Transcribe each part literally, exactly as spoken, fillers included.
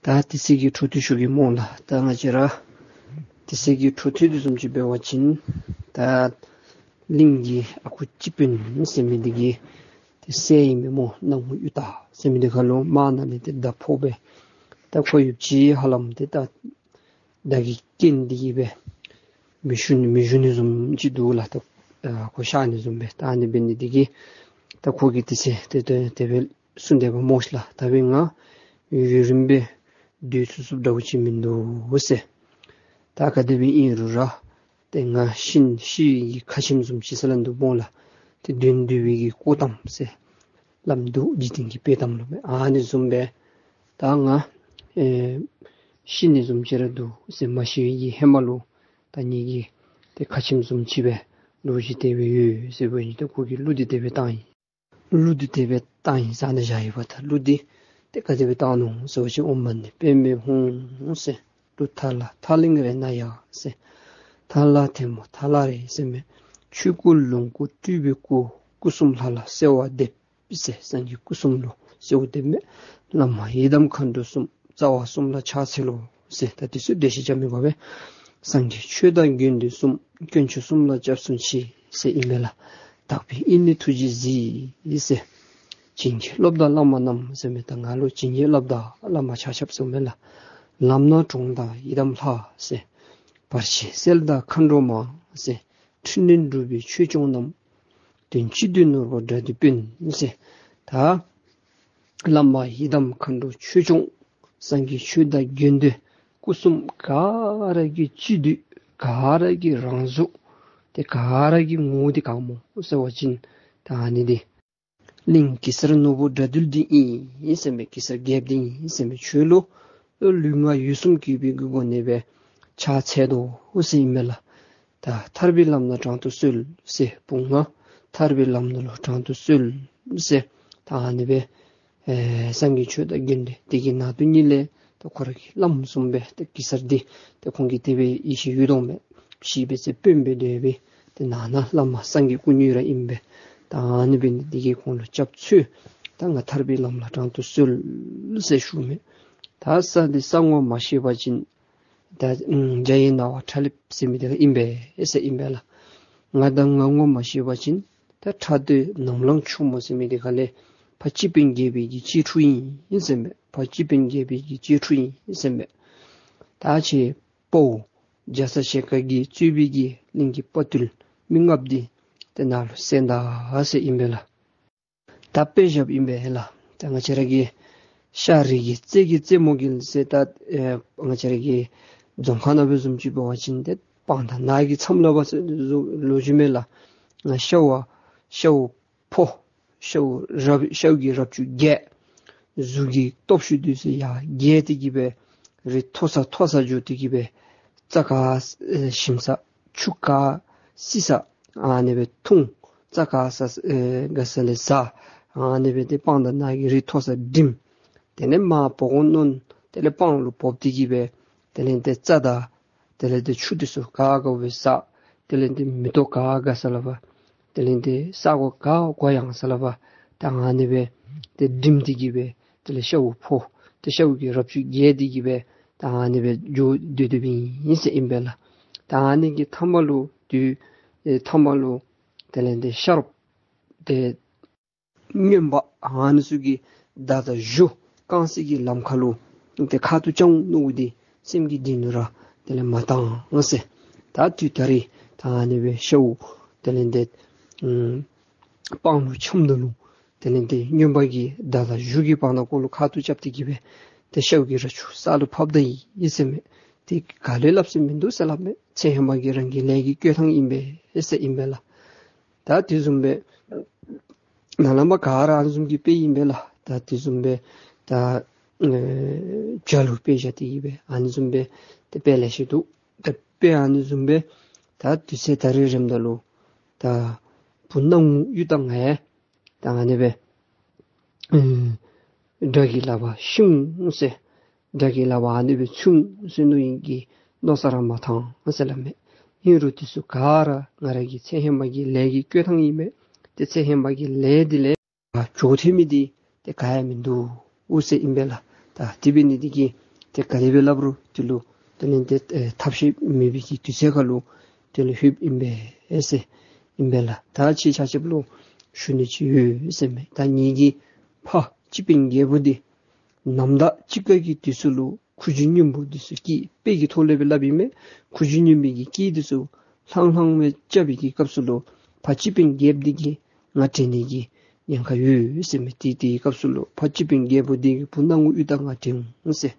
ད་དེ་ཚེ་གི་འཕྲོ་མཐུད་ཞུ་གེ་སྨོ་ལགས། ད་ང་བཅས་ར་དེ་ཚེ་གི་འཕྲོ་མཐུད་དེ་བཟུམ་ཅིག་འབད་བ་ཅིན་ད་གླིང་གི་ཨ་ཁུ་སྤྱི་དཔོན་ཟེར་མི་འདི་གི་ཏེ་སྲས་ཨིན་མས་སྨོ། ནག་མོ་གཡུ་སྟག་ཟེར་མི་འདི་ཁ་ལུ་དམག་ནང་ལས་ཏེ་མདའ་ཕོག་སྦེ་ད་ཁོ་ཡུདཔ་ཅིག་ཧ་ལམ་ཏེ་ད་མདའ་གིས་རྐྱེན་འདི་གིས་སྦེ་མི་བཞུགས་ནི་མི་བཞུགས་ནི་བཟུམ་ཅིག་འདུག་ལགས། ད་ཨ་ཁོ་གཤགས་ནི་བཟུམ་སྦེ། ད་ཨ་ནི་འབད་ནི་འདི་གིས་ད་ཁོ་གིས་དེ་ཚེ་ཏེ་ཏེ་དེ་སྦེ་གསུངས་དེས་པ་སྨོ་ཤིག་ལགས། ད་འབདན་ང་ཡུན་རིངམོ་སྦེ་སྡོད་ཚུགས་ཚུགསཔ་འདྲཝ་ཅིག་མིན་འདུག་ཟེར། ད་ག་དེ་སྦེ་ཨིན་རུང་ར་ཏེ་ང་ཤི་ནི་ཤི་བའི་གི་ཁ་ཆེམས་བཟུམ་ཅིག་ཟེར་སླབ་འདུག་སྨོ་ལགས། ཏེ་གདོན་འདུལ་བའི་གི་སྐུ་གཏམ་ཟེར་སླབ་འདུག། འཇིག་རྟེན་གྱི་དཔེ་གཏམ་ལུ་སྦེ། ཨ་ནི་བཟུམ་སྦེ་ད་ང་ཨེ་ཤི་ནི་བཟུམ་ཅིག་ར་འདུག་ཟེར། མ་ཤི་བའི་གི་ཧེ་མ་ལུ་ད་ངེ་གི་ཏེ་ཁ་ཆེམས་བཟུམ་ཅིག་སྦེ་ལོ་རྒྱུས་དེ་སྦེ་ཡོད་ཟེར་བའི་ཏེ་ཁོ་གིས་གླུ་འདི་དེ་སྦེ་བཏང་ཡི། གླུ་འདི་དེ་སྦེ་བཏང་ཡི་ཟེར་ནི་བཞག་ཡོདཔ་ད། གླུ་འདི་ཏེ་ག་དེ་སྦེ་བཏང་ནུག་ཟེར་བ་ཅིན། ཨོཾ་མ་ཎི་པདྨེ་ཧཱུྃ་ཟེར། གླུ་ཐ་ལ་ཐ་ལིང་རེ་ན་ཡ་ཟེར། ཐ་ལ་ཐལ་མོ་ཐ་ལ་རེ་ཟེར་མས། ཆོས་སྐུ་ལོངས་སྐུ་སྤྲུལ་པའི་སྐུ། སྐུ་གསུམ་ལྷ་ལ་གསོལ་བ་འདེབས་ཟེར། སངས་རྒྱས་སྐུ་གསུམ་ལུ་གསོལ་བ་འདེབས་མས། བླ་མ་ཡི་དམ་མཁའ་འགྲོ་གསུམ། རྩ་བ་གསུམ་ལ་ཕྱག་འཚལ་ལོ་ཟེར། ད་དེ་ཚུ་འགྲེལ་བཤད་རྐྱབ་མི་དགོ་པས། སངས་རྒྱས་ཆོས་དང་དགེ་འདུན་གསུམ། དཀོན་མཆོག་གསུམ་ལ་སྐྱབས་སུ་མཆི་ཟེར་ཨིན་མས་ལགས། དག་པའི་དབྱིངས་ནས་ཐུགས་རྗེས་གཟིགས་ཟེར། བྱིན་གྱིས་རློབས་དང་བླ་མ་རྣམས་ཟེར་མས། ད་ང་ལུ་བྱིན་གྱིས་བརླབས་དང་བླ་མ་ཆ་ཁྱབ་ཟེར་མས་ལགས། ལམ་སྣ་དྲོངས་དང་ཡི་དམ་ལྷ་ཟེར། བར་ཆད་སེལ་དང་མཁའ་འགྲོ་མ་ཟེར། འཕྲིན་ལས་སྒྲུབ་པའི་ཆོས་སྐྱོང་རྣམས། དོན་གཅིག་ཏུ་ནོར་བུ་དགྲ་འདུལ་དཔོན་ཟེར། ད་བླ་མ་ཡི་དམ་མཁའ་འགྲོ་ཆོས་སྐྱོང་སངས་རྒྱས་ཆོས་དང་དགེ་འདུན་སྐུ་གསུམ་ག་ར་གི་གཅིག་བསྡུས་ག་ར་གི་རང་གཟུགས་ཏེ་ག་ར་གི་ངོ་བོ་འདི་ག་སྨོ་ཟེར་བ་ཅིན་ད་ཨ་ནི་འདི་གླིང་གེ་སར་ནོར་བུ་དགྲ་འདུལ་འདི་ཨིན་ཟེར་མས། གེ་སར་རྒྱལཔོ་འདི་ཨིན་ཟེར་མས། ཁྱོད་ལུ་ལུས་ངག་ཡིད་གསུམ་གུས་པའི་གི་སྒོ་ནས་སྦེ་ཕྱག་འཚལ་དོ་ཟེར་ཨིན་མས་ལགས། ད་ཐར་པའི་ལམ་སྣ་དྲང་དུ་གསོལ་ཟེར། བུ་ང་ཐར་པའི་ལམ་སྣ་ལུ་དྲང་དུ་གསོལ་ཟེར། ད་ཨ་ནི་སྦེ་ཨེ་སངས་རྒྱས་ཆོས་དང་དགེ་འདུན་དེ་གི་ནང་དུ་ཉིད་ལས་ད་ཁོ་ར་གི་བླམ་བཟུམ་སྦེ་ད་གེ་སར་འདི་ད་ཁོང་གིས་དེ་སྦེ་ཡིད་ཆེས་ཡོད་དོ་མས། ཕྱི་འབད་ཚེ་དཔོན་སྦེ་སྡོད་པའི་ཏེ་ནང་ན་བླ་མ་སངས་རྒྱས་སྐུ་དངོས་ར་ཨིན་པས། ད་ཨ་ནི་འབད་ནི་འདི་གིས་ཁོང་ལུ་སྐྱབས་འཚོལ། ད་ང་ཐར་པའི་ལམ་ལ་དྲང་དུ་གསོལ་ཟེར་ཞུ་མས། ད་ས་འདི་ས་ངོ་མ་ཤེས་པ་ཅིན་ད་ཨམ་རྒྱ་ཡི་ན་བ་ཁྲ་ལེབ་ཟེར་མི་འདི་ཨིན་པས་ཟེར་ཨིན་པས་ལགས། ང་ད་ང་ངོ་མ་ཤེས་པ་ཅིན་ད་ཁྲ་སྟོད་ནམ་ལངས་ཕྱུག་མོ་ཟེར་མི་འདི་ཁ་ལས་ཕ་སྤྱི་དཔོན་རྒྱལ་པོའི་གི་གཅེས་ཕྲུག་ཨིན་ཟེར་མས། ཕ་སྤྱི་དཔོན་རྒྱལ་པོའི་གི་གཅེས་ཕྲུག་ཨིན་ཟེར་མས། ད་ཁྱེད་དཔའ་བོ་རྒྱ་ཚ་ཞལ་དཀར་གྱིས་གཙོས་པའི་གི་གླིང་གི་དཔའ་བརྟུལ་མི་ལྔཔོ་འདི་ཏེ་ནཱ་ལུ་གསན་ད་ཟེར་ཨིན་པས་ལགས། ད་དཔེ་བཞགཔ་ཨིན་པས་ལགས། ད་ང་བཅས་ར་གི་ཤ་རི་གི་རྩེ་གི་རྩེ་མོ་གི་ཟེར་ད་ཨེ་ང་བཅས་ར་གི་རྫོང་ཁ་ནང་སྦེ་བཟུམ་ཅིག་འབད་བ་ཅིན་ཏེ་སྤང་དང་ནགས་ཀྱི་མཚམས་ལུ་འབད་ཟེར་ལོ་རྒྱུས་མས་ལགས། ང་ཤཝ་ཤཝ་ཕོ་ཤཝ་རབ་ཤཝ་གི་རབ་ཅུ་བརྒྱད། གཟུགས་ཀྱི་སྟོབས་ཤུགས་འདི་ཚུ་ཡར་རྒྱས་ཏེ་གི་སྦེ་རི་མཐོ་ས་མཐོ་ས་འགྱོ་སྟེ་གི་སྦེ་རྩྭ་ག་ཨེ་ཞིམ་ས་ཆུ་ག་བསིལ་ས་ཨ་ནི་སྦེ་འཐུང་། རྩྭ་ག་ས་ཨེ་ག་ས་ལས་ཟ། ཨ་ནི་སྦེ་ཏེ་སྤང་དང་ནགས་ཀྱི་རི་མཐོ་ས་འགྲིམ། དེ་ལས་མར་བོ་གོ་གནོན། དེ་ལས་སྤང་ལུ་བབས་ཏེ་གི་སྦེ་དེ་ལས་ཏེ་རྩྭ་དང་དེ་ལས་ཏེ་ཆུ་འདི་ཚུ་ག་དགའཝ་སྦེ་ཟ། དེ་ལས་ཏེ་མེ་ཏོག་ག་དགའ་ས་ལུ་འབབ། དེ་ལས་ཏེ་ས་གོ་ག་གོ་ཡངས་ས་ལུ་འབབ། ད་ཨ་ནི་སྦེ་ཏེ་འགྲིམ་སྟེ་གི་སྦེ་དེ་ལས་ཤཝ་ཕོ་ཏེ་ཤཝ་གི་རབ་ཅུ་བརྒྱད་འདི་གིས་སྦེ་ད་ཨ་ནི་སྦེ་འགྱོ་སྡོད་སྡོདཔ་ཨིན་ཟེར་ཨིན་པས་ལགས། ད་ཨ་ནི་གི་མཐའ་མ་ལུ་དུས་ཨེ་མཐའ་མ་ལུ་དེ་ལས་ཏེ་ཤ་རོགསཔ་ཏེ་རྔོན་པ་ཨ་ནི་ཚུ་གིས་མདའ་དང་གཞུ་རྐང་བསིལ་གྱི་ལམ་ཁ་ལུ་ཏེ་ཁ་ཐུག་རྐྱབ་འོང་མནོཝ་འདི་སེམས་ཀྱི་གཏིང་ལུ་ར་དེ་ལས་མ་བཏང་ཟེར། ད་དུས་ད་རིས་ད་ཨ་ནི་སྦེ་ཤཝ་དེ་ལས་ཏེ་ཨམ་སྤང་ལུ་འཁྱམས་ད་ལུ་དེ་ལས་ཏེ་རྔོན་པ་གིས་མདའ་དང་གཞུ་གི་བར་ན་ཀོ་ལུ་ཁ་ཐུག་རྐྱབ་སྟེ་གི་སྦེ་ཏེ་ཤཝ་གི་རབ་ཅུ་ས་ལུ་ཕབ་ད་ཡི་ཟེར་མས། ཏེ་ག་ལས་སླབ་ས་མིན་འདུག་ཟེར་སླབ་མས། ཚེ་ཧེ་མ་གི་རང་གི་ལས་ཀྱི་བསྐོས་ཐང་ཨིན་པས་ཟེར་ཨིན་པས་ལགས། ད་དེ་བཟུམ་སྦེ་ནཱ་ལས་མར་ག་ར་ཨ་ནི་བཟུམ་གྱི་དཔེ་ཨིན་པས་ལགས། ད་དེ་བཟུམ་སྦེ་ད་ཨེ་བྱ་ལུ་དཔེ་བཞག་སྟེ་གི་སྦེ་ཨ་ནི་བཟུམ་སྦེ་ཏེ་དཔེ་ལེ་ཤ་འདུག། ད་དཔེ་ཨ་ནི་བཟུམ་སྦེ་ད་དུས་ཚོད་ད་རིས་རནམ་ད་ལུ་ད་བུ་ནག་མོ་གཡུ་སྟག་ང་ཡང་ད་ཨ་ནི་སྦེ་ཨེ་དགྲ་གི་ལག་པར་ཤི་འོང་ཟེར། དགྲ་གི་ལག་པར་ཨ་ནི་སྦེ་ཚུད་འོང་ཟེར་མནོ་ནི་གི་མནོ་བསམ་ར་མ་བཏང་ཟེར་སླབ་མས། ཨིན་རུང་དེ་ཚུ་ག་ར་ང་ར་གི་ཚེ་ཧེ་མ་གི་ལས་ཀྱི་བསྐོས་ཐང་ཨིན་མས། ཏེ་ཚེ་ཧེ་མ་གི་ལས་འདི་ལས་ཨ་འགྱོ་ཐོན་མི་འདི་ཏེ་ག་ཡང་མིན་འདུག་ཟེར་ཨིན་པས་ལགས། ད་དེ་འབད་ནི་འདི་གིས་ ཏེ་ག་དེ་སྦེ་སླབ་རུང་དེ་ལུ་དེ་ལས་ཏེ་ཨེ་ཐབས་ཤེས་མེད་པའི་གི་དུས་ཚོད་ཁར་ལུ་དེ་ལུ་ལྷོདཔ་ཨིན་པས་ཟེར་ཨིན་པས་ལགས། ད་ཁྱེད་ཆ་ཁྱབ་ལུ་ཞུ་ནི་ཅིག་ཡོད་ཟེར་མས། ད་ངེ་གི་ཕ་སྤྱི་དཔོན་རྒྱལ་པོ་འདི་ནམ་ཟླ་གཅིག་ཁར་གྱི་དུས་སུ་ལུ་ཁུ་བྱུག་སྔོན་པོ་འདི་ཚུ་སྐྱེས། དཔེ་གི་ཐོག་ལས་སྦེ་སླབ་ཨིན་མས། ཁུ་བྱུག་སྔོན་པོའི་གི་སྐྱེས་འདི་ཚུ་ལྷང་ལྷང་སྦེ་རྐྱབ་པའི་གི་སྐབས་སུ་ལུ་ཕ་སྤྱི་དཔོན་རྒྱལཔོ་འདི་གིས་ང་དྲན་ནི་གི་ཉེན་ཁ་ཡོད་ཟེར་མས། དེ་དེའི་སྐབས་སུ་ལུ་ཕ་སྤྱི་དཔོན་རྒྱལ་པོ་འདི་གིས་བུ་སྣང་ངུ་གཡུ་སྟག་ང་དྲན་འོང་ཟེར།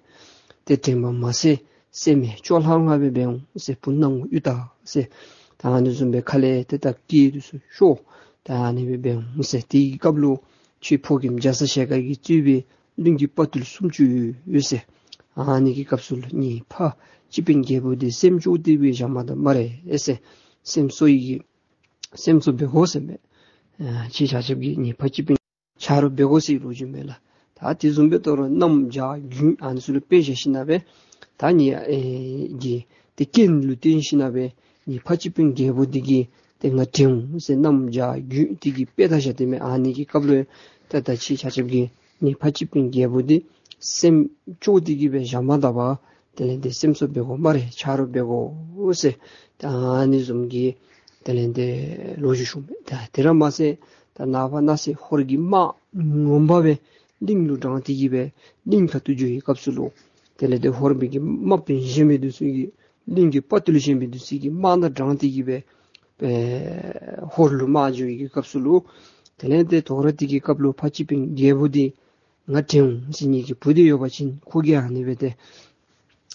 ཏེ་དྲན་པ་མ་ཟད་སེམས་སྐྱོ་ལྷང་ལྷང་སྦེ་འབད་འོང་ཟེར། བུ་སྣང་ངུ་གཡུ་སྟག་ཟེར། ད་ཨ་ནི་བཟུམ་སྦེ་ཁ་ལས་ཏེ་ད་སྐད་འདི་ཚུ་ཤོར། ད་ཨ་ནི་སྦེ་འབད་འོང་ཟེར། དེའི་སྐབས་ལུ་ཁྱོད་ཕོ་རྒནམ་རྒྱ་ཚ་ཞལ་དཀར་གྱིས་གཙོས་པའི་གླིང་གི་དཔའ་བརྟུལ་སུམ་ཅུ་ཡོད་ཟེར། ཨ་ནི་གི་སྐབས་སུ་ལུ་ངེའི་ཕ་སྤྱི་དཔོན་རྒྱལ་པོ་འདི་སེམས་སྐྱོ་སྟེ་སྦེ་བཞག་མ་ད་སྨ་རེ་ཟེར། སེམས་གསོ་ཡི་གི་སེམས་གསོ་འབད་དགོ་ཟེར་མས། ཨ་ཁྱེད་ཆ་ཁྱབ་ཀྱིས་ངེའི་ཕ་སྤྱི་དཔོན་ཆ་རོགས་འབད་དགོ་ཟེར་ལོ་རྒྱུས་མས་ལགས། ད་དེ་བཟུམ་སྦེ་དོ་རུང་གནམ་བྱཱར་དགུན་ཨ་ནི་ཚུ་ལུ་དཔེ་བཞག་ཞིན་ན་སྦེ་ད་ངེའི་ཨེ་གི་ཏེ་རྐྱེན་ལུ་བརྟེན་ཞིན་ན་སྦེ་ངེའི་ཕ་སྤྱི་དཔོན་རྒྱལ་པོ་འདི་གིས་ཏེ་ང་དྲན་འོང་ཟེར། གནམ་བྱཱར་དགུན་འདི་གི་དཔེ་ད་བཞག་སྟེ་མས། ཨ་ནི་གི་སྐབས་ལུ་ད་ད་ཁྱེད་ཆ་ཁྱབ་ཀྱིས་ངེའི་ཕ་སྤྱི་དཔོན་རྒྱལ་པོ་འདི་སེམས་སྐྱོ་སྟེ་གི་སྦེ་བཞག་མ་ད་པར་དེ་ལས་ཏེ་སེམས་གསོ་འབད་དགོ་སྨ་རེ། ཆ་རོགས་འབད་དགོ་ཟེར། ད་ཨ་ནི་བཟུམ་གྱི་དེ་ལས་ཏེ་ལོ་རྒྱུས་ཞུཝ་མས། ད་དེ་ར་མ་ཚད་ད་ནངས་པ་གནངས་ཚེ་ཧོར་གྱི་དམག་ངོ་མ་སྦེ་གླིང་ལུ་དྲངས་ཏེ་གི་སྦེ་གླིང་ཁ་ཐུག་འགྱོ་བའི་སྐབས་སུ་ལུ་དེ་ལས་ཏེ་ཧོར་པའི་གི་དམག་དཔོན་གཞན་མི་འདི་ཚུ་གིས་གླིང་གི་དཔའ་བརྟུལ་གཞན་མི་འདི་ཚུ་གིས་དམག་སྣ་དྲངས་ཏེ་གི་སྦེ་ཨེ་ཧོར་ལུ་དམག་འགྱོ་བའི་གི་སྐབས་སུ་ལུ་དེ་ལས་ཏེ་དོ་རུང་དེ་གི་སྐབས་ལུ་ཕ་སྤྱི་དཔོན་རྒྱལ་པོ་འདི་ང་དྲན་འོང་ཟེར། ངེ་གི་བུ་འདི་ཡོད་པ་ཅིན་ཁོ་གིས་ཨ་ནི་སྦེ་ཏེ་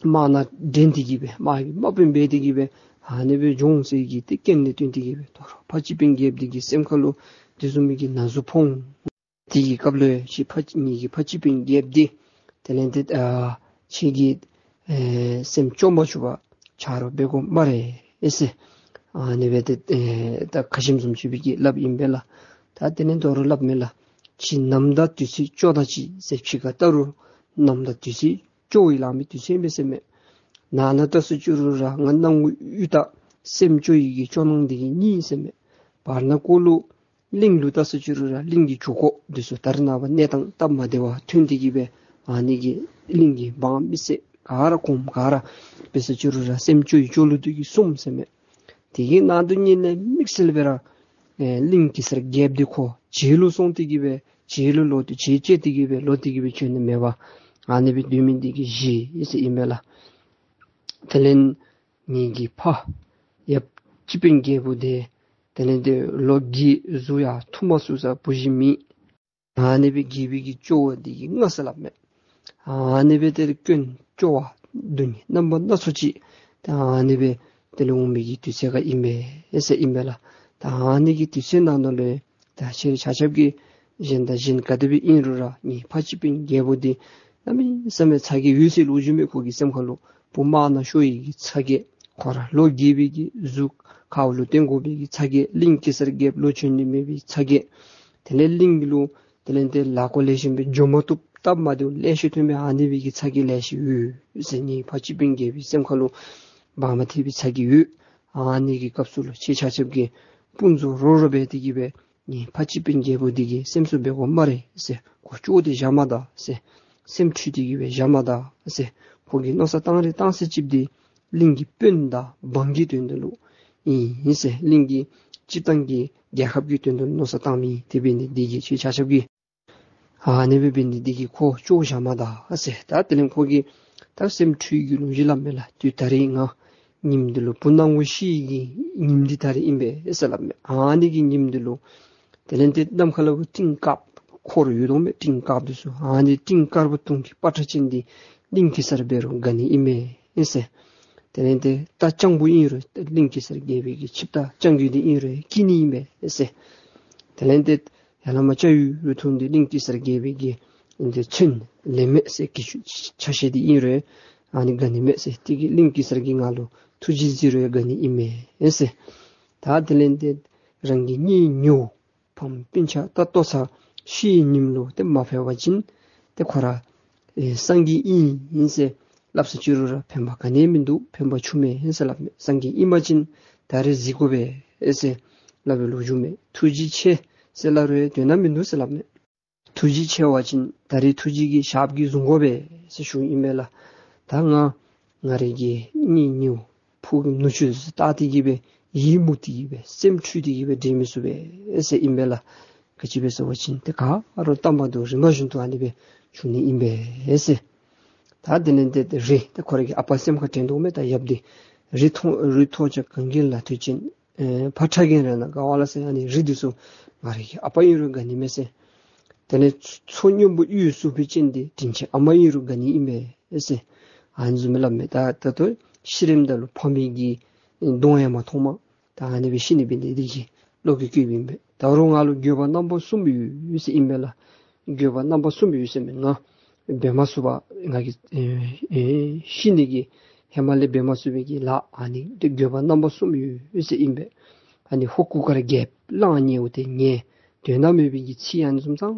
དམག་སྣ་འདྲེན་ཏེ་གི་སྦེ་དམག་གི་དམག་དཔོན་འབད་དེ་གི་སྦེ་ཨ་ནི་སྦེ་འགྱོ་འོང་ཟེར་གྱི་ཏེ་རྐྱེན་ལས་བརྟེན་ཏེ་གི་སྦེ་དོ་རུང་ཕ་སྤྱི་དཔོན་རྒྱལཔོ་འདི་གི་སེམས་ཁ་ལུ་དེ་བཟུམ་མའི་གི་ན་ཟུག་ཕོག་འོང་། དེ་གི་སྐབས་ལུ་ཁྱེད་ཕ་ངེ་གི་ཕ་སྤྱི་དཔོན་རྒྱལཔོ་འདི་དེ་ལས་ཏེ་ཨ་ཁྱེད་ཀྱིས་ཨེ་སེམས་སྐྱོ་མ་བཅུག་པར་ཆ་རོགས་འབད་དགོ་སྨ་རེ་ཟེར། ཨ་ནི་སྦེ་ཏེ་ཨེ་ད་ཁ་ཞིམ་བཟུམ་ཅིག་སྦེ་གི་སླབ་ཨིན་པས་ལགས། ད་དེ་ལས་དོ་རུང་སླབ་མས་ལགས། ཕྱི་ནམ་ཟླ་དུས་ཚོད་སྐྱོ་དང་གཅིག་ཟེར། ཕྱི་ཁར་ལྟ་རུང་ནམ་ཟླ་དུས་ཚོད་སྐྱོ་བའི་ལང་པའི་དུས་ཚོད་ཨིན་པས་ཟེར་མས། ནང་ན་ལྟ་སུ་ཅིག་རུང་ར་ང་སྣང་ངུ་གཡུ་སྟག་སེམས་སྐྱོ་ཡི་གི་སྐྱོ་སྣང་འདི་གིས་གཉིད་ཟེར་མས། བར་ན་ཀོ་ལུ་གླིང་ལུ་ལྟ་སུ་ཅིག་རུང་ར་གླིང་གི་ཇོ་ཁོ་འདི་ཚུ་ད་རེས་ནངས་པ་གནས་སྟངས་སྟབས་མ་བདེ་བ་ཐོན་ཏེ་གི་སྦེ་ཨ་ནི་གིས་གླིང་གི་འབངས་མི་སེར་ག་ར་གོངམ་ག་ར་འབད་སུ་ཅིག་རུང་ར་སེམས་སྐྱོ་ཡི་སྐྱོ་གླུ་འདི་གིས་གསུངམ་ཟེར་མས། དེ་གི་ནང་དུ་ཉིད་ལས་དམིགས་བསལ་སྦེ་ར་ཨེ་གླིང་གེ་སར་རྒྱལཔོ་འདི་ཁོ་བྱེ་ལུ་སོང་སྟེ་གི་སྦེ་བྱེ་ལུ་ལོག་སྟེ་བྱེ་བཅད་དེ་གི་སྦེ་ལོག་སྟེ་གི་སྦེ་བྱོན་ནི་མེད་པར་ཨ་ནི་སྦེ་སྡོད་མི་འདི་གིས་གཞི་ཨིན་ཟེར་ཨིན་པས་ལགས། དེ་ལས་ངེ་གི་ཕ་ཡབ་སྤྱི་དཔོན་རྒྱལ་པོ་འདི་དེ་ལས་ཏེ་ལོ་རྒས་གཟུགས་ཡང་འཐུ་མ་ཚུགས་ས་བུ་གཞི་མེད། ཨ་ནི་སྦེ་རྒས་པའི་གི་སྐྱོ་བ་འདི་གིས་ངལ་ཟེར་སླབ་མས། ཨ་ནི་སྦེ་ཏེ་སྐྱོན་སྐྱོ་བ་སྡུག་བསྔལ་རྣམ་པ་སྣ་ཚོགས་ཅིག་ད་ཨ་ནི་སྦེ་དེ་ལས་འོང་མི་གི་དུས་ཚོད་ཁར་ཨིན་པས་ཟེར་ཨིན་པས་ལགས། ད་ཨ་ནི་གི་དུས་ཚོད་ནང་ན་ལུ་ད་ཁྱེད་ཆ་ཁྱབ་ཀྱིས་གཞན་དང་གཞན་ག་དེ་སྦེ་ཨིན་རུང་ར་ངེ་ཕ་སྤྱི་དཔོན་རྒྱལ་པོ་འདི་གནམ་མེད་ས་མེད་ཚ་གྱང་ཡོད་ཟེར་ལོ་རྒྱུས་མས། ཁོ་གི་སེམས་ཁ་ལུ་བུ་དམག་ནང་ཤོར་ཡི་གི་ཚ་གྱང་ཁོ་ར་ལོ་རྒས་པའི་གི་གཟུགས་ཁ་ལུ་བསྟན་དགོ་པའི་གི་ཚ་གྱང་གླིང་གེ་སར་རྒྱལཔོ་ལོག་བྱོན་ནི་མེད་པའི་ཚ་གྱང་དེ་ལས་གླིང་ལུ་དེ་ལས་ཏེ་ལཱ་འགོ་ལེགས་ཤོམ་སྦེ་འགྱོ་མ་བཏུབ་སྟབས་མ་བདེཝ་ལེ་ཤ་ཐོན་པའི་ཨ་ནི་སྦེ་གི་ཚ་གྱང་ལེ་ཤ་ཡོད་ཟེར། ངེ་ཕ་སྤྱི་དཔོན་རྒྱལ་པོའི་སེམས་ཁ་ལུ་བག་མ་ཐེག་པའི་ཚ་གྱང་ཡོད། ཨ་ནི་གི་སྐབས་སུ་ལུ་ཁྱེད་ཆ་ཁྱབ་ཀྱིས་དཔུང་ཚོགས་རོགས་རོགས་འབད་དེ་གི་སྦེ་ངེ་ཕ་སྤྱི་དཔོན་རྒྱལ་པོ་འདི་གི་སེམས་གསོ་འབད་དགོ་སྨ་རེ་ཟེར། ཁོ་སྐྱོ་སྟེ་བཞག་མ་ད་ཟེར། སེམས་འཁྲུལ་ཏེ་གི་སྦེ་བཞག་མ་ད་ཟེར། ཁོ་གིས་མནོ་བསམ་བཏང་རན་བཏང་ས་ཅིག་འདི་གླིང་གི་དཔོན་དང་འབངས་ཀྱི་དོན་དུ་ལུ་ཨིན་ཟེར། གླིང་གི་སྤྱིར་བཏང་གི་རྒྱལ་ཁབ་ཀྱི་དོན་དུ་མནོ་བསམ་བཏང་མི་དེ་འབད་ནི་འདི་གིས་ཁྱེད་ཆ་ཁྱབ་ཀྱིས་ཨ་ནི་སྦེ་འབད་ནི་འདི་གིས་ཁོ་སྐྱོ་བཞག་མ་ད་ཟེར། ད་དེ་ལས་ཁོ་གིས་ད་སེམས་འཁྲུལ་གྱི་ལོ་རྒྱུས་སླབ་མས་ལགས། དུས་ད་རིས་ང་ཉིནམ་འདི་ལུ་བུ་སྣང་ངུ་ཤི་ཡི་གི་ཉིནམ་འདི་ད་རིས་ཨིན་པས་ཟེར་སླབ་མས། ཨ་ནི་གི་ཉིནམ་འདི་ལུ་དེ་ལས་ཏེ་གནམ་ཁ་ལུ་སྤྲིན་དཀརཔོ་འཁོར་ཡོད་དོ་མས། སྤྲིན་དཀརཔོ་འདི་ཚུ་ཨ་ནི་སྤྲིན་དཀརཔོ་དུང་གི་པ་ཏྲ་ཅན་འདི་གླིང་གེ་སར་འབད་རུང་དགའ་ནི་ཨིན་མས་ཟེར། དེ་ལས་ཏེ་རྟ་རྐྱང་བུ་ཨིན་རུང་གླིང་གེ་སར་རྒྱལ་པོའི་གི་ཆིབས་རྟ་རྐྱང་རྒོད་འདི་ཨིན་རུང་སྐྱིད་ནི་ཨིན་མས་ཟེར། དེ་ལས་ཏེ་ཡ་ལ་མ་ལྕགས་ཡོས་རུ་ཐུང་འདི་གླིང་གེ་སར་རྒྱལ་པོའི་གི་འདི་མཚོན་ལེན་མས་ཟེར། གྱི་ཅུང་ཆ་ཤས་འདི་ཨིན་རུང་ཨ་ནི་དགའ་ནི་མས་ཟེར། དེ་གིས་གླིང་གེ་སར་གྱིས་ང་ལུ་ཐུགས་རྗེ་གཟིགས་རུང་དགའ་ནི་ཨིན་མས་ཟེར། ད་དེ་ལས་ཏེ་རང་གི་གཉེན་ཉེཝ་ཕམ་སྤུན་ཆ་ད་ལྟོ་ཚང་ཤི་ཡི་ཉིནམ་ལུ་ཏེ་མ་ཕེབས་པ་ཅིན་ཏེ་ཁོ་ར་ཨེ་སངས་རྒྱས་ཨིན་ཨིན་ཟེར་སླབ་ས་ཅིག་རུང་ར་ཕན་པ་ག་ནི་ཡང་མིན་འདུག། ཕན་པ་ཆུང་མས་ཟེར་སླབ་མས། སངས་རྒྱས་ཨིན་པ་ཅིན་ད་རིས་གཟིགས་དགོ་པས་ཟེར་སླབ་པའི་ལོ་རྒྱུས་མས། ཐུགས་རྗེ་ཆེ་ཟེར་སླབ་རུང་དོན་དག་མིན་འདུག་ཟེར་སླབ་མས། ཐུགས་རྗེ་ཆེ་བ་ཅིན་ད་རིས་ཐུགས་རྗེ་གི་ཞབས་ཀྱིས་བཟུང་དགོ་པས་ཟེར་ཞུཝ་ཨིན་མས་ལགས། ད་ང་ང་རའི་གི་གཉེན་ཉེཝ་ཕོ་རྒནམ་ནུ་གཅུང་བལྟ་སྟེ་གི་སྦེ་ཡིད་མུག་སྟེ་གི་སྦེ་སེམས་འཁྲུལ་ཏེ་གི་སྦེ་འབྲལ་མི་ཚུགས་པས་ཟེར་ཨིན་པས་ལགས། ག་ཅི་སྦེ་ཟེར་བ་ཅིན་ཏེ་ག་ར་བལྟམས་པ་དེ་རིམ་པ་བཞིན་དུ་ཨ་ནི་སྦེ་བྱུང་ནི་ཨིན་པས་ཟེར། ད་དེ་ལས་ཏེ་རི་ཏེ་ཁོ་རའི་གི་ཨ་པ་སེམས་ཁར་དྲན་དོ་མས། ད་ཡབ་འདི་རི་མཐོ་རི་མཐོ་ཆ་གངས་ཀྱི་ལ་མཐོ་ཅན། ཨེ་ཕ་ཁྲ་རྒན་རེ་ན་དགའ་བ་ལ་ཟེར། ཨ་ནི་རི་འདི་ཚུ་ང་རའི་གི་ཨ་པ་ཨིན་རུང་དགའ་ནི་མས་ཟེར། དེ་ལས་མཚོ་སྔོན་པོ་གཡུ་སུ་ཕི་ཅན་འདི་དྲིན་ཅན་ཨ་མ་ཨིན་རུང་དགའ་ནི་ཨིན་པས་ཟེར། ཨ་ནི་བཟུམ་སླབ་མས། ད་ད་ལྟོ་ཤི་རནམ་ད་ལུ་ཕ་མའི་གི་གདོང་ཡང་མ་མཐོངམ་ད་ཨ་ནི་སྦེ་ཤི་ནི་འབད་ནི་འདི་གིས་བློ་གི་སྐྱོ་བ་ཨིན་པས། ད་རུང་ང་ལུ་འགྱོད་པ་རྣམ་པ་གསུམ་ཡོད་ཟེར་ཨིན་པས་ལགས། འགྱོད་པ་རྣམ་པ་གསུམ་ཡོད་ཟེར་མས། ང་འབད་མ་ཚུགས་པར་ང་གིས་ཨེ་ཨེ་ཤི་ནི་གི་ཧེ་མ་ལས་འབད་མ་ཚུགས་པའི་གི་ལཱ་ཨ་ནི་འདི་འགྱོད་པ་རྣམ་པ་གསུམ་ཡོད་ཟེར་ཨིན་པས། ཨ་ནི་ཧོར་གུར་དཀར་རྒྱལཔོ་གླང་ཉལཝ་དེ་ཉལ། དོན་དག་མེད་པའི་གི་ཚིག་ཨ་ནི་བཟུམ་ཙང་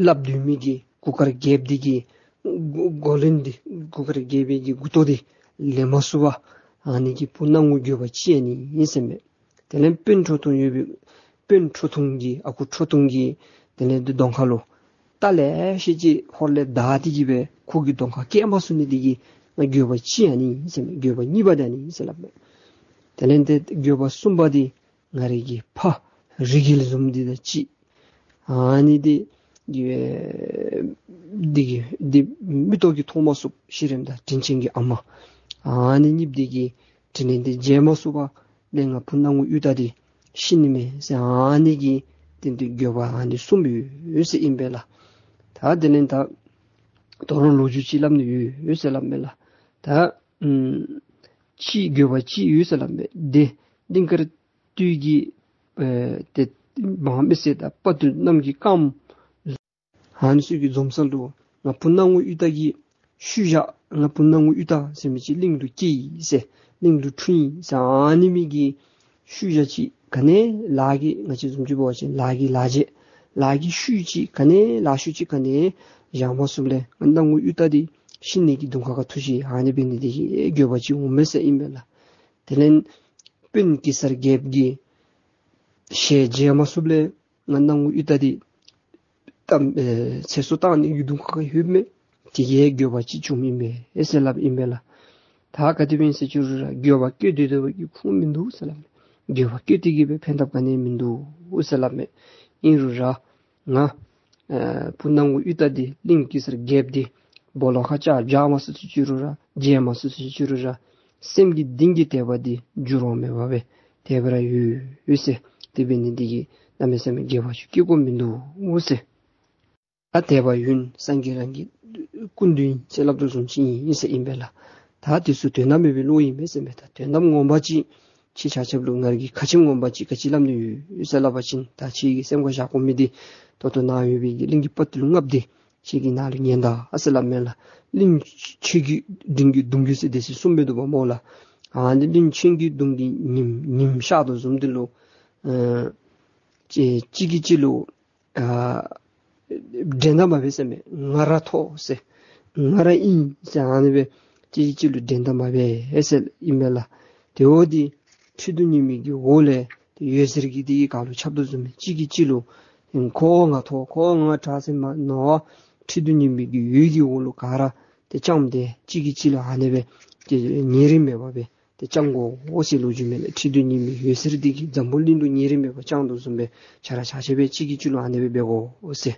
སླབ་སྡོད་མི་གི་གུར་དཀར་རྒྱལཔོ་འདི་གི་མགོ་མགོ་ལན་འདི་གུར་དཀར་རྒྱལ་པོའི་གི་མགུ་ཏོ་འདི་ལེན་མ་ཚུགས་པར་ཨ་ནི་གི་བུ་སྣང་ངུ་འགྱོད་པ་ཅིག་ཨ་ནི་ཨིན་ཟེར་མས། དེ་ལས་དཔོན་ཁྲོ་ཐུང་ཡོད་པའི་དཔོན་ཁྲོ་ཐུང་གི་ཨ་ཁུ་ཁྲོ་ཐུང་གི་དེ་ལས་འདི་གདོང་ཁ་ལུ་རྟ་ལེ་ཤ་ཅིག་ཧོར་ལས་བདའ་སྟེ་གི་སྦེ་ཁོ་གི་གདོང་ཁར་བཀལ་མ་ཚུགས་ནི་འདི་གིས་ང་འགྱོད་པ་ཅིག་ཨ་ནི་ཨིན་ཟེར་མས། འགྱོད་པ་གཉིས་པ་འདི་ཨ་ནི་ཨིན་ཟེར་སླབ་མས། དེ་ལས་འདི་འགྱོད་པ་གསུམ་པ་འདི་ང་རའི་གི་ཕ་རི་རྒྱལ་བཟུམ་འདི་དང་གཅིག། ཨ་ནི་འདི་གི་འདི་གི་འདི་མིག་ཏོ་གིས་མཐོང་མ་ཚུགས། ཤི་རནམ་ད་དྲིན་ཅན་གྱི་ཨ་མ། ཨ་ནི་གཉིས་འདི་གི་དྲིན་ལན་འདི་འཇལ་མ་ཚུགས་པར་ལས་ང་བུ་སྣང་ངུ་གཡུ་སྟག་འདི་ཤི་ནི་མས་ཟེར་ཨ་ནི་གི་དེ་འདི་འགྱོད་པ་ཨ་ནི་གསུམ་ཡོད་ཟེར་ཨིན་པས་ལགས། ད་དེ་ལས་ད་ད་རུང་ལོ་རྒྱུས་ཅིག་སླབ་ནི་ཡོད་ཟེར་སླབ་མས་ལགས། ད་ཨམ་ཅིག་འགྱོད་པ་ཅིག་ཡོད་ཟེར་སླབ་མས། དེ་གླིང་དཀར་སྟོད་ཀྱི་ཨེ་ཏེ་འབངས་མི་སེར་དང་དཔའ་བརྟུལ་རྣམས་ཀྱིས་བཀག་ཨ་ནི་ཚུ་གི་འཛོམས་ས་ལུ་ང་བུ་སྣང་ངུ་གཡུ་སྟག་གི་ཤུལ་བཞག། ང་བུ་སྣང་ངུ་གཡུ་སྟག་ཟེར་མི་ཅིག་གླིང་ལུ་སྐྱེས་ཡི་ཟེར་གླིང་ལུ་འཁྲུངས་ཡི་ཟེར་ཨ་ནི་མི་གི་ཤུལ་བཞག་ཅིག་ག་ནི་ལཱ་གི་ང་བཅས་བཟུམ་ཅིག་འབད་བ་ཅིན་ལཱ་གི་ལཱ་བྱེད་ལཱ་གི་ཤུལ་ཅིག་ག་ནི་ལཱ་ཤུལ་ཅིག་ག་ནི་བཞག་མ་ཚུགསཔ་ལས་ང་སྣང་ངུ་གཡུ་སྟག་འདི་ཤི་ནི་གི་གདོང་ཁ་ཁར་ཐུག་ཅི། ཨ་ནི་འབད་ནི་འདི་གིས་འགྱོད་པ་ཅིག་འོང་མས་ཟེར་ཨིན་པས་ལགས། དེ་ལས་དཔོན་གེ་སར་རྒྱལཔོ་གི་ཞལ་མཇལ་མ་ཚུགསཔ་ལས་ང་སྣང་ངུ་གཡུ་སྟག་འདི་གཏམ་ཨེ་ཚེ་སྲོག་བཏང་ནི་གི་གདོང་ཁ་ཁར་ལྷོདཔ་མས། དེ་གིས་འགྱོད་པ་ཅིག་བྱུངམ་ཨིན་མས་ཟེར་སླབ་ཨིན་པས་ལགས། ད་ག་དེ་སྦེ་ཨིན་ཟེར་ཅི་རུང་ར་འགྱོད་པ་སྐྱེ་སྟེ་སྡོད་པ་གིས་ཁུངས་མིན་འདུག་ཟེར་སླབ་མས། འགྱོད་པ་སྐྱེ་སྟེ་གི་སྦེ་ཕན་ཐབས་ག་ནི་མིན་འདུག་ཟེར་སླབ་མས། ཨིན་རུང་ར་ང་ཨེ་བུ་སྣང་ངུ་གཡུ་སྟག་འདི་གླིང་གེ་སར་རྒྱལཔོ་འདི་སྦོ་ལོགས་ཁར་བཅར་བཅར་མ་ཚུགས་ཟེར་ཅི་རུང་ར་མཇལ་མ་ཚུགས་ཟེར་ཅི་རུང་ར་སེམས་ཀྱི་གཏིང་གི་དད་པ་འདི་འགྱུར་བ་མེད་པ་སྦེ་དེ་སྦེ་ར་ཡོད་ཡོད་ཟེར། དེ་འབད་ནི་འདི་གིས་གནམ་མེད་ས་མེད་འགྱོད་པ་ཅིག་སྐྱེ་དགོཔ་མིན་འདུག་ཟེར། ད་དད་པ་ཡུན་སངས་རྒྱས་རང་གི་སྐུ་མདུན་ཟེར་སླབ་དོ་བཟུམ་ཅིག་ཨིན་ཟེར་ཨིན་པས་ལགས། ད་འདི་ཚུ་དོན་དམ་མེད་པའི་བློ་ཨིན་མས་ཟེར་མས། ད་དོན་དམ་ངོ་མ་ཅིག་ཁྱེད་ཆ་ཁྱབ་ལུ་ང་རའི་གི་ཁ་ཆེམས་ངོ་མ་ཅིག་ག་ཅི་སླབ་ནི་ཡོད་ཟེར་སླབ་པ་ཅིན་ད་ཁྱེད་ཀྱི་སེམས་ཁར་བཞག་དགོ་མི་འདི་ད་ལྟོ་ནཱ་ཡོད་པའི་གི་གླིང་གི་དཔའ་བརྟུལ་ལྔ་པོ་འདི་ཁྱེད་ཀྱིས་ནཱ་ལུ་ཉན་ད་ཟེར་སླབ་མས་ལགས། གླིང་ཆེན་གྱི་སྒྲིང་གི་གདུང་བརྒྱུད་ཟེར་སྡེ་སྲིད་གསུམ་སྦེ་འདུག་པ་སྨོ་ལགས། ཨ་ནི་གླིང་ཆེན་གྱི་གདུང་གི་ཉིམ་ཉིམ་ཤར་དོ་བཟུམ་འདི་ལུ་ཨ་གཅིག་གིས་གཅིག་ལུ་ཨ་འགྲན་ཟླ་མ་འབད་ཟེར་མས། ང་ར་མཐོ་ཟེར་ང་ར་ཨིན་ཟེར་ཨ་ནི་སྦེ་གཅིག་གིས་གཅིག་ལུ་འགྲན་ཟླ་མ་འབད་ཟེར་ཨིན་མས་ལགས། དེ་འོ་འདི་ཁྲི་གདུགས་ཉི་མའི་གི་འོག་ལས་འདི་འོད་ཟེར་གྱི་འདི་ག་ལུ་ཁྱབ་དོ་བཟུམ་སྦེ་གཅིག་གིས་གཅིག་ལུ་ཨིན་ཁོ་ང་མཐོ་ཁོ་ང་དྲག་ཟེར་མ་མནོ་བར་ཁྲི་གདུགས་ཉི་མའི་གི་འོད་ཀྱི་འོག་ལུ་ག་ར་ཏེ་བཅངམ་ད་གཅིག་གིས་གཅིག་ལུ་ཨ་ནི་སྦེ་ཏེ་ཉེ་རིང་མེད་པར་སྦེ་ཏེ་བཅང་དགོ་ཟེར་ལོ་རྒྱུས་མས་ལགས། ཁྲི་གདུགས་ཉི་མའི་འོད་ཟེར་འདི་གིས་འཛམ་བུ་གླིང་ལུ་ཉེ་རིང་མེད་པར་བཅང་དོ་བཟུམ་སྦེ་ཆ་ར་ཆ་ཁྱབ་སྦེ་གཅིག་གིས་གཅིག་ལུ་ཨ་ནི་སྦེ་འབད་དགོ་ཟེར།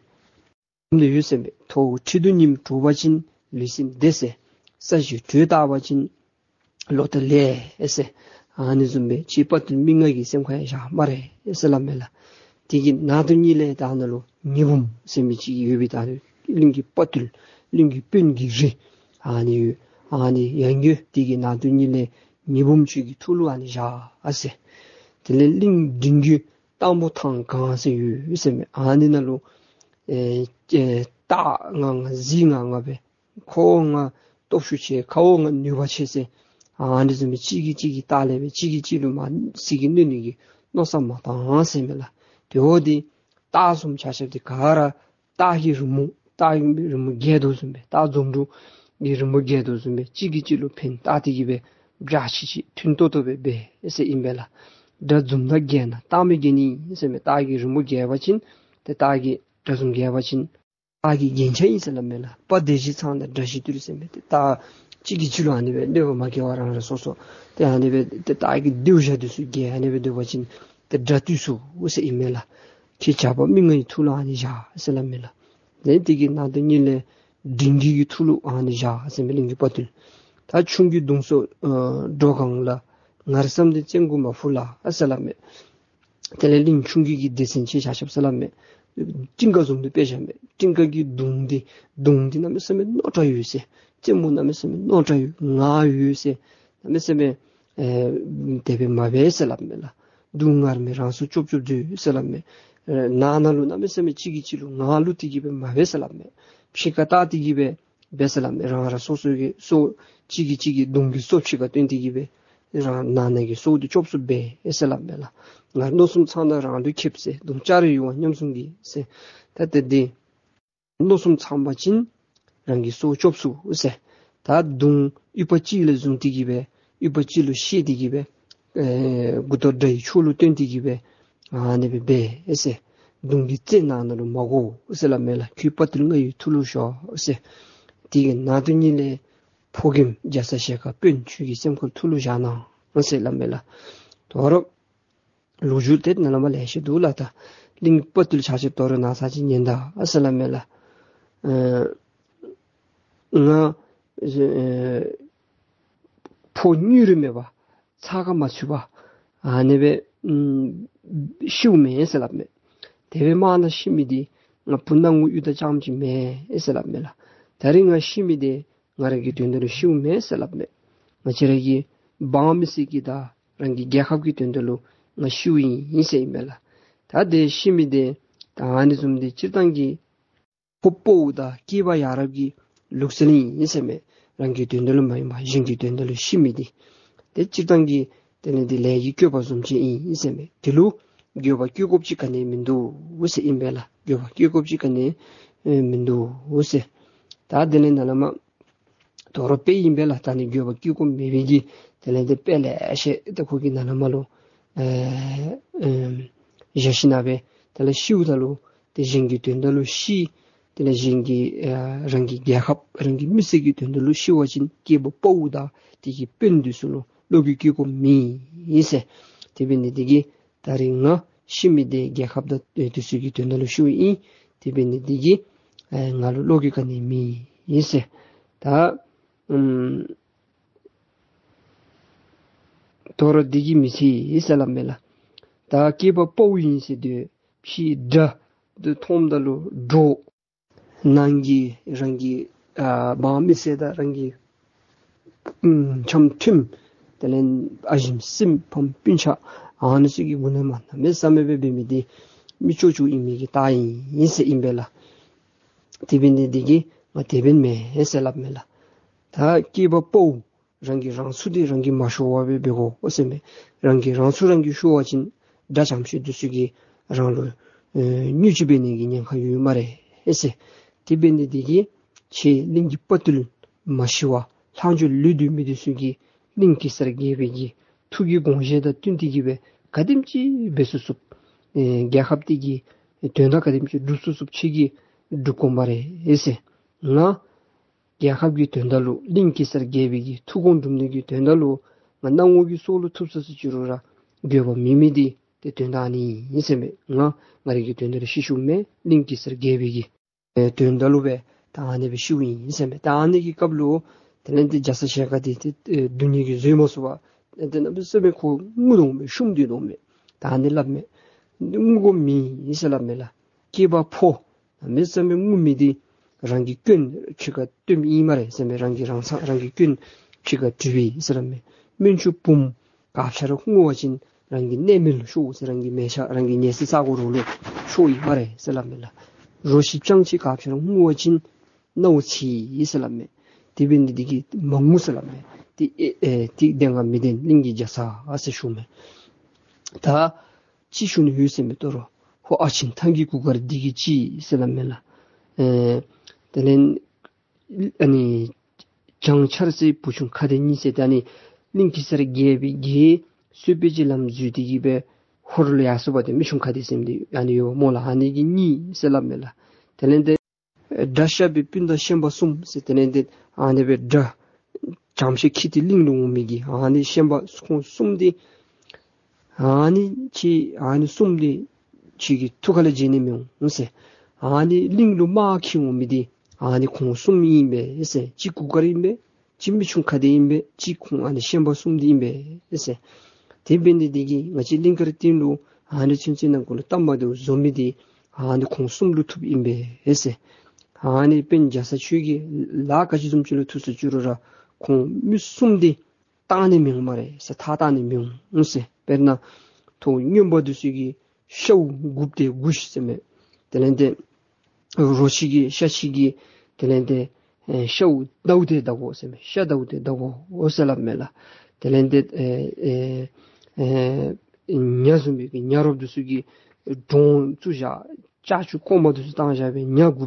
ཨ་ནི་འོད་ཟེར་མས། མཐོ་ཁྲི་གདུགས་ཉིམ་དྲོ་བ་ཅིན་ལུས་སེམས་བདེ་ཟེར། ས་གཞི་དྲོད་བཏགས་པ་ཅིན་ལོ་ཟླ་ལེགས་ཟེར། ཨ་ནི་བཟུམ་སྦེ་ཁྱེད་དཔའ་བརྟུལ་མི་ལྔ་གི་སེམས་ཁར་ཡང་བཞག་སྨ་རེ་ཟེར་སླབ་མས་ལགས། དེ་གི་ནང་དུ་ཉིད་ལས་ད་ནཱ་ལུ་ཉི་འབུམ་ཟེར་མི་ཅིག་ཡོད་པའི་ད་གླིང་གི་དཔའ་བརྟུལ་གླིང་གི་དཔོན་གྱི་རི་ཨ་ནི་ཡོད། ཨ་ནི་ཡང་རྒྱུ་དེ་གི་ནང་དུ་ཉིད་ལས་ཉི་འབུམ་ཁྱོད་ཀྱི་ཐུགས་ལུ་ཨ་ནི་བཞག་ཟེར། དེ་ལས་གླིང་འབྲིང་རྒྱུད་སྟག་མོ་ཐང་གང་ཟེར་ཡོད་ཟེར་མས། ཨ་ནི་ནང་ལུ་ཨེ་ཨེ་སྟག་ལྔ་ལྔ་གཟིག་ལྔ་ལྔ་སྦེ་ཁོ་ལྔ་སྟོབས་ཤུགས་ཆེ་ཁོ་ལྔ་ནུས་པ་ཆེ་ཟེར། ཨ་ནི་བཟུམ་སྦེ་གཅིག་གིས་གཅིག་གི་ལྟག་ལས་སྦེ་གཅིག་གིས་གཅིག་ལུ་མ་ཟིལ་གྱིས་གནོན་ནི་གི་མནོ་བསམ་མ་བཏང་ཟེར་མས་ལགས། དེ་འོ་འདི་སྟག་གསུམ་ཆ་ཁྱབ་འདི་ག་ར་སྟག་གི་རི་མོ་སྟག་གི་རི་མོ་རྒྱས་དོ་བཟུམ་སྦེ་སྟག་འཛུམ་དྲུག་གི་རི་མོ་རྒྱས་དོ་བཟུམ་སྦེ་གཅིག་གིས་གཅིག་ལུ་ཕན་བཏགས་ཏེ་གི་སྦེ་འཇའ་ཆི་ཆི་མཐུན་ཏོག་ཏོ་སྦེ་འབད་ཟེར་ཨིན་པས་ལགས། དགྲ་འཛུམ་དང་རྒྱས་ན་སྟག་མོ་རྒྱས་ནི་ཟེར་མས། སྟག་གི་རི་མོ་རྒྱས་པ་ཅིན་ཏེ་སྟག་གི་དགྲ་འཛུམ་རྒྱས་པ་ཅིན་སྟག་གི་རྒྱན་ཆ་ཨིན་ཟེར་སླབ་མས་ལགས། དཔའ་སྡེར་བཞི་ཚང་དང་དགྲ་བཞི་བཏུལ་ཟེར་མས། ཏེ་སྟག་ གཅིག་གིས་གཅིག་ལུ་ཨ་ནི་སྦེ་གནོད་པ་མ་བཀལ་བར་རང་རང་སོ་སོ་ཏེ་ཨ་ནི་སྦེ་ཏེ་སྟག་གི་རྡེའུ་བཞག་འདི་ཚུ་བརྒལ་ཨ་ནི་སྦེ་སྡོད་པ་ཅིན་ཏེ་དགྲ་བཏུལ་ཚུགས་ཟེར་ཨིན་མས་ལགས། ཁྱེད་ཇག་པ་མི་ང་གི་ཐུགས་ལུ་ཨ་ནི་བཞག་ཟེར་སླབ་མས་ལགས། དེ་དེ་གི་ནང་དོན་ཉིད་ལས་འབྲིང་གི་གི་ཐུགས་ལུ་ཨ་ནི་བཞག་ཟེར་མས་གླིང་གི་དཔའ་བརྟུལ། ད་ཆུང་གི་གདུང་སོགས་ཨ་འགྲོ་གང་ལ། ངར་བསམ་དེ་བཙན་སྐུ་མ་ཕུ་ལ་ཟེར་སླབ་མས། དེ་ལས་གླིང་ཆུང་གི་གི་སྡེ་ཚན་ཅིག་ཆ་ཁྱབ་ཟེར་སླབ་མས། སྤྲིན་དཀར་བཟུམ་དུ་དཔེ་བཞག་མས། སྤྲིན་དཀར་གྱི་གདུང་འདི་གདུང་འདི་གནམ་མེད་ས་མེད་རྣོ་དྲགས་ཡོད་ཟེར། རྩེ་མོ་གནམ་མེད་ས་མེད་རྣོ་དྲགས་ཡོད། ངར་ཡོད་ཟེར། གནམ་མེད་ས་མེད་ཨེ་དེ་སྦེ་མ་འབད་ཟེར་སླབ་མས་ལགས། སྡུག་བསྔལ་མེད་རང་སྲོག་སྐྱོབ་སྐྱོབ་མཛོད་ཟེར་སླབ་མས། ཨེ་ནང་ན་ལུ་གནམ་མེད་ས་མེད་གཅིག་གིས་གཅིག་ལུ་ངར་བླུག་སྟེ་གི་སྦེ་མ་འབད་ཟེར་སླབ་མས། ཕྱི་ཁར་བལྟ་སྟེ་གི་སྦེ་འབད་ཟེར་སླབ་མས། རང་རང་སོ་སོ་གི་སྲོག་གཅིག་གིས་གཅིག་གི་གདུང་གི་སྲོག་ཕྱི་ཁར་བཏོན་ཏེ་གི་སྦེ་རང་ནང་ན་གི་སྲོག་འདི་སྐྱོབ་ཚུགསཔ་འབད་ཟེར་སླབ་མས་ལགས། ངར་མནོ་བསམ་ཚང་ན་རང་ལུ་ཁེབས་ཟེར། གདུང་ལྕགས་རི་ཡུ་བ་མཉམ་བཟུང་གིས་ཟེར། ད་དེ་འདི་མནོ་བསམ་ཚང་པ་ཅིན་རང་གི་སྲོག་སྐྱོབ་ཚུགས་ཟེར། ད་གདུང་ཡུ་བ་གཅིག་ལས་བཟུང་སྟེ་གི་སྦེ་ཡུ་བ་གཅིག་ལུ་བཤེད་དེ་གི་སྦེ་ཨེ་མགུ་ཏོ་དགྲ་ཡི་ཕྱོགས་ལུ་བཏོན་ཏེ་གི་སྦེ་ཨ་ནི་སྦེ་འབད་ཟེར། གདུང་གི་རྩེ་ནང་ན་ལུ་མ་དགོ་ཟེར་སླབ་མས་ལགས། ཁྱོད་དཔའ་བརྟུལ་ང་ཡི་ཐུགས་ལུ་ཞོག་ཟེར། དེ་གི་ནང་དོན་ཉིད་ལས་ཕོ་རྒནམ་རྒྱ་ཚ་ཞལ་དཀར་དཔོན་ཁྱོད་ཀྱི་སེམས་ཁར་ཐུགས་ལུ་བཞག་གནང་ཟེར་སླབ་མས་ལགས། དོ་རུང་ལོ་རྒྱུས་དེ་ནཱ་ལས་མར་ལེ་ཤ་འདུག་ལགས། ད་གླིང་དཔའ་བརྟུལ་ཆ་ཁྱབ་དོ་རུང་ནཱ་ཚར་ཅིག་ཉན་ད་ཟེར་སླབ་མས་ལགས། ཨ་ང་ཨེ་ཕོ་གཉུག་རུས་མེད་པར་ཚ་ཁ་མ་ཚུད་པར་ཨ་ནི་སྦེ་ཨམ་ཤིཝ་མེན་ཟེར་སླབ་མས། དེ་སྦེ་མ་ན་ཤི་མི་འདི་ང་བུ་སྣང་ངུ་གཡུ་སྟག་རྐྱངམ་ཅིག་མེན་ཟེར་སླབ་མས་ལགས། ད་རིས་ང་ཤི་མི་འདི་ང་རང་གི་དོན་དག་ལུ་ཤིཝ་མེན་ཟེར་སླབ་མས། ང་བཅས་ར་གི་འབངས་མི་སེར་གྱི་དང་རང་གི་རྒྱལ་ཁབ་ཀྱི་དོན་དག་ལུ་ང་ཤིཝ་ཨིན་ཟེར་ཨིན་མས་ལགས། ད་དེ་ཤི་མི་འདི་ད་ཨ་ནི་བཟུམ་འདི་སྤྱིར་བཏང་གི་ཕོ་དཔའ་བོ་དང་སྐྱེས་པ་ཡ་རབས་ཀྱི་ལུགས་སྲོལ་ཨིན་ཟེར་མས། རང་གི་དོན་དག་ལུ་མ་ཡིན་པར་གཞན་གྱི་དོན་དག་ལུ་ཤི་མི་འདི་དེ་སྤྱིར་བཏང་གི་དེ་ལས་འདི་ལས་ཀྱི་བཀོད་པ་བཟུམ་ཅིག་ཨིན་ཟེར་མས། དེ་ལུ་འགྱོད་པ་སྐྱེ་དགོཔ་ཅིག་ག་ནི་མིན་འདུག་ཟེར་ཨིན་པས་ལགས། འགྱོད་པ་སྐྱེ་དགོཔ་ཅིག་ག་ནི་ཨེ་མིན་འདུག་ཟེར། ད་དེ་ལས་ནཱ་ལས་མར་དོ་རུང་དཔེ་ཨིན་པས་ལགས། ད་ནི་འགྱོད་པ་སྐྱེ་དགོཔ་མེད་པའི་གི་དེ་ལས་འདི་དཔེ་ལེ་ཤ་ད་ཁོ་གིས་ནཱ་ལས་མར་ལུ་ཨེ་ཨེམ་བཞག་ཞིནམ་ལས་དེ་ལས་ཤིཝ་ད་ལུ་དེ་གཞན་གྱི་དོན་དག་ལུ་ཤི། དེ་ལས་གཞན་གྱི་ཨ་རང་གི་རྒྱལ་ཁབ་རང་གི་མི་སེར་གྱི་དོན་དག་ལུ་ཤི་བ་ཅིན་སྐྱེས་པ་དཔའ་བོ་དང་དེ་གི་དཔོན་འདི་ཚུ་ལུ་བློ་འགྱོད་སྐྱེ་དགོཔ་མེད་ཟེར། དེ་འབད་ནི་འདི་གིས་ད་རིས་ང་ཤི་མི་འདི་རྒྱལ་ཁབ་དང་དེ་ཚུ་གི་དོན་དག་ལུ་ཤིཝ་ཨིན། དེ་འབད་ནི་འདི་གིས་ཨེ་ང་ལུ་བློ་འགྱོད་ག་ནི་མེད་ཟེར། ད་ཨམ་དོ་རུང་འདི་གིས་མི་ཚད་ཟེར་སླབ་མས་ལགས། ད་སྐྱེས་པ་དཔའ་བོ་ཨིན་ཟེར་དེ་ཕྱི་དགྲ་འདི་མཐོངམ་ད་ལུ་འདྲོག། ནང་གི་རང་གི་ཨ་འབངས་མི་སེར་དང་རང་གི་ཨམ་འཆམ་མཐུན་དེ་ལས་ཨ་ཞེམ་སྲིངམ་ཕམ་སྤུན་ཆ་ཨ་ནི་ཚུ་གི་མགུ་ནང་མར་གནམ་མེད་ས་མེད་སྦེ་འབད་མི་འདི་མི་ཅོག་ཅོག་ཨིན་མི་གི་རྟགས་ཨིན་ཟེར་ཨིན་པས་ལགས། དེ་འབད་ནི་འདི་གིས་ང་དེ་འབདན་མེན་ཟེར་སླབ་མས་ལགས། ད་སྐྱེས་པ་དཔའ་བོ་རང་གིས་རང་ཚུགས་འདི་རང་གིས་མ་ཤོར་བར་སྦེ་འབད་དགོ་ཟེར་མས། རང་གིས་རང་ཚུགས་རང་གིས་ཤོར་བ་ཅིན་དགྲ་བྱམས་ཆོས་འདི་ཚུ་གིས་རང་ལུ་ཨེ་བརྙས་བཅོས་འབད་ནི་གི་ཉེན་ཁ་ཡོད་སྨ་རེ་ཟེར། དེ་འབད་ནི་འདི་གིས་ཁྱེད་གླིང་གི་དཔའ་བརྟུལ་མ་ཤི་བར་ལྷག་འཕྲོ་ལུས་སྡོད་མི་འདི་ཚུ་གིས་གླིང་གེ་སར་རྒྱལ་པོའི་གི་ཐུགས་ཀྱི་དགོངས་བཞེད་དང་བསྟུན་ཏེ་གི་སྦེ་ག་དེམ་ཅིག་འབད་ཚུགས་ཚུགསཔ་ཨེ་རྒྱལ་ཁབ་འདི་གི་དོན་དག་ག་དེམ་ཅིག་སྒྲུབ་ཚུགས་ཚུགསཔ་ཁྱེད་ཀྱིས་སྒྲུབ་དགོ་སྨ་རེ་ཟེར། ང་རྒྱལ་ཁབ་ཀྱི་དོན་དག་ལུ་གླིང་གེ་སར་རྒྱལ་པོའི་གི་ཐུགས་དགོངས་སྒྲུབ་ནི་གི་དོན་དག་ལུ་ང་སྣང་ངོ་གི་སྲོག་ལུ་ཐུག་ས་ཅི་རུང་ར་འགྱོད་པ་མེད་མི་འདི་དེ་དོན་དག་ཨ་ནི་ཨིན་ཟེར་མས། ང་ང་རའི་གི་དོན་དག་ལུ་ཤི་ཤིཝ་མེན། གླིང་གེ་སར་རྒྱལ་པོའི་གི་ཨེ་དོན་དག་ལུ་སྦེ་ད་ཨ་ནི་སྦེ་ཤིཝ་ཨིན་ཟེར་མས། ད་ཨ་ནི་གི་སྐབས་ལུ་དེ་ལས་འདི་རྒྱ་ཚ་ཞལ་དཀར་འདི་ཏེ་ཨེ་སྡུག་བསྔལ་གྱིས་བཟོད་མ་ཚུགས་པར་ཏེ་གནམ་མེད་ས་མེད་ཁོ་ངུ་དོ་མས། བཤུམ་སྡོད་དོ་མས། ད་ཨ་ནི་སླབ་མས། ངུ་དགོཔ་མེད་ཟེར་སླབ་མས་ལགས། སྐྱེས་པ་ཕོ་གནམ་མེད་ས་མེད་ངུ་མི་འདི་རང་གི་སྐྱོན་ཕྱི་ཁར་སྟོནམ་ཨིན་སྨ་རེ་ཟེར་མས། རང་གི་རང་ཚང་རང་གི་སྐྱོན་ཕྱི་ཁར་སྒྲུབ་པས་ཟེར་སླབ་མས། སྨན་ཆུང་བུམོ་ག་ཅི་ར་ངུ་བ་ཅིན་རང་གི་གནས་མལ་ལུ་ཤོག་ཟེར། རང་གི་མལ་ཆ་རང་གི་ཉལ་ས་ས་གོ་རོགས་ལུ་ཤོག་ཨིན་སྨ་རེ་ཟེར་སླབ་མས་ལགས། རོ་ཁྱི་སྤྱང་ཁྱི་ག་ཅི་ར་ངུ་བ་ཅིན་ནཝ་ཚིག་ཟེར་སླབ་མས། དེ་འབད་ནི་འདི་གིས་མ་ངུ་ཟེར་སླབ་མས། ཏེ་ཨེ་ཨེ་ཏེ་བདེན་ག་མི་བདེན་གླིང་གི་རྒྱ་ཚ་ཟེར་ཞུ་མས། ད་ཅིག་ཞུ་ནི་ཡོད་ཟེར་མས། དོ་རུང་ཧོ་ཨ་ཆེན་ཐང་གི་གུར་དཀར་འདི་གིས་ཅི་ཟེར་སླབ་མས་ལགས། ཨེ་དེ་ལས་ཨ་ནི་བྱང་ཆར་སའི་བུ་ཆུང་ཁ་བདེ་གཉིས་ཟེར་ཏེ་ཨ་ནི་གླིང་གེ་སར་རྒྱལ་པོའི་གི་གསོལ་དཔོན་གྱི་ལམ་འཛོལ་ཏེ་གི་སྦེ་ཧོར་ལུ་ཡར་སོང་བ་ཏེ་མི་ཆུང་ཁ་བདེ་ཟེར་མི་འདི་ཨ་ནི་ཡོདཔ་སྨོ་ལགས། ཨ་ནི་གི་གཉིས་ཟེར་སླབ་མས་ལགས། དེ་ལས་འདི་དགྲ་ཤ་བའི་སྤུན་ཟླ་ཤན་པ་གསུམ་ཟེར་དེ་ལས་འདི་ཨ་ནི་སྦེ་དགྲ་ བྱང་ཤར་ཁྱི་སྟེ་གླིང་ལུ་འོང་མི་གི་ཨ་ནི་ཤན་པ་ཁོང་གསུམ་འདི་ཨ་ནི་ཁྱེད་ཨ་ནི་གསུམ་འདི་ཁྱེད་ཀྱི་ཐུགས་ཁ་ལས་བརྗེད་ནི་མི་འོང་ཟེར། ཨ་ནི་གླིང་ལུ་དམག་འཁྱིད་འོང་མི་འདི་ཨ་ནི་ཁོང་གསུམ་ཨིན་པས་ཟེར། གཅིག་གུར་དཀར་ཨིན་པས། གཅིག་མི་ཆུང་ཁ་བདེ་ཨིན་པས། གཅིག་ཁོང་ཨ་ནི་ཤན་པ་གསུམ་འདི་ཨིན་པས་ཟེར། དེ་འབད་ནི་འདི་གིས་ང་བཅས་གླིང་དཀར་སྟེང་ལུ་ཨ་ནི་ཚུན་ཚོད་ནང་འཁོད་ལུ་སྟབས་མ་བདེཝ་བཟོ་མི་འདི་ཨ་ནི་ཁོང་གསུམ་ལུ་ཐུགཔ་ཨིན་པས་ཟེར། ཨ་ནི་དཔོན་རྒྱ་ཚ་ཁྱོད་ཀྱིས་ལཱ་ག་ཅི་བཟུམ་ཅིག་ལུ་ཐུག་སོ་ཅི་རུང་ར་ཁོང་མི་གསུམ་འདི་བཏང་ནི་མི་འོང་སྨ་རེ་ཟེར། ཐག་བཏང་ནི་མི་འོང་ཟེར། དཔེར་ན་ཐོག་རྔོན་པ་འདི་ཚུ་གིས་ཤཝ་དགུ་སྟེ་དགུ་ཤི་ཟེར་མས། དེ་ལས་ཏེ་རོ་ཁྱི་གིས་ཤ་ཁྱི་གིས་དེ་ལས་ཏེ་ཨེ་ཤཝ་ཟླཝ་སྟེ་ཟླཝ་ཟེར་མས། ཤ་ཟླཝ་སྟེ་ཟླཝ་ཟེར་སླབ་མས་ལགས། དེ་ལས་ཏེ་ཨེ་ཨེ་ཨེ་ཉ་བཟུང་མི་གི་ཉ་རོགསཔ་འདི་ཚུ་གིས་འབྲོང་བཙུགས་བཞག་ལྕགས་ཀྱུ་ཀོ་མ་འདི་ཚུ་བཏང་བཞག་སྦེ་ཉ་དགུ་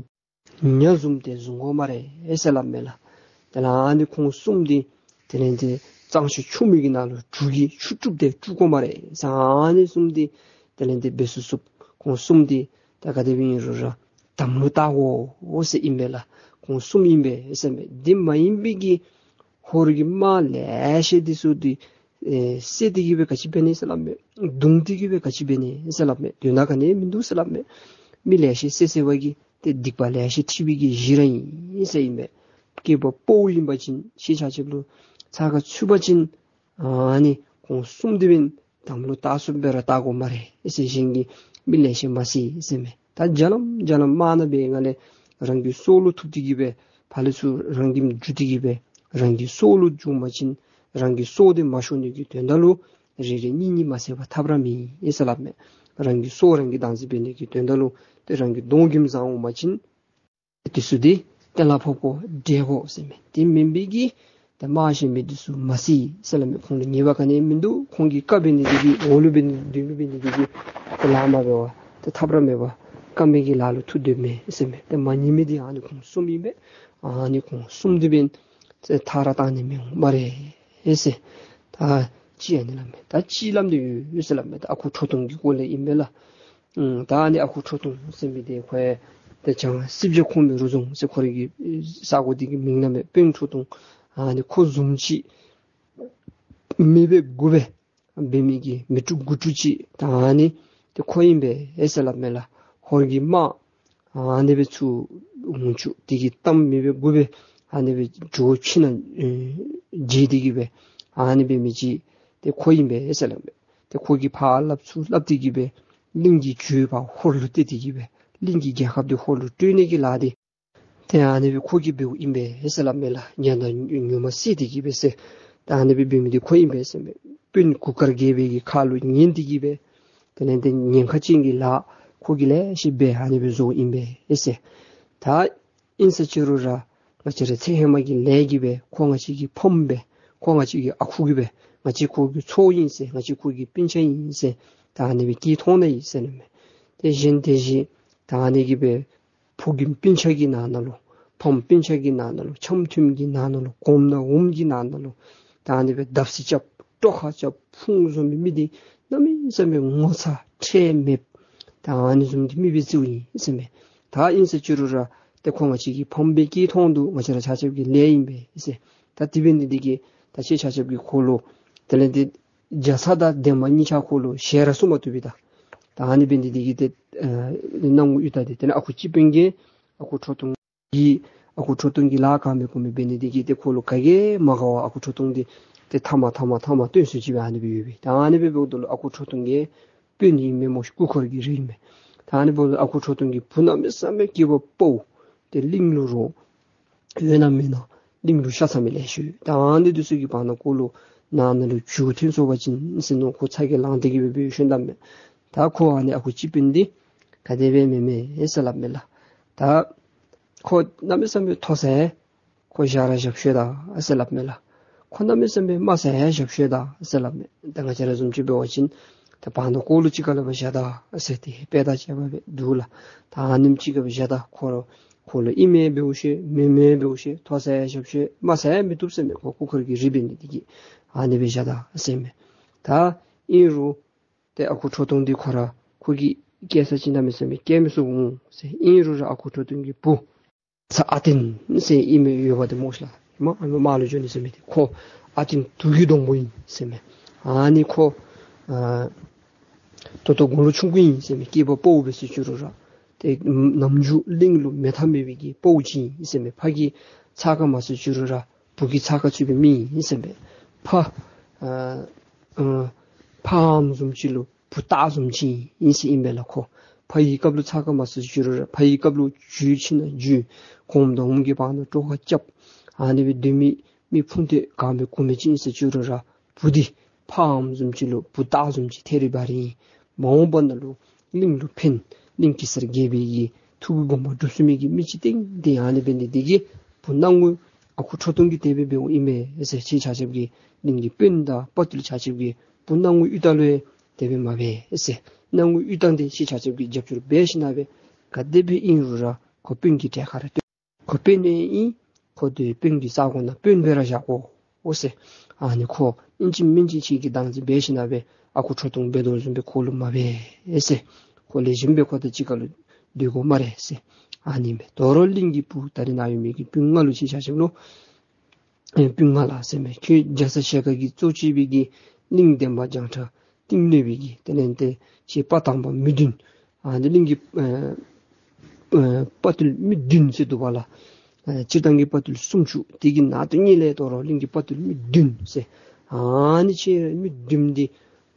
ཉ་བཟུང་སྟེ་བཟུང་དགོ་སྨ་རེ་ཟེར་སླབ་མས་ལགས། དེ་ལས་ཨ་ནི་ཁོང་གསུམ་འདི་དེ་ལས་ཏེ་གཙང་ཆུ་ཆུ་མིག་གི་ནང་ལུ་གྲུ་གིས་ཆུ་དཀྲུགས་ཏེ་དཀྲུགས་དགོ་སྨ་རེ་ཟེར། ཨ་ནི་གསུམ་འདི་དེ་ལས་ཏེ་འབད་ཚུགས་ཚུགས། ཁོང་གསུམ་འདི་ད་ག་དེ་སྦེ་ཨིན་རུང་ར་དམ་ལུ་བཏགས་དགོ་ཟེར་ཨིན་པས་ལགས། ཁོང་གསུམ་ཨིན་པས་ཟེར་མས། འདི་མ་ཡིན་པའི་གི་ཧོར་གྱི་དམག་ལེ་ཤ་འདི་ཚུ་འདི་ཨེ་བསད་དེ་གི་སྦེ་ག་ཅི་འབད་ནི་ཟེར་སླབ་མས། བརྡུང་སྟེ་གི་སྦེ་ག་ཅི་འབད་ནི་ཟེར་སླབ་མས། དོན་དག་ག་ནི་མིན་འདུག་ཟེར་སླབ་མས། མི་ལེ་ཤ་བསད་བསད་པ་གིས་ཏེ་སྡིག་པ་ལེ་ཤ་འཁྲི་བའི་གི་གཞི་ར་ཨིན་ཟེར་ཨིན་པས། སྐྱེས་པ་ཕོ་ཨིན་པ་ཅིན་ཁྱེད་ཆ་ཁྱབ་ལུ་ཚ་ག་ཚུད་པ་ཅིན་ཨ་ནི་ཁོང་གསུམ་འདི་འབདན་དམ་ལུ་བཏགས་ཚུགསཔ་སྦེ་ར་བཏགས་དགོ་སྨ་རེ་ཟེར། གཞན་གྱི་མི་ལེ་ཤ་མ་བསད་ཟེར་མས། ད་རྒྱ་ལམ་རྒྱ་ལམ་དམག་ནང་འབད་སྒང་ལས་རང་གི་སྲོག་ལུ་ཐུག་སྟེ་གི་སྦེ་ཕར་ལས་ཚུར་རང་གི་རྒྱུག་སྟེ་གི་སྦེ་རང་གི་སྲོག་ལུ་འཇུག་པ་ཅིན་རང་གི་སྲོག་འདི་མ་ཤོར་ནི་གི་དོན་དག་ལུ་རེ་རེ་གཉིས་གཉིས་མ་བསད་པར་ཐབས་ར་མེད་ཟེར་སླབ་མས། རང་གི་སྲོག་རང་གིས་བདག་འཛིན་འབད་ནི་གི་དོན་དག་ལུ་ཏེ་རང་གི་གདོང་གུ་བཟུང་འོང་པ་ཅིན་དེ་ཚུ་འདི་གཏན་ལ་ཕབ་དགོ་བསྒྲལ་དགོ་ཟེར་མས། དེ་མེན་པའི་གི་ད་དམག་གཞན་མི་འདི་ཚུ་མ་བསད་ཟེར་སླབ་མས། ཁོང་ལུ་ཉེས་པ་ག་ནི་མིན་འདུག། ཁོང་གིས་བཀའ་འབད་ནི་འདི་གིས་འོག་ལུ་འབད་ནི་མདུན་ལུ་འབད་ནི་འདི་གིས་ཏེ་ལཱ་མ་འབད་བར་ཏེ་ཐབས་ར་མེད་པར་བཀའ་མའི་གི་ལཱ་ལུ་ཐུག་སྡོདཔ་མས་ཟེར་མས། ཏེ་མ་ཉན་མི་འདི་ཨ་ནི་ཁོང་གསུམ་ཨིན་པས། ཨ་ནི་ཁོང་གསུམ་འདི་འབདན་ཏེ་ཐག་ར་བཏང་ནི་མི་འོང་སྨ་རེ་ཟེར། ད་ཅིག་ཨ་ནི་སླབ་མས། ད་ཅིག་ལམ་འདི་ཡོད་ཡོད་ཟེར་སླབ་མས། ད་ཨ་ཁུ་ཁྲོ་ཐུང་གི་སྐོར་ལས་ཨིན་པས་ལགས། ཨུམ་ད་ཨ་ནི་ཨ་ཁུ་ཁྲོ་ཐུང་ཟེར་མི་འདི་ཁོ་ཡང་ཏེ་བྱང་སེར་སྐྱ་ཁོངས་མི་རུ་རྫོང་ཟེར་ཁོ་རའི་གི་ས་གོ་འདི་གི་མིང་ཨིན་མས། དཔོན་ཁྲོ་ཐུང་ཨ་ནི་ཁོ་བཟུམ་ཅིག་མི་འབད་དགུ་འབད་འབད་མི་གི་མི་དྲུག་དགུ་དྲུག་ཅིག་ད་ཨ་ནི་ཏེ་ཁོ་ཨིན་པས་ཟེར་སླབ་མས་ལགས། ཧོར་གྱི་དམག་ཨ་ནི་སྦེ་ཚུར་འོང་བཅུག་དེ་གི་གཏམ་མི་འབད་དགུ་འབད་ཨ་ནི་སྦེ་ཇོ་ཕྱི་ནང་ཨེ་བརྗེ་སྟེ་གི་སྦེ་ཨ་ནི་འབད་མི་ཅིག་ཏེ་ཁོ་ཨིན་པས་ཟེར་སླབ་མས། ཏེ་ཁོ་གིས་ཕར་སླབ་ཚུར་སླབ་སྟེ་གི་སྦེ་གླིང་གི་ཇོ་བོ་ཧོར་ལུ་སྟེར་ཏེ་གི་སྦེ་གླིང་གི་རྒྱལ་ཁབ་འདི་ཧོར་ལུ་སྤྲོད་ནི་གི་ལཱ་འདི་ཏེ་ཨ་ནི་སྦེ་ཁོ་གིས་འབདཝ་ཨིན་པས་ཟེར་སླབ་མས་ལགས། ཉ་དང་ཉུག་མ་བསད་དེ་གི་སྦེ་ཟེར། ད་ཨ་ནི་སྦེ་འབད་མི་འདི་ཁོ་ཨིན་པས་ཟེར་མས། དཔོན་གུར་དཀར་རྒྱལ་པོའི་གི་ཁ་ལུ་ཉན་ཏེ་གི་སྦེ་དེ་ལས་ཏེ་ཉེན་ཁ་ཅན་གྱི་ལཱ་ཁོ་གིས་ལེ་ཤ་འབད་ཨ་ནི་སྦེ་བཟོཝ་ཨིན་པས་ཟེར། ད་ཨིན་ཟེར་ཅི་རུང་ར་ང་བཅས་ར་ཚེ་ཧེ་མ་གི་ལས་ཀྱིས་སྦེ་ཁོ་ང་བཅས་ཀྱི་ཕམ་སྦེ་ཁོ་ང་བཅས་ཀྱི་ཨ་ཁུ་གི་སྦེ་ང་བཅས་ཁོ་གི་ཚའོ་ཨིན་ཟེར་ང་བཅས་ཁོ་གི་སྤུན་ཆ་ཨིན་ཟེར་ད་ཨ་ནི་སྦེ་སྐྱེས་ཐོན་ནི་ཨིན་ཟེར་ནི་མས། དེ་བཞིན་དེ་བཞིན་ད་ཨ་ནི་གི་སྦེ་ཕོ་རྒནམ་སྤུན་ཆ་གི་ནང་ན་ལུ་ཕམ་སྤུན་ཆ་གི་ནང་ན་ལུ་འཆམ་མཐུན་གྱི་ནང་ན་ལུ་གོམ་དང་འོམ་གྱི་ནང་ན་ལུ་ད་ཨ་ནི་སྦེ་བརྡབ་གསིག་རྐྱབ་དཀྲོག་ཁ་རྐྱབ་ཕུང་བཟོ་མི་མི་འདི་གནམ་མེད་ས་མེད་ངོ་ཚ་ཁྲེལ་མེདཔ་ད་ཨ་ནི་བཟུམ་གྱི་མི་སྦེ་བརྩིཝ་ཨིན་ཟེར་མས། ད་ཨིན་ཟེར་ཅི་རུང་ར་ཏེ་ཁོ་ང་བཅས་ཀྱི་ཕམ་སྦེ་སྐྱེས་ཐོན་འདུག། ང་བཅས་ར་ཆ་ཁྱབ་ཀྱི་ལས་ཨིན་པས་ཟེར། ད་དེ་འབད་ནི་འདི་གིས་ད་ཁྱེད་ཆ་ཁྱབ་ཀྱིས་ཁོ་ལུ་དེ་ལས་ཏེ་རྒྱ་ཚ་དང་འདན་མ་གཉིས་ཆ་ཁོ་ལུ་ཞལ་ར་གསུང་མ་བཏུབ་པས་ད། ད་ཨ་ནི་འབད་ནི་འདི་གིས་ཏེ་ཨ་ནི་གནང་དགོཔ་ཡོད་ད། ཏེ་དེ་ལས་ཨ་ཁུ་སྤྱི་དཔོན་གྱིས་ཨ་ཁུ་ཁྲོ་ཐུང་གིས་ཨ་ཁུ་ཁྲོ་ཐུང་གིས་ལཱ་ག་མི་དགོ་མི་འབད་ནི་འདི་གིས་ཏེ་ཁོ་ལུ་ག་གིས་མ་དགའ་བར་ཨ་ཁུ་ཁྲོ་ཐུང་འདི་ཏེ་མཐའ་མ་མཐའ་མ་མཐའ་མ་སྟོན་སུ་ཅིག་སྦེ་ཨ་ནི་སྦེ་ཡོད་པས། ད་ཨ་ནི་སྦེ་འབདཝ་ད་ལུ་ཨ་ཁུ་ཁྲོ་ཐུང་གི་དཔོན་ཨིན་མས་སྨོ། སྐུ་འཁོར་གྱི་རིགས་ཨིན་མས། ད་ཨ་ནི་འབདཝ་ད་ཨ་ཁུ་ཁྲོ་ཐུང་གི་བུ་གནམ་མེད་ས་མེད་སྐྱེས་པ་ཕོ་ཏེ་གླིང་ལུ་རོགས་ཡོད་ན་མེད་ན་གླིང་ལུ་ཤ་ཚ་མི་ལེ་ཤ་ཡོད། ད་ཨ་ནི་འདི་ཚུ་གི་བར་ན་ཁོ་ལུ་ནང་ན་ལུ་བྱུག་ཐོན་སོང་པ་ཅིན་ཟེར་མནོ་ཁོ་ཚ་གྱང་ལངས་ཏེ་གི་སྦེ་འབད་ཤུལ་ད་མས། ད་ཁོ་ཨ་ནི་ཨ་ཁུ་སྤྱི་དཔོན་འདི་ག་དེ་སྦེ་མེན་མས་ཟེར་སླབ་མས་ལགས། ད་ཁོ་གནམ་མེད་ས་མེད་མཐོ་ས་ཁོ་བཞག་ར་བཞག་ཤོག་ད་ཟེར་སླབ་མས་ལགས། ཁོ་གནམ་མེད་ས་མེད་དམའ་ས་བཞག་ཤོག་ད་ཟེར་སླབ་མས། ད་ང་བཅས་ར་བཟུམ་ཅིག་འབད་བ་ཅིན་ད་བར་ན་ཁོ་ལུ་གཅིག་ཁར་ལུ་སྦེ་བཞག་ད་ཟེར་ཏེ་དཔེ་དང་བཅས་པ་སྦེ་འདུག་ལགས། ད་ཨ་ནེམ་ཅིག་ཁར་སྦེ་བཞག་ད། ཁོ་ལུ་ཁོ་ལུ་ཨིན་མི་འབདཝ་ཤེས་མེན་མི་འབདཝ་ཤེས། མཐོ་ས་བཞག་ཤོག་དམའ་ས་མི་བཏུབ་ཟེར་མས། ཁོ་སྐུ་འཁོར་གྱི་རིགས་འབད་ནི་འདི་གིས་ཨ་ནི་སྦེ་བཞག་ད་ཟེར་མས། ད་ཨིན་རུང་ཏེ་ཨ་ཁུ་ཁྲོ་ཐུང་འདི་ཁོ་ར་ཁོ་གིས་སྐྱེལ་ས་ཅིག་གནམ་མེད་ས་མེད་སྐྱེལ་མི་ཚུགས་འོང་ཟེར། ཨིན་རུང་ར་ཨ་ཁུ་ཁྲོ་ཐུང་གི་བུ་ཚ་ཨ་བརྟན་ཟེར་ཨིན་མི་ཡོདཔ་འདི་སྨོ་ཤ་ལགས། མ་མ་ལུ་འགྱོ་ནི་ཟེར་མི་འདི་ཁོ་ཨ་ཏི་དུག་གི་སྡོང་པོ་ཨིན་ཟེར་མས། ཨ་ནི་ཁོ་ཨ་ད་ལྟོ་དགུང་ལོ་ཆུང་ཀུ་ཨིན་ཟེར་མས། སྐྱེས་པ་ཕོ་འབད་སོང་ཅི་རུང་ར་ཏེ་ནམ་རྒྱུན་གླིང་ལུ་མེད་ཐབས་མེད་པའི་གི་ཕོ་ཅིག་ཨིན་ཟེར་མས། ཕ་གི་ཚ་ཁ་མ་ཚུད་ཅི་རུང་ར་བུ་གི་ཚ་ཁ་ཚུད་པའི་མི་ཨིན་ཟེར་མས། ཕ་ཨ་ཨ་ཕའམ་བཟུམ་ཅིག་ལུ་བུ་སྟག་བཟུམ་ཅིག་ཨིན་ཟེར་ཨིན་པས་ལགས། ཁོ་ཕ་ཡི་སྐབས་ལུ་ཚ་ཁ་མ་ཚུད་ཅི་རུང་ར་ཕ་ཡི་སྐབས་ལུ་རྒྱུད་ཕྱི་ནང་རྒྱུད་གོངམ་དང་འོགམ་གྱི་བར་ན་དཀྲོགས་ཁ་རྐྱབ། ཨ་ནི་སྦེ་སྡོད་མི་མི་ཕུང་ཏོག་གང་སྦེ་གོ་མི་ཅིག་ཨིན་ཟེར་ཅི་རུང་ར་བུ་འདི་ཕའམ་བཟུམ་ཅིག་ལུ་བུ་སྟག་བཟུམ་ཅིག་ཐེ་རི་བ་རི་ཨིན། མ་འོངས་པ་ནང་ལུ་གླིང་ལུ་ཕན་གླིང་གེ་སར་རྒྱལ་པོའི་གི་ཐུབ་པའི་དགོངས་པ་སྒྲུབ་ཚུགས་མི་གི་མི་ཅིག་ཏན་ཏན་ཨ་ནི་འབད་ནི་འདི་གིས་བུ་སྣང་ངུ་ཨ་ཁུ་ཁྲོ་ཐུང་གིས་དེ་སྦེ་འབདཝ་ཨིན་མས་ཟེར། ཁྱེད་ཆ་ཁྱབ་ཀྱིས་གླིང་གི་དཔོན་དང་དཔའ་བརྟུལ་ཆ་ཁྱབ་ཀྱིས་བུ་སྣང་ངུ་གཡུ་སྟག་ལུ་ཡང་དེ་སྦེ་མ་འབད་ཟེར། སྣང་ངུ་གཡུ་སྟག་འདི་ཁྱེད་ཆ་ཁྱབ་ཀྱིས་རྒྱབ་སྐྱོར་འབད་ཞིནམ་ལས་ག་དེ་སྦེ་ཨིན་རུང་ར་ཁོ་དཔོན་གྱི་གྲལ་ཁར་ཁོ་དཔོན་ཨིན། ཁོ་དེ་དཔོན་གྱི་ས་གོ་ནང་དཔོན་སྦེ་ར་བཞག་དགོ་ཟེར། ཨ་ནི་ཁོ་ཨིན་ཅི་མིན་ཅི་ཁྱེད་ཀྱིས་བདག་འཛིན་འབད་ཞིནམ་ལས་ཨ་ཁུ་ཁྲོ་ཐུང་འབད་དོ་བཟུམ་སྦེ་ཁོ་ལུ་མ་འབད་ཟེར། ཁོ་ལེགས་ཤོམ་སྦེ་ཁོ་དང་གཅིག་ཁར་ལུ་སྡོད་དགོ་སྨ་རེ་ཟེར། ཨ་ནི་མས། དོ་རུང་གླིང་གི་བུ་ད་རིས་ནཱ་ཡོད་མི་གི་བུ་ང་ལུ་ཁྱེད་ཆ་ཁྱབ་ལུ་ཨེ་བུ་ང་ལ་ཟེར་མས། ཁྱོད་རྒྱ་ཚ་ཞལ་དཀར་གྱིས་གཙོ་བྱས་པའི་གི་གླིང་འདན་མ་བྱང་ཁྲ་གཏིང་ནོར་བུའི་གི་དེ་ལས་ཏེ་ཁྱེད་དཔའ་དང་པ་མི་བདུན། ཨ་ནི་གླིང་གི་ཨེ་ཨེ་དཔའ་བརྟུལ་མི་བདུན་ཟེར་འདུག་པ་ལགས། ཨེ་སྤྱིར་བཏང་གི་དཔའ་བརྟུལ་སུམ་ཅུ་དེ་གི་ནང་དོན་ཉིད་ལས་དོ་རུང་གླིང་གི་དཔའ་བརྟུལ་མི་བདུན་ཟེར། ཨ་ནི་ཁྱེད་མི་བདུན་འདི་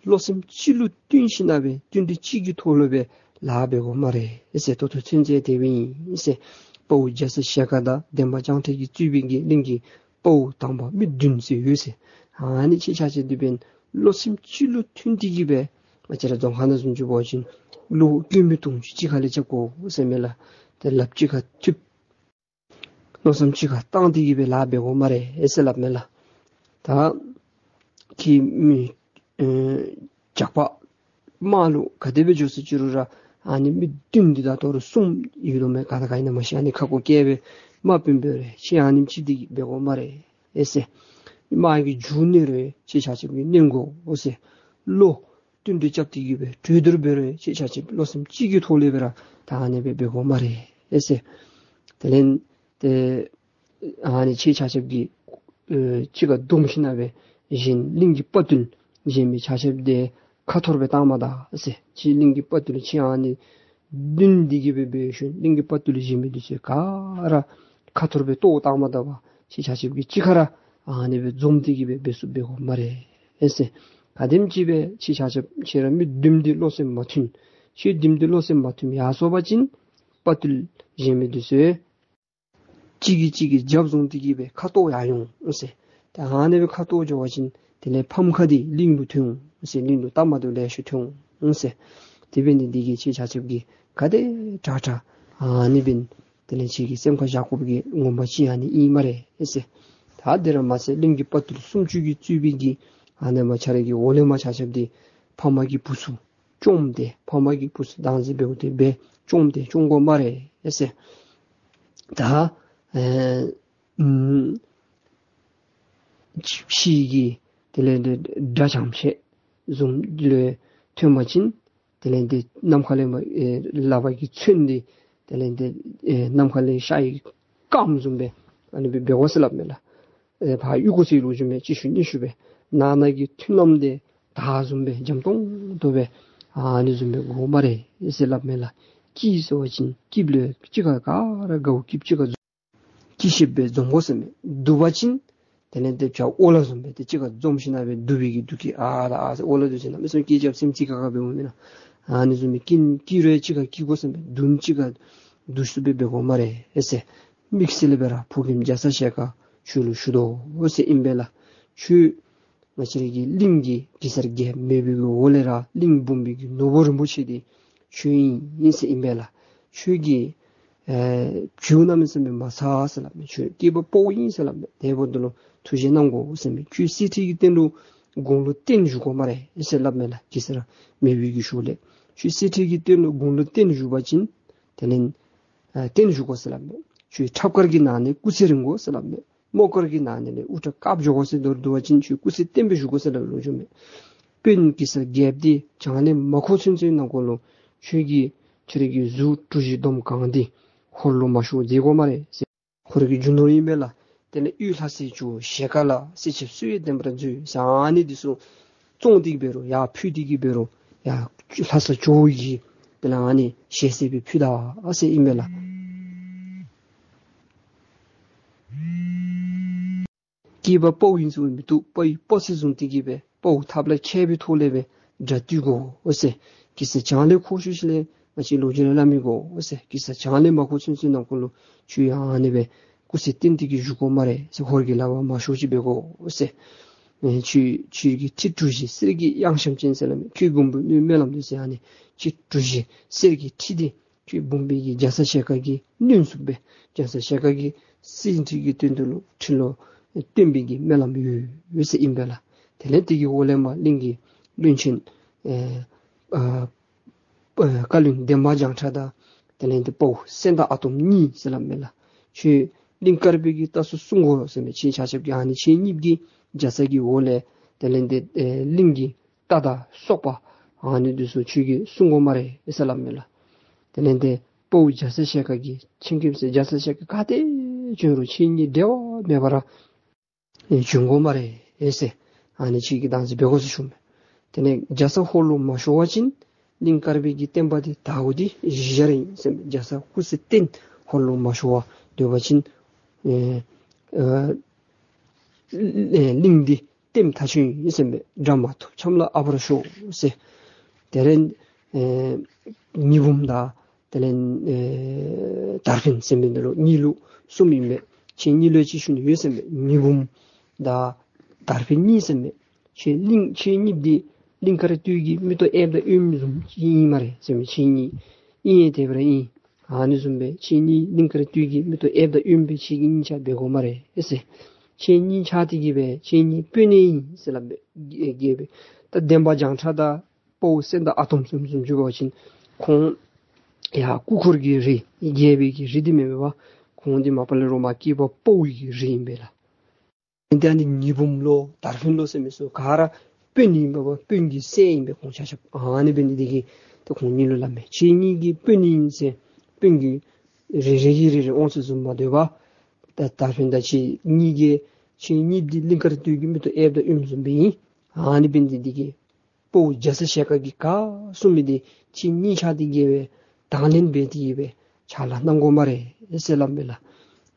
བློ་སེམས་གཅིག་ལུ་བསྟུན་ཞིནམ་ལས་བསྟུན་གྲོས་གཅིག་གི་ཐོག་ལུ་སྦེ་ལཱ་འབད་དགོ་སྨ་རེ་ཟེར། ད་ལྟོ་ཚུན་ཚོད་དེ་སྦེ་ཨིན་ཟེར། དཔའ་བོ་རྒྱ་ཚ་ཞལ་དཀར་དང་འདན་མ་བྱང་ཁྲ་གིས་གཙོས་པའི་གི་གླིང་གི་དཔའ་བོ་དང་པ་མི་བདུན་ཟེར་ཡོད་ཟེར། ཨ་ནི་ཁྱེད་ཆ་ཁྱབ་འདི་འབདན་བློ་སེམས་གཅིག་ལུ་མཐུན་ཏེ་གི་སྦེ་ང་བཅས་ར་རྫོང་ཁ་ནང་བཟུམ་ཅིག་འབད་བ་ཅིན་བློ་སྐྱེད་མོས་གཏོང་ཅིག་གཅིག་ཁར་ལས་རྐྱབ་དགོ་ཟེར་མས་ལགས། ཏེ་ལགཔ་གཅིག་ཁར་མཐུད། མནོ་བསམ་གཅིག་ཁར་བཏང་སྟེ་གི་སྦེ་ལཱ་འབད་དགོ་སྨ་རེ་ཟེར་སླབ་མས་ལགས། ད་ཁྱེད་མི་ཨེ་ཇག་པ་དམག་ལུ་ག་དེ་སྦེ་འགྱོ་སོང་ཅི་རུང་ར་ཨ་ནི་མི་བདུན་འདི་ད་དོ་རུང་གསུམ་ཡོད་དོ་མས། ག་དང་ག་ཨིན་ན་མ་ཤེས། ཨ་ནི་ཁ་སྐོང་བཀལ་སྦེ་དམག་དཔོན་འབད་རུང་ཁྱེད་ཨ་ནེམ་ཅིག་འདི་འབད་དགོ་སྨ་རེ་ཟེར། དམག་གི་མཇུག་གནོན་རུང་ཁྱེད་ཆ་ཁྱབ་ཀྱིས་གནོན་དགོ་ཟེར། བློ་བསྟུན་གྲོས་རྐྱབ་སྟེ་གི་སྦེ་གྲོས་བསྡུར་འབད་རུང་ཁྱེད་ཆ་ཁྱབ་བློ་སེམས་གཅིག་གི་ཐོག་ལས་སྦེ་ར་ད་ཨ་ནི་སྦེ་འབད་དགོ་སྨ་རེ་ཟེར། དེ་ལས་ཏེ་ཨ་ནི་ཁྱེད་ཆ་ཁྱབ་ཀྱིས་ཨེ་གཅིག་ཁར་བསྡོམས་ཞིནམ་ལས་གཞན་གླིང་གི་དཔའ་བརྟུལ་གཞན་མི་ཆ་ཁྱབ་འདི་ཁ་འཐོར་སྦེ་བཏང་མ་ད་ཟེར། ཁྱེད་གླིང་གི་དཔའ་བརྟུལ་ཁྱེད་ཨ་ནི་བདུན་འདི་གིས་སྦེ་འབད་ཞིནམ་གླིང་གི་དཔའ་བརྟུལ་གཞན་མི་འདི་ཚུ་ག་ར་ཁ་འཐོར་སྦེ་བཏོག་བཏང་མ་ད་བར་ཁྱེད་ཆ་ཁྱབ་ཀྱིས་གཅིག་ཁར་ར་ཨ་ནི་སྦེ་འཛོམས་ཏེ་གི་སྦེ་འབད་ཚུགསཔ་འབད་དགོ་སྨ་རེ་ཟེར། ག་དེམ་ཅིག་སྦེ་ཁྱེད་ཆ་ཁྱབ་ཁྱེད་ར་མི་བདུན་འདི་བློ་སེམས་མ་མཐུན། ཁྱེད་བདུན་འདི་བློ་སེམས་མ་མཐུན་ཡར་སོང་པ་ཅིན་དཔའ་བརྟུལ་གཞན་མི་འདི་ཚུ་གཅིག་གིས་གཅིག་གི་རྒྱབ་བཟུང་སྟེ་གི་སྦེ་ཁ་གཏོར་ཡར་འོང་ཟེར། ད་ཨ་ནི་སྦེ་ཁ་གཏོར་འགྱོ་བ་ཅིན་དེ་ལས་ཕམ་ཁ་འདི་གླིང་ལུ་ཐོན་འོང་ཟེར། གླིང་ལུ་སྟབས་མ་བདེཝ་ལེ་ཤ་ཐོན་འོང་ཟེར། དེ་འབད་ནི་འདི་གིས་ཁྱེད་ཆ་ཁྱབ་ཀྱིས་ག་དེ་དྲག་དྲག་ཨ་ནི་འབདན་དེ་ལས་ཁྱེད་ཀྱིས་སེམས་ཁར་བཞག་དགོ་པའི་གི་ངོ་མ་ཅིག་ཨ་ནི་ཨིན་སྨ་རེ་ཟེར། ད་དེ་ར་མ་ཚད་གླིང་གི་དཔའ་བརྟུལ་སུམ་ཅུ་གིས་གཙོས་པའི་གི་ཨ་ནི་མ་ཁྱེད་ར་གི་འོག་ལས་མར་ཆ་ཁྱབ་འདི་ཕམ་གི་བུ་ཚུ་བཅོམ་སྟེ་ཕམ་གི་བུ་ཚུ་བདག་འཛིན་འབདཝ་དེ་སྦེ་བཅོམ་སྟེ་བཅོམ་དགོ་སྨ་རེ་ཟེར། ད་ཨེ་ཨུམ་ཕྱི་གི་དེ་ལས་དེ་དགྲ་ཇེ་ཆེ་བཟུམ་ལུ་ཐོན་པ་ཅིན་དེ་ལས་དེ་ནམ་མཁའ་ལས་མར་ཨེ་ལག་པ་གིས་མཚོན་ཏེ་དེ་ལས་དེ་ཨེ་ནམ་མཁའ་ལས་ཤར་བའི་སྐརམ་བཟུམ་སྦེ་ཨ་ནི་སྦེ་འབད་དགོ་ཟེར་སླབ་མས་ལགས། ཨེ་ཕར་གཡུག་དགོ་ཟེར་ལོ་རྒྱུས་མེད། གཅིག་ཤུལ་གཉིས་ཤུལ་སྦེ་ནང་ན་གི་མཐུན་ལམ་འདི་དར་བཟུམ་སྦེ་འཇམ་ཏོང་ཏོ་སྦེ་ཨ་ནི་བཟུམ་སྦེ་དགོ་སྨ་རེ་ཟེར་སླབ་མས་ལགས། སྐྱིད་ཟེར་བ་ཅིན་སྐྱིདཔ་ལུ་གཅིག་ཁར་ག་ར་དགའཝ་སྐྱིདཔ་གཅིག་ཁར་སྐྱིད་ཤེས་སྦེ་འཛོམས་དགོ་ཟེར་མས། སྡུག་པ་ཅིན་དེ་ལས་དེ་བྱ་ཨོ་ལ་བཟུམ་སྦེ་ཏེ་གཅིག་ཁར་འཛོམས་ཞིནམ་ལས་སྡུག་པའི་གི་སྡུག་སྐད་ཨ་ད་ཨ་ཟེར་ཨོ་ལ་སྡུག་ཟེར་གནམ་མེད་ས་མེད་སྐད་རྐྱབ་སེམས་ཅིག་ཁར་ཁར་འབདཝ་མེན་ན། ཨ་ནི་བཟུམ་སྦེ་སྐྱིད་སྐྱིད་རུང་གཅིག་ཁར་སྐྱིད་དགོ་ཟེར་མས། སྡུག་གཅིག་ཁར་སྡུག་ཤོས་སྦེ་འབད་དགོ་སྨ་རེ་ཟེར། དམིགས་བསལ་སྦེ་ར་ཕོ་རྒནམ་རྒྱ་ཚ་ཞལ་དཀར་ཁྱོད་ལུ་ཞུ་དོ་ཟེར་ཨིན་པས་ལགས། ཁྱོད་ང་བཅས་ར་གི་གླིང་གི་གེ་སར་རྒྱལཔོ་མེད་པའི་གི་འོག་ལས་ར་གླིང་འབུམ་པའི་གི་ནོར་བུ་རིན་པོ་ཆེ་འདི་ཁྱོད་ཨིན་ཟེར་ཨིན་པས་ལགས། ཁྱོད་ཀྱི་ཨེ་བྱུས་གནམ་མེད་ས་མེད་མ་ཚ་ཟེར་སླབ་མས། ཁྱོད་སྐྱེས་པ་ཕོ་ཨིན་ཟེར་སླབ་མས། དེ་འབདཝ་ད་ལུ་ཐུགས་རྗེ་གནང་དགོ་ཟེར་མས། ཁྱོད་གསེར་ཁྲི་གི་སྟེང་ལུ་དགུང་ལོ་བརྟན་བཞུགས་དགོ་སྨ་རེ་ཟེར་སླབ་མས་ལགས། གེ་སར་མེད་པའི་གི་ཞོར་ལས་ཁྱོད་གསེར་ཁྲི་གི་སྟེང་ལུ་དགུང་ལོ་བརྟན་བཞུགས་པ་ཅིན་དེ་ལས་ཨ་བརྟན་བཞུགས་དགོ་ཟེར་སླབ་མས། ཁྱོད་ཁྲབ་དཀར་གྱི་ནང་ན་སྐུ་ཚེ་རིང་དགོ་ཟེར་སླབ་མས། རྨོག་དཀར་གྱི་ནང་ན་ལས་དབུ་སྐྲ་དཀརཔོ་འགྱོ་དགོ་ཟེར། མདོར་བསྡུ་བ་ཅིན་ཁྱོད་སྐུ་ཚེ་བརྟན་པོ་བཞུགས་དགོ་ཟེར་སླབ་ལོ་རྒྱུས་མས། དཔོན་གེ་སར་རྒྱལཔོ་འདི་བྱང་ལས་མར་འཁོར་ཚུན་ཚོད་ནང་འཁོད་ལུ་ཁྱོད་ཀྱི་ཁྱོད་ར་གི་གཟུགས་གྲུ་བཞི་འདོམ་གང་འདི་ཧོར་ལུ་མ་ཤོར་བདེ་དགོ་སྨ་རེ་ཟེར། ཧོར་གྱི་རྒྱུ་ནོར་ཨིན་པས་ལགས། དེ་ལས་ཡུལ་ལྷ་སའི་ཇོ་བོ་ཞལ་དཀར་ལ་གསེར་ཆབ་གསོལ་བའི་བདེན་པར་མཛོད་ཟེར་ཨ་ནི་འདི་ཚུ་བཙོང་སྟེ་གི་འབད་རུང་ཡར་ཕུལ་ཏེ་གི་འབད་རུང་ཡར་ལྷ་ས་ཇོ་བོ་གི་དེ་ལས་ཨ་ནི་ཞལ་ཟས་སྦེ་ཕུལ་ད་ཟེར་ཨིན་མས་ལགས། སྐྱེས་པ་དཔའ་བོ་ཨིན་ཟེར་མི་བཏུབ། དཔའ་བོའི་དཔའ་རྩལ་བཟུང་སྟེ་གི་སྦེ་དཔའ་བོ་ཐབས་ལ་མཁས་པའི་ཐོག་ལས་སྦེ་དགྲ་བཏུལ་དགོ་ཟེར། གེ་སར་བྱང་ལས་འཁོར་ཤོག་ཅིག་ལས་ང་བཅས་ལོ་རྒྱུས་ལས་སླབ་མི་དགོ་ཟེར། གེ་སར་བྱང་ལས་མ་འཁོར་ཚུན་ཚོད་ནང་འཁོད་ལུ་ཁྱོད་ཡང་ཨ་ནི་སྦེ་སྐུ་ཚེ་བརྟན་ཏེ་གི་བཞུགས་དགོ་སྨ་རེ་ཟེར། ཧོར་གྱི་ལག་པར་མ་ཤོར་ཅིག་འབད་དགོ་ཟེར། ཨེ་ཁྱོད་ཁྱོད་ཀྱི་ཁྲི་གྲུ་བཞི་གསེར་གྱི་གཡང་ཤམ་ཅན་ཟེར་སླབ་མས། ཁྱོད་འབུམ་པའི་སྨོན་ལམ་འདི་ཟེར་ཨ་ནི་ཁྱོད་གྲུ་བཞི་གསེར་གྱི་ཁྲི་འདི་ཁྱོད་འབུམ་པའི་གི་རྒྱ་ཚ་ཞལ་དཀར་གྱིས་བསྣུན་ཚུགས་པས། རྒྱ་ཚ་ཞལ་དཀར་གྱིས་གསེར་ཁྲི་གི་སྟེང་དུ་ལུ་ཁྲི་ལུ་བཏོན་པའི་གི་སྨོན་ལམ་ཡོད་ཡོད་ཟེར་ཨིན་པས་ལགས། དེ་ལས་དེ་གི་འོག་ལས་མར་གླིང་གི་བློན་ཆེན་ཨེ་ཨ་ཨ་བཀའ་བློན་འདན་མ་བྱང་ཁྲ་དང་དེ་ལས་དེ་དཔའ་བོ་སེང་སྟག་ཨ་དོམ་གཉིས་ཟེར་སླབ་མས་ལགས། ཁྱོད་གླིང་དཀར་པོའི་གི་རྟ་སོ་སྲུང་དགོ་ཟེར་མས། ཁྱེད་ཆ་ཁྱབ་ཀྱིས་ཨ་ནི་ཁྱེད་གཉིས་ཀྱིས་རྒྱ་ཚ་གི་འོག་ལས་དེ་ལས་དེ་ཨེ་གླིང་གི་རྟ་དང་སོག་པ་ཨ་ནི་འདི་ཚུ་ཁྱོད་ཀྱིས་སྲུང་དགོ་སྨ་རེ་ཟེར་སླབ་མས་ལགས། དེ་ལས་དེ་དཔའ་བོ་རྒྱ་ཚ་ཞལ་དཀར་གྱིས་ཆེན་སྐྱབས་ཟེར་རྒྱ་ཚ་ཞལ་དཀར་ག་ཏེ་བྱོན་རུང་ཁྱེད་གཉིས་འབྲལ་བ་མེད་པར་ཨེ་བྱོན་དགོ་སྨ་རེ་ཟེར། ཨ་ནི་ཁྱེད་ཀྱིས་བདག་འཛིན་འབད་དགོ་ཟེར་ཞུ་མས། དེ་ལས་རྒྱ་ཚ་ཧོར་ལུ་མ་ཤོར་བ་ཅིན་གླིང་དཀར་པོའི་གི་བསྟན་པ་འདི་དར་དགོཔ་འདི་གཞི་བཞག་ར་ཨིན་ཟེར་མས། རྒྱ་ཚ་སྐུ་ཚེ་བརྟན་ཧོར་ལུ་མ་ཤོར་བར་སྡོད་པ་ཅིན་ཨེ་ཨེ་གླིང་འདི་བསྟན་མཐའ་འཁྱོངས་ཨིན་ཟེར་མས། དགྲ་མ་ཐུབ་ཆམ་ལ་ཨ་ཕར་ཤོག་ཟེར། དེ་ལས་ཨེ་ཉི་འབུམ་དང་དེ་ལས་ཨེ་དར་འཕེན་ཟེར་མི་འདི་ལུ་གཉིས་ལུ་གསུམ་ཨིན་མས། ཁྱེད་གཉིས་ལུ་ཅིག་ཞུ་ནི་ཡོད་ཟེར་མས། ཉི་འབུམ་དང་དར་འཕེན་གཉིས་ཟེར་མས། ཁྱེད་གླིང་ཁྱེད་གཉིས་འདི་གླིང་དཀར་སྟོད་ཀྱི་མིག་ཏོ་གཡསཔ་དང་གཡོནམ་བཟུམ་ཅིག་ཨིན་སྨ་རེ་ཟེར་མས། ཁྱེད་གཉིས་ཨིན་ཡང་དེ་སྦེ་ར་ཨིན། ཨ་ནི་བཟུམ་སྦེ་ཁྱེད་གཉིས་གླིང་དཀར་སྟོད་ཀྱི་མིག་ཏོ་གཡསཔ་དང་གཡོནམ་སྦེ་ཁྱེད་གཉིས་ཆ་འབད་དགོ་སྨ་རེ་ཟེར། ཁྱེད་གཉིས་ཆ་དེ་གིས་སྦེ་ཁྱེད་གཉིས་དཔོན་གནས་ཨིན་ཟེར་སླབ་སྦེ་གི་སྦེ་ད་འདན་མ་བྱང་ཁྲ་དང་དཔའ་བོ་སེང་སྟག་ཨ་དོམ་བཟུམ་བཟུམ་ཅིག་འབད་བ་ཅིན་ཁོང་ཡར་སྐུ་འཁོར་གྱི་རིགས་རྒྱལ་པོའི་གི་རིགས་འདི་མེན་པས། ཁོང་འདི་མ་པ་ལས་རོགས་མ་སྐྱེས་པ་དཔའ་བོའི་གི་རིགས་ཨིན་པས་ལགས། ཏེ་ཨ་ནི་ཉི་འབུམ་ལོ་དར་འཕེན་ལོ་ཟེར་མི་ཚུ་ག་ར་དཔོན་ཨིན་པས། དཔོན་གྱི་སྲས་ཨིན་པས་ཁོང་ཆ་ཁྱབ། ཨ་ནི་འབད་ནི་འདི་གིས་ཏེ་ཁོང་གཉིས་ལུ་སླབ་མས། ཁྱེད་གཉིས་ཀྱིས་དཔོན་ཨིན་ཟེར་དཔོན་གྱི་རེ་རེ་གིས་རེ་རེ་དབང་ཚད་བཟུང་མ་སྡོད་པར་ད་དར་འཕེན་དང་ཁྱེད་གཉིས་ཀྱིས་ཁྱེད་གཉིས་འདི་གླིང་དཀར་སྟོད་ཀྱི་མིག་ཏོ་གཡསཔ་དང་གཡོནམ་བཟུམ་སྦེ་ཨིན། ཨ་ནི་འབད་ནི་འདི་གིས་དཔའ་བོ་རྒྱ་ཚ་ཞལ་དཀར་གྱིས་ག་གསུངས་མི་འདི་ཁྱེད་གཉིས་ཆ་དེ་གིས་སྦེ་དང་ལེན་འབད་དེ་གིས་སྦེ་ཕྱག་ལཱ་གནང་དགོ་སྨ་རེ་ཟེར་སླབ་མས་ལགས།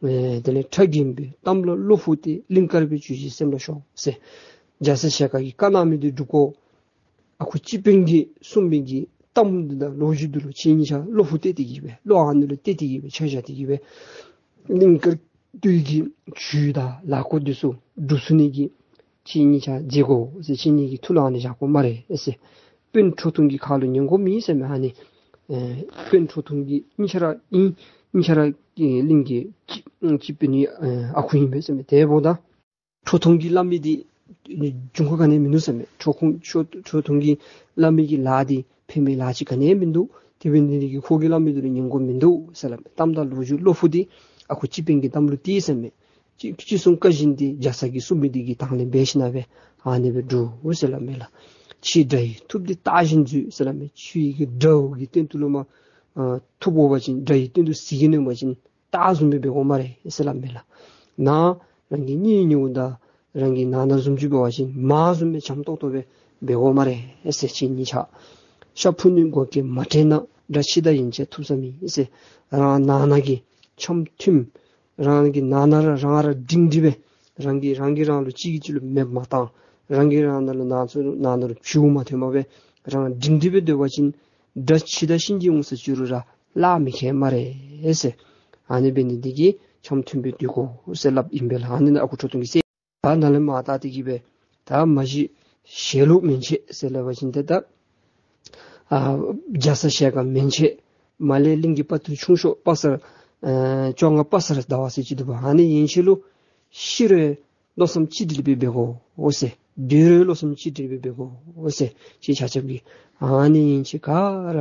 ཨེ་དེ་ལས་ཁྲ་རྒན་པོའི་གཏམ་ལ་བློ་ཕུག་སྟེ། གླིང་དཀར་པོའི་ཇུས་བཞིན་སེམས་ལ་ཞོག་ཟེར། རྒྱ་ཚ་ཞལ་དཀར་གྱིས་བཀའ་གནང་མི་འདི་སྒྲུབ་དགོ། ཨ་ཁུ་སྤྱི་དཔོན་གྱིས་གསུངས་མི་གི་གཏམ་འདི་དང་ལོ་རྒྱུས་འདི་ལུ་ཁྱེད་གཉིས་ཆ་བློ་ཕུག་སྟེ་དེ་གིས་སྦེ་བློ་ཨ་ནི་ལུ་གཏད་དེ་གིས་སྦེ་ཆ་བཞག་སྟེ་གིས་སྦེ་གླིང་དཀར་སྟོད་ཀྱི་ཇུས་དང་ལཱ་འགོ་འདི་ཚུ་སྒྲུབ་ཚུགས་ནི་གི་ཁྱེད་གཉིས་ཆ་མཛད་དགོ་ཟེར། ཁྱེད་གཉིས་ཀྱི་ཐུགས་ལུ་ཨ་ནི་བཞག་དགོ་སྨ་རེ་ཟེར། དཔོན་ཁྲོ་ཐུང་གི་ཁ་ལུ་ཉན་དགོཔ་མེད་ཟེར་མས། ཨ་ནི་ཨེ་དཔོན་ཁྲོ་ཐུང་གི་གཉིས་ཆ་ར་ཨིན། གཉིས་ཆ་ར་ཨེ་གླིང་གི་སྤྱི་སྤྱི་དཔོན་ཨེ་ཨ་ཁུ་ཨིན་པས་ཟེར་མས། དེ་འབདཝ་ད་ཁྲོ་ཐུང་གིས་སླབ་མི་འདི་འབྱུང་ཁུངས་ག་ནི་ཡང་མིན་འདུག་ཟེར་མས། ཁྲོ་ཁུང་ཁྲོ་ཁྲོ་ཐུང་གིས་སླབ་མི་གི་ལཱ་འདི་ཕན་པའི་ལཱ་ཅིག་ག་ནི་ཡང་མིན་འདུག། དེ་འབད་ནི་འདི་གིས་ཁོ་གིས་སླབ་མི་འདི་ལུ་ཉན་དགོཔ་མིན་འདུག་ཟེར་སླབ་མས། གཏམ་དང་ལོ་རྒྱུས་བློ་ཕུག་སྟེ་ཨ་ཁུ་སྤྱི་དཔོན་གྱི་གཏམ་ལུ་གཏད་ཟེར་མས། ཅི་ཅི་གསུང་བཀའ་བཞིན་ཏེ་རྒྱ་ཚ་གིས་གསུངས་མི་འདི་གི་དང་ལེན་འབད་ཞིནམ་ལས་ཨ་ནི་སྦེ་སྒྲུབ་ཟེར་སླབ་མས་ལགས། ཁྱེད་དགྲ་ཡི་ཐུབ་འདི་རྟག་བཞིན་མཛོད་ཟེར་སླབ་མས། ཁྱེད་ཀྱི་དགྲ་བོ་གི་སྟེང་དུ་ལུ་མ་ཨ་ཐུབ་འོང་པ་ཅིན་དགྲ་ཡི་སྟེང་དུ་ཟིལ་གྱིས་གནོན་པ་ཅིན་རྟ་བཟུམ་སྦེ་འབད་དགོ་སྨ་རེ་ཟེར་སླབ་མས་ལགས། ནཱ་རང་གི་གཉེན་ཉེཝ་དང་རང་གི་ནང་ན་བཟུམ་ཅིག་འབད་བ་ཅིན་མ་བཟུམ་སྦེ་འཇམ་ཏོག་ཏོ་སྦེ་འབད་དགོ་སྨ་རེ་ཟེར། ཁྱེད་གཉིས་ཆ་ཤ་ཕུ་ནུའི་མགོ་སྐེ་མ་བྲེགས་ན། དགྲ་འཆི་བདག་ཡན་ཆད་ཐུབ་ས་མེད་ཟེར། རང་ནང་ན་གི་འཆམ་མཐུན་རང་གི་ནང་ན་ར་རང་ར་སྒྲིང་སྒྲི་སྦེ་རང་གིས་རང་གིས་རང་ལུ་གཅིག་གིས་གཅིག་ལུ་མེདཔ་མ་བཏང་། རང་གིས་རང་ནང་ལུ་ནང་ཚུ་ནང་ན་ལུ་བྱུར་མ་ཐོན་པར་སྦེ་རང་སྒྲིང་སྒྲི་སྦེ་སྡོད་པ་ཅིན་དགྲ་འཆི་བདག་གཤིན་རྗེ་འོང་ས་ཅིག་རུང་ར་གླགས་མི་ཁེལ་སྨ་རེ་ཟེར། ཨ་ནི་འབད་ནི་འདི་གིས་འཆམ་མཐུན་སྦེ་སྡོད་དགོ་ཟེར་སླབ་ཨིན་པས་ལགས། ཨ་ནི་ནཱ་ཨ་ཁུ་ཁྲོ་ཐུང་གིས་ཟེར། ད་ནཱ་ལས་མར་བལྟ་སྟེ་གིས་སྦེ་ད་མ་གཞི་ཞལ་ལུ་མན་ཆད་ཟེར་སླབ་པ་ཅིན་ཏེ་ད་ཨ་རྒྱ་ཚ་ཞལ་དཀར་མན་ཆད། མར་ལས་གླིང་གི་དཔའ་ཐུལ་ཆུང་ཤོས་དཔའ་གསར་ཨ་བཅོ་ལྔ་དཔའ་གསར་ཟླ་བ་ཟེར་ཅིག་འདུག་པ། ཨ་ནི་ཡན་ཆད་ལུ་ཤི་རུང་བློ་བསམ་གཅིག་སྒྲིལ་སྦེ་འབད་དགོ་འོང་ཟེར། སྡོད་རུང་བློ་བསམ་གཅིག་སྒྲིལ་སྦེ་འབད་དགོ་འོང་ཟེར། ཁྱེད་ཆ་ཁྱབ་ཀྱིས་ཨ་ནི་ཡན་ཆད་ག་ར་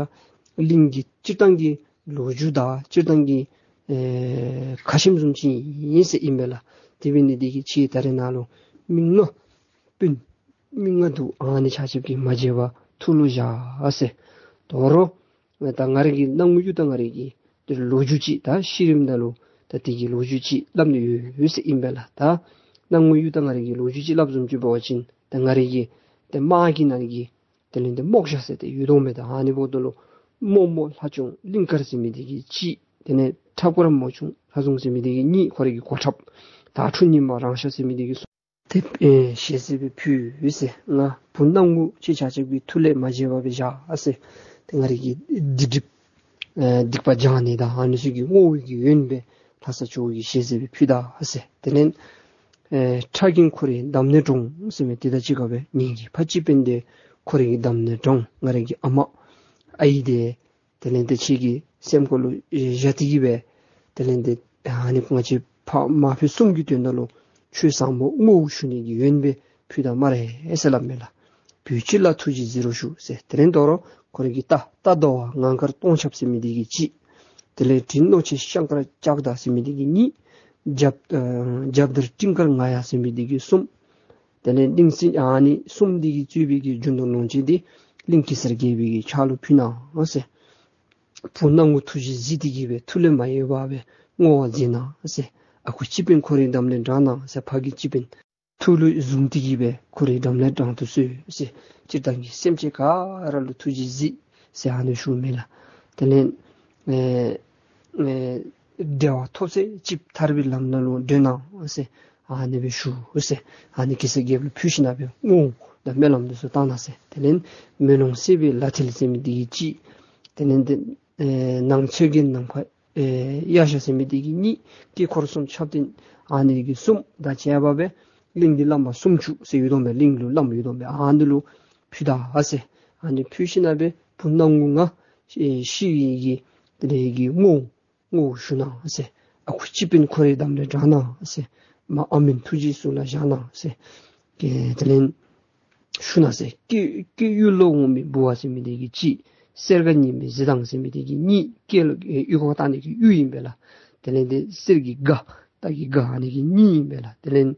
གླིང་གི་སྤྱིར་བཏང་གི་ལོ་རྒྱུས་དང་སྤྱིར་བཏང་གི་ཨེ་ཁ་ཆེམས་བཟུམ་ཅིག་ཨིན་ཟེར་ཨིན་པས་ལགས། དེ་འབད་ནི་འདི་གིས་ཁྱེད་ད་རེས་ནཱ་ལུ་མི་ལྔ་དཔོན་མི་ལྔ་འདུག། ཨ་ནི་ཆ་ཁྱབ་ཀྱིས་མ་བརྗེད་པར་ཐུགས་ལུ་བཞག་ཟེར། དོ་རུང་ད་ང་ར་གི་སྣང་ངུ་ཡུ་ད་ང་ར་གི་ལོ་རྒྱུས་ཅིག་ད་ཤི་རནམ་ད་ལུ་ ད་དེ་གི་ལོ་རྒྱུས་ཅིག་སླབ་ནི་ཡོད་ཡོད་ཟེར་ཨིན་པས་ལགས། ད་སྣང་ངུ་གཡུ་སྟག་ང་རའི་གི་ལོ་རྒྱུས་ཅིག་སླབ་བཟུམ་ཅིག་འབད་བ་ཅིན་ད་ང་རའི་གི་ཏེ་དམག་གི་ནང་གི་དེ་ལས་ཏེ་རྨོག་ཞྭ་ཟེར་ཏེ་ཡོད་དོ་མས། ད་ཨ་ནི་འབདཝ་ད་ལུ་རྨོག་རྨོག་ལྷ་ལྕམ་གླིང་དཀར་ཟེར་མི་དེ་གིས་གཅིག། དེ་ལས་ཁྲབ་དཀར་མོ་ཆུང་ལྷ་ཟུང་ཟེར་མི་དེ་གིས་གཉིས། ཁོ་རའི་གི་གོ་ཁྲབ་དྭ་ཕྲུག་ཉི་མ་རང་ཤར་ཟེར་མི་དེ་གིས་གསུམ། ཏེ་ཨེ་ཞལ་ཟས་སྦེ་ཕུལ་ཟེར། ང་བུ་སྣང་ངུ་ཁྱེད་ཆ་ཁྱབ་ཀྱི་མཐུ་ལས་མ་བརྗེད་པར་སྦེ་བཞག་ཟེར། ཏེ་ང་རའི་གི་སྡིག་སྒྲིབ་ཨེ་སྡིག་པ་སྦྱང་ནི་དང་ཨ་ནི་ཚུ་གི་བསྔོ་བའི་གི་ཡོན་སྦེ་ལྷ་ས་ཇོ་བོ་གི་ཞལ་ཟས་སྦེ་ཕུལ་ད་ཟེར། དེ་ལས་ཨེ་ཁྲ་རྒན་ཁོ་རའི་འདམ་ནས་འདྲོངས་ཟེར་མི་དེ་དང་གཅིག་ཁར་སྦེ་ངེ་གི་ཕ་སྤྱི་དཔོན་དེ་ཁོ་རའི་གི་འདམ་ནས་འདྲོངས། ང་རའི་གི་ཨ་མ་ཨའི་དེ་དེ་ལས་ཏེ་ཁྱེད་ཀྱི་སེམས་ཁ་ལུ་བཞག་སྟེ་གི་སྦེ་དེ་ལས་ཏེ་ཨ་ནི་ང་བཅས་ཕ་མ་བུ་གསུམ་གྱི་དོན་དག་ལུ་ཆོས་བཟང་པོ་བསྔོ་བ་ཞུ་ནི་གི་ཡོན་སྦེ་ཕུལ་ད་སྨ་རེ་ཟེར་སླབ་མས་ལགས། བུ་གཅིག་ལ་ཐུགས་རྗེས་གཟིགས་རོགས་ཞུ་ཟེར། དེ་ལས་དོ་རུང་ཁོ་རའི་གི་རྟ་རྟ་འདོ་བ་ངང་དཀར་སྟོང་ཆབ་ཟེར་མི་དེ་གིས་གཅིག། དེ་ལས་དྲིན་རྣོ་ཆེ་ཤང་དཀར་ལྕགས་མདའ་ཟེར་མི་དེ་གིས་གཉིས། རྒྱབ་ཨ་རྒྱབ་དར་སྤྲིན་དཀར་ང་ཡ་ཟེར་མི་དེ་གིས་གསུམ། དེ་ལས་གླིང་སྲིད་ཨ་ནི་གསུམ་དེ་གིས་གཙོས་པའི་གི་རྒྱུ་ནོར་ལོངས་སྤྱོད་དེ་གླིང་གེ་སར་རྒྱལ་པོའི་གི་ཕྱག་ལུ་ཕུལ་གནང་ཟེར། བུ་སྣང་ངུ་ཐུགས་རྗེས་གཟིགས་ཏེ་གི་སྦེ་མཐུ་ལས་མ་གཡེལ་བར་སྦེ་བསྔོ་བ་མཛད་གནང་ཟེར། ཨ་ཁུ་སྤྱི་དཔོན་ཁོ་རའི་འདམ་ལས་འདྲོངས་གནང་ཟེར། ཕ་གི་སྤྱི་དཔོན་ཐུགས་ལུ་བཟུང་སྟེ་གི་སྦེ་ཁོ་རའི་འདམ་ལས་འདྲོངས་ཏེ་གསོལ་ཟེར། སྤྱིར་བཏང་གི་སེམས་ཅན་ག་ར་ལུ་ཐུགས་རྗེས་གཟིགས་ཟེར་ཨ་ནི་ཞུ་མས་ལགས། དེ་ལས་ཨེ་ཨེ་བདེ་བ་ཐོབ་ཚེ་ཅིག་ཐར་པའི་ལམ་ནང་ལུ་འདྲོངས་གནང་ཟེར་ཨ་ནི་སྦེ་ཞུ་ཟེར། ཨ་ནི་གེ་སར་རྒྱལཔོ་ལུ་ཕུལ་ཞིནམ་སྦེ་བསྔོ་དང་སྨོན་ལམ་འདི་ཚུ་བཏང་གནང་ཟེར། དེ་ལས་མེ་ལོང་བསྲེགས་པའི་ལ་ཐེལ་ཟེར་མི་དེ་གིས་གཅིག། དེ་ལས་ཏེ་ཨེ་ནང་ཆོས་རྒྱལ་ནམ་མཁའ་ཨེ་གཡའ་ཤ་ཟེར་མི་དེ་གིས་གཉིས། དཀྱིལ་འཁོར་གསུམ་ཆབ་རྟེན་ཨ་ནི་གིས་གསུམ། དང་བཅས་པ་སྦེ་གླིང་གི་བླ་མ་སུམ་ཅུ་ཟེར་ཡོད་དོ་མས། གླིང་ལུ་བླམ་ཡོད་དོ་མས། ཨ་ནི་ལུ་ཕུལ་ད་ཟེར། ཨ་ནི་ཕུལ་ཞིནམ་སྦེ་བུ་སྣང་ངུ་ང་ཨེ་ཤི་བའི་གི་དེ་ལས་གི་བསྔོ་བསྔོ་བ་ཞུ་གནང་ཟེར། ཨ་ཁུ་སྤྱི་དཔོན་ཁོ་རའི་འདམ་ལས་འདྲོངས་གནང་ཟེར། མ་ཨ་མིན་ཐུགས་རྗེ་གཟུགས་ལ་བཞག་གནང་ཟེར། ཨེ་དེ་ལས་ཞུ་གནང་ཟེར། སྐྱེ་སྐྱེ་ཡུལ་ལུ་འོང་མི་བུ་བ་ཟེར་མི་དེ་གིས་གཅིག། གསེར་སྒ་ཉི་མའི་གཟི་མདངས་ཟེར་མི་དེ་གིས་གཉིས། སྐེ་ལུ་ཨེ་གཡུ་ཁ་བཏགས་ནི་གི་གཡུ་ཨིན་པས་ལགས། དེ་ལས་ཏེ་གསེར་གྱི་སྒ་རྟ་གི་སྒ་ཨ་ནི་གིས་གཉིས་ཨིན་པས་ལགས། དེ་ལས་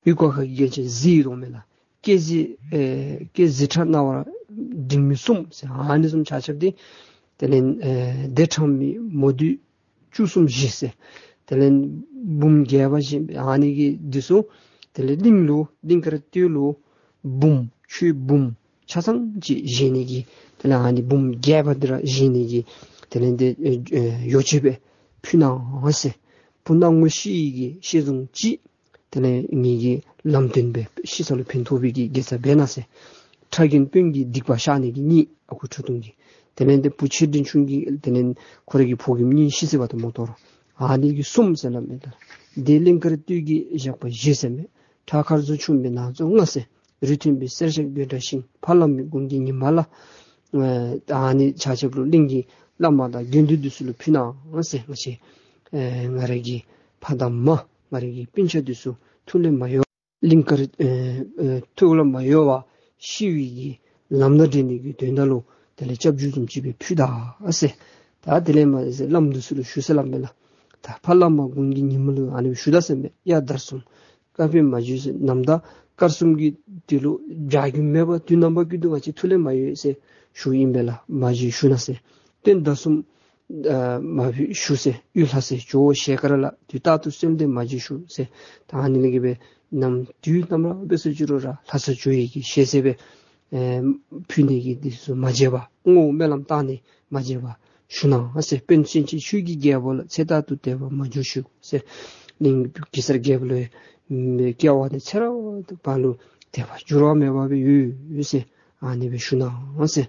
གཡུ་ཁ་ཁ་གི་རྒྱན་ཆ་གཟི་ཡོད་དོ་མས་ལགས། སྐེ་གཟི་ཨེ་སྐེ་གཟི་ཁྲ་རྣ་བ་འབྲིང་མི་གསུམ་ཟེར་ཨ་ནི་གསུམ་ཆ་ཁྱབ་དེ། དེ་ལས་ཨེ་བདེ་ཕྲ་མི་མོ་བདུད་བཅུ་གསུམ་བཞེས་ཟེར། དེ་ལས་འབུམ་བརྒྱད་པ་བཞེས་ཨ་ནི་གི་འདི་ཚུ་དེ་ལས་གླིང་ལུ་གླིང་དཀར་སྟོད་ལུ་འབུམ་ཆོས་འབུམ་ཆ་ཚང་ཅིག་བཞེས་ནི་གི་དེ་ལས་ཨ་ནི་འབུམ་བརྒྱད་པ་འདི་ར་བཞེས་ནི་གི་དེ་ལས་འདི་ཨེ་ཨེ་ཡོ་བྱད་སྦེ་ཕུལ་གནང་ཟེར། བུ་སྣང་ངུ་ཤི་ཡི་གི་ཤི་བཟུང་ཅིག། དེ་ལས་ངེ་གི་ལམ་སྟོན་སྦེ་ཤི་ས་ལུ་ཕན་ཐོགས་པའི་གི་དགེ་རྩ་འབད་གནང་ཟེར། ཁྲ་རྒན་དཔོན་གྱི་སྡིག་པ་བཤགས་ནི་གི་གཉིས། ཨ་ཁུ་ཁྲོ་ཐུང་གི། དེ་ལས་ཏེ་བུ་ཆེ་འབྲིང་ཆུང་གི་དེ་ལས་ཁོ་རའི་གི་ཕོ་རྒནམ་གཉིས་ཤི་སོ་བ་དང་མ་གཏོགས་ཨ་ནི་གི་གསུམ་ཟེར་སླབ་མས་ལགས། དེ་གླིང་དཀར་སྟོད་ཀྱི་ཞགས་པ་བཞི་ཟེར་མས། ཁྲ་མཁར་རྫོང་ཆུང་མའི་ནང་ཚོ་ལྔ་ཟེར། རི་མཐོན་པོའི་གསེར་ཞགས་དགོད་བྲ་ཤིང་། ཕ་བླ་མའི་དགུང་གི་ཉི་མ་ལ། ཨ་ནི་ཆ་ཁྱབ་ལུ་གླིང་གི་བླ་མ་དང་དགེ་འདུན་འདི་ཚུ་ལུ་ཕུལ་གནང་ཟེར། ང་བཅས་ཨེ་ང་རའི་གི་ཕ་དང་མ་ང་རའི་གི་སྤུན་ཆ་འདི་ཚུ་ཐུགས་ལས་མ་གཡོ་གླིང་དཀར་ཨེ་ཨེ་ཐུགས་ལས་མ་གཡོ་བར་ཤི་བའི་གི་ལམ་སྣ་འདྲེན་ནི་གི་དོན་དག་ལུ་དེ་ལས་སྐྱབས་འཇུག་བཟུམ་ཅིག་སྦེ་ཕུལ་ད་ཟེར། ད་དེ་ལས་མ་ཟེར་བླམ་འདི་ཚུ་ལུ་ཞུ་ཟེར་སླབ་མས་ལགས། ད་ཕ་བླ་མ་དགུང་གི་ཉི་མ་ལུ་ཨ་ནི་སྦེ་ཞུ་ད་ཟེར་མས། གཡའ་དར་གསུམ་དཀར་སྤོས་མ་བྱུགས་ཟེར། ནམ་ཟླ་སྐར་གསུམ་གྱི་དུས་ལུ་བྱ་རྒྱུད་མེད་པར་དུས་ནམ་པ་ཀུན་ཏུ་ང་བཅས་ཐུགས་ལས་མ་གཡོ་ཟེར་ཞུཝ་ཨིན་པས་ལགས། མ་བྱུགས་ཞུ་གནང་ཟེར། སྟོན་ཟླ་གསུམ་ཨ་མ་བྱུགས་ཞུ་ཟེར། གཡུ་ལྷ་སྲས་ཇོ་བོ་ཞལ་དཀར་ལ་དུས་རྟག་ཏུ་གསོལ་འདེབས་མ་བྱུགས་ཞུ་ཟེར། ད་ཨ་ནི་ལས་གི་སྦེ་ནམ་དུས་ནམ་ར་འབད་སོ་ཅི་རུང་ར་ལྷ་ས་ཇོ་བོའི་གི་ཞལ་ཟས་སྦེ་ཨེ་ཕུལ་ནི་གི་འདི་ཚུ་མ་བརྗེད་པར་བསྔོ་སྨོན་ལམ་བཏང་ནི་མ་བརྗེད་པར་ཞུ་གནང་ཟེར། དཔོན་ཆེན་ཆེ་ཆོས་ཀྱི་རྒྱལ་པོ་ལ། ཚེ་རྟག་ཏུ་དད་པ་མ་འགྱུར་ཞུ་ཟེར། གླིང་གེ་སར་རྒྱལ་པོ་ལུ་སྐྱེ་བ་ནས་ཚེ་རབས་ཏོག་ཏོ་ལུ་དད་པ་འགྱུར་བ་མེད་པ་སྦེ་ཡོད་ཟེར། ཨ་ནི་སྦེ་ཞུ་གནང་ཟེར།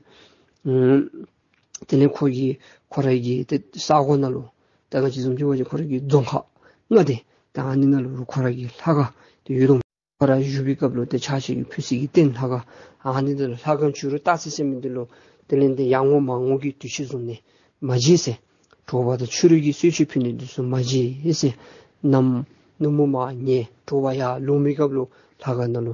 ཨུམ། དེ་ལས་ཁོ་གི་ཁོ་རའི་གི་ཏེ་ས་གོ་ནང་ལུ་ད་ང་བཅས་བཟུམ་ཅིག་འབད་བ་ཅིན་ཁོ་རའི་གི་རྫོང་ཁག་ལྔ་སྡེ་ད་ཨ་ནི་ནང་ལུ་ཁོ་རའི་གི་ལྷ་ཁང་དེ་ཡོད་དོ། ཁོ་ར་བཞུགས་པའི་སྐབས་ལུ་ཏེ་ཕྱག་ཕྱི་གི་ཕུལ་ས་གི་རྟེན་ལྷ་ཁང་ཨ་ནི་འདི་ལུ་ལྷ་ཁང་བྱུ་རུ་སྟག་རྩེ་ཟེར་མི་འདི་ལུ་དེ་ལས་ཏེ་ཡར་ངོ་མར་ངོ་གི་དུས་ཆེན་བཟུང་ནི་མ་བྱིན་ཟེར། དྲོ་པ་དང་ཕྱི་རུ་གི་གསོལ་མཆོད་ཕུལ་ནི་འདི་ཚུ་མ་བྱིན་ཟེར། ནམ་ནུབ་མོ་མར་ཉལ་དྲོ་པ་ཡར་ལོང་མི་སྐབས་ལུ་ལྷ་ཁང་ནང་ལུ་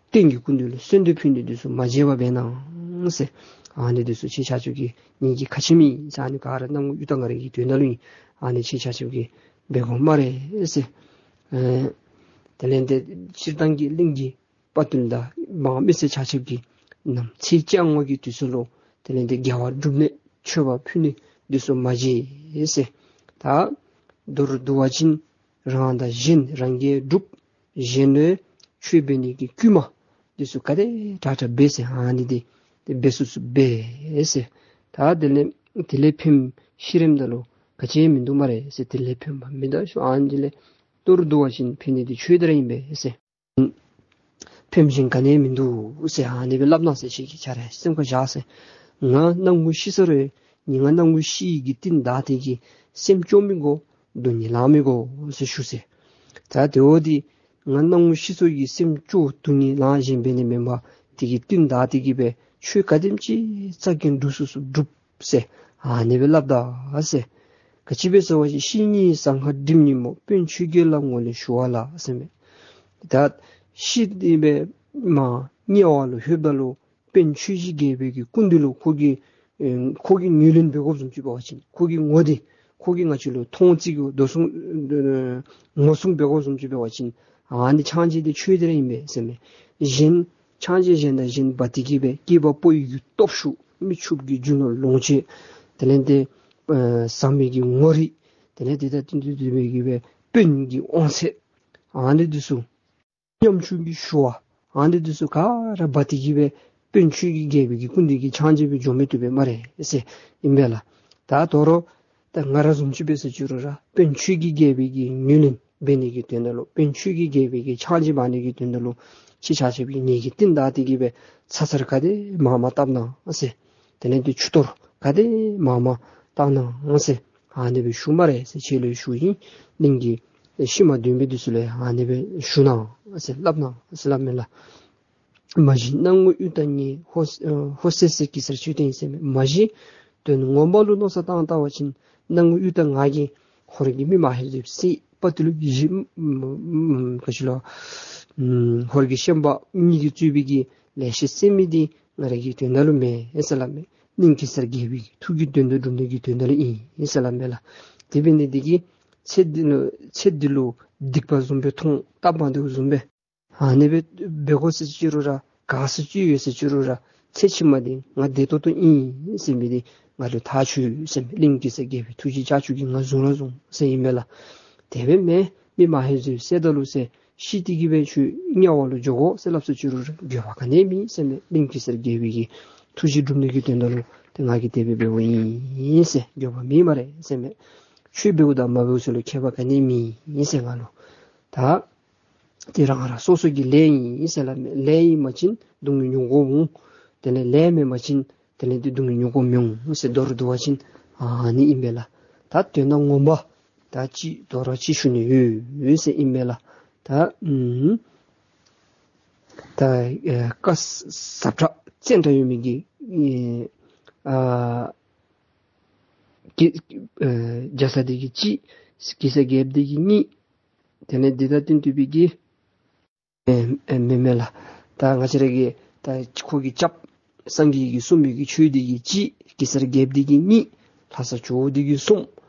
རྟེན་གྱི་སྐུ་མདུན་ལུ་གསོལ་འདེབས་ཕུལ་ནི་འདི་ཚུ་མ་བརྗེད་པར་འབད་གནང་ཟེར། ཨ་ནི་འདི་ཚུ་ཁྱེད་ཆ་ཁྱབ་ཀྱིས་ངེ་གི་ཁ་ཆེམས་ཨིན་ཟེར། ཨ་ནི་ག་ར་སྣང་ངུ་གཡུ་སྟག་ང་རའི་གི་དོན་དག་ལུ་ཨིན། ཨ་ནི་ཁྱེད་ཆ་ཁྱབ་ཀྱིས་འབད་དགོ་སྨ་རེ་ཟེར། ཨེ་དེ་ལས་ཏེ་སྤྱིར་བཏང་གི་གླིང་གི་དཔའ་རྟུལ་དང་འབངས་མི་སེར་ཆ་ཁྱབ་ཀྱིས་ནམ་ཚེས་བཅོ་ལྔ་གི་དུས་ཚོད་ལུ་དེ་ལས་ཏེ་དགེ་བ་སྒྲུབ་ནི་མཆོད་པ་ཕུལ་ནི་འདི་ཚུ་མ་བརྗེད་ཟེར། ད་ མདོར་བསྡུ་བ་ཅིན་རང་དང་གཞན་རང་གིས་སྒྲུབ། གཞན་ལུ་ཆོས་འབད་ནི་གི་བསྐུལ་མ་འདི་ཚུ་ག་དེ་དྲག་དྲག་འབད་ཟེར། ཨ་ནི་འདི་འདི་འབད་ཚུགས་ཚུགས་འབད་ཟེར། ད་དེ་ལས་དེ་ལས་ཕནམ་ཤི་རནམ་ད་ལུ་ག་ཅི་ཡང་མིན་འདུག་སྨ་རེ་ཟེར། དེ་ལས་ཕན་པ་མིན་འདུག་ཟེར། ཨ་ནི་འདི་ལས་མདོར་བསྡུ་བ་ཅིན་ཕན་ནི་འདི་ཆོས་འདི་ར་ཨིན་པས་ཟེར། ཕནམ་གཞན་ག་ནི་ཡང་མིན་འདུག་ཟེར། ཨ་ནི་སྦེ་སླབ་གནང་ཟེར། ཁྱེད་ཀྱིས་ཁྱེད་ར་སེམས་ཁར་བཞག་ཟེར། ང་སྣང་ངུ་ཤི་སོ་རུང་ནི་ང་སྣང་ངུ་ཤི་ཡི་གི་རྟིང་བདའ་སྟེ་གིས་སེམས་སྐྱོ་མི་དགོ། སྡུག་བསྔལ་ལང་མི་དགོ་ཟེར་ཞུ་ཟེར། ད་དེ་འོ་འདི་ང་སྣང་ངུ་ཤི་སོ་གི་སེམས་སྐྱོ་སྡུག་བསྔལ་ལང་གཞན་འབད་ནི་མེན་པར་དེ་གི་རྟིང་བདའ་སྟེ་གིས་སྦེ་ཆོས་ག་དེམ་ཅིག་རྩ་འགེངས་སྒྲུབ་ཚུགས་ཚུགས་སྒྲུབ་ཟེར། ཨ་ནི་སྦེ་སླབ་ད་ཟེར། ག་ཅི་སྦེ་ཟེར་བ་ཅིན་བཤེས་གཉེན་ཟངས་དཀར་སྒྲིབ་སྙིམ་པོ། དཔོན་ཆོས་རྒྱལ་ལ་ངོ་ལེན་ཞུ་བ་ལ་ཟེར་མས། ད་ཤི་སྟེ་སྦེ་མར་དམྱལ་བ་ལུ་ལྷོདཔ་ད་ལུ་དཔོན་ཆོས་ཀྱི་རྒྱལ་པོའི་གི་སྐུ་མདུན་ལུ་ཁོ་གིས་ཨེ་ཁོ་གིས་ངོས་ལེན་འབད་དགོཔ་བཟུམ་ཅིག་འབད་བ་ཅིན་ཁོ་གིས་ངོ་འདི་ཁོ་གིས་ང་བཅས་ལུ་མཐོང་བརྩི་དགོ་དོ་གསུང་ཨེ་ངོ་སྲུང་འབད་དགོཔ་བཟུམ་ཅིག་འབད་བ་ཅིན་ཨ་ནི་ཕྱག་མཇལ་འདི་ཆོས་འདི་ར་ཨིན་པས་ཟེར་མས། གཞན་ཕྱག་མཇལ་གཞན་དང་གཞན་འབད་དེ་གིས་སྦེ་སྐྱེས་པ་ཕོ་ཡི་གི་སྟོབས་ཤུགས་མི་ཕྱུགཔོ་གི་རྒྱུ་ནོར་ལོངས་སྤྱོད་དེ་ལས་ཏེ་ཨེ་ཟམ་པའི་གི་ངོ་རིས་དེ་ལས་ཏེ་ད་ཏིང་ཏིང་ཏིང་སྦེ་གིས་སྦེ་དཔོན་གྱི་དབང་ཚད་ཨ་ནི་འདི་ཚུ་ཉམ་ཆུང་གི་ཞུ་བ་ཨ་ནི་འདི་ཚུ་ག་ར་འབག་སྟེ་གིས་སྦེ་དཔོན་ཆོས་ཀྱི་རྒྱལ་པོའི་གི་སྐུ་མདུན་གྱི་ཕྱག་མཇལ་སྦེ་འགྱོ་མི་བཏུབ་པས་སྨ་རེ་ཟེར་ཨིན་པས་ལགས། ད་དོ་རུང་ད་ང་ར་བཟུམ་ཅིག་འབད་ཟེར་ཅི་རུང་ར་དཔོན་ཆོས་ཀྱི་རྒྱལ་པོའི་གི་ངོས་ལེན་འབད་ནི་གི་དོན་དག་ལུ་དཔོན་ཆོས་ཀྱི་རྒྱལ་པོའི་གི་ཕྱག་མཇལ་འབག་ནི་གི་དོན་དག་ལུ་ཁྱེད་ཆ་ཁྱབ་ཀྱིས་ངེ་གི་རྟིང་བདའ་སྟེ་གིས་སྦེ་ཚར་ཚར་ག་དེ་མང་མང་བཏབ་གནང་ཟེར། དེ་ལས་ཏེ་ཆུ་གཏོར་ག་དེ་མང་མང་བཏབ་གནང་ཟེར། ཨ་ནི་སྦེ་ཞུ་སྨ་རེ་ཟེར་ཁྱེད་ལུ་ཞུཝ་ཨིན། གླིང་གི་ཤུལ་མ་འདོན་པའི་འདི་ཚུ་ལུ་ཨ་ནི་སྦེ་ཞུ་གནང་ཟེར་སླབ་གནང་ཟེར་སླབ་མས་ལགས། མ་གཞི་སྣང་ངུ་གཡུ་སྟག་ངེ་ཧོ་ཨེ་ཧོ་སེ་སེ་གེ་སར་མཆོད་རྟེན་ཟེར་མས། མ་གཞི་དོན་ངོ་མ་ལུ་མནོ་བསམ་བཏང་བལྟ་བ་ཅིན་སྣང་ངུ་གཡུ་སྟག་ང་གིས་ཧོར་གྱི་མི་མ་ཧེ་ཟེར་སྲིད་པ་དེ་ལུ་གཞི་ཨམ་ཨམ་ག་ཅི་ལོ་ཨམ་ཧོར་གྱི་ཤན་པ་གཉིས་ཀྱིས་གཙོས་པའི་གི་ལེ་ཤ་བསད་མི་འདི་ང་ར་གི་དོན་དག་ལུ་མེན་ཟེར་སླབ་མས། གླིང་གེ་སར་རྒྱལ་པོའི་ཐུགས་ཀྱི་དོན་དུ་སྒྲུབ་ནི་གི་དོན་དག་ལུ་ཨིན་ཟེར་སླབ་མས་ལགས། དེ་འབད་ནི་འདི་གིས་ཚེ་འདི་ལུ་ཚེ་འདི་ལུ་སྡིག་པ་བཟུམ་སྦེ་མཐོང་སྟབས་མ་བདེཝ་བཟུམ་སྦེ་ཨ་ནི་སྦེ་འབད་དགོ་ཟེར་ཅི་རུང་ར་ག་ཟེར་ཅི་ཡོད་ཟེར་ཅི་རུང་ར་ཚེ་ཕྱི་མ་འདི་ང་བདེ་ཏོག་ཏོ་ཨིན་ཟེར་མི་འདི་ང་ལུ་ཐག་ཆོད་ཟེར་མས། གླིང་གེ་སར་རྒྱལ་པོའི་ཐུགས་རྗེ་ལྕགས་ཀྱུ་གིས་ང་བཟུང་ར་བཟུང་ཟེར་ཨིན་མས་ལགས། དེ་སྦེ་མེན་མི་མ་ཧེ་ཟེར་བསད་ད་ལུ་ཟེར་ཤི་སྟེ་གིས་སྦེ་ཁྱོད་དམྱལ་བ་ལུ་འགྱོ་དགོ་ཟེར་སླབ་ཟེར་ཅི་རུང་ར་འགྱོད་པ་ག་ནི་མེད་ཟེར་མས། གླིང་གེ་སར་རྒྱལ་པོའི་གི་ཐུགས་རྗེ་སྒྲུབ་ནི་གི་དོན་དག་ལུ་ཏེ་ང་གིས་དེ་སྦེ་འབདཝ་ཨིན་ཟེར་འགྱོད་པ་མེད་སྨ་རེ་ཟེར་མས། ཁྱོད་འབདཝ་དང་མ་འབདཝ་ཚུ་ལུ་ཁྱད་པར་ག་ནི་མེད་ཟེར་ང་ལུ། ད་དེ་རང་རང་སོ་སོ་གི་ལས་ཨིན་ཟེར་སླབ་མས། ལས་ཨིན་པ་ཅིན་སྡུག་བསྔལ་མྱོང་དགོཔ་འོང་། དེ་ལས་ལས་མེན་པ་ཅིན་དེ་ལས་ཏེ་སྡུག་བསྔལ་མྱོང་དགོཔ་མི་འོང་ཟེར། མདོར་བསྡུ་བ་ཅིན་ཨ་ནི་ཨིན་པས་ལགས། ད་དོན་དག་ངོ་མ་ད་ཅི་དོ་རུང་ཅི་ཞུ་ནི་ཡོད་ཟེར་ཨིན་པས་ལགས། ད་ཨམ་ད་ཨེ་བཀའ་ཟབ་དྲགས་བཙན་དྲགས་ཡོད་མི་གི་ཨེ་ཨ་གི་ཨེ་རྒྱ་ཚ་འདི་གིས་གཅིག། གེ་སར་རྒྱལཔོ་འདི་གིས་གཉིས། དེ་ལས་འདི་དང་བསྟུན་ཏེ་སྦེ་གི་ཨེ་ཨེ་མེན་མེན་ལགས། ད་ང་བཅས་ར་གི་ད་ཁོ་གིས་སྐྱབས་སངས་རྒྱས་ཀྱིས་གསུངས་མི་གི་ཆོས་འདི་གིས་གཅིག། གེ་སར་རྒྱལཔོ་འདི་གིས་གཉིས། ལྷ་ས་ཇོ་བོ་འདི་གིས་གསུམ།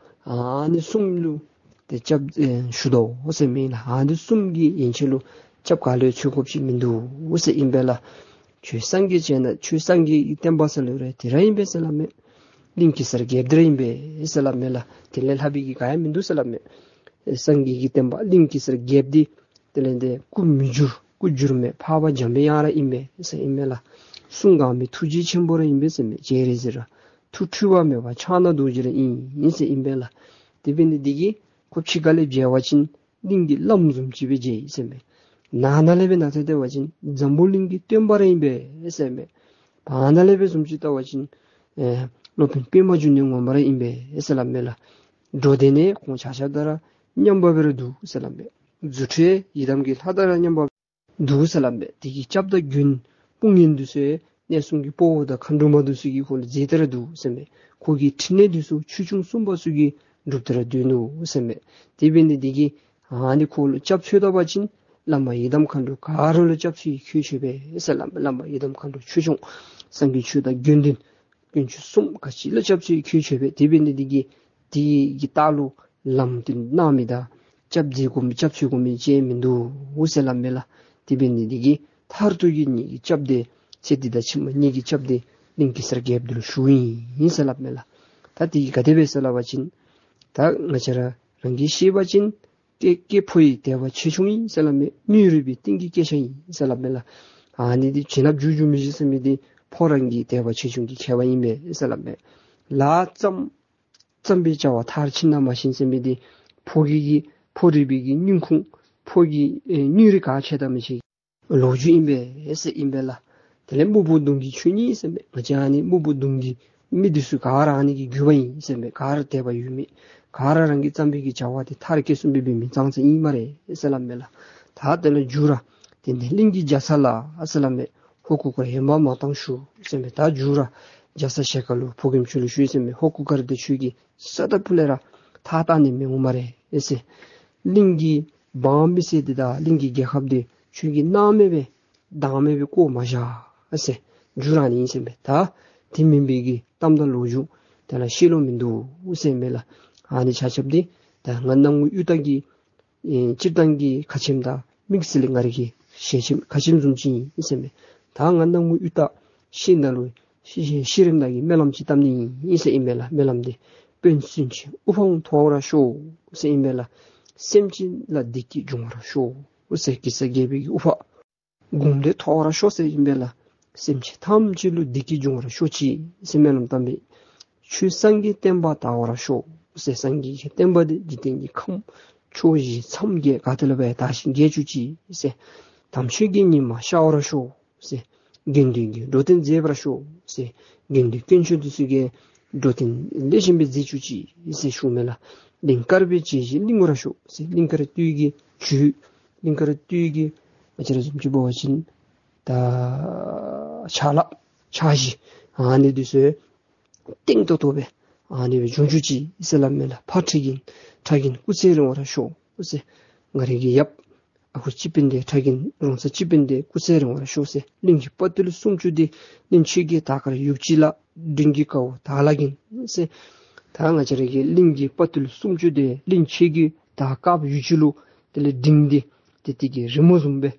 ཨ་ནི་གསུམ་ལུ་ཏེ་སྐྱབས་ཨེ་ཞུ་དོ་ཟེར་མི་ལགས། ཨ་ནི་གསུམ་གྱིས་ཡན་ཆད་ལུ་སྐྱབས་ག་ལུ་འཚོལ་དགོཔ་ཅིག་མིན་འདུག་ཟེར་ཨིན་པས་ལགས། ཆོས་སངས་རྒྱས་བྱས་ན་ཆོས་སངས་རྒྱས་ཀྱི་བསྟན་པ་ཟེར་ལུ་ར་དེ་ར་ཨིན་པས་ཟེར་སླབ་མས། གླིང་གེ་སར་རྒྱལཔོ་འདི་ར་ཨིན་པས་ཟེར་སླབ་མས་ལགས། དེ་ལས་ལྷག་པའི་གི་ག་ཡང་མིན་འདུག་ཟེར་སླབ་མས། སངས་རྒྱས་ཀྱི་བསྟན་པ་གླིང་གེ་སར་རྒྱལཔོ་འདི་དེ་ལས་ཏེ་སྐུ་མི་འགྱུར་སྐུ་འགྱུར་མེད་འཕགས་པ་འཇམ་པའི་དབྱངས་ར་ཨིན་པས་ཟེར་ཨིན་མས་ལགས། གསུང་གང་མེད་ཐུགས་རྗེ་ཆེན་པོ་ར་ཨིན་པས་ཟེར་མས། སྤྱན་རས་གཟིགས་ར་ཐུགས་འཁྲུལ་བ་མེད་པ་ཕྱག་ན་རྡོ་རྗེ་ར་ཨིན་ཟེར་ཨིན་པས་ལགས། དེ་འབད་ནི་འདི་གིས་ཁོ་ཕྱི་ཁ་ལས་མཇལ་བ་ཅིན་གླིང་གི་བླམ་བཟུམ་ཅིག་སྦེ་མཇལ་ཡི་ཟེར་མས། ནང་ན་ལས་སྦེ་ནཱ་ཐད་བལྟ་བ་ཅིན་འཛམ་བུ་གླིང་གི་སྟོན་པ་ར་ཨིན་པས་ཟེར་མས། བར་ན་ལས་སྦེ་བཟུམ་ཅིག་བལྟ་བ་ཅིན་ཨེ་སློབ་དཔོན་པདྨ་འབྱུང་གནས་ངོ་མ་ར་ཨིན་པས་ཟེར་སླབ་མས་ལགས། འགྲོ་དོན་ནི་ཁོང་ཆ་ཁྱབ་དང་ར་མཉམ་པ་སྦེ་ར་འདུག་ཟེར་སླབ་མས། རྫུ་འཕྲུལ་ཡི་དམ་གྱི་ལྷ་དང་ར་མཉམ་པ་འདུག་ཟེར་སླབ་མས། དེ་གི་སྐྱབས་དང་མགོན་དཔུང་གཉེན་འདི་ཚུ་གནས་གསུམ་གྱི་དཔའ་བོ་དང་མཁའ་འགྲོ་མ་འདི་ཚུ་གིས་ཁོ་ལུ་མཛད་དེ་ར་འདུག་ཟེར་མས། ཁོ་གི་ཕྲིན་ལས་འདི་ཚུ་ཆོས་སྐྱོང་སྲུང་མ་ཚུ་གིས་སྒྲུབ་སྟེ་ར་སྡོད་ནུག་ཟེར་མས། དེ་འབད་ནི་འདི་གིས་ཨ་ནི་ཁོ་ལུ་སྐྱབས་འཚོལ་ད་པ་ཅིན་བླ་མ་ཡི་དམ་མཁའ་འགྲོ་ག་ར་ལུ་སྐྱབས་འཚོལ་ཁྱོད་ཁྱོད་པས་ཟེར་སླབ་མས། བླ་མ་ཡི་དམ་མཁའ་འགྲོ་ཆོས་སྐྱོང་སངས་རྒྱས་ཆོས་དང་དགེ་འདུན་དཀོན་མཆོག་གསུམ་ག་ཅི་ལུ་སྐྱབས་འཚོལ་ཁྱོད་ཁྱོད་པས། དེ་འབད་ནི་འདི་གིས་དེ་གི་ལྟག་ལུ་ལམ་སྟོན་གནང་མི་དང་སྐྱབས་མཛད་དགོ་མི་སྐྱབས་འཚོལ་དགོ་མི་ཅིག་མིན་འདུག་ཟེར་སླབ་མས་ལགས། དེ་འབད་ནི་འདི་གིས་མཐར་ཐུག་གི་ངེ་གི་སྐྱབས་འདི་ཚེ་འདི་དང་ཕྱི་མ་གཉིས་ཀྱི་སྐྱབས་འདི་གླིང་གེ་སར་རྒྱལཔོ་འདི་ལུ་ཞུཝ་ཨིན་ཟེར་སླབ་མས་ལགས། ད་དེ་གིས་ག་དེ་སྦེ་ཟེར་སླབ་པ་ཅིན་ད་ང་བཅས་ར་ རང་གིས་ཤེས་པ་ཅིན་སྐྱེ་སྐྱེ་ཕོ་ཡི་དད་པ་ཆེ་ཆུང་ཨིན་ཟེར་སླབ་མས། མི་རུས་པའི་གཏིང་གི་སྐད་ཆ་ཨིན་ཟེར་སླབ་མས་ལགས། ཨ་ནི་འདི་བྱིན་རླབས་འཇུག་འཇུག་མི་འཇུག་ཟེར་མི་འདི་ཕོ་རང་གི་དད་པ་ཆེ་ཆུང་གི་ཁྱད་པར་ཨིན་པས་ཟེར་སླབ་མས། ལ་ཙམ་ཙམ་པའི་བྱ་བ་མཐར་ཕྱིན་དང་མ་ཕྱིན་ཟེར་མི་འདི་ཕོ་གི་གི་ཕོ་རུས་པའི་གི་སྙིང་ཁུང་ཕོ་གི་ཨེ་སྙིང་རུས་ག་ཆེ་དང་མི་ཆེ་ལོ་རྒྱུས་ཨིན་པས་ཟེར་ཨིན་པས་ལགས། དེ་ལས་སྨུག་པོ་གདོང་གི་ཆོས་ཉིད་ཟེར་མས། ང་བཅས་ཨ་ནི་སྨུག་པོ་གདོང་གི་མི་འདི་ཚུ་ག་ར་ཨ་ནི་གི་རྒྱུད་པ་ཨིན་ཟེར་མས། ག་ར་དད་པ་ཡོད་མི་ག་ར་རང་གི་ཙམ་པའི་གི་བྱ་བ་དེ་མཐར་སྐྱེལ་ཚུགས་མི་འབད་མི་ཙང་ཙ་ཨིན་སྨ་རེ་ཟེར་སླབ་མས་ལགས། ད་དེ་ལས་མཇུག་ར་དེ་ནས་གླིང་གི་རྒྱ་ཚ་ལ་ཟེར་སླབ་མས། ཧོར་གུར་དཀར་ཧེ་མ་མ་བཏང་ཞུ་ཟེར་མས། ད་མཇུག་ར་རྒྱ་ཚ་ཞལ་དཀར་ལུ་ཕོ་རྒནམ་ཁྱོད་ལུ་ཞུ་ཟེར་མས། ཧོར་གུར་དཀར་འདི་ཁྱོད་ཀྱིས་ས་ད་ཕུ་ལས་ར་ཐག་བཏང་ནི་མི་འོང་སྨ་རེ་ཟེར། གླིང་གི་འབངས་མི་སེར་འདི་དང་གླིང་གི་རྒྱལ་ཁབ་འདི་ཁྱོད་ཀྱིས་སྣང་མེད་སྦེ་བདག་མེད་སྦེ་བཀོ་མ་བཞག་ཟེར། མཇུག་ར་ཨ་ནི་ཨིན་ཟེར་མས། ད་དེ་མེན་པའི་གི་གཏམ་དང་ལོ་རྒྱུས་དེ་ལ་ཤེས་ལོང་མིན་འདུག་ཟེར་མས་ལགས། ཨ་ནི་ཆ་ཁྱབ་འདི་ད་ང་སྣང་ངུ་གཡུ་སྟག་གི་ཨེ་སྤྱིར་བཏང་གི་ཁ་ཆེམས་དང་དམིགས་བསལ་ལས་ང་རའི་གི་ཞལ་ཆེམས་ཁ་ཆེམས་བཟུམ་ཅིག་ཨིན་ཟེར་མས། ད་ང་སྣང་ངུ་གཡུ་སྟག་ཤི་ནང་ལུ་ཤི་ཤི་ཤི་རནམ་ད་གི་སྨོན་ལམ་ཅིག་བཏབ་ནི་ཨིན་ཟེར་ཨིན་མས་ལགས། སྨོན་ལམ་འདི་དཔོན་སུན་འབྱིན་དབུ་འཕང་མཐོ་བར་ཤོག་ཟེར་ཨིན་མས་ལགས། སེམས་ཅན་ལ་བདེ་སྐྱིད་འབྱུང་བར་ཤོག་ཟེར། གེ་སར་རྒྱལ་པོའི་གི་དབུ་འཕང་དགུང་ལས་མཐོ་བར་ཤོག་ཟེར་ཨིན་པས་ལགས། སེམས་ཅན་ཐམས་ཅད་ལུ་བདེ་སྐྱིད་འབྱུང་བར་ཤོག་ཅིག་ཟེར་སྨོན་ལམ་བཏབ་པས། ཁྱོད་སངས་རྒྱས་བསྟན་པ་དར་བར་ཤོག་ཟེར། སངས་རྒྱས་ཀྱི་བསྟན་པ་འདི་འཇིག་རྟེན་གྱི་ཁམས་ཕྱོགས་བཞི་མཚམས་བརྒྱད་ག་ཏེ་ལུ་འབད་དར་ཞིང་རྒྱས་བཅུག་ཅིག་ཟེར། དམ་ཆོས་ཀྱི་ཉི་མ་ཤར་བར་ཤོག་ཟེར། དགེ་འདུན་གྱི་འགྲོ་དོན་མཛད་པར་ཤོག་ཟེར། དགེ་འདུན་དཀོན་མཆོག་འདི་ཚུ་གིས་འགྲོ་དོན་ལེགས་ཤོམ་སྦེ་མཛད་བཅུག་ཅིག་ཟེར་ཞུཝ་མས་ལགས། གླིང་དཀར་པོའི་བྱད་བཞིན་བརླིང་བར་ཤོག་ཟེར། གླིང་དཀར་སྟོད་ཀྱི་བྱོད་གླིང་དཀར་སྟོད་ཀྱི་ང་བཅས་ར་བཟུམ་ཅིག་འབད་བ་ཅིན་ད་ཕྱག་ལཱ་ཕྱག་བཞེས་ཨ་ནི་འདི་ཚུ་བརྟན་ཏོག་ཏོ་སྦེ་ཨ་ནི་སྦེ་འབྱུང་བཅུག་ཅིག་ཟེར་སླབ་མས་ལགས། ཕ་ཁྲི་གིན་ཁྲ་གིན་སྐུ་ཚེ་རིང་བར་ཤོག་ཟེར། ང་རའི་གི་ཡབ་ཨ་ཁུ་སྤྱི་དཔོན་འདི་ཁྲ་གིན་རོང་ཚ་སྤྱི་དཔོན་འདི་སྐུ་ཚེ་རིང་བར་ཤོག་ཟེར། གླིང་གི་དཔའ་བརྟུལ་སུམ་ཅུ་འདི་གླིང་ཆེ་གེ་དར་དཀར་ཡུག་གཅིག་ལ་མགྲིན་གྱི་དཀར་པོ་དར་ལ་གིན་ཟེར། ད་ང་བཅས་རའི་གི་གླིང་གི་དཔའ་བརྟུལ་སུམ་ཅུ་འདི་གླིང་ཆེ་གེ་དར་དཀར་ཡུག་གཅིག་ལུ་དེ་ལས་མགྲིན་འདི་དེ་དེ་གི་རི་མོ་བཟུམ་སྦེ་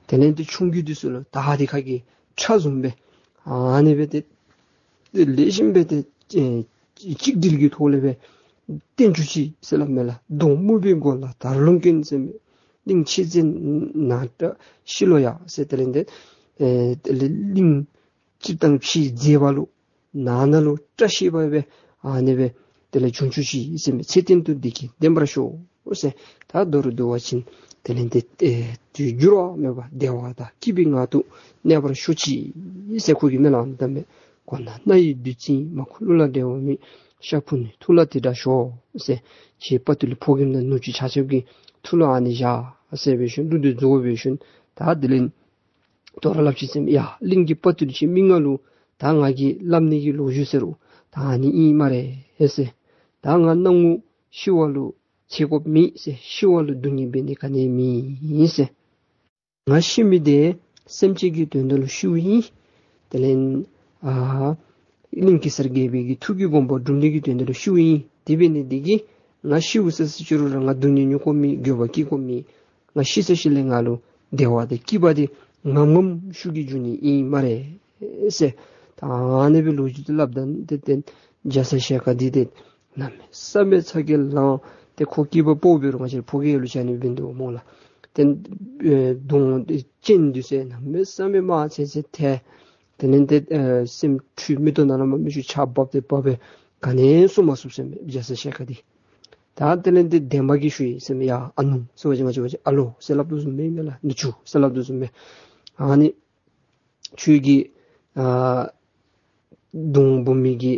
དེ་ལས་འདི་ཆུང་ཀུ་འདི་ཚུ་ལུ་དར་འདི་ཁ་གི་ཁྲ་བཟུམ་སྦེ་ཨ་ནི་སྦེ་ཏེ་ལེགས་ཤོམ་སྦེ་ཏེ་ཨེ་གཅིག་སྒྲིལ་གྱི་ཐོག་ལས་སྦེ་བརྟན་བཅུག་ཅིག་ཟེར་སླབ་མས་ལགས། གདོང་སྨུག་པོའི་མགོ་ལ་དར་ལུང་ཀུན་ཟེར་མས། གླིང་ཆེ་མཛེས་ནགས་བཀྲ་ཤིས་ལོ་ཡག་ཟེར། དེ་ལས་འདི་ཨེ་དེ་ལས་གླིང་སྤྱིར་བཏང་ཕྱིའི་མཛེས་པ་ལུ་ནང་ན་ལུ་བཀྲ་ཤིས་པ་སྦེ་ཨ་ནི་སྦེ་དེ་ལས་འབྱུང་བཅུག་ཅིག་ཟེར་མས། ཚེ་བརྟན་དུ་བདེ་སྐྱིད་ལྡན་པར་ཤོག་ཟེར། ད་མདོར་བསྡུ་བ་ཅིན་དེ་ལས་འདི་ཨེ་དུས་འགྱུར་བ་མེད་པར་བདེ་བ་དང་སྐྱིད་པའི་ངང་དུ་གནས་པར་ཤོག་ཅིག་ཟེར་ཁོ་གིས་སྨོན་ལམ་བཏབ་མས། གོ་ན་རྣ་ཡི་བདུད་རྩི་མ་ཁུ་གླུ་ལ་འགྲོ་བ་མེད། ཤ་ཕུ་ནུའི་ཐུགས་ལ་དེ་འདྲ་ཞོག་ཟེར། ཁྱེད་དཔའ་བརྟུལ་ཕོ་རྒནམ་དང་ནུ་གཅུང་ཆ་ཁྱབ་ཀྱི་ཐུགས་ལུ་ཨ་ནི་བཞག་ཟེར་སྦེ་ཞིནམ་ལས་འདི་རྫོགས་སྦེ་ཞིནམ་ད་དེ་ལས་དོ་རུང་སླབ་ཅི་ཟེར་མས། ཡ་གླིང་གི་དཔའ་བརྟུལ་ཅིག་མི་ང་ལུ་ད་ང་གིས་སླབ་ནི་གི་ལོ་རྒྱུས་ཟེར་རུང་ད་ཨ་ནི་ཨིན་སྨ་རེ་ཟེར། ད་ང་སྣང་ངུ་ཤི་བ་ལུ་ཚེ་དགོཔ་མེད་ཟེར། ཤི་བ་ལུ་སྡུག་བསྔལ་འབད་ནི་ག་ནི་མེད་ཟེར། ང་ཤི་མི་འདི་སེམས་ཅན་གྱི་དོན་དག་ལུ་ཤིཝ་ཨིན། དེ་ལས་ཨ་གླིང་གེ་སར་རྒྱལ་པོའི་གི་ཐུགས་ཀྱི་དགོངས་པ་སྒྲུབ་ནི་གི་དོན་དག་ལུ་ཤིཝ་ཨིན། དེ་འབད་ནི་འདི་གིས་ང་ཤིཝ་ཟེར་ཟེར་ཅི་རུང་ར་ང་སྡུག་བསྔལ་མྱོང་དགོཔ་མེད། འགྱོད་པ་སྐྱེ་དགོཔ་མེད། ང་ཤི་ཚར་ཞིནམ་ལས་ང་ལུ་བདེ་བ་དང་སྐྱིད་པ་འདི་ངམ་ངམ་ཤུགས་ཀྱིས་འབྱུང་ནི་ཨིན་སྨ་རེ་ཟེར། ད་ཨ་ནི་སྦེ་ལོ་རྒྱུས་འདི་སླབ་ད་ཏེ་ཏེ་རྒྱ་ཚ་ཞལ་དཀར་འདི་ཏེ་གནམ་མེད་ས་མེད་ཚ་གྱང་ལངས། ཏེ་ཁོ་སྐྱེས་པ་ཕོ་འབད་རུང་ང་བཅས་ཕོ་སྐྱེས་ལུ་ཆ་ནི་འབད་དོ་སྨོ་ལགས། ཏེ་ཨེ་གདོང་ཏེ་སྤྱན་འདི་ཚུ་གནམ་མེད་ས་མེད་དམར་ཚེར་ཚེར་ཐལ། དེ་ལས་ཏེ་ཨེ་སེམས་འཁྲུལ། མིག་ཏོ་ནང་ལས་མར་མིག་ཆུ་ཆརཔ་འབབ་སྟེ་འབབ་སྦེ་ག་ནི་གསུང་མ་ཚུགས་ཟེར་མས་རྒྱ་ཚ་ཞལ་དཀར་འདི། ད་དེ་ལས་ཏེ་འདན་མ་གིས་ཞུ་ཡི་ཟེར་མས། ཡ་ཨ་ནུ་ཟེར་བ་ཅིན་ང་བཅས་བ་ཅིན་ཨ་ལོ་ཟེར་སླབ་དོ་བཟུམ་མས་མས་ལགས། ནུ་གཅུང་ཟེར་སླབ་དོ་བཟུམ་མས། ཨ་ནི་ཁྱོད་ཀྱི་ཨ་གདོང་འབུམ་མི་གི་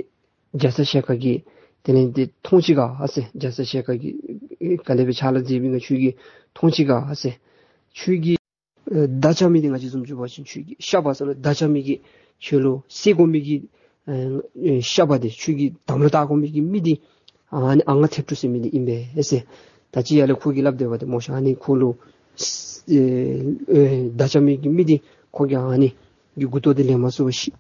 རྒྱ་ཚ་ཞལ་དཀར་གྱིས་དེ་ལས་ཏེ་མཐོང་ཅི་ག་ཟེར། རྒྱ་ཚ་ཞལ་དཀར་གྱིས་ག་དེ་སྦེ་ཕྱག་ལཱ་མཛད་པའི་ང་ཁྱོད་ཀྱིས་མཐོང་ཅི་ག་ཟེར། ཁྱོད་ཀྱི་ཨེ་མདའ་རྐྱབ་མི་འདི་ང་བཅས་བཟུམ་ཅིག་འབད་བ་ཅིན་ཁྱོད་ཀྱི་ཤ་པ་ཟེར་ལོ། མདའ་རྐྱབ་མི་གི་ཁྱོད་ལུ་བསད་དགོ་མི་གི་ཨེ་ཨེ་ཤ་པ་འདི་ཁྱོད་ཀྱི་དམ་ལུ་བཏགས་དགོ་མི་གི་མི་འདི་ཨ་ནི་ཨ་ང་མཐེབ་དྲུག་ཟེར་མི་འདི་ཨིན་པས་ཟེར། ད་ཅི་ཡར་ལས་ཁོ་གིས་སླབ་སྡོད་པ་འདི་སྨོ་ཤ། ཨ་ནི་ཁོ་ལུ་ཨེ་ཨེ་མདའ་རྐྱབ་མི་གི་མི་འདི་ཁོ་གིས་ཨ་ནི་གི་མགུ་ཏོ་འདི་ལེན་མ་ཚུགས་པར་ཤི་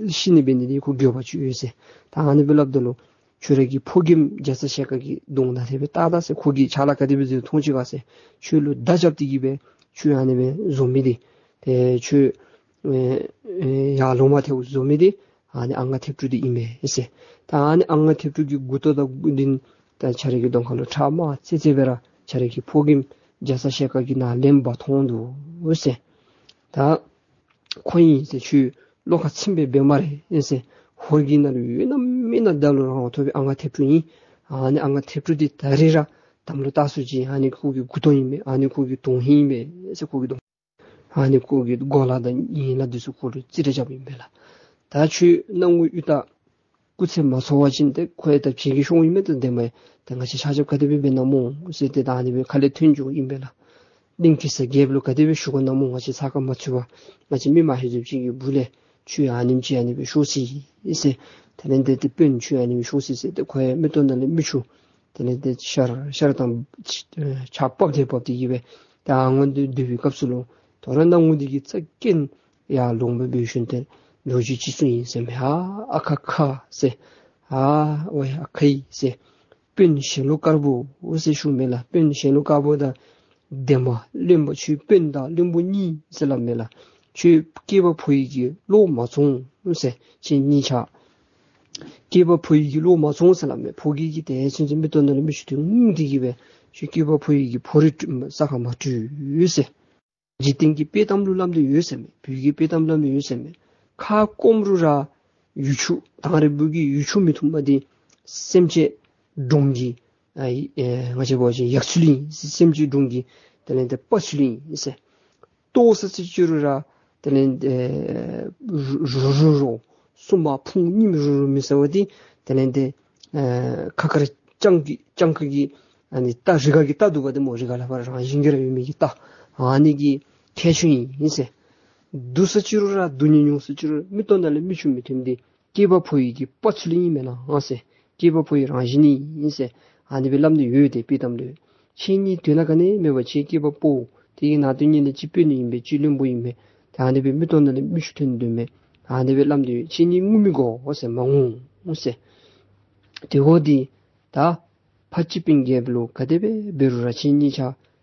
ཤི་ནི་འབད་ནི་འདི་ཁོ་འགྱོད་པ་ཅིག་ཡོད་ཟེར། ད་ཨ་ནི་སྦེ་སླབ་ད་ལུ་ཁྱོད་ར་གི་ཕོ་རྒནམ་རྒྱ་ཚ་ཞལ་དཀར་གྱི་གདོང་ད་དེ་སྦེ་བལྟ་ད་ཟེར། ཁོ་གིས་ཕྱག་ལཱ་ག་དེ་སྦེ་མཛད་མཐོང་ཅི་ག་ཟེར། ཁྱོད་ལུ་མདའ་རྐྱབ་སྟེ་གི་སྦེ་ཁྱོད་ཨ་ནི་སྦེ་བཟོ་མི་འདི་ཏེ་ཁྱོད་ཨེ་ཨེ་ཡར་ལོང་མ་ཐལཝ་བཟོ་མི་འདི་ཨ་ནི་ཨ་ང་མཐེབ་དྲུག་འདི་ཨིན་པས་ཟེར། ད་ཨ་ནི་ཨ་ང་མཐེབ་དྲུག་གི་མགུ་ཏོ་དང་མགུ་འདི་ ད་ཁྱོད་རའི་གི་གདོང་ཁ་ལུ་ཁྲག་དམར་ཙེ་ཙེ་སྦེ་ར་ཁྱོད་རའི་གི་ཕོ་རྒནམ་རྒྱ་ཚ་ཞལ་དཀར་གྱིས་ནཱ་ལེན་པ་མཐོང་འདུག་ཟེར། ད་ཁོ་ཨིན་ཟེར་ཁྱོད་བློ་ཁ་ཚིམ་སྦེ་འབད་སྨ་རེ་ཟེར། ཧོར་གྱི་ནང་ལུ་ཡོད་ན་མེད་ན་བདའ་ལུ་རང་དབང་ཐོབ་པའི་ཨ་ང་ཐེབས་ཕྲུག་ཨིན། ཨ་ནི་ཨ་ང་ཐེབས་ཕྲུག་འདི་ད་རིས་ར་དམ་ལུ་བཏགས་ཚུགས་ཅིག། ཨ་ནི་ཁོ་གི་མགུ་ཏོ་ཨིན་པས། ཨ་ནི་ཁོ་གི་དོན་ཧིང་ཨིན་པས་ཟེར། ཁོ་གི་དོན་ཨ་ནི་ཁོ་གི་གོ་ལ་དང་ཡན་ལག་འདི་ཚུ་ཁོ་ལུ་རྩིས་ར་རྐྱབ་ཨིན་པས་ལགས། ད་ཁྱོད་སྣང་ངུ་གཡུ་སྟག་སྐུ་ཚེ་མ་ཚོ་བ་ཅིན་ཏེ་ཁོ་ཡང་ད་བྱེས་ཀྱི་གཤོངམ་ཨིན་མས། ད་དེ་མ་ཡང་ད་ང་བཅས་ཆ་ཁྱབ་ག་དེ་སྦེ་འབད་ནི་སྨོ་ཟེར་ཏེ་ད་ཨ་ནི་སྦེ་ཁ་ལས་ཐོན་འགྱོཝ་ཨིན་པས་ལགས། གླིང་གེ་སར་རྒྱལཔོ་ལུ་ག་དེ་སྦེ་ཞུ་དགོ་ནི་སྨོ། ང་བཅས་ཚ་ཁ་མ་ཚུད་པར་ང་བཅས་མི་མ་ཧེ་ཟེར་ཅིག་གི་སྦུག་ལས་ཁྱོད་ཨ་ནེམ་ཅིག་ཨ་ནི་སྦེ་ཤོར་ཅི་ཟེར། དེ་ལས་ཏེ་ཏེ་དཔོན་ཁྱོད་ཨ་ནི་སྦེ་ཤོར་ཅི་ཟེར་ཏེ་ཁོ་ཡང་མིག་ཏོ་ནང་ལས་མིག་ཆུ་དེ་ལས་ཏེ་ཤར་ཤར་དང་ཕྱག་ཕབ་སྟེ་ཕབ་སྟེ་གི་སྦེ་ད་ཨ་ངོ་འདི་སྡོད་པའི་སྐབས་སུ་ལུ་དོ་རུང་སྣང་ངུ་འདི་གིས་རྩ་འགེངས་ཡར་ལོང་སྦེ་འབད་ཞིནམ་ཏེ་ལོ་རྒྱུས་ཅིག་གསུངས་ཡི་ཟེར་མས། ཨ་ཨ་ཁ་ཁ་ཟེར། ཨ་ཝའི་ཨ་ཁ་ཡི་ཟེར། དཔོན་ཞལ་ལུ་དཀར་པོ་ཟེར་ཞུཝ་མས་ལགས། དཔོན་ཞལ་ལུ་དཀར་པོ་དང་འདན་མ་བློན་པོ་ཁྱོད་དཔོན་དང་བློན་པོ་གཉིས་ཟེར་སླབ་མས་ལགས། ཁྱོད་སྐྱེས་པ་ཕོ་ཡི་གི་བློ་མ་བཙོང་ཟེར། ཁྱེད་གཉིས་ཆ་སྐྱེས་པ་ཕོ་ཡི་གི་བློ་མ་བཙོང་ཟེར་སླབ་མས། ཕོ་རྒས་ཀྱིས་དེ་ཚུན་ཚོད་མིག་ཏོ་ནང་ལས་མིག་ཆུ་འདི་ངུ་སྟེ་གི་སྦེ་ཁྱོད་སྐྱེས་པ་ཕོ་ཡི་གི་ཕོ་རིགས་བསྐྲུན་ས་ཁར་མ་བཀྲུས་ཟེར། འཇིག་རྟེན་གྱི་དཔེ་གཏམ་ལུ་སླབ་སྟེ་ཡོད་ཟེར་མས། བོད་ཀྱི་དཔེ་གཏམ་སླབ་སྟེ་ཡོད་ཟེར་མས། ཁ་སྐོམ་རུང་ར་ཡུ་ཆུ་དང་རེ་འབུ་གི་ཡུ་ཆུ་མི་འཐུང་པ་འདི་སེམས་ཅན་འབྲོང་གི་ཨ་ཨེ་ང་བཅས་འབད་བ་ཅིན་ཡག་ཚུལ་ཨིན། སེམས་ཅན་འབྲོང་གི་དེ་ལས་ཏེ་དཔའ་ཚུལ་ཨིན་ཟེར། ལྟོ་ཟ་ཅི་ཅི་རུང་ར་དེ་ལས་ཨེ་རུ་རུ་རུ་རུ་སྲུང་མ་ཕུང་གཉིད་རུ་རུ་མི་ཟ་བ་འདི་དེ་ལས་ཏེ་ཨེ་ཁ་དཀར་སྤྱང་ཀི་སྤྱང་ཀི་གི་ཨ་ནི་རྟ་རི་ཁ་གི་རྟ་འདུག་པ་འདི་སྨོ། རི་ཁ་ལས་ཕར་རང་བཞིན་གྱིས་ར་ཡོད་མི་གི་རྟ་ཨ་ནི་གི་ཁྱད་ཆོས་ཨིན་ཟེར། སྡུག་ཟ་ཅི་རུང་ར་སྡུག་བསྔལ་མྱོང་ཟ་ཅི་རུང་མིག་ཏོ་ནང་ལས་མིག་ཆུ་མི་འཐོན་འདི་སྐྱེས་པ་ཕོ་ཡི་གི་དཔའ་ཚུལ་ཨིན་མེན་ན་ཟེར། སྐྱེས་པ་ཕོ་ཡི་རང་བཞིན་ཨིན་ཟེར། ཨ་ནི་སྦེ་སླབ་སྟེ་ཡོད་དེ་དཔེ་གཏམ་ལུ། ཁྱེད་གཉིས་དོན་ལུ་ག་ནི་མེད་པར་ཁྱེད་སྐྱེས་པ་ཕོ་དེ་གི་ནང་དོན་གཉིས་ལས་གཅིག་དཔོན་ཨིན་པས་གཅིག་བློན་པོ་ཨིན་པས། ད་ཨ་ནི་སྦེ་མིག་ཏོ་ནང་ལས་མིག་ཆུ་འཐོན་དོ་མས། ཨ་ནི་སྦེ་སླབ་སྟེ་ཡོད། ཁྱེད་གཉིས་ངུ་མི་དགོ་ཟེར། མ་ངུ་ཟེར། དེ་འོ་འདི་ད་ཕ་སྤྱི་དཔོན་རྒྱལཔོ་ལུ་ག་དེ་སྦེ་འབད་རུང་ར་ཁྱེད་གཉིས་ཆ་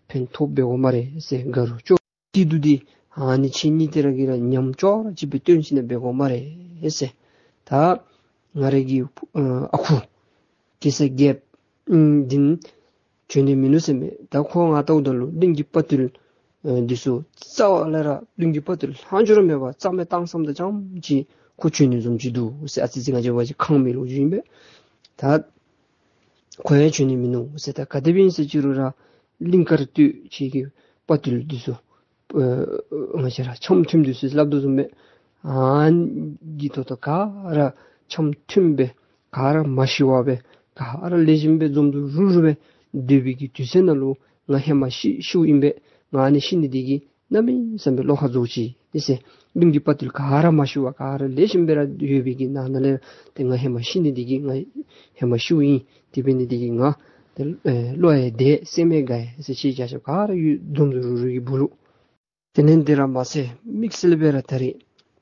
ཕན་ཐོགས་འབད་དགོ་སྨ་རེ་ཟེར། དགའ་རུང་སྐྱོ་སྐྱིད་སྡུག་འདི་ཨ་ནི་ཁྱེད་གཉིས་དེ་ར་གིས་ར་མཉམ་ཅོག་ར་གཅིག་སྦེ་སྟོན་ཞིནམ་ལས་འབད་དགོ་སྨ་རེ་ཟེར། ད་ང་རའི་གི་ཨ་ཨ་ཁུ་གེ་སར་རྒྱལཔོ་ཨམ་འདི་ནི་བྱོན་ནི་མིན་ནུག་ཟེར་མས། ད་ཁོ་ང་བལྟཝ་ད་ལུ་གླིང་གི་དཔའ་བརྟུལ་ཨ་འདི་ཚུ་རྩ་བ་ལས་ར་གླིང་གི་དཔའ་བརྟུལ་ལྷག་འཕྲོ་ར་མེད་པར་རྩ་མེད་བཏང་བཏངམ་དང་རྐྱངམ་ཅིག་ཁོ་བྱོན་ནི་བཟུམ་ཅིག་འདུག་ཟེར། ཨ་ཙི་ཙི་ང་བཅས་འབད་བ་ཅིན་ཁུངས་མེད་ལོ་རྒྱུས་ཨིན་པས། ད་ཁོ་ཡང་བྱོན་ནི་མིན་ནུག་ཟེར། ད་ག་དེ་སྦེ་ཨིན་ཟེར་ཅི་རུང་ར་གླིང་དཀར་སྟོད་ཁྱེད་ཀྱི་དཔའ་བརྟུལ་འདི་ཚུ་ཨ་ང་བཅས་ར་འཆམ་མཐུན་འདི་ཚུ་སླབ་དོ་བཟུམ་སྦེ་ཨ་ནི་གི་ཐོག་ཐོག་ག་ར་འཆམ་མཐུན་སྦེ་ག་ར་མ་ཤི་བར་སྦེ་ག་ར་ལེགས་ཤོམ་སྦེ་འཛོམས་འདུ་རུ་རུ་སྦེ་སྡོད་པའི་གི་དུས་ཚོད་ནང་ལུ་ང་ཧེ་མ་ཤི་ཤིཝ་ཨིན་པས། ང་ཨ་ནི་ཤི་ནི་འདི་གིས་གནམ་མེད་ས་མེད་བློ་ཁ་རྫོགས་ཅི་ཟེར། གླིང་གི་དཔའ་བརྟུལ་ག་ར་མ་ཤི་བར་ག་ར་ལེགས་ཤོམ་སྦེ་ར་ཡོད་པའི་གི་ནང་ན་ལས་ཏེ་ང་ཧེ་མ་ཤི་ནི་འདི་གིས་ང་ཧེ་མ་ཤིཝ་ཨིན། དེ་འབད་ནི་འདི་གིས་ང་ཏེ་ཨེ་བློ་ཡང་བདེ་སེམས་ཡང་དགའ་ཡི་ཟེར། ཁྱེད་ཆ་ཁྱབ་ག་ར་ཡོད་འཛོམས་འདུ་རུ་རུ་གི་སྦུག་ལུ། དེ་ལས་འདི་ར་མ་ཚད་དམིགས་བསལ་སྦེ་ར་ད་རེས་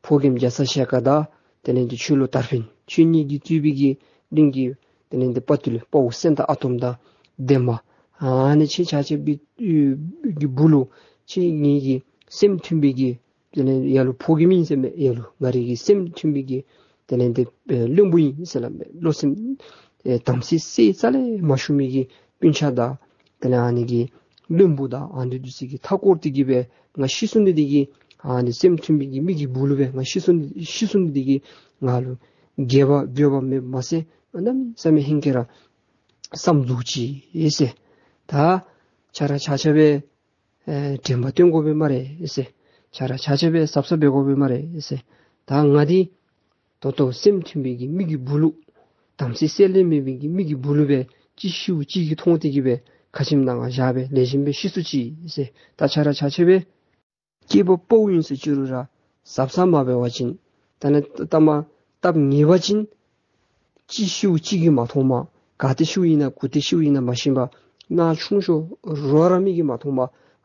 ཕོ་རྒནམ་རྒྱ་ཚ་ཞལ་དཀར་དང་དེ་ལས་འདི་ཆོས་ལུ་དར་འཕེན་ཁྱེད་གཉིས་ཀྱིས་གཙོས་པའི་གི་གླིང་གི་དེ་ལས་འདི་དཔའ་བརྟུལ་དཔའ་བོ་སེང་སྟག་ཨ་དོམ་དང་འདན་མ་ཨ་ནི་ཁྱེད་ཆ་ཁྱབ་ཀྱི་ཨེ་གི་སྦུག་ལུ་ཁྱེད་གཉིས་ཀྱི་སེམས་མཐུན་པའི་གི་དེ་ལས་ལ་ལུ་ཕོ་རྒནམ་ཨིན་ཟེར་མས། ལ་ལུ་ང་རའི་གི་སེམས་མཐུན་པའི་གི་དེ་ལས་འདི་ཨེ་བློན་པོ་ཨིན་ཟེར་སླབ་མས། བློ་སེམས་ཨེ་དམ་ཚིག་རྩ་ལས་མ་ཞུགས་མི་གི་སྤུན་ཆ་དང་དེ་ལས་ཨ་ནི་གི་བློན་པོ་དང་ཨ་ནི་འདི་ཚུ་གི་མཐའ་བསྐོར་ཏེ་གི་སྦེ་ང་ཤི་སོང་ནི་འདི་གིས་ཨ་ནི་སེམས་མཐུན་པའི་གི་མི་གི་སྦུག་ལུ་སྦེ་ང་ཤི་སོང་ནི་ཤི་སོང་ནི་འདི་གིས་ང་ལུ་དགེ་བ་འབདཝ་མེདཔ་མ་ཚད་གནམ་མེད་ས་མེད་ཧིང་གིས་ར་བསམ་སྡུག་ཅི་ཟེར། ད་ཁྱེད་ར་ཆ་ཁྱབ་སྦེ་ཨེ་དྲན་པ་བསྟེན་དགོ་པས་སྨ་རེ་ཟེར། ཁྱེད་ར་ཆ་ཁྱབ་སྦེ་གཟབ་གཟབ་འབད་དགོ་པས་སྨ་རེ་ཟེར། ད་ང་འདི་ད་ལྟོ་སེམས་མཐུན་པའི་གི་མི་གི་སྦུག་ལུ་དམ་ཚིག་རྩ་ལས་མེད་པའི་གི་མི་གི་སྦུག་ལུ་སྦེ་གཅིག་ཤིཝ་གཅིག་གིས་མཐོང་སྟེ་གི་སྦེ་ཁ་ཆེམས་ནང་ང་བཞག་སྦེ་ལེགས་ཤོམ་སྦེ་ཤི་སོང་ཅི་ཟེར། ད་ཁྱེད་ར་ཆ་ཁྱབ་སྦེ་སྐྱེས་པ་ཕོ་ཨིན་ཟེར་ཅི་རུང་ར་གཟབ་གཟབ་མ་འབད་བ་ཅིན་ད་ནི་ལྟ་མ་སྟབས་ངེས་པ་ཅིན་གཅིག་ཤིཝ་གཅིག་གིས་མ་མཐོངམ་ག་ཏེ་ཤིཝ་ཨིན་ན་གུ་ཏེ་ཤིཝ་ཨིན་ན་མ་ཤེས་པར་ནང་ཆུང་ཤོས་རོགས་ར་མི་གིས་མ་མཐོངམ་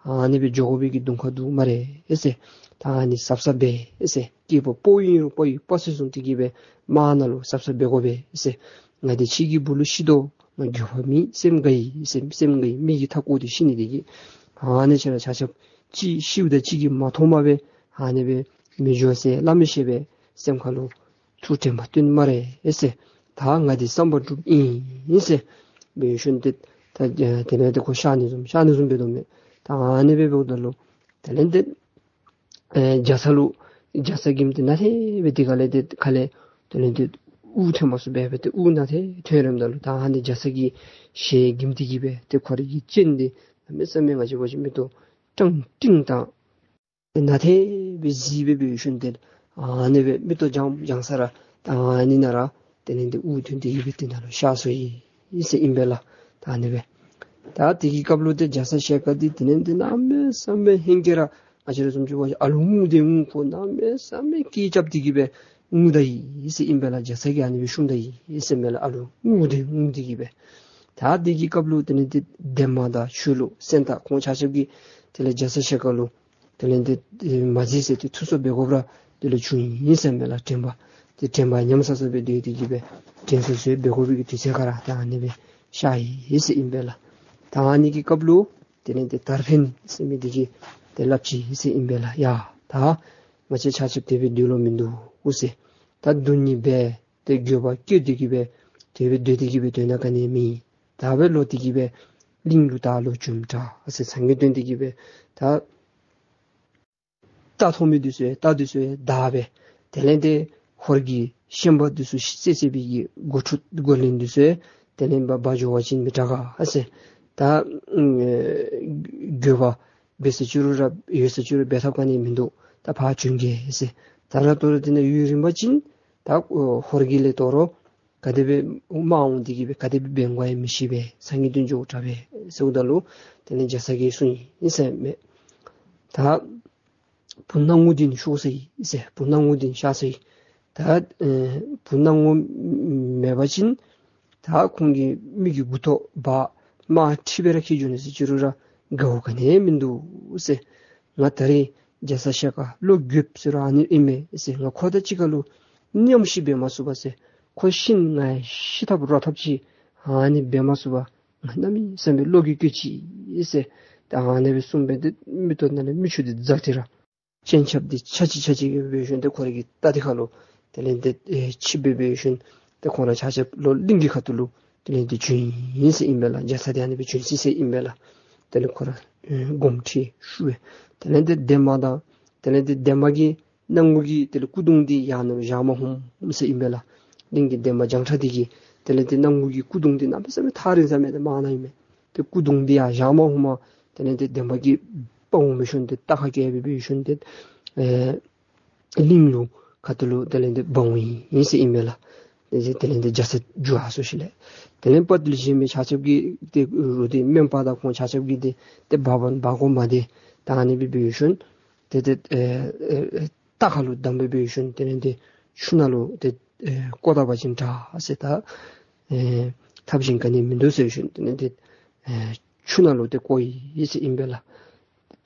ཨ་ནི་སྦེ་འགྱོ་དགོ་པའི་གི་གདོང་ཁ་འདུག་སྨ་རེ་ཟེར། ད་ཨ་ནི་གཟབ་གཟབ་འབད་ཟེར། སྐྱེས་པ་ཕོ་ཨིན་རུང་ཕོ་ཡི་དཔའ་རྩལ་བཟུང་སྟེ་གི་སྦེ་དམག་ནང་ལུ་གཟབ་གཟབ་འབད་དགོ་པས་ཟེར། ང་འདི་ཁྱེད་ཀྱི་སྦུག་ལུ་ཤི་དོ་ང་འགྱོད་པ་མེད་སེམས་དགའ་ཡི་ཟེར། སེམས་དགའ་ཡི་མི་གི་མཐའ་བསྐོར་ཏེ་ཤི་ནི་འདི་གིས། ཨ་ནི་ཁྱེད་ར་ཆ་ཁྱབ་གཅིག་ཤིཝ་དང་གཅིག་གིས་མ་མཐོངམ་སྦེ་ཨ་ནི་སྦེ་མི་འགྱོ་ཟེར་སླབ་མི་ཤེས་པས། སེམས་ཁ་ལུ་ཐུགས་དྲན་པ་བསྟེན་སྨ་རེ་ཟེར། ད་ང་འདི་བསམ་པ་འགྲུབ་ཨིན་ཟེར། འབད་ཞིནམ་ཏེ་ད་དེ་ལས་ཏེ་ཁོ་གཤགས་ནི་བཟུམ་གཤགས་ནི་བཟུམ་འབད་དོ་མས། ད་ཨ་ནི་སྦེ་འབདཝ་ད་ལུ་དེ་ལས་ཏེ་ཨེ་རྒྱ་ཚ་ལུ་རྒྱ་ཚ་གི་མི་འདི་ནཱ་ལས་སྦེ་འདི་ག་ལས་ཏེ་ཁ་ལས་དེ་ལས་ཏེ་དབུགས་ཐོན་མ་ཚུགས་པས། སྦེ་ཏེ་དབུགས་ནཱ་ལས་ཐོན་རནམ་ད་ལུ་ད་ཨ་ནི་རྒྱ་ཚ་གི་ཞལ་གྱིབ་འདི་གིས་སྦེ་ཏེ་ཁོ་རའི་གི་སྤྱན་འདི་གནམ་མེད་ས་མེད་ང་བཅས་འབད་བ་ཅིན་མིག་ཏོ་ཀྲང་ཀྲིང་དང་ནཱ་ལས་སྦེ་གཟིགས་སྦེ་འབད་ཞིནམ་ཏེ་ཨ་ནི་སྦེ་མིག་ཏོ་རྒྱང་རྒྱང་ས་ར་ད་ཨ་ནི་ནང་ར་དེ་ལས་ཏེ་དབུགས་ཐོན་ཏེ་གིས་སྦེ་ཏེ་ནཱ་ལུ་གཤགས་སོ་ཡི་ཟེར་ཨིན་པས་ལགས། ད་ཨ་ནི་སྦེ་ད་དེ་གི་སྐབས་ལུ་ཏེ་རྒྱ་ཚ་ཞལ་དཀར་འདི་དེ་ལས་ཏེ་གནམ་མེད་ས་མེད་ཧེང་སྐལ་ར་ང་བཅས་ར་བཟུམ་ཅིག་འབད་བ་ཅིན་ཨ་ལུ་ངུ་དེ་ངུ། ཁོ་གནམ་མེད་ས་མེད་སྐད་རྐྱབ་སྟེ་གིས་སྦེ་ངུ་ད་ཡི་ཟེར་ཨིན་པས་ལགས། རྒྱ་ཚ་གིས་ཨ་ནི་སྦེ་བཤུམ་ད་ཡི་ཟེར་མས་ལགས། ཨ་ལུ་ངུ་དེ་ངུ་སྟེ་གིས་སྦེ། ད་དེ་གི་སྐབས་ལུ་དེ་ལས་ཏེ་འདན་མ་དང་ཆོས་ལུགས་སེང་སྟག་ཁོང་ཆ་ཁྱབ་ཀྱིས་དེ་ལས་རྒྱ་ཚ་ཞལ་དཀར་ལུ་དེ་ལས་ཏེ་མ་གཟིགས་ཟེར་ཏེ་ཐུགས་གསོ་འབད་དགོཔ་ར་དེ་ལུ་བྱུང་ཡི་ཟེར་མས་ལགས། དྲན་པ་ཏེ་དྲན་པ་ཉམས་ས་ས་སྦེ་སྡོད་དེ་གིས་སྦེ་དྲན་གསོ་ས་སྦེ་འབད་དགོ་པའི་གི་དུས་ཚོད་ཁར་ར་ད་ཨ་ནི་སྦེ་གཤགས་ཡི་ཟེར་ཨིན་པས་ལགས། ད་ཨ་ནི་གི་སྐབས་ལུ་དེ་ལས་ཏེ་དར་འཕེན་ཟེར་མི་འདི་གིས་ཏེ་སླབ་ཅི་ཟེར་ཨིན་པས་ལགས། ཡ་ད་ང་བཅས་ཆ་ཁྱབ་དེ་སྦེ་སྡོད་ལོང་མིན་འདུག་ཟེར། ད་སྡུག་བསྔལ་སྦེ་ཏེ་འགྱོད་པ་སྐྱེ་སྟེ་གིས་སྦེ་དེ་སྦེ་སྡོད་དེ་གིས་སྦེ་དོན་དག་ག་ནི་མེད། ད་སྦེ་ལོག་སྟེ་གིས་སྦེ་གླིང་ལུ་ད་ལོག་བྱོནམ་དྲག་ཟེར། སངས་རྒྱས་བསྟན་ཏེ་གིས་སྦེ་ད་རྟ་ཐོགས་མི་འདི་ཚུ་ཡང་རྟ་འདི་ཚུ་ཡང་བདའ་སྦེ་དེ་ལས་ཏེ་ཧོར་གྱི་ཤན་པ་འདི་ཚུ་བསད་བསད་པའི་གི་མགོ་འཕྲུག་མགོ་ལན་འདི་ཚུ་ཡང་དེ་ལས་འབག་འབག་འགྱོ་བ་ཅིན་མི་དྲག་ག་ཟེར། ད་ཨ་འགྱོད་པ་འབད་ཟེར་ཅི་རུང་ར་ཡོད་ཟེར་ཅི་རུང་འབད་ཐབས་ག་ནི་མིན་འདུག། ད་ཕར་བྱོན་གེ་ཟེར། ད་ར་ཏོ་ར་དེ་ནང་ཡུན་རིང་བ་ཅིན་ད་ཧོར་གྱི་ལས་དོ་རུང་ག་དེ་སྦེ་མ་འོང་སྟེ་གིས་སྦེ་ག་དེ་སྦེ་འབད་དགོ་ཡང་མི་ཤེས་པས། སངས་རྒྱས་བསྟན་འགྱོཝ་དྲག་པས་ཟེརཝ་ད་ལུ་དེ་ལས་རྒྱ་ཚ་གིས་གསུངས་ཡི་ཟེར་མས། ད་བུ་སྣང་ངུ་འདི་ནི་ཤོར་སོ་ཡི་ཟེར། བུ་སྣང་ངུ་འདི་ནི་གཤགས་སོ་ཡི། ད་ཨེ་བུ་སྣང་ངུ་མེད་པ་ཅིན་ད་ཁོང་གི་མི་གི་མགུ་ཏོ་འབག་དམར་ཁྲིད་སྦེ་ར་འཁྱིད་འགྱོ་ནི་ཟེར་ཅི་རུང་ར་དགའཝ་ག་ནི་མིན་འདུག་ཟེར། ང་ད་རིས་རྒྱ་ཚ་ཞལ་དཀར་བློ་འགྱོདཔ་ཟེར་རུང་ཨ་ནི་ཨིན་མས་ཟེར། ང་ཁོ་དང་གཅིག་ཁར་ལུ་མཉམ་ཤི་འབད་མ་ཚུགས་པ་ཟེར། ཁོ་ཤི་ན་ང་ཡང་ཤི་ཐབས་རོ་ཐབས་ཅིག་ཨ་ནི་འབད་མ་ཚུགས་པ་ང་གནམ་མེད་ས་མེད་བློ་འགྱོད་སྐྱེས་ཅི་ཟེར། ད་ཨ་ནི་སྦེ་གསུངས་སྦེ་ཏེ་མིག་ཏོ་ནང་ལས་མིག་ཆུ་འདི་འཛག་སྟེ་ར་སྤྱན་ཆབ་འདི་ཆག་ཅི་ཆག་ཅི་སྦེ་འབད་ཞིནམ་ཏེ་ཁོ་རའི་གི་རྟ་འདི་ཁ་ལུ་དེ་ལས་ཏེ་ཨེ་ཆིབས་སྦེ་འབད་ཞིནམ་ཏེ་ཁོང་ར་ཆ་ཁྱབ་ལོག་གླིང་གི་ཁ་ཐུག་ལུ་དེ་ལས་ཏེ་བྱོན་ཡི་ཟེར་ཨིན་པས་ལགས། རྒྱ་ཚ་འདི་ཨ་ནི་སྦེ་བྱོན་ཅི་ཟེར་ཨིན་པས་ལགས། དེ་ལས་ཁོ་ར་ཨེ་དགོངསམ་ཁྲེལ་ཞུ་སྦེ་དེ་ལས་ཏེ་འདན་མ་དང་དེ་ལས་ཏེ་འདན་མ་གི་སྣང་ངུ་གི་དེ་ལས་སྐུ་གདུང་འདི་ཡར་ནང་ལུ་བཞག་མ་ནུམ་ཟེར་ཨིན་པས་ལགས། གླིང་གི་འདན་མ་བྱང་ཁྲ་འདི་གིས་དེ་ལས་ཏེ་སྣང་ངུ་གི་སྐུ་གདུང་འདི་གནམ་མེད་ས་མེད་ཐག་རིང་ས་མེད་དེ་མར་ནང་ཨིན་མས། ཏེ་སྐུ་གདུང་འདི་ཡར་བཞག་མ་ནུམ། དེ་ལས་ཏེ་འདན་མ་གིས་དཔའ་བོ་འབད་ཞིནམ་ཏེ་རྟ་ཁར་བཀལ་སྦེ་འབད་ཞིནམ་ཏེ་ཨེ་གླིང་ལུ་ཁ་ཐུག་ལུ་དེ་ལས་ཏེ་འབག་འོང་ཡི་ཟེར་ཨིན་མས་ལགས། དེ་ལས་ཏེ་རྒྱ་ཚ་རྒྱུག་ཡར་སོ་ཞིནམ་ལས་དེ་ལས་དཔའ་བརྟུལ་གཞན་མི་ཆ་ཁྱབ་ཀྱིས་ཏེ་རུ་ཏེ་སྨན་པ་དང་ཁོང་ཆ་ཁྱབ་ཀྱིས་ཏེ་ཏེ་འབག་འབག་འབག་དགོ་མ་དེ་ད་ཨ་ནི་སྦེ་འབད་ཞིནམ་ཏེ་ཏེ་ཨེ་ཨེ་རྟ་ཁ་ལུ་བསྡམས་སྦེ་འབད་ཞིནམ་དེ་ལས་ཏེ་ཆུ་ནང་ལུ་ཏེ་ཨེ་བཀོ་ད་པ་ཅིན་དྲག་ཟེར། ད་ཨེ་ཐབས་གཞན་ག་ནི་མིན་འདུག་ཟེར་ཞིནམ་དེ་ལས་ཏེ་ཨེ་ཆུ་ནང་ལུ་ཏེ་བཀོ་ཡི་ཟེར་ཨིན་པས་ལགས།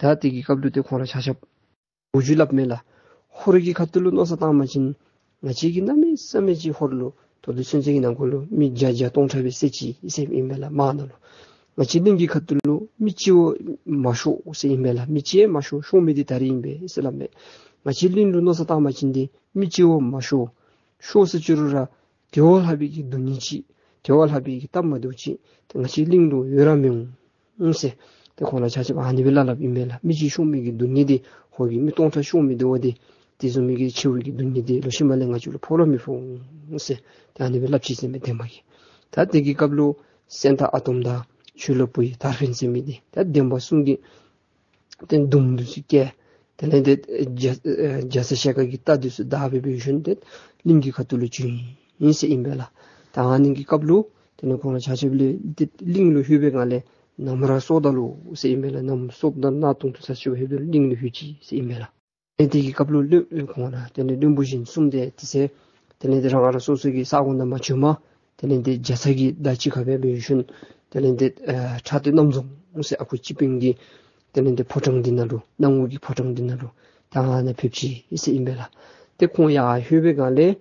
ད་དེ་གི་སྐབས་ལུ་ཏེ་ཁོང་ར་ཆ་ཁྱབ་ལོ་རྒྱུས་སླབ་མས་ལགས། ཧོར་གྱི་ཁ་ཐུག་ལུ་མནོ་བསམ་བཏང་བ་ཅིན་ང་བཅས་ཀྱིས་གནམ་མེད་ས་མེད་ཅིག་ཧོར་ལུ་ད་ལྟོ་ཚུན་ཚོད་ཀྱི་ནང་འཁོད་ལུ་མི་བརྒྱ་བརྒྱ་སྟོང་ཕྲག་སྦེ་བསད་ཅི་ཟེར་ཨིན་མས་ལགས། མར་ནང་ལུ་ང་བཅས་གླིང་གི་ཁ་ཐུག་ལུ་མི་གཅིག་བ་མ་ཤོར་ཟེར་ཨིན་མས་ལགས། མི་གཅིག་མ་ཤོར། ཤོར་མི་འདི་ད་རིས་ཨིན་པས་ཟེར་སླབ་མས། ང་བཅས་གླིང་ལུ་མནོ་བསམ་བཏང་བ་ཅིན་འདི་མི་གཅིག་བ་མ་ཤོར། ཤོར་ཟེར་ཅི་རུང་ར་དེ་བ་ལྷག་པའི་གི་སྡུག་བསྔལ་ཅིག་དེ་བ་ལྷག་པའི་གི་སྟབས་མ་བདེཝ་ཅིག་ཏེ་ང་བཅས་གླིང་ལུ་ཡོད་ར་མི་འོང་ཟེར། ཏེ་ཁོང་ར་ཆ་ཁྱབ་ཨ་ནི་སྦེ་སླབ་སླབ་ཨིན་མས་ལགས། མི་གཅིག་ཤོར་མི་གི་སྡུག་བསྔལ་འདི་ཧོར་གྱི་མི་སྟོང་ཕྲག་ཤོར་མི་འདི་བ་འདི་དེ་བཟུམ་མའི་གི་ཆེ་བའི་གི་སྡུག་བསྔལ་འདི་ལོག་ཤུལ་མ་ལས་ང་བཅས་ལུ་ཕོག་ར་མི་ཕོག་འོང་ཟེར། ཏེ་ཨ་ནི་སྦེ་སླབ་ཅི་ཟེར་མས་འདན་མ་གིས། ད་དེ་གི་སྐབས་ལུ་སེང་སྟག་ཨ་དོམ་དང་ཆོས་ལུ་བུ་ཡི་དར་འཕེན་ཟེར་མི་འདི་ད་འདན་མ་གསུམ་གྱིས་ཏེ་མདུང་འདི་ཚུ་བཀལ། དེ་ལས་ཏེ་རྒྱ་ཨེ་རྒྱ་ཚ་ཞལ་དཀར་གྱི་རྟ་འདི་ཚུ་བདའ་སྦེ་འབད་ཞིནམ་ཏེ་གླིང་གི་ཁ་ཐུག་ལུ་བྱོན་ཡི་ཟེར་ཨིན་པས་ལགས། ད་ཨ་ནི་གི་སྐབས་ལུ་དེ་ལས་ཁོང་ར་ཆ་ཁྱབ་ལས་ཏེ་གླིང་ལུ་ལྷོད་པའི་སྒང་ལས་ནམ་ར་སྲོག་དང་ལུ་ཟེར་ཨིན་པས་ལགས། ནམ་སྲོག་དང་ནམ་དུང་དུ་ཚ་ཤུ་ལྷོད་དེ་གླིང་ལུ་ལྷོད་ཅི་ཟེར་ཨིན་པས་ལགས། ཨེ་དེ་གི་སྐབས་ལུ་བློན་ཁོང་ར་དེ་ལས་བློན་པོ་གཞན་གསུམ་དེ་དེ་ཚེ་དེ་ལས་ཏེ་རང་རང་སོ་སོ་གི་ས་གོ་ནང་མ་བྱོན་པར་དེ་ལས་ཏེ་རྒྱ་ཚ་གི་བདག་ཅིག་ཁར་སྦེ་འབད་ཞིནམ་དེ་ལས་ཏེ་ཨེ་ཁྲ་སྟོད་རྣམ་རྫོང་ཟེར་ཨ་ཁུ་སྤྱི་དཔོན་གྱི་དེ་ལས་ཏེ་ཕོ་བྲང་འདི་ནང་ལུ་སྣང་ངུ་གི་ཕོ་བྲང་འདི་ནང་ལུ་ད་ཨ་ནཱ་ཕེབས་ཅི་ཟེར་ཨིན་པས་ལགས། ཏེ་ཁོང་ཡར་ལྷོད་པའི་སྒང་ལས་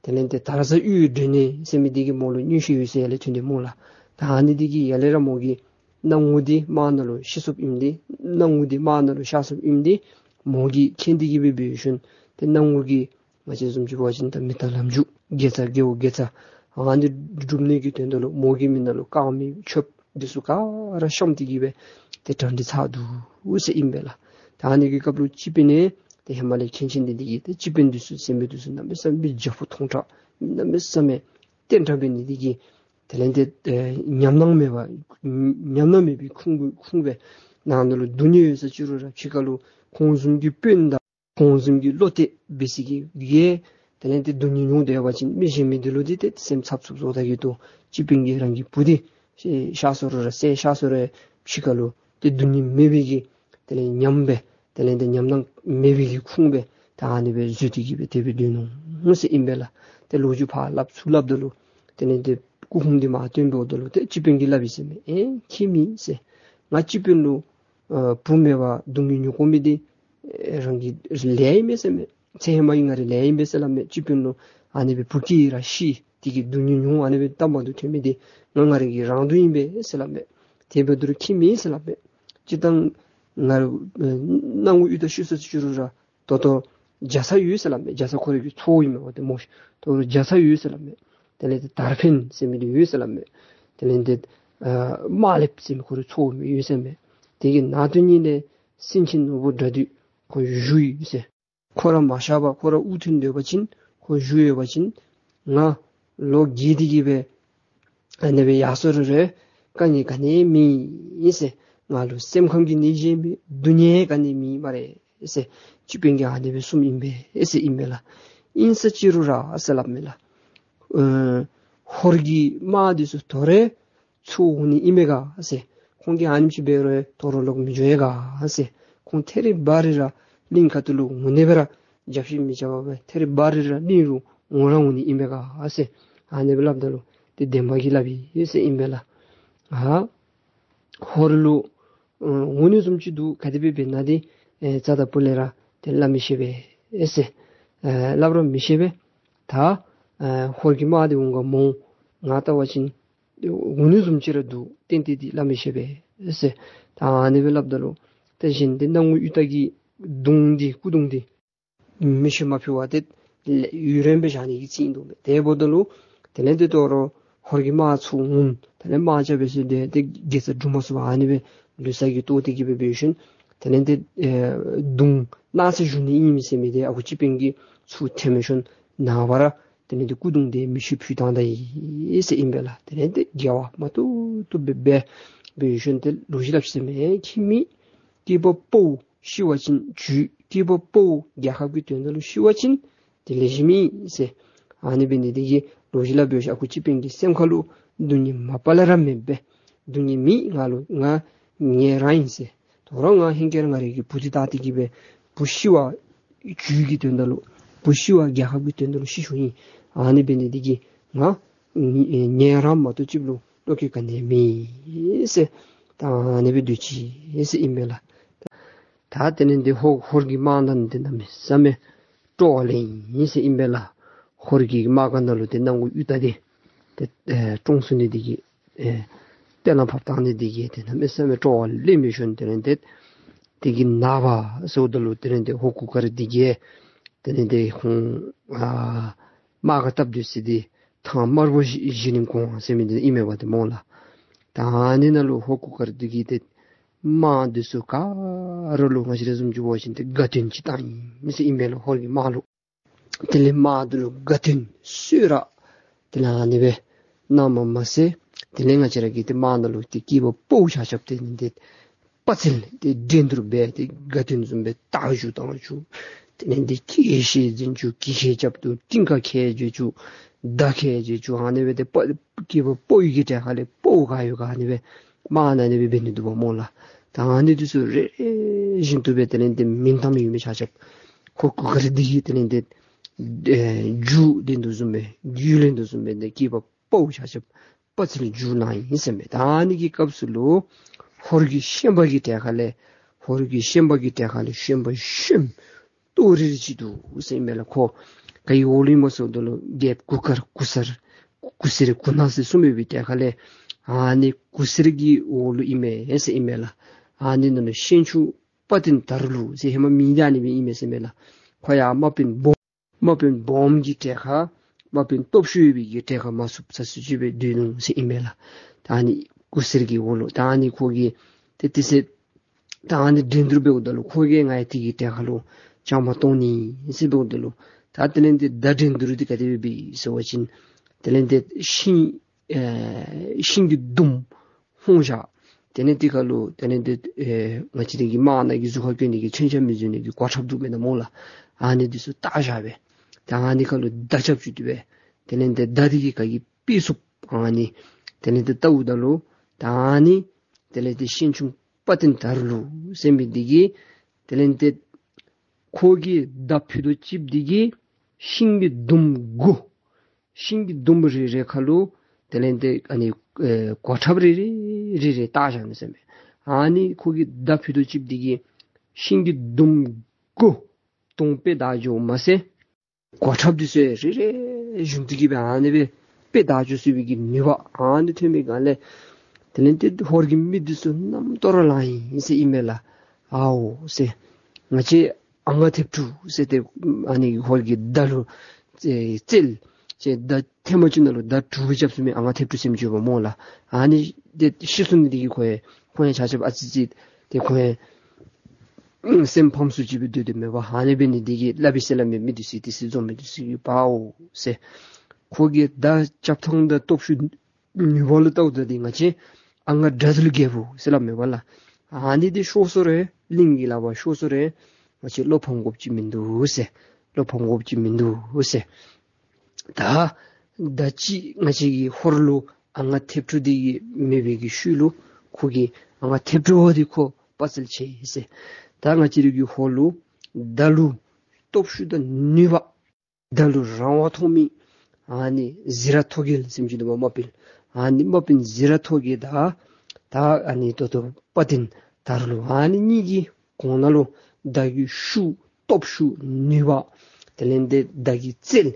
དེ་ལས་ཏེ་དར་ཟ་གཡུ་སྒྲོན་ནེ་ཟེར་མི་འདི་གིས་མོ་ལུ་མངོན་ཤེས་ཡོད་ཟེར་ཡར་ལས་ཐོན་ཏེ་སྨོ་ལགས། ད་ཨ་ནི་འདི་གིས་ཡར་ལས་ར་མོ་གིས་སྣང་ངུ་འདི་དམག་ནང་ལུ་ཤི་སོཔ་ཨིནམ་འདི་སྣང་ངུ་འདི་དམག་ནང་ལུ་གཤགས་སོཔ་ཨིནམ་འདི་མོ་གིས་མཁྱེན་ཏེ་གིས་སྦེ་འབད་ཞིནམ་ཏེ་སྣང་ངུ་གིས་ང་བཅས་བཟུམ་ཅིག་འབད་བ་ཅིན་ད་མི་དང་ལམ་འཇུག་དགེ་རྩ་དགེ་བའི་དགེ་རྩ་ ཨ་ནི་སྒྲུབ་ནི་གི་དོན་དག་ལུ་མོ་གི་མིང་ནང་ལུ་དཀར་མེ་མཆོད་འདི་ཚུ་ག་ར་བཤམས་ཏེ་གི་སྦེ་ཏེ་གྲ་སྒྲིག་ཚར་འདུག་ཟེར་ཨིན་པས་ལགས། ད་ཨ་ནི་གི་སྐབས་ལུ་སྤྱི་དཔོན་ནི་ཏེ་ཧེ་མ་ལས་མཁན་ཆེན་འདི་འདི་གིས་ཏེ་སྤྱི་དཔོན་འདི་ཚུ་ཟེར་མི་འདི་ཚུ་གནམ་མེད་ས་མེད་རྒྱ་སྦོམ་ཐོང་དྲགས་གནམ་མེད་ས་མེད་བརྟན་དྲགས་འབད་ནི་འདི་གིས་དེ་ལས་ཏེ་ཨེ་ཉམས་སྣང་མེད་པ་ཉམས་སྣང་མེད་པའི་ཁུངས་ཁུངས་སྦེ་ནང་ན་ལུ་སྡུག་བསྔལ་ཡོད་ས་ཅིག་རུང་ར་ཕྱི་ཁ་ལུ་ཁོང་བཟུམ་གྱི་དཔོན་དང་ཁོང་བཟུམ་གྱི་བློ་གཏད་འབད་ས་གི་གིས་དེ་ལས་ཏེ་སྡུག་བསྔལ་མྱོང་སྡོད་པ་ཅིན་མི་གཞན་མི་འདི་ལུ་འདི་ཏེ་སེམས་འཚབ་འཚུབ་བཟོ་ད་གི་འདུག། སྤྱི་དཔོན་གྱིས་རང་གི་བུ་འདི་གཤགས་སོ་རུང་ར་བསད་གཤགས་སོ་རུང་ཕྱི་ཁ་ལུ་ཏེ་སྡུག་བསྔལ་མེད་པའི་གི་དེ་ལས་ཉམས་སྦེ་དེ་ལས་ཏེ་ཉམས་སྣང་མེད་པའི་གི་ཁུངས་སྦེ་ད་ཨ་ནི་སྦེ་བཟོ་སྟེ་གི་སྦེ་དེ་སྦེ་སྡོད་ནུག་ཟེར་ཨིན་པས་ལགས། ཏེ་ལོ་རྒྱུས་ཕར་སླབ་ཚུར་སླབ་ད་ལུ་དེ་ལས་ཏེ་སྐུ་ཕུང་འདི་མར་བཏོན་འབདཝ་ད་ལུ་ཏེ་སྤྱི་དཔོན་གྱིས་སླབ་ཡི་ཟེར་མས། ཨེ་ཁྱད་མེད་ཟེར། ང་སྤྱི་དཔོན་ལུ་ཨ་བུ་མེད་པར་སྡུག་བསྔལ་མྱོང་དགོ་མི་འདི་ཨེ་རང་གི་ལས་ཨིན་མས་ཟེར་མས། ཚེ་ཧེ་མ་གི་ང་རའི་ལས་ཨིན་པས་ཟེར་སླབ་མས། སྤྱི་དཔོན་ལུ་ཨ་ནི་སྦེ་བུ་སྐྱེས་ར་ཤི་དེ་གི་སྡུག་བསྔལ་མྱོང་ཨ་ནི་སྦེ་ལྟ་མ་བཏུབ་ཐོན་མི་འདི་ང་ང་རའི་གི་རང་སྡུག་ཨིན་པས་ཟེར་སླབ་མས། དེ་འབདཝ་ད་ལུ་ཁྱད་མེད་ཟེར་སླབ་མས། སྤྱིར་བཏང་ང་ར་ཨེ་སྣང་ངུ་གཡུ་སྟག་ཤི་སོ་ཅི་རུང་ར་ད་ལྟོ་རྒྱ་ཚ་ཡོད་ཟེར་སླབ་མས། རྒྱ་ཚ་ཁོ་རའི་གི་ཚའོ་ཨིན་མས་པ་ཏེ་མོ་ཤིག། ད་ལྟོ་རྒྱ་ཚ་ཡོད་ཟེར་སླབ་མས། དེ་ལས་ཏེ་དར་འཕེན་ཟེར་མི་འདི་ཡོད་ཟེར་སླབ་མས། དེ་ལས་ཏེ་ཨ་དམར་ལེབ་ཟེར་མི་ཁོ་རའི་ཚའོ་ཡོད་ཟེར་མས། དེ་གི་ནང་དོན་ཉིད་ལས་སེང་ཆེན་ནོར་བུ་དགྲ་འདུལ་ཁོ་བཞུགས་ཡོད་ཟེར། ཁོ་ར་མ་གཤགས་པར་ཁོ་ར་དབུ་ཐོན་སྡོད་པ་ཅིན་ཁོ་བཞུགས་ཡོད་པ་ཅིན་ང་ལོ་རྒས་ཏེ་གི་སྦེ་ཨ་ནི་སྦེ་ཡར་སོ་རུང་ར་དཀའ་ངལ་ག་ནི་མེད་ཟེར། ང་ལུ་སེམས་ཁམས་ཀྱི་ནད་གཞི་མེད། སྡུག་བསྔལ་ག་ནི་མེད་སྨ་རེ་ཟེར། སྤྱི་དཔོན་གྱིས་ཨ་ནི་སྦེ་གསུངམ་ཨིན་པས་ཟེར་ཨིན་པས་ལགས། ཨིན་ས་ཅི་རུང་ར་ཟེར་སླབ་མས་ལགས། ཨ་ཧོར་གྱི་དམག་འདི་ཚུ་དོ་རུང་ཚུར་འོང་ནི་ཨིན་མས་ག་ཟེར། ཁོང་གིས་ཨ་ནེམ་ཅིག་འབད་རུང་དོ་རུང་ལོག་མི་འགྱོ་ཡི་ག་ཟེར། ཁོང་ཐེ་རི་བ་རི་ར་གླིང་ཁ་ཐུག་ལུ་འོང་ནི་སྦེ་ར་རྒྱབ་བཤུད་མི་རྐྱབ་པར་སྦེ་ཐེ་རི་བ་རི་ར་གླིང་ལུ་འོང་ར་འོང་ནི་ཨིན་མས་ག་ཟེར། ཨ་ནི་སྦེ་སླབ་ད་ལུ་ཏེ་འདན་མ་གིས་སླབ་ཡི་ཟེར་ཨིན་པས་ལགས། ཨ་ཧོར་ལུ་ཨ་འོང་ནི་བཟུམ་ཅིག་འདུག། ག་དེ་སྦེ་འབད་ན་འདི་ཨེ་རྩ་དང་སྤུ་ལས་ར་ཏེ་སླབ་མི་ཤེས་པས་ཟེར། ཨེ་སླབ་ར་མི་ཤེས་པས། ད་ཨེ་ཧོར་གྱི་དམག་འདི་འོང་ག་མ་འོང་ང་བལྟ་བ་ཅིན་འོང་ནི་བཟུམ་ཅིག་ར་འདུག། ཏན་ཏན་འདི་སླབ་མི་ཤེས་པས་ཟེར། ད་ཨ་ནི་སྦེ་སླབ་ད་ལུ་ཏེ་གཞན་འདི་སྣང་ངུ་གཡུ་སྟག་གི་གདུང་འདི་སྐུ་གདུང་འདི་མེ་ཤིང་མ་ཕུ་བར་ཏེ་ཡུན་རིངམོ་སྦེ་བཞག་ནི་གི་རྩིས་ཨིན་འདུག་པས། དེ་འབདཝ་ད་ལུ་དེ་ལས་ཏེ་དོ་རུང་ཧོར་གྱི་དམག་ཚུར་འོང་། དེ་ལས་དམག་རྐྱབ་པའི་ཚེ་འདི་ཏེ་དགེ་རྩ་སྒྲུབ་མ་ཚུགས་པར་ཨ་ནི་སྦེ་ལུས་ས་གི་ལྟོ་སྟེ་གི་སྦེ་འབད་ཞིནམ་དེ་ལས་ཏེ་ཨེ་གདུང་གནག་རྩེ་བཞུགས་ནི་ཨིན་མས་ཟེར་མི་འདི་ཨ་ཁུ་སྤྱི་དཔོན་གྱིས་ཚུར་ཐོན་མི་ཤུལ་ནངས་པ་ར་དེ་ལས་ཏེ་སྐུ་གདུང་འདི་མེ་ཤིང་ཕུ་བཏང་ད་ཡི་ཟེར་ཨིན་པས་ལགས། དེ་ལས་ཏེ་དགེ་བ་མ་ཐུབ་ཐུབ་སྦེ་འབད་འབད་ཞིནམ་ཏེ་ལོ་རྒྱུས་སླབ་ཟེར་མས། ཁྱད་མེད། སྐྱེས་པ་ཕོ་ཤི་བ་ཅིན་འཇུ། སྐྱེས་པ་ཕོ་རྒྱལ་ཁབ་ཀྱི་དོན་དག་ལུ་ཤི་བ་ཅིན་དེ་ལེགས་ཤོམ་ཨིན་ཟེར། ཨ་ནི་འབད་ནི་འདི་གིས་ལོ་རྒྱུས་སླབ་འབད་ཞིནམ་ཨ་ཁུ་སྤྱི་དཔོན་གྱི་སེམས་ཁ་ལུ་སྡུག་བསྔལ་མ་པ་ལས་ར་མེད་པས། སྡུག་བསྔལ་མེད། ང་ལུ་ང་ངལ་རངས་ཨིན་ཟེར། དོ་རུང་ང་ཧེང་སྐལ་ང་རའི་གི་བུ་འདི་བལྟ་སྟེ་གི་སྦེ་བུ་ཤི་བ་འཇུ་གི་དོན་དག་ལུ་བུ་ཤི་བ་རྒྱལ་ཁབ་ཀྱི་དོན་དག་ལུ་ཤི་ཤོར་ཨིན། ཨ་ནི་འབད་ནི་འདི་གིས་ང་ངལ་རངས་མ་གཏོགས་ཅིག་ལུ་བློ་འགྱོད་ག་ནི་མེད་ཟེར། ད་ཨ་ནི་སྦེ་སྡོད་ཅི་ཟེར་ཨིན་པས་ལགས། ད་དེ་ལས་ཏེ་ཧོ་ཧོར་གྱི་དམག་དང་འདི་གནམ་མེད་ས་མེད་སྤྲོ་བ་ལེན་ཡི་ཟེར་ཨིན་པས་ལགས། ཧོར་གྱི་དམག་སྒར་ནང་ལུ་ཏེ་སྣང་ངུ་གཡུ་སྟག་འདི་ཏེ་ཨེ་བཀྲོངས་ཚུགས་ནི་འདི་གིས་ཨེ་གཏན་ལ་ཕབ་བཏང་ནི་འདི་གིས་ཏེ་གནམ་མེད་ས་མེད་སྤྲོ་བ་ལེན་འབད་ཞིནམ་དེ་ལས་ཏེ་དེ་གི་ནངས་པ་ཟེརཝ་ད་ལུ་དེ་ལས་ཏེ་ཧོར་གུར་དཀར་འདི་གིས་དེ་ལས་ཏེ་ཁོང་ཨ་དམག་སྒར་བཏབ་སྡོད་ས་འདི་ཐང་དམར་པོ་བཞི་བཞི་རིམ་གོང་ཟེར་མི་འདི་ཨིན་མས་པ་ཏེ་སྨོ་ལགས། ད་ཨ་ནི་ནང་ལུ་ཧོར་གུར་དཀར་འདི་གིས་ཏེ་དམག་འདི་ཚུ་ག་ར་ལུ་ང་བཅས་ར་བཟུམ་ཅིག་འབད་བ་ཅིན་ཏེ་དགའ་སྟོན་ཅིག་བཏང་ཡི་ཟེར་ཨིན་པས་ལགས། ཧོར་གྱི་དམག་ལུ་དེ་ལས་དམག་འདི་ལུ་དགའ་སྟོན་གསོལ་རས་དེ་ལས་ཨ་ནི་སྦེ་གནངམ་མ་ཚད་དེ་ལས་ང་བཅས་ར་གི་ཏེ་དམག་ནང་ལུ་ཏེ་སྐྱེས་པ་ཕོ་ཆ་ཁྱབ་དེ་ནི་ཏེ་དཔའ་རྩལ་ཏེ་འགྲན་བསྡུར་འབད་དེ་དགའ་སྟོན་བཟུམ་སྦེ་རྟ་རྒྱུག་དང་རྒྱུག། དེ་ལས་ཏེ་སྐེ་བཤེད་འཛིན་རྒྱུག། སྐེ་བཤེད་རྐྱབ་སྟེ་ཏིང་ཀ་ཁལ་རྒྱུག་རྒྱུག། མདའ་ཁལ་རྒྱུག་རྒྱུག། ཨ་ནི་སྦེ་ཏེ་དཔའ་སྐྱེས་པ་ཕོ་ཡི་གི་གྲལ་ཁ་ལས་ཕོ་ག་ཡོད་ག་ཨ་ནི་སྦེ་དམག་ནང་ཨ་ནི་སྦེ་འབད་ནི་འདུག་པ་སྨོ་ལགས། ད་ཨ་ནི་འདི་ཚུ་རེ་རེ་བཞིན་དུ་སྦེ་དེ་ལས་ཏེ་མིང་གཏམ་ཡོད་མི་ཆ་ཁྱབ་ཧོར་གུར་དཀར་འདི་གིས་དེ་ལས་ཏེ་ཨེ་རྒྱུག་ལེན་དོ་བཟུམ་སྦེ་རྒྱུག་ལེན་དོ་བཟུམ་སྦེ་ཏེ་སྐྱེས་པ་ཕོ་ཆ་ཁྱབ་དཔའ་རྩལ་རྒྱུག་གནང་ཡི་ཟེར་མས། ད་ཨ་ནི་གི་སྐབས་སུ་ལུ་ཧོར་གྱི་ཤན་པ་གི་གྲལ་ཁ་ལས་ཧོར་གྱི་ཤན་པ་གི་གྲལ་ཁ་ལས་ཤན་པ་ཤན་ཏོག་རིལ་ཅིག་འདུག་ཟེར་ཨིན་མས་ལགས། ཁོ་ག་གི་འོག་ལུ་ཨིན་མས་ཟེརཝ་ད་ལུ་རྒྱལཔོ་གུར་དཀར་གུར་སེར་གུར་སེར་གུར་ནག་ཟེར་གསུམ་ཡོད་པའི་གྲལ་ཁ་ལས་ཨ་ནི་གུར་སེར་གྱི་འོག་ལུ་ཨིན་མས་ཟེར་ཨིན་མས་ལགས། ཨ་ནི་ནང་ལུ་ཤན་ཆུང་དཔའ་བརྟན་དར་ལུ་ཟེར་ཧེ་མ་མིང་འདི་ཨ་ནི་སྦེ་ཨིན་མས་ཟེར་མས་ལགས། ཁོ་ཡང་དམག་དཔོན་སྦོམ་དམག་དཔོན་སྦོམ་གྱི་གྲལ་ཁ་ དམག་དཔོན་སྟོབས་ཤུགས་ཡོད་པའི་གི་གྲལ་ཁར་མ་ཚུདཔ་ས་སུ་ཅིག་སྦེ་སྡོད་ནུག་ཟེར་ཨིན་མས་ལགས། ད་ཨ་ནི་གུར་སེར་གྱི་འོག་ལུ་ད་ཨ་ནི་ཁོ་གིས་ཏེ་དེ་ཚེ་ད་ཨ་ནི་འགྲན་བསྡུར་འབདཝ་ད་ལུ་ཁོ་གིས་ང་ཡང་དེ་གི་གྲལ་ཁར་ལུ་བཅའ་མར་གཏོགས་ནི་ཟེར་འབདཝ་ད་ལུ་ད་དེ་ལས་ཏེ་མདའ་འགྲན་བསྡུར་འདི་ག་དེ་སྦེ་འབད་ཟེར་བ་ཅིན་དེ་ལས་ཏེ་ཤིང་ཨེ་ཤིང་གི་དུམ་ལྷོང་བཞག། དེ་ལས་དེ་ཁར་ལུ་དེ་ལས་ཏེ་ཨེ་ང་བཅས་རའི་གི་དམག་ནང་གི་གཟུགས་ཁར་གྱོན་ནི་གི་མཚོན་ཆ་མི་བཟོ་ནི་གི་གོ་ཁྲབ་འདུག་མེན་ན་སྨོ་ལགས། ཨ་ནི་འདི་ཚུ་བཏགས་བཞག་སྦེ་ད་ཨ་ནི་ཁར་ལུ་མདའ་རྐྱབ་བཅུག་སྟེ་སྦེ་དེ་ལས་ཏེ་མདའ་འདི་གིས་ག་གིས་ཕུད་ཚུགསཔ་ཨ་ནི་དེ་ལས་ཏེ་བལྟཝ་ད་ལུ་ད་ཨ་ནི་དེ་ལས་ཏེ་ཤན་ཆུང་དཔའ་བརྟན་དར་ལུ་ཟེར་མི་འདི་གིས་དེ་ལས་ཏེ་ཁོ་གིས་མདའ་ཕུད་དོ་ཅིག་འདི་གིས་ཤིང་གི་དུམ་དགུ་ཤིང་གི་དུམ་རེ་རེ་ཁར་ལུ་དེ་ལས་ཏེ་ཨ་ནི་ཨེ་གོ་ཁྲབ་རེ་རེ་རེ་རེ་བཏགས་བཞག་ནུག་ཟེར་མས། ཨ་ནི་ཁོ་གིས་མདའ་ཕུད་དོ་ཅིག་འདི་གིས་ཤིང་གི་དུམ་དགུ་སྟོང་སྦེ་བཏགས་འགྱོཝ་མ་ཚད་གོ་ཁྲབ་འདི་ཚུ་ཡང་རེ་རེ་གཞུང་འདི་གིས་སྦེ་ཨ་ནི་སྦེ་སྦེ་བཏགས་འགྱོ་ཚུགས་པའི་གི་ནུས་པ་ཨ་ནི་ཐོན་པའི་སྒང་ལས་དེ་ལས་ཏེ་ཧོར་གྱི་མི་འདི་ཚུ་རྣམ་རྟོག་ར་ལངས་ཡི་ཟེར་ཨིན་མས་ལགས། ཨའོ་ཟེར་ང་བཅས་ཨ་ང་མཐེབ་དྲུག་ཟེར་ཏེ་ཨ་ནི་ཧོར་གྱི་མདའ་ལུ་རྩལ་ཅིག་མདའ་ཐེངས་མ་གཅིག་ནང་ལུ་མདའ་དྲུག་རྐྱབ་ཚུགས་མི་ཨ་ང་མཐེབ་དྲུག་ཟེར་མི་ཅིག་ཡོདཔ་སྨོ་ལགས། ཨ་ནི་འདི་ཤི་སོང་ནི་འདི་གིས་ཁོ་ཡང་ཁོ་ཡང་ཆ་ཁྱབ་ཨ་ཙི་ཅིག་ཏེ་ཁོ་ཡང་སེམས་ཕམ་སུ་ཅིག་སྦེ་སྡོད་དོ་མས་པ། ཨ་ནི་འབད་ནི་འདི་གིས་སླབ་ཡི་ཟེར་སླབ་མས། མི་འདི་ཚུ་དེ་ཚེ་འཛོམས་མི་འདི་ཚུ་གིས་པའོ་ཟེར་ཁོ་གི་མདའ་རྐྱབ་ཐངས་དང་སྟོབས་ཤུགས་ནུས་པ་ལུ་བལྟཝ་ད་འདི་ང་བཅས་ཨ་ང་དགྲ་འདུལ་རྒྱལ་པོ་ཟེར་སླབ་མས་པ་ལགས། ཨ་ནི་འདི་ཤོར་སོང་རུང་གླིང་གི་ལག་པར་ཤོར་སོང་རུང་ང་བཅས་བློ་ཕམ་དགོཔ་ཅིག་མིན་འདུག་ཟེར། བློ་ཕམ་དགོཔ་ཅིག་མིན་འདུག་ཟེར། ད་ད་ཅི་ང་བཅས་ཀྱི་ཧོར་ལུ་ཨ་ང་མཐེབ་དྲུག་འདི་གིས་མེད་པའི་གི་ཤུལ་ལུ་ཁོ་གི་ཨ་ང་མཐེབ་དྲུག་འདི་ཁོ་དཔའ་རྩལ་ཆེ་ཟེར། ད་ང་བཅས་རའི་གི་ཧོར་ལུ་མདའ་ལུ་སྟོབས་ཤུགས་དང་ནུས་པ་མདའ་ལུ་རང་དབང་ཐོབ་མི་ཨ་ནི་ཟི་ར་ཐོ་རྒྱལ་ཟེར་མི་ཅིག་འདུག་པ། དམག་དཔོན་ཨ་ནི་དམག་དཔོན་ཟི་ར་ཐོ་རྒྱལ་དང་ད་ཨ་ནི་ད་ལྟོ་དཔའ་བརྟན་དར་ལུ་ཨ་ནི་གཉིས་ཀྱི་གོང་ན་ལུ་མདའ་གི་ཤུགས་སྟོབས་ཤུགས་ནུས་པ་དེ་ལས་ཏེ་མདའ་གི་རྩལ་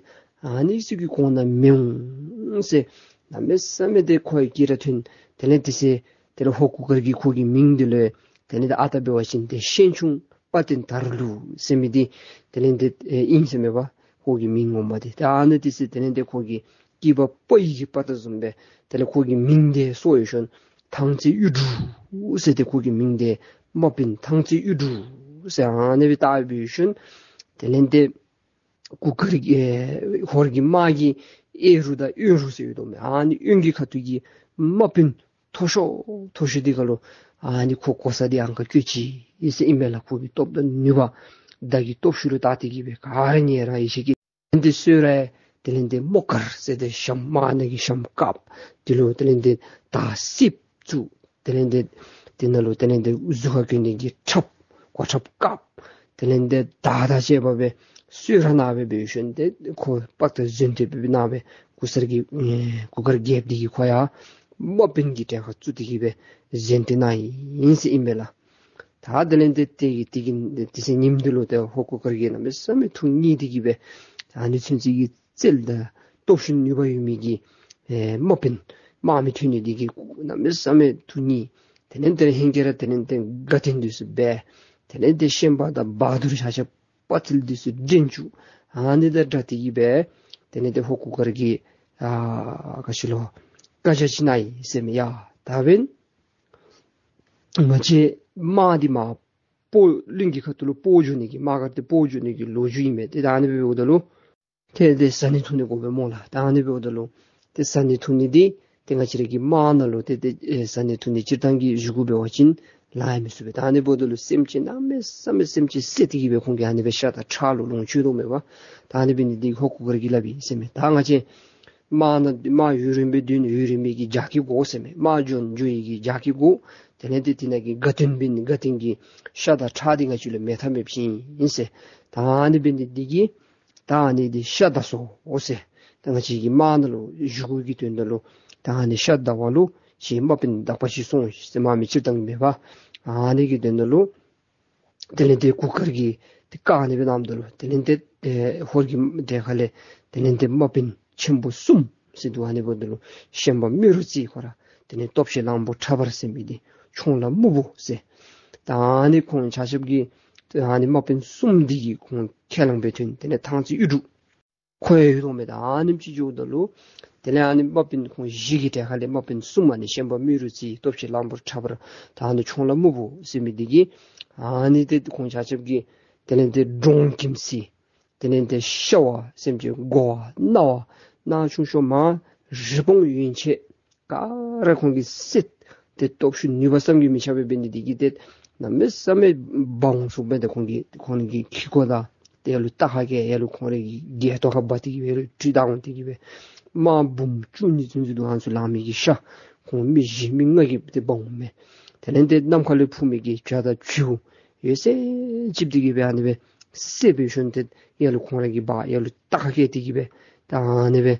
ཨ་ནི་ཚུ་གི་གོང་ན་མི་འོང་ཟེར་གནམ་མེད་ས་མེད་ཏེ་ཁོ་ཡང་སྐྱིད་ར་ཐོན། དེ་ལས་དེ་ཚེ་དེ་ལས་ཧོར་གུར་དཀར་གྱིས་ཁོ་གི་མིང་འདི་ལུ་དེ་ལས་ཏེ་ཨ་རྟག་འབད་བ་ཅིན་ཏེ་ཤན་ཆུང་དཔའ་བརྟན་དར་ལུ་ཟེར་མི་འདི་དེ་ལས་ཏེ་ཨིན་ཟེར་མས་པ། ཁོ་གི་མིང་ངོ་མ་འདི། ད་ཨ་ནི་དེ་ཚེ་དེ་ལས་ཏེ་ཁོ་གི་སྐྱེས་པ་ཕོ་ཡི་གི་དཔའ་རྟགས་བཟུམ་སྦེ་དེ་ལས་ཁོ་གི་མིང་འདི་སོར་ཡོད་ཤོང་ཐང་རྩེ་གཡུ་འབྲུག་ཟེར་ཏེ་ཁོ་གི་མིང་འདི་དམག་དཔོན་ཐང་རྩེ་གཡུ་འབྲུག་ཟེར་ཨ་ནི་སྦེ་བཏགས་སྦེ་ཡོད་ཤོང་། དེ་ལས་ཏེ་གུར་དཀར་གྱི་ཧོར་གྱི་དམག་གི་གཡས་རུ་དང་གཡོན་རུ་ཟེར་ཡོད་དོ་མས། ཨ་ནི་གཡོན་གྱི་ཁ་ཐུག་གི་དམག་དཔོན་མཐོ་ཤོས་མཐོ་ཤོས་འདི་ཁར་ལུ་ཨ་ནི་ཁོ་གོ་ས་འདི་ཨང་ཀ་བཅུ་གཅིག་ཟེར་ཨིན་མས་ལགས། ཁོ་གི་སྟོབས་དང་ནུས་པ་མདའ་གི་སྟོབས་ཤུགས་ལུ་བལྟ་སྟེ་གི་སྦེ་ག་ར་ཉེ་རང་ཡེ་ཤེས་ཀྱི་དེ་ལས་ཏེ་གསོལ་རས་དེ་ལས་ཏེ་མོ་དཀར་ཟེར་ཏེ་ཞྭམོ་དམར་ནག་གི་ཞྭམོ་བཀབ། དེ་ལུ་དེ་ལས་ཏེ་མདའ་སེརཔོ་བཙུགས། དེ་ལས་ཏེ་དེ་ནང་ལུ་དེ་ལས་ཏེ་གཟུགས་ཁར་གྱོན་ནི་གི་ཁྲབ་གོ་ཁྲབ་བཀབ། དེ་ལས་ཏེ་མདའ་དང་བཅས་པ་སྦེ་གསོལ་རས་གནང་སྦེ་འབད་ཞིནམ་ཏེ་ཁོ་དཔའ་རྟགས་བཟུང་སྟེ་སྦེ་གནང་སྦེ་གུར་སེར་གྱི་ཨེ་གུར་དཀར་རྒྱལཔོ་འདི་གིས་ཁོ་ཡང་དམག་དཔོན་གྱི་གྲལ་ཁར་བཙུགས་ཏེ་གི་སྦེ་གཟེངས་བསྟོད་གནང་ཡི་ཟེར་ཨིན་མས་ལགས། ད་དེ་ལས་ཏེ་དེ་གི་དེ་གི་དེ་ཚེ་ཉིནམ་འདི་ལུ་ཏེ་ཧོར་གུར་དཀར་གྱིས་གནམ་མེད་ས་མེད་ཐུགས་མཉེས་ཏེ་གི་སྦེ་ཨ་ནི་ཚུན་ཚོད་ཀྱི་རྩལ་དང་སྟོབས་ཤུགས་ནུས་པ་ཡོད་མི་གི་ཨེ་དམག་དཔོན་དམག་མི་ཐོན་ནི་འདི་གིས་གནམ་མེད་ས་མེད་ཐུགས་མཉེས། དེ་ལས་ཏེ་ཧེང་སྐལ་ར་དེ་ལས་ཏེ་དགའ་སྟོན་འདི་ཚུ་འབད། དེ་ལས་ཏེ་ཤན་པ་དང་བ་དུར་ཆ་ཁྱབ་དཔའ་རྟགས་འདི་ཚུ་འགྲན་བཅུག། ཨ་ནི་དང་སྦྲགས་ཏེ་གི་སྦེ་དེ་ལས་ཏེ་ཧོར་གུར་དཀར་གྱིས་ཨ་ག་ཅི་ལོ་བཀའ་རྒྱ་ཅིག་གནང་ཡི་ཟེར་མས། ཡ་ད་འབདན་ང་བཅས་དམག་འདི་མར་སྤོ་གླིང་གི་ཁ་ཐུག་ལུ་སྤོ་འགྱོ་ནི་གི་དམག་སྒར་འདི་སྤོ་འགྱོ་ནི་གི་ལོ་རྒྱུས་ཨིན་མས། ཏེ་ད་ཨ་ནི་སྦེ་འབདཝ་ད་ལུ་ཏེ་ཏེ་བཟའ་ནི་འཐུང་ནི་དགོ་པས་སྨོ་ལགས། ད་ཨ་ནི་འབདཝ་ད་ལུ་ཏེ་བཟའ་ནི་འཐུང་ནི་འདི་ཏེ་ང་བཅས་ར་གི་དམག་ནང་ལུ་ཏེ་ཏེ་ཨེ་བཟའ་ནི་འཐུང་ནི་སྤྱིར་བཏང་གི་བཞེས་སྒོ་འབད་བ་ཅིན་ལང་ཡང་མི་ཚུགས་པས། ད་ཨ་ནི་འབདཝ་ད་ལུ་སེམས་ཅན་གནམ་མེད་ས་མེད་སེམས་ཅན་བསད་དེ་གི་སྦེ་ཁོང་གིས་ཨ་ནི་སྦེ་ཤ་དང་ཁྲག་ལུ་ལོངས་སྤྱོད་དོ་མས་པ། ད་ཨ་ནི་འབད་ནི་འདི་ཧོར་གུར་དཀར་གྱིས་སླབ་ཡི་ཟེར་མས། ད་ང་བཅས་དམག་ནང་དམག་ཡུན་རིངམོ་སྦེ་སྡོད་ནི་ཡུན་རིངམོ་གི་རྒྱགས་ཁ་དགོ་ཟེར་མས། དམག་འགྱོ་འགྱོ་ཡི་གི་རྒྱགས་ཁ་དགོ། དེ་ལས་ཏེ་དེ་ནང་གི་དགའ་སྟོན་འབད་ནི་དགའ་སྟོན་གྱི་ཤ་དང་ཁྲག་འདི་ང་བཅས་ལུ་མེད་ཐབས་མེདཔ་ཅིག་ཨིན་ཟེར། ད་ཨ་ནི་འབད་ནི་འདི་གིས་ད་ཨ་ནི་འདི་ཤ་བདའ་སོང་ཟེར། ད་ང་བཅས་ཀྱི་དམག་ནང་ལུ་བཞེས་སྒོ་གི་དོན་དག་ལུ་ད་ཨ་ནི་ཤ་བདའ་བ་ལུ་ཁྱེད་དམག་དཔོན་དག་པ་ཅིག་སོང་ཟེར་དམག་མི་སྤྱིར་བཏང་མེད་པ། ཨ་ནི་གི་དོན་དག་ལུ་དེ་ལས་ཏེ་གུར་དཀར་གྱིས་ཏེ་བཀའ་ཨ་ནི་སྦེ་གནངམ་ད་ལུ་དེ་ལས་ཏེ་ཨེ་ཧོར་གྱི་གྲལ་ཁ་ལས་དེ་ལས་ཏེ་དམག་དཔོན་ཆེན་པོ་གསུམ་ཟེར་འདུག། ཨ་ནི་འབདཝ་ད་ལུ་ཤན་པ་རྨེ་རུ་རྩེ་ཁོ་ར་དེ་ལས་སྟོབས་ཆེན་གླང་པོ་ཁྲ་འབར་ཟེར་མི་འདི་མཆོང་ལ་སྨུག་པོ་ཟེར། ད་ཨ་ནི་ཁོང་ཆ་ཁྱབ་ཀྱིས་ཨ་ནི་དམག་དཔོན་གསུམ་འདི་གིས་ཁོང་ཁས་བླངས་སྦེ་ཐོན། དེ་ལས་ཐང་རྩེ་གཡུ་འབྲུག་ ཁོ་ཡང་ཡོད་དོ་མས། ད་ཨ་ནེམ་ཅིག་འགྱོཝ་ད་ལུ་དེ་ལས་ཨ་ནི་དམག་དཔོན་ཁོང་བཞི་གི་གྲལ་ཁ་ལས་དམག་དཔོན་གསུམ་ཨ་ནི་ཤན་པ་རྨེ་རུ་རྩེ་སྟོབས་ཆེན་གླང་པོ་ཁྲ་འབར་ད་ཨ་ནི་མཆོང་ལ་སྨུག་པོ་ཟེར་མི་འདི་གིས་ཨ་ནི་ཏེ་ཁོང་ཆ་ཁྱབ་ཀྱིས་དེ་ལས་ཏེ་འབྲོང་ཁྱིམ་སྲིད་དེ་ལས་ཏེ་ཤ་བ་སེམས་ཅན་དགོ་བ་གནའ་བ་གནའ་ཆུང་ཤོས་མ་རི་བོང་ཡན་ཆད་ག་ར་ཁོང་གིས་བསད། ཏེ་སྟོབས་ཤུགས་ནུས་པ་བསམ་གྱིས་མི་ཁྱབ་པའི་འབད་ནི་འདི་གིས་ཏེ་གནམ་མེད་ས་མེད་འབག་འོང་ཚུགས་པས། ཏེ་ཁོང་གི་ཁོང་གི་ཁྱི་གོ་དང་ཏེ་ཡ་ལུ་རྟ་ཁ་བཀལ་ཡ་ལུ་ཁོང་རའི་གི་སྒལ་ཏོ་ཁར་འབག་སྟེ་གི་སྦེ་ལུ་ཁྲིད་བཏང་འོང་སྟེ་གི་སྦེ་དམག་འབུམ་བཅུ་གཉིས་ཚུན་ཚོད་དུ་ཨ་ནི་ཚུ་ལང་མི་གི་ཤ་ཁོང་མི་བཞི་མི་ལྔ་གིས་ཏེ་འབག་འོང་མས། དེ་ལས་ཏེ་གནམ་ཁ་ལས་འཕུར་མི་གི་བྱ་དང་བྱིའུ་ཡོད་ཚད་ཅིག་འདི་གིས་སྦེ་ཨ་ནི་སྦེ་བསད་སྦེ་ཞིནམ་ཏེ་ཡ་ལུ་ཁོང་ར་གིས་འབག་ཡ་ལུ་རྟ་ཁ་བཀལ་ཏེ་གི་སྦེ་ད་ཨ་ནི་སྦེ་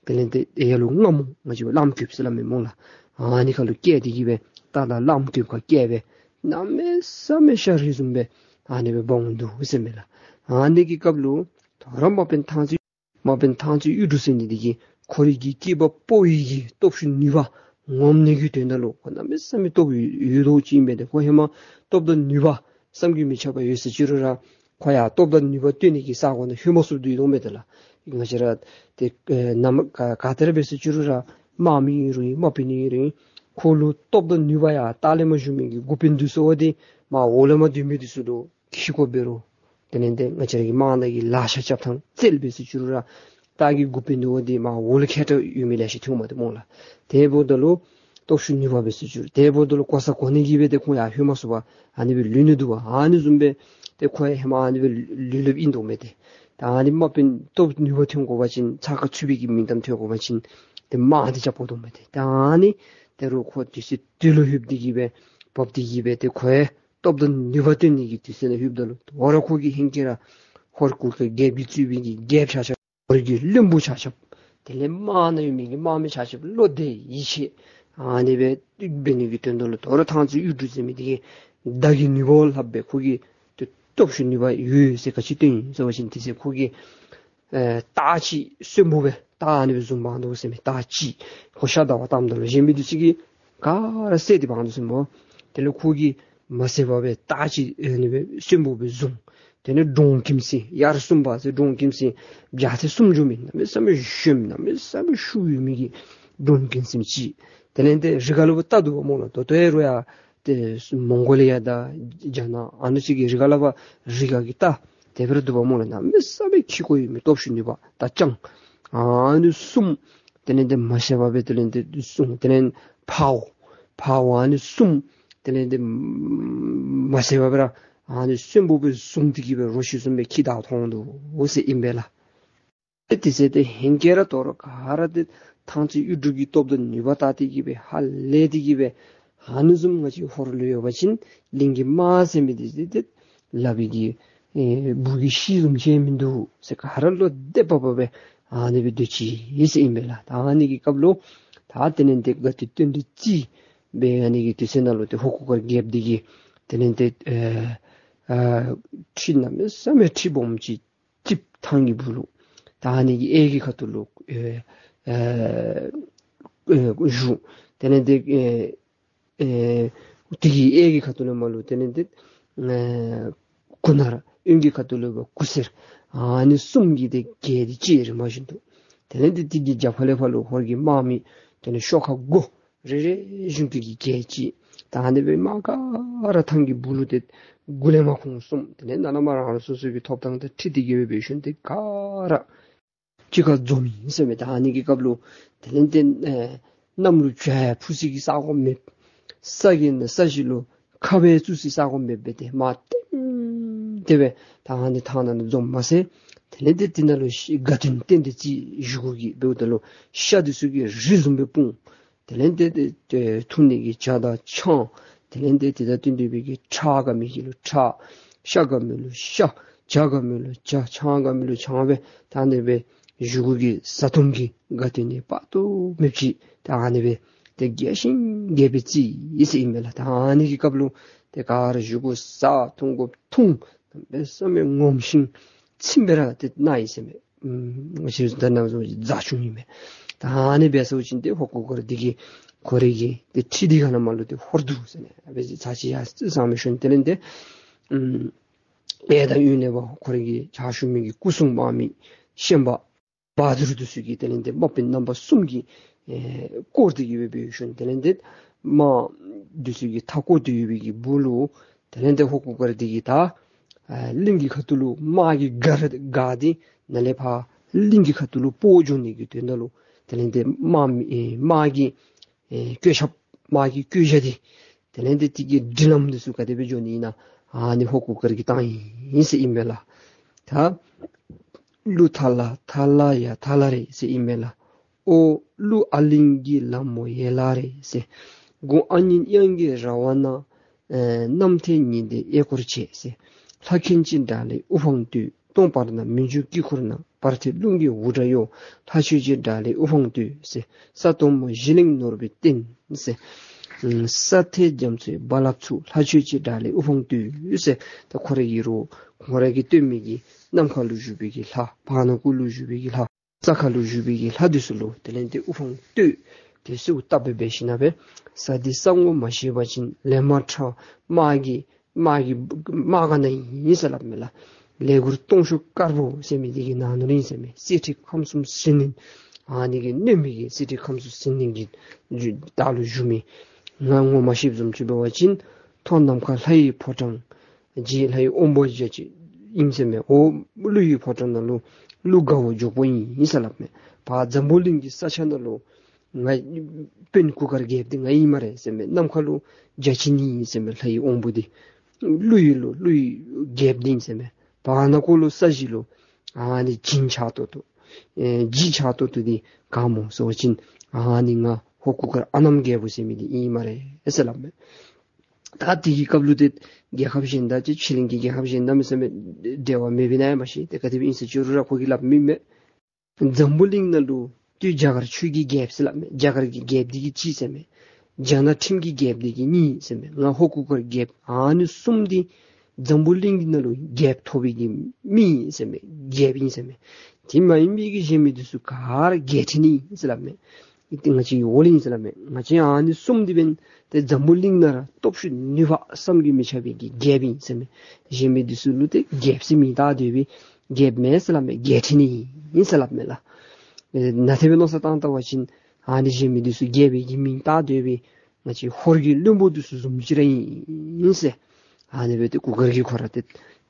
དེ་ལས་ཏེ་ཡ་ལུ་རྔ་མོང་ང་བཅས་བླམ་རྒོདཔ་ཟེར་སླབ་མི་སྨོ་ལགས། ཨ་ནི་ཁ་ལུ་བཀལ་ཏེ་གི་སྦེ་རྟ་དང་བླམ་རྒོདཔ་ཁར་བཀལ་སྦེ་གནམ་མེད་ས་མེད་ཤ་རིལ་བཟུམ་སྦེ་ཨ་ནི་སྦེ་འབག་འོང་འདུག་ཟེར་མས་ལགས། ཨ་ནི་གི་སྐབས་ལུ་དོ་རུང་དམག་དཔོན་ཐང་རྩེ་དམག་དཔོན་ཐང་རྩེ་གཡུ་འབྲུག་ཟེར་མི་འདི་གིས་ཁོ་རའི་གི་སྐྱེས་པ་ཕོ་ཡི་གི་སྟོབས་ཤུགས་ནུས་པ་ངོམ་ནི་གི་དོན་དག་ལུ་ཁོ་གནམ་མེད་ས་མེད་སྟོབས་ཡོད་ཡོད་དོ་ཅིག་ཨིན་པས། ཏེ་ཁོ་ཧེ་མ་སྟོབས་དང་ནུས་པ་བསམ་གྱིས་མི་ཁྱབ་པ་ཡོད་ཟེར་ཅི་རུང་ར་ཁོ་ཡང་སྟོབས་དང་ནུས་པ་སྟོན་ནི་གི་ས་གོ་ནང་ལྷོད་མ་ཚུགསཔ་འདི་ཡོད་དོ་མས་ཏེ་ལགས། ང་བཅས་ར་ཏེ་ཨེ་ནམ་ག་ག་ཏེ་ར་འབད་ཟེར་ཅི་རུང་ར་དམག་མི་ཨིན་རུང་དམག་དཔོན་ཨིན་རུང་ཁོ་ལུ་སྟོབས་དང་ནུས་པ་ཡང་ལྟག་ལས་མར་བཞུགས་མི་གི་འགོ་དཔོན་འདི་ཚུ་འོ་འདི་མར་འོག་ལས་མར་སྡོད་མི་འདི་ཚུ་ལུ་ཁྱི་གོ་འབད་རུང་དེ་ལས་ཏེ་ང་བཅས་ར་གི་དམག་ནང་གི་ལག་ཆ་རྐྱབ་ཐངས་རྩལ་འབད་ཟེར་ཅི་རུང་ར་ལྟག་གི་འགོ་དཔོན་འདི་འོ་འདི་མར་འོག་ལུ་མཁས་དྲགས་ཡོད་མི་ལེ་ཤ་ཐོན་འོང་མས་ཏེ་སྨོ་ལགས། དེ་འབདཝ་ད་ལུ་སྟོབས་ཤུགས་ནུས་པ་འབད་ཟེར་ཅི་རུང་དེ་འབདཝ་ད་ལུ་གོ་ས་གོ་གནས་ཀྱིས་སྦེ་ཏེ་ཁོང་ཡང་ལྷོད་མ་ཚུགས་པར་ཨ་ནི་སྦེ་ལུས་ནི་འདུག་པ། ཨ་ནི་བཟུམ་སྦེ་ཏེ་ཁོ་ཡང་ཧེ་མ་ཨ་ནི་སྦེ་ལུས་ལུས་ལུསཔ་ཨིན་དོ་མས་ཏེ། ད་ཨ་ནི་དམག་དཔོན་སྟོབས་ནུས་པ་ཐོན་དགོ་པ་ཅིན་ཚ་ཁ་ཚུད་པའི་གི་མིང་གཏམ་ཐོན་དགོ་པ་ཅིན་ཏེ་དམག་འདི་རྐྱབ་དགོ་དོ་མས་ཏེ། ད་ཨ་ནི་དེ་རུང་ཁོ་དུས་ཚོད་དེ་ལུ་ལྷོདཔ་འདི་གིས་སྦེ་བབས་ཏེ་གིས་སྦེ་ཏེ་ཁོ་ཡང་སྟོབས་དང་ནུས་པ་སྟོན་ནི་གི་དུས་ཚོད་ནང་ལྷོདཔ་ད་ལུ་དོ་རུང་ཁོ་གིས་ཧེང་སྐལ་ར་ཧོར་གུར་དཀར་རྒྱལཔོ་གིས་གཙོས་པའི་གི་རྒྱལཔོ་ཆ་ཁྱབ་ཧོར་གྱི་བློན་པོ་ཆ་ཁྱབ་དེ་ལས་དམག་ནང་ཡོད་མི་གི་དམག་མི་ཆ་ཁྱབ་བློ་གཏད་ཡིད་ཆེས་ཨ་ནི་སྦེ་འབད་ནི་གི་དོན་དག་ལུ་དོ་རུང་ཐང་རྩེ་གཡུ་འབྲུག་ཟེར་མི་འདི་གིས་མདའ་གི་ནུས་པ་ལྷག་སྦེ་ཁོ་གི་ཏེ་སྟོབས་ཤུགས་ནུས་པ་ཡོད་ཟེར་ག་ཅི་སྟོན་ཡི་ཟེར་བ་ཅིན་དེ་ཚེ་ཁོ་གིས་ཨེ་རྟ་ཅིག་གསོན་པོ་སྦེ་རྟ་ཨ་ནི་སྦེ་བཟུང་འབག་འདུག་ཟེར་མས། རྟ་ཅིག་ཁོ་ཤ་བདའ་བར་བཏངམ་ད་ལུ་གཞན་མི་འདི་ཚུ་གིས་ག་ར་བསད་དེ་འབག་འདུག་ཟེར་མས། དེ་ལས་ཁོ་གིས་མ་བསད་པར་སྦེ་རྟ་ཅིག་ཨ་ནི་སྦེ་གསོན་པོ་སྦེ་བཟུང་། དེ་ལས་འབྲོང་ཁྱིམ་སྲིད་དབྱར་གསུམ་པ་ཟེར་འབྲོང་ཁྱིམ་སྲིད་བྱ་ཚེ་སུམ་འཇོམས་མི་གནམ་མེད་ས་མེད་གཞོནམ་གནམ་མེད་ས་མེད་ཤུགས་ཡོད་མི་གི་འབྲོང་ཁྱིམ་སྲིད་ཅིག། དེ་ལས་ཏེ་རི་ཁ་ལུ་རྟ་འདུག་པ་སྨོ་ལགས། ད་ལྟོ་ཡང་རུང་ཡང་ཏེ་མོང་གོ་ལི་ཡ་དང་རྒྱ་ནག་ཨ་ནི་ཅིག་གི་རི་ཁ་ལས་ཕར་རི་ཁ་གི་རྟ་དེ་སྦེ་ར་འདུག་པ་སྨོ་ལགས། གནམ་མེད་ས་མེད་ཁྱི་གོ་ཡོད་མི་སྟོབས་ཤུགས་ནུས་པ་རྟ་རྐྱང་ཨ་ནི་གསུམ། དེ་ལས་ཏེ་མ་བསད་པར་སྦེ་དེ་ལས་ཏེ་བཟུང་། དེ་ལས་འཕརཝ་འཕརཝ་ཨ་ནི་གསུམ། དེ་ལས་ཏེ་མ་བསད་པར་སྦེ་ར་ཨ་ནི་གསོན་པོ་སྦེ་བཟུང་སྟེ་གིས་སྦེ་རོ་ཁྱི་བཟུམ་སྦེ་ཁྱིད་དེ་ཐོན་འདུག་ཟེར་ཨིན་པས་ལགས། ཏེ་དེ་ཚེ་ཏེ་ཧེང་སྐལ་ར་དོ་རུང་ག་ར་ཏེ་ཐང་རྩེ་གཡུ་འབྲུག་གི་སྟོབས་དང་ནུས་པ་བལྟ་སྟེ་གིས་སྦེ་ཧ་ལས་ཏེ་གིས་སྦེ་ཨ་ནི་བཟུམ་ང་བཅས་ཧོར་ལུ་ཡོད་པ་ཅིན་གླིང་གི་དམག་ཟེར་མི་འདི་ཏེ་ལག་པའི་གི་ཨེ་སྦུག་གི་ཤིང་བཟུམ་ཅིག་མིན་འདུག་ཟེར་ག་ར་བློ་གཏད་པ་སྦེ་ཨ་ནི་སྦེ་སྡོད་ཅི་ཟེར་ཨིན་པས་ལགས། ད་ཨ་ནི་གི་སྐབས་ལུ་ད་དེ་ལས་ཏེ་དགའ་སྟོན་རྟེན་འབྲེལ་རྩིས་སྦེ་ཨ་ནི་གི་དུས་ཚོད་ནང་ལུ་ཏེ་ཧོར་གུར་དཀར་རྒྱལཔོ་འདི་གིས་དེ་ལས་ཏེ་ཨེ་ཨ་ཁྲི་གནམ་མེད་ས་མེད་ཁྲི་སྦོམ་ཅིག་རྩིགཔ་ཐང་གི་སྦུག་ལུ་ད་ཨ་ནི་གི་གཡས་ཀྱི་ཁ་ཐུག་ལུ་ཨེ་ཨེ་ཨེ་བཞུགས། དེ་ལས་ཏེ་ཨེ་ཨེ་དེ་གི་གཡས་ཀྱི་ཁ་ཐུག་ལས་མར་ལུ་དེ་ལས་ཏེ་ཨེ་གུ་ནར། གཡོན་གྱི་ཁ་ཐུག་ལུ་སྦེ་གུ་སེར། ཨ་ནི་གསུམ་གྱིས་ཏེ་བརྒྱན་ཏེ་ཅིག་རིམ་པ་བཞིན་དུ། དེ་ལས་ཏེ་དེ་གི་རྒྱབ་ཁ་ལས་ཕར་ལུ་ཧོར་གྱི་དམག་མི་དེ་ལས་ཤོག་ཁ་སྒོ་རེ་རེ་བཞིན་དུ་གིས་བརྒྱན་ཅི། ད་ཨ་ནི་སྦེ་དམག་ག་ར་ཐང་གི་སྦུག་ལུ་ཏེ་མགུ་ལས་མར་ཁོང་གསུམ་དེ་ལས་ནང་ན་མར་རང་རང་སོ་སོ་གི་ཐོབ་ཐངས་དང་འཁྲིལ་ཏེ་གིས་སྦེ་འབད་ཞིནམ་ཏེ་ག་ར་གཅིག་ཁར་འཛོམས་ཡི་ཟེར་མས། ད་ཨ་ནི་གི་སྐབས་ལུ་དེ་ལས་ཏེ་ཨེ་གནམ་ལུ་བྱ་ཡང་འཕུར་སའི་གི་ས་གོ་མེད། ས་གི་ནང་ས་གཞི་ལུ་ཁ་སྦེ་བཙུགས་སའི་ས་གོ་མེདཔ་སྦེ་ཏེ་མར་ལྟེམ་ལྟེ་སྦེ་ད་ཨ་ནི་ཐང་ནང་ལུ་འཛོམས་མ་ཚད་དེ་ལས་ཏེ་དེ་ནང་ལུ་ཤ་དགའ་སྟོན་རྟེན་འབྲེལ་རྩིས་བཞེས་སྒོ་གི་འབདཝ་ད་ལུ་ཤ་འདི་ཚུ་གིས་རི་བཟུམ་སྦེ་སྤུངས། དེ་ལས་ཏེ་ཏེ་འཐུང་ནི་གི་ཇ་དང་ཆང་། དེ་ལས་ཏེ་དེ་དང་བསྟུན་ཏེ་སྦེ་གི་ཁྲག་དགའ་མི་གི་ལུ་ཁྲག། ཤ་དགའ་མི་ལུ་ཤ། ཇ་དགའ་མི་ལུ་ཇ། ཆང་དགའ་མི་ལུ་ཆང་སྦེ་ད་ཨ་ནི་སྦེ་བཞེས་སྒོ་གི་བཟའ་འཐུང་གི་དགའ་སྟོན་ནི་དཔག་ཏུ་མེདཔ་ཅིག་ད་ཨ་ནི་སྦེ་ཏེ་རྒྱས་ཤིང་རྒྱས་པའི་རྩིས་ཨིན་ཟེར་ཨིན་པས་ལགས། ད་ཨ་ནི་གི་སྐབས་ལུ་ཏེ་ག་ར་བཞེས་སྒོ་བཟའ་འཐུང་དགོཔ་འཐུང་གནམ་མེད་ས་མེད་ངོམས་ཤིང་ཚིམ་སྦེ་ར་ཏེ་གནང་ཡི་ཟེར་མས། ཨམ་ང་བཅས་ད་ནང་བཟུམ་ཅིག་མཛའ་གཅུང་ཨིན་མས། ད་ཨ་ནི་འབད་ཟེར་བ་ཅིན་ཏེ་ཧོར་གུར་དཀར་འདི་གིས་ཁོ་རའི་གི་ཏེ་ཁྲི་འདི་ཁ་ནང་མར་ལུ་ཏེ་ཧོར་གདུགས་ཟེར་ནི་ཨ་ཕི་ཅིག་ཚར་ཅིག་ཡར་བརྩིགས་ཚར་མི་ཤུལ་དེ་ལས་ཏེ་ཨམ་གཡས་དང་གཡོན་ལས་ཕར་ཁོ་རའི་གི་ཕྱག་ཞུ་མི་གི་སྐུ་སྲུང་དམག་མི་ཤན་པ་ བ་དུར་འདི་ཚུ་གིས་དེ་ལས་ཏེ་དམག་དཔོན་རྣམ་པ་གསུམ་གྱིས་ཨེ་བསྐོར་ཏེ་གི་སྦེ་འབད་ཞིནམ་དེ་ལས་ཏེ་དམག་འདི་ཚུ་གིས་མཐའ་བསྐོར་ཏེ་ཡོད་པའི་གི་སྦུག་ལུ་དེ་ལས་ཏེ་ཧོར་གུར་དཀར་འདི་གིས་ད་ཨེ་གླིང་གི་ཁ་ཐུག་ལུ་དམག་གི་སྒར་སྒར་འདི་ནཱ་ལས་ཕར་གླིང་གི་ཁ་ཐུག་ལུ་སྤོ་འགྱོ་ནི་གི་དོན་དག་ལུ་དེ་ལས་ཏེ་དམག་མི་ཨེ་དམག་གི་ཨེ་བཀོད་ཁྱབ་དམག་གི་བཀོད་རྒྱ་འདི་དེ་ལས་ཏེ་དེ་གི་སྒྲིག་ལམ་འདི་ཚུ་ག་དེ་སྦེ་འགྱོ་ནི་ཨིན་ན་ཨ་ནི་ཧོར་གུར་དཀར་གྱིས་བཏང་ཡི་ཟེར་ཨིན་མས་ལགས། ད་གླུ་ཐ་ལ་ཐ་ལ་ཡ་ཐ་ལ་རེད་ཟེར་ཨིན་མས་ལགས། ཨོ་གླུ་ཨ་གླིང་གི་ལ་མོ་ཡན་ལག་རེད་ཟེར། དགུང་ཨ་ཉིན་གཡང་གི་ར་བ་ན། ཨེ་གནམ་ཐེལ་ཉི་ཟླའི་གཡས་སྐོར་བྱས་ཟེར། ལྷ་ཁྱེད་ཀྱི་དགྲ་ལྷའི་དབུ་འཕང་བསྟོད། སྟོང་པར་སྣང་མི་འགྱུར་དཀྱིལ་འཁོར་ན། བར་ཐེལ་རླུང་གི་འུར་སྒྲ་གཡོ། ལྷ་ཁྱེད་ཀྱི་དགྲ་ལྷའི་དབུ་འཕང་བསྟོད་ཟེར། ས་དོམ་མོ་གཞི་གླིང་ནོར་བུའི་སྟེང་ཟེར། ཨམ་ས་ཐེལ་རྒྱ་མཚོའི་རྦ་རླབས་འཚུབ། ལྷ་ཁྱེད་ཀྱི་དགྲ་ལྷའི་དབུ་འཕང་བསྟོད་ཟེར། ད་ཁོ་རའི་གི་རོགས་ཁོ་རའི་གི་སྟོན་མི་གི་ནམ་མཁའ་ལུ་བཞུགས་པའི་གི་ལྷ་བར་ན་ཀོ་ལུ་བཞུགས་པའི་གི་ལྷ་ས་ཁ་ལུ་བཞུགས་པའི་གི་ལྷ་འདི་ཚུ་ལུ་དེ་ལས་ཏེ་དབུ་འཕང་བསྟོད་དེ་གསོལཝ་བཏབ་སྦེ་འབད་ཞིནམ་ལས་ས་འདི་ས་ངོ་མ་ཤེས་པ་ཅིན་ལས་མ་ཁྲ་དམག་གི་དམག་གི་དམག་སྒར་ནང་ཨིན་ཟེར་སླབ་མས་ལགས། ལས་གུར་སྟོང་ཤོག་དཀར་པོ་ཟེར་མི་འདི་གི་ནང་ན་ལུ་ཨིན་ཟེར་མས། གསེར་ཁྲི་ཁམས་གསུམ་ཟིལ་གནོན་ཨ་ནི་གི་གནོན་མི་གི་གསེར་ཁྲི་ཁམས་གསུམ་ཟིལ་གནོན་གྱི་བདག་ལུ་བཞུགས་མི། ང་ངོ་མ་ཤེསཔ་བཟུམ་ཅིག་འབད་བ་ཅིན་ཐོག་ནམ་མཁའ་ལྷ་ཡི་ཕོ་བྲང་རྗེ་ལྷའི་དབང་པོ་རྒྱ་ཅིག་ཨིན་ཟེར་མས། འོག་ཀླུ་ཡི་ཕོ་བྲང་ནང་ལུ་ཀླུ་དགའ་བོ་འཇོག་པོ་ཨིན་ཟེར་སླབ་མས། བར་འཛམ་བུ་གླིང་གི་ས་ཆ་ནང་ལུ་ང་དཔོན་གུར་དཀར་རྒྱལཔོ་འདི་ང་ཨིན་སྨ་རེ་ཟེར་མས། ནམ་མཁའ་ལུ་བརྒྱ་བྱིན་ཨིན་ཟེར་མས་ལྷ་ཡི་དབང་པོ་འདི། ཀླུ་ཡི་ལུ་ཀླུ་ཡི་རྒྱལཔོ་འདི་ཨིན་ཟེར་མས། བར་ན་ཀོ་ལུ་ས་གཞི་ལུ་ཨ་ནི་བྱིན་ཆགས་ཏོག་ཏོ་ཨེ་བྱིན་ཆགས་ཏོག་ཏོ་འདི་ག་སྨོ་ཟེར་བ་ཅིན་ཨ་ནི་ང་ཧོར་གུར་དཀར་ཨ་ནེམོ་རྒྱལ་པོ་ཟེར་མི་འདི་ཨིན་སྨ་རེ་ཟེར་སླབ་མས། ད་དེ་གི་སྐབས་ལུ་ཏེ་རྒྱལ་ཁབ་གཞན་དང་ཅིག་ཕྱི་གླིང་གི་རྒྱལ་ཁབ་གཞན་དང་མི་ཟེར་མི་འབྲེལ་བ་མེད་པས་ན་ཡང་མ་ཤེས། ཏེ་ག་དེ་སྦེ་ཨིན་ཟེར་ཅི་རུང་ར་ཁོ་གིས་སླབ་མི་མས། འཛམ་བུ་གླིང་ནང་ལུ་ཏེ་རྒྱ་གར་ཆོས་ཀྱི་རྒྱལཔོ་ཟེར་སླབ་མས། རྒྱ་གར་གྱི་རྒྱལཔོ་འདི་གིས་གཅིག་ཟེར་མས། རྒྱ་ནག་ཁྲིམས་ཀྱི་རྒྱལཔོ་འདི་གིས་གཉིས་ཟེར་མས། ང་ཧོར་གུར་དཀར་རྒྱལཔོ་ཨ་ནི་གསུམ་འདི་འཛམ་བུ་གླིང་འདི་ནང་ལུ་རྒྱལཔོ་ཐོབ་པའི་གི་མི་ཨིན་ཟེར་མས། རྒྱལཔོ་ཨིན་ཟེར་མས། དེ་མ་ཡིན་པའི་གི་གཞན་མི་འདི་ཚུ་ག་ར་རྒྱལ་ཕྲན་ཨིན་ཟེར་སླབ་མས། ཏེ་ང་བཅས་ཀྱི་འོག་ལུ་ཨིན་ཟེར་སླབ་མས། ང་བཅས་ཨ་ནི་གསུམ་འདི་འབདན་ཏེ་འཛམ་བུ་གླིང་ནང་ར་སྟོབས་ཤུགས་ནུས་པ་བསམ་གྱིས་མི་ཁྱབ་པའི་གི་རྒྱལཔོ་ཨིན་ཟེར་མས། གཞན་མི་འདི་ཚུ་ལུ་ཏེ་རྒྱལཔོ་ཟེར་མིང་བཏགས་སྡོད་པའི་རྒྱལཔོ་མེན་ཟེར་སླབ་མས། རྒྱལ་ཕྲན་ཨིན་ཟེར་སླབ་མས་ལགས། ཨེ་ནཱ་དེ་སྦེ་མནོ་བསམ་བཏང་བལྟ་བ་ཅིན་ཨ་ནི་གཞན་མི་འདི་ཚུ་རྒྱལཔོ་གི་མིང་བཏགས་སྡོད་པའི་ང་བཅས་ཧོར་གྱི་བློན་པོ་འདི་ཚུ་བཟུམ་ཅིག་ར་ཨིན་ཟེར། ཨ་ནི་སྦེ་ཏེ་གུར་དཀར་གྱིས་ཁོ་ར་ཏེ་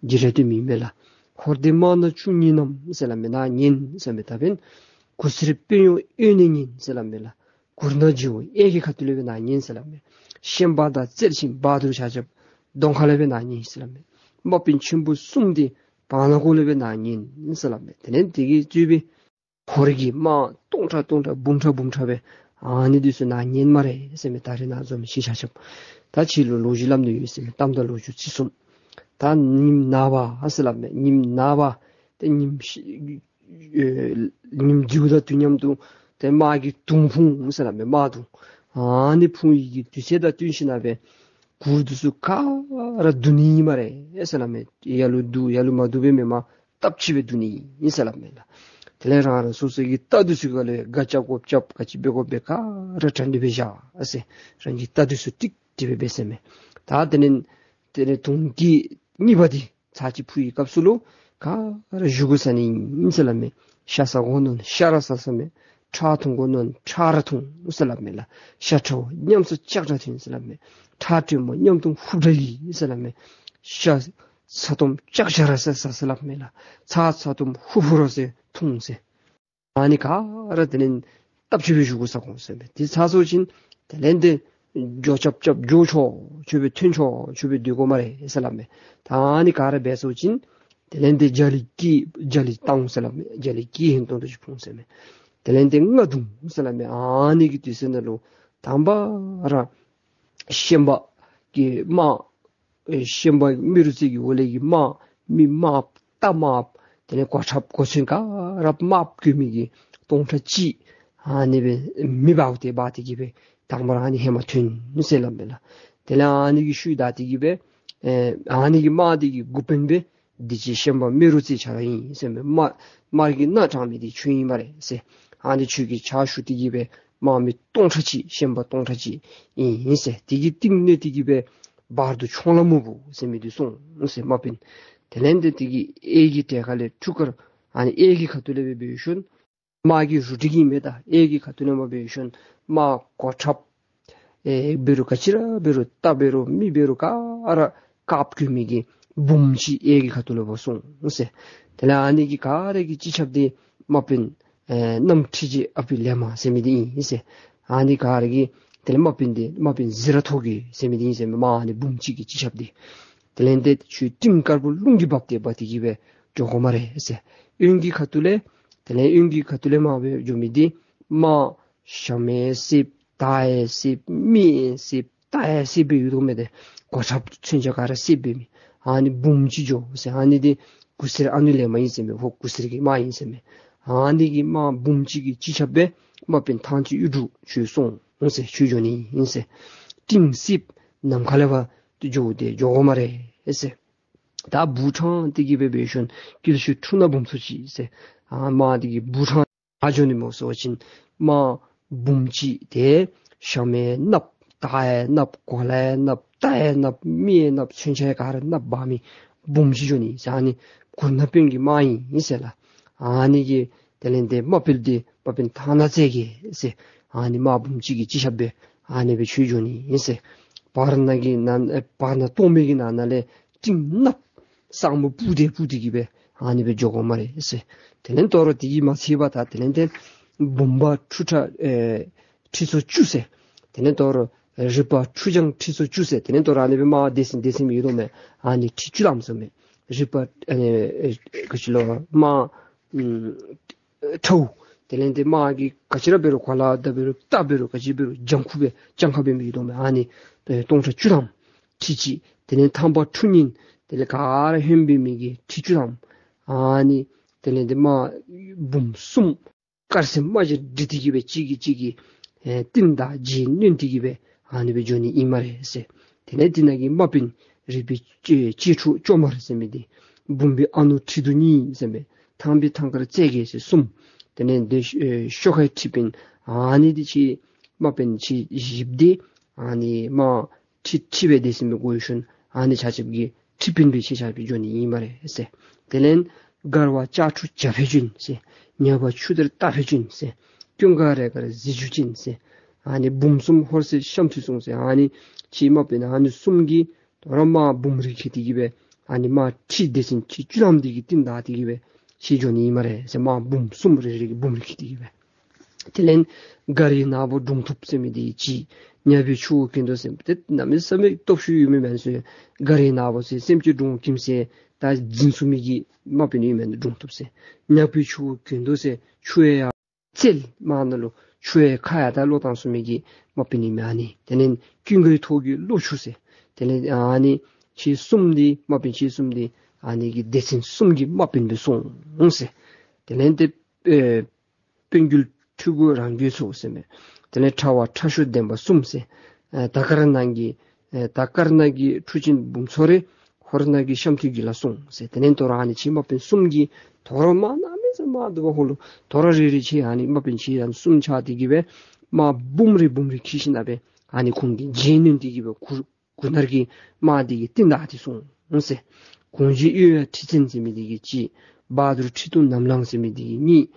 འདི་ར་སྟོན་མི་མས་ལགས། ཧོར་སྡེ་དམག་སྣ་བཅུ་གཉིས་རྣམས་ཟེར་སླབ་མས། ནཱ་ཉན་ཟེར་མས། ད་འབདན་གུར་སེར་དཔོན་གཡོག་གཡོན་ནས་ཉན་ཟེར་སླབ་མས་ལགས། གུར་ནག་རྗེ་བོ་གཡས་ཀྱི་ཁ་ཐུག་ལས་སྦེ་ནཱ་ཉན་ཟེར་སླབ་མས། ཤན་པ་དང་རྩལ་ཆེན་བ་དུར་ཆ་ཁྱབ་གདོང་ཁ་ལས་སྦེ་ནཱ་ཉན་ཟེར་སླབ་མས། དམག་དཔོན་ཆེན་པོ་གསུམ་འདི་བར་ན་ཀོ་ལས་སྦེ་ནཱ་ཉན་ཟེར་སླབ་མས། དེ་ལས་དེ་གིས་གཙོས་པའི་ཧོར་གྱི་དམག་སྟོང་ཕྲག་སྟོང་ཕྲག་འབུམ་ཕྲག་འབུམ་ཕྲག་སྦེ་ཨ་ནི་འདི་ཚུ་ནཱ་ཉན་སྨ་རེ་ཟེར་མས། ད་རེས་ནཱ་འཛོམས་མི་ཁྱེད་ཆ་ཁྱབ། ད་ཕྱི་ལུ་ལོ་རྒྱུས་སླབ་ནི་ཡོད་ཟེར་མས། གཏམ་དང་ལོ་རྒྱུས་ཚིག་གསུམ། ད་ཉིམ་ནངས་པ་ཨ་ཟེར་སླབ་མས། ཉིམ་ནངས་པ་ཏེ་ཉིམ་ཤི་ཨེ་ཉིམ་རྒྱུ་དང་དུས་མཉམ་དུ་ཏེ་དམག་གི་དུང་ཕུང་ཟེར་སླབ་མས། དམག་དུང་ཨ་ནི་ཕུང་བའི་གི་དུས་ཚོད་དང་བསྟུན་ཞིནམ་ལས་སྦེ་གུར་འདི་ཚུ་ག་ར་བརྡུང་ནི་ཨིན་སྨ་རེ་ཟེར་སླབ་མས། ཡར་ལུ་བརྡུང་ཡར་ལུ་མ་བརྡུང་པའི་མེན་པར་སྟབས་གཅིག་སྦེ་བརྡུང་ནི་ཨིན་ཟེར་སླབ་མས་ལགས། དེ་ལས་རང་རང་སོ་སོ་གི་རྟ་འདི་ཚུ་ག་ལུ་ག་རྐྱབ་དགོཔ་རྐྱབ། ག་ཅི་འབད་དགོཔ་འབད། ག་ར་གྲ་སྒྲིག་སྦེ་བཞག་ཟེར། རང་གི་རྟ་འདི་ཚུ་ཀྲིག་ཀྲི་སྦེ་འབད་ཟེར་མས། ད་དེ་ལས་དེ་ལས་དུང་གི་གཉིས་པ་འདི་ཚར་གཅིག་ཕུ་བའི་སྐབས་སུ་ལུ་ག་ར་བཞུགས་དགོ་ས་ནི་ཨིན་ཟེར་སླབ་མས། ཤ་ཟ་དགོ་མནོ་ན་ཤ་ར་ཟ་ཟེར་མས། ཁྲག་འཐུང་དགོ་མནོ་ན་ཁྲག་ར་འཐུང་ཟེར་སླབ་མས་ལགས། ཤ་ཁྲག་མཉམ་སུ་ལྕགས་སྒྲ་ཐོན་ཟེར་སླབ་མས། ཁྲག་དྲོན་མོ་མཉམ་དུ་ཧུབ་སྒྲ་ཡིད་ཟེར་སླབ་མས། ཤ་ཚ་ཏོམ་ལྕགས་ཞག་ར་ཟ་ཟེར་སླབ་མས་ལགས། ཚ་ཚ་ཏོམ་ཧུབ་ཧུབ་ར་ཟེར་འཐུང་ཟེར། ཨ་ནི་ག་ར་དེ་ལས་སྟབས་གཅིག་སྦེ་བཞུགས་དགོ་ས་གོ་ཟེར་མས། དེ་ཚར་སོང་ཅིན་དེ་ལས་དེ་འགྱོ་རྐྱབ་རྐྱབ་འགྱོ་ཆོག་ཆོག་སྦེ་ཐོན་ཆོག་ཆོག་སྦེ་སྡོད་དགོ་སྨ་རེ་ཟེར་སླབ་མས། ད་ཨ་ནི་ག་ར་འབད་སོང་ཅིན་དེ་ལས་དེ་རྒྱ་གླིང་གི་རྒྱ་གླིང་བཏང་ཟེར་སླབ་མས། རྒྱ་གླིང་གི་ཧིང་ཏོང་ཏོ་ཅིག་ཕུང་ཟེར་མས། དེ་ལས་དེ་རྔ་བརྡུང་ཟེར་སླབ་མས། ཨ་ནི་གི་དུས་ཚོད་ནང་ལུ་དང་པ་ར་ཤན་པ་གི་དམག་ཨེ་ཤན་པ་རྨེ་རུ་རྩེ་གི་འོག་ལས་ཀྱི་དམག་མི་དམརཔོ་རྟ་དམརཔོ་དེ་ལས་གོ་ཁྲབ་གོ་མཚོན་ག་ར་དམརཔོ་གྱོན་མི་གི་སྟོང་ཕྲག་གཅིག་ཨ་ནི་སྦེ་མེ་འབར་ཏེ་འབར་ཏེ་གི་སྦེ་དང་པ་ར་ཨ་ནི་ཧེ་མ་ཐོན་ནུག་ཟེར་སླབ་མས་ལགས། དེ་ལས་ཨ་ནི་གི་ཤུལ་བདའ་སྟེ་གི་སྦེ་ཨེ་ཨ་ནི་གི་དམག་དེ་གི་འགོ་དཔོན་སྦེ་འདི་ཅིག་ཤན་པ་རྨེ་རུ་རྩེ་ཁྱོད་ར་ཨིན་ཟེར་མས། དམག་དམག་གི་སྣ་དྲངས་མི་འདི་ཁྱོད་ཨིན་སྨ་རེ་ཟེར། ཨ་ནི་ཁྱོད་ཀྱི་ཕྱག་ཞུ་སྟེ་གི་སྦེ་དམག་མི་སྟོང་ཕྲག་གཅིག་ཤན་པ་སྟོང་ཕྲག་གཅིག་ཨིན་ཟེར། དེ་གི་རྟིང་གནོན་ཏེ་གི་སྦེ་བར་དུ་ཆོང་ལ་མུ་བུ་ཟེར་མི་འདི་སོང་ཟེར་དམག་དཔོན། དེ་ལས་དེ་དེ་གི་གཡས་ཀྱི་གྲལ་ཁ་ལས་ཁྲུ་དཀར་ཨ་ནི་གཡས་ཀྱི་ཁ་ཐུག་ལས་སྦེ་འབད་ཞིནམ་ དམག་གི་རུ་སྒྲིག་ཨིན་མས། ད་གཡས་ཀྱི་ཁ་ཐུག་ལས་མར་འབད་ཞིནམ་དམག་གོ་ཁྲབ་ཨེ་འབད་རུང་ག་ཅི་ར་འབད་རུང་རྟ་འབད་རུང་མི་འབད་རུང་ག་ར་བཀབ་བཀོ་མི་གི་འབུམ་ཅིག་གཡས་ཀྱི་ཁ་ཐུག་ལས་འབད་སོང་ཟེར། དེ་ལས་ཨ་ནི་གི་ག་ར་གི་སྤྱི་ཁྱབ་འདི་དམག་དཔོན་ཨེ་གནམ་ཁྲི་རྗེ་ཨ་པི་ལེགས་མ་ཟེར་མི་འདི་ཨིན་ཟེར། ཨ་ནི་ག་ར་གི་དེ་ལས་དམག་དཔོན་འདི་དམག་དཔོན་ཟི་ར་ཐོག་གི་ཟེར་མི་འདི་ཨིན་ཟེར་མས། དམག་ཨ་ནི་འབུམ་ཅིག་གི་སྤྱི་ཁྱབ་འདི། དེ་ལས་འདི་ཁྱོད་སྤྲིན་དཀར་པོ་རླུང་གིས་འབག་སྟེ་འབག་སྟེ་གི་སྦེ་འགྱོ་དགོ་སྨ་རེ་ཟེར། གཡོན་གྱི་ཁ་ཐུག་ལས་དེ་ལས་གཡོན་གྱི་ཁ་ཐུག་ལས་མར་འབད་འགྱོ་མི་འདི་དམག་ཞྭམོ་ཡང་བསདཔ་རྟ་ཡང་བསདཔ་མི་ཡང་བསདཔ་རྟ་ཡང་བསདཔ་སྦེ་ཡོད་དོ་མས། ཏེ་གོ་ཁྲབ་མཚོན་ཆ་ག་ར་བསདཔ་འབད་མི་ཨ་ནི་འབུམ་ཅིག་འགྱོ་ཟེར། ཨ་ནི་འདི་གུར་སེར་ཨ་ནུ་ལེགས་མ་ཨིན་ཟེར་མས། ཧོ་གུར་སེར་གྱི་དམག་ཨིན་ཟེར་མས། ཨ་ནི་གི་དམག་འབུམ་ཅིག་གི་སྤྱི་ཁྱབ་སྦེ་དམག་དཔོན་ཐང་ཅིག་གཡུ་འབྲུག་ཁྱོད་སོང་ཟེར། ཁྱོད་འགྱོ་ནི་ཨིན་ཟེར། སྤྲིན་བསདཔ་ནམ་མཁའ་ལས་ཕར་འགྱོ་སྟེ་འགྱོ་དགོ་སྨ་རེ་ཟེར། ད་སྦུག་དྲངས་ཏེ་གི་སྦེ་འབད་ཞིནམ་དཀྱིལ་ཤུད་འཁྲུགས་ནག་འབུམ་ཚོ་ཅིག་ཟེར། ཨ་དམག་འདི་གི་སྦུག་དྲངས་ཨ་འགྱོ་ནི་སྨོ་ཟེར་བ་ཅིན་དམག་འབུམ་ཅིག་ཏེ་ཞྭམོ་ཡང་གནགཔོ་རྟ་ཡང་གནགཔོ་གོ་ལ་ཡང་གནགཔོ་རྟ་ཡང་གནགཔོ་མི་ཡང་གནགཔོ་མཚོན་ཆ་ཡང་ག་ར་གནགཔོ་འབག་མི་འབུམ་ཅིག་འགྱོ་ནི་ཟེར། ཨ་ནི་གུར་ནག་དཔོན་གྱི་དམག་ཨིན་ཟེར་ལགས། ཨ་ནི་གི་དེ་ལས་འདི་དམག་དཔོན་འདི་དམག་དཔོན་ཐང་ནག་རྩེ་རྒྱལ་ཟེར། ཨ་ནི་དམག་འབུམ་ཅིག་གི་སྤྱི་ཁྱབ་སྦེ་ཨ་ནི་སྦེ་ཁྱོད་འགྱོ་ནི་ཨིན་ཟེར། བར་ན་གི་ནང་ཨེ་བར་ན་སྟོང་མི་གི་ནང་ན་ལས་སྤྲིན་གནགཔོ་ས་སྨུག་སྤུབས་ཏེ་སྤུབས་ཏེ་གི་སྦེ་ཨ་ནི་སྦེ་འགྱོ་དགོ་སྨ་རེ་ཟེར། དེ་ལས་དོ་རུང་དེ་གིས་མ་ཚད་པར་ད་དེ་ལས་འདི་འབུམ་པ་འཁྲུགས་ཁྲ་ཨེ་ཁྲི་ཚོ་བཅུ་ཟེར། དེ་ལས་དོ་རུང་རིག་པ་འཁྲུགས་འཇམ་ཁྲི་ཚོ་བཅུ་ཟེར། དེ་ལས་དོ་རུང་ཨ་ནི་སྦེ་དམག་སྡེ་ཚན་སྡེ་ཚན་མི་ཡོད་དོ་མས། ཨ་ནི་ཁྲི་བཅུ་ཐམ་ཟེར་མས། རིག་པ་ཨ་ནི་ཨེ་ག་ཅི་ལོ་དམག་ཨམ་ཁྲཝ། དེ་ལས་འདི་དམག་གི་ག་ཅི་ར་འབད་རུང་གོ་ལ་དང་འབད་རུང་རྟ་འབད་རུང་ག་ཅི་འབད་རུང་ལྗང་ཁུ་སྦེ་སྤྱང་ཁ་སྦེ་མི་ཡོད་དོ་མས། ཨ་ནི་ཨེ་སྟོང་ཕྲག་བཅུ་ཐམ་ཁྲི་གཅིག། དེ་ལས་ཐང་པ་འཁྲུགས་སྙིང་དེ་ལས་ག་ར་ཧོནམ་འབད་མི་གི་ཁྲི་བཅུ་ཐམ། ཨ་ནི་དེ་ལས་འདི་དམག་འབུམ་གསུམ་དཀར་སེར་དམར་ཞལ་སྒྲིལ་ཏེ་གི་སྦེ་གཅིག་གིས་གཅིག་གི་ཨེ་རྟིང་བདའ་རྗེས་བསྣུན་ཏེ་གི་སྦེ་ཨ་ནི་སྦེ་འགྱོ་ནི་ཨིན་སྨ་རེ་ཟེར། དེ་ལས་དེ་ནང་གི་དམག་དཔོན་རིག་པའི་གཅེས་གཅེས་ཕྲུག་ཅོ་མར་ཟེར་མི་འདི། འབུམ་པའི་ཨ་ནུ་ཁྲི་གདུགས་གཉིས་ཟེར་མི། ཐང་པའི་ཐང་དཀར་རྩེ་རྒྱལ་ཟེར་གསུམ། དེ་ལས་འདི་ཨེ་ཤོག་ཁའི་ཁྲི་དཔོན་ཨ་ནི་འདི་ཁྱེད་དམག་དཔོན་ཁྱེད་བཞི་པོ་འདི་ཨ་ནི་དམག་ཁྲི་ཁྲི་སྦེ་སྡེ་ཚན་སྦེ་བགོ་ཞིནམ་ཨ་ནི་ཆ་ཁྱབ་ཀྱི་ཁྲི་དཔོན་སྦེ་ཁྱེད་ཆ་ཁྱབ་འགྱོ་ནི་ཨིན་སྨ་རེ་ཟེར། དེ་ལས་མགར་བ་ལྕགས་ཕྲུག་བྱ་ཕོད་ཅན་ཟེར། ཉ་པ་ཆུ་གཏེར་རྟ་ཕོད་ཅན་ཟེར། ཀུན་དགའ་རས་དཀར་གཟི་འཇུ་ཅན་ཟེར། ཨ་ནི་འབུམ་གསུམ་ཧོར་སེར་ཤམ་ཐབས་གསུམ་ཟེར། ཨ་ནི་ཁྱེད་དམག་དཔོན་ཨ་ནི་གསུམ་གྱིས་དོ་རུང་དམག་འབུམ་རིམ་ཁྱེར་ཏེ་གི་སྦེ་ཨ་ནི་དམག་ཁྲི་སྡེ་ཚན་ཁྲི་བཅུ་ཐམ་འདི་གི་རྟིང་བདའ་སྟེ་གི་སྦེ་ཁྱེད་འགྱོ་ནི་ཨིན་སྨ་རེ་ཟེར། དམག་འབུམ་གསུམ་རེ་རེ་གིས་འབུམ་རིམ་ཁྱེར་ཏེ་གི་སྦེ། དེ་ལས་མགར་ཡི་ནག་པོ་འབྲོང་ཐུབ་ཟེར་མི་འདི་གིས་གཅིག། ཉ་པའི་ཆུ་བོ་གྱེན་དོ་ཟེར། ཏེ་གནམ་མེད་ས་མེད་སྟོབས་ཤུགས་ཡོད་མི་མེན་ཟེར། མགར་ཡི་ནག་པོ་ཟེར་སེམས་ཅན་འབྲོང་ཁྱིམ་ཟེར་ད་འཛིན་ཚུགས་མི་གི་དམག་དཔོན་ཡོད་མི་འདི་འབྲོང་ཐུབ་ཟེར། ཉ་པའི་ཆུ་བོ་གྱེན་དོ་ཟེར་ཆུ་ཡང་རྩལ་མ་ནང་ལུ་ཆུ་ཡང་ཁ་ཡང་ད་བློ་བཏང་ཚུགས་མི་གི་དམག་དཔོན་ཡོད་མི་ཨ་ནི། དེ་ལས་ཀུན་དགའི་ཐོག་གི་བློ་ཆུ་ཟེར། དེ་ལས་ཨ་ནི་ཁྱེད་གསུམ་འདི་དམག་དཔོན་ཁྱེད་གསུམ་འདི་ཨ་ནི་གི་སྡེ་ཚན་གསུམ་གྱི་དམག་དཔོན་སྦེ་སོང་ཟེར། དེ་ལས་ཏེ་ཨེ་དཔོན་རྒྱུད་ཁྲི་གུ་རང་རྒྱུད་ཚོ་ཟེར་མས། དེ་ལས་ཁྲ་བ་ཁྲ་ཤོ་ལྡན་པ་གསུམ་ཟེར། ཨེ་དར་དཀར་ནང་གི་ཨེ་དར་དཀར་ནང་གི་ཕྲུག་ཅན་འབུམ་ཚོ་རེ་ཧོར་ནང་གི་ཤམ་ཐབས་གྱི་ལ་སོང་ཟེར། དེ་ལས་དོ་རུང་ཨ་ནི་ཁྱེད་དམག་དཔོན་གསུམ་གྱིས་དོ་རུང་དམག་གནམ་མེད་ས་མེད་དམག་འདུག་པ། ཧོ་ལུ་དོ་རུང་རེ་རེ་ཁྱེད་ཨ་ནི་དམག་དཔོན་ཁྱེད་ཨ་ནི་གསུམ་ཆ་སྟེ་གི་སྦེ་དམག་འབུམ་རེ་འབུམ་རེ་ཁྱེར་ཞིནམ་ལས་སྦེ་ཨ་ནི་ཁོང་གི་རྗེས་བསྣུན་ཏེ་གི་སྦེ་གུར་གུར་ནག་གི་དམག་འདི་གི་རྟིང་བདའ་སྟེ་སོང་ཟེར། གོང་བཞི་གཡོན་ཡར་ཁྲི་བཙན་ཟེར་མི་འདི་གིས་གཅིག། བ་དུར་ཁྲི་གདུགས་ནམ་ལངས་ཟེར་མི་འདི་གིས་གཉིས།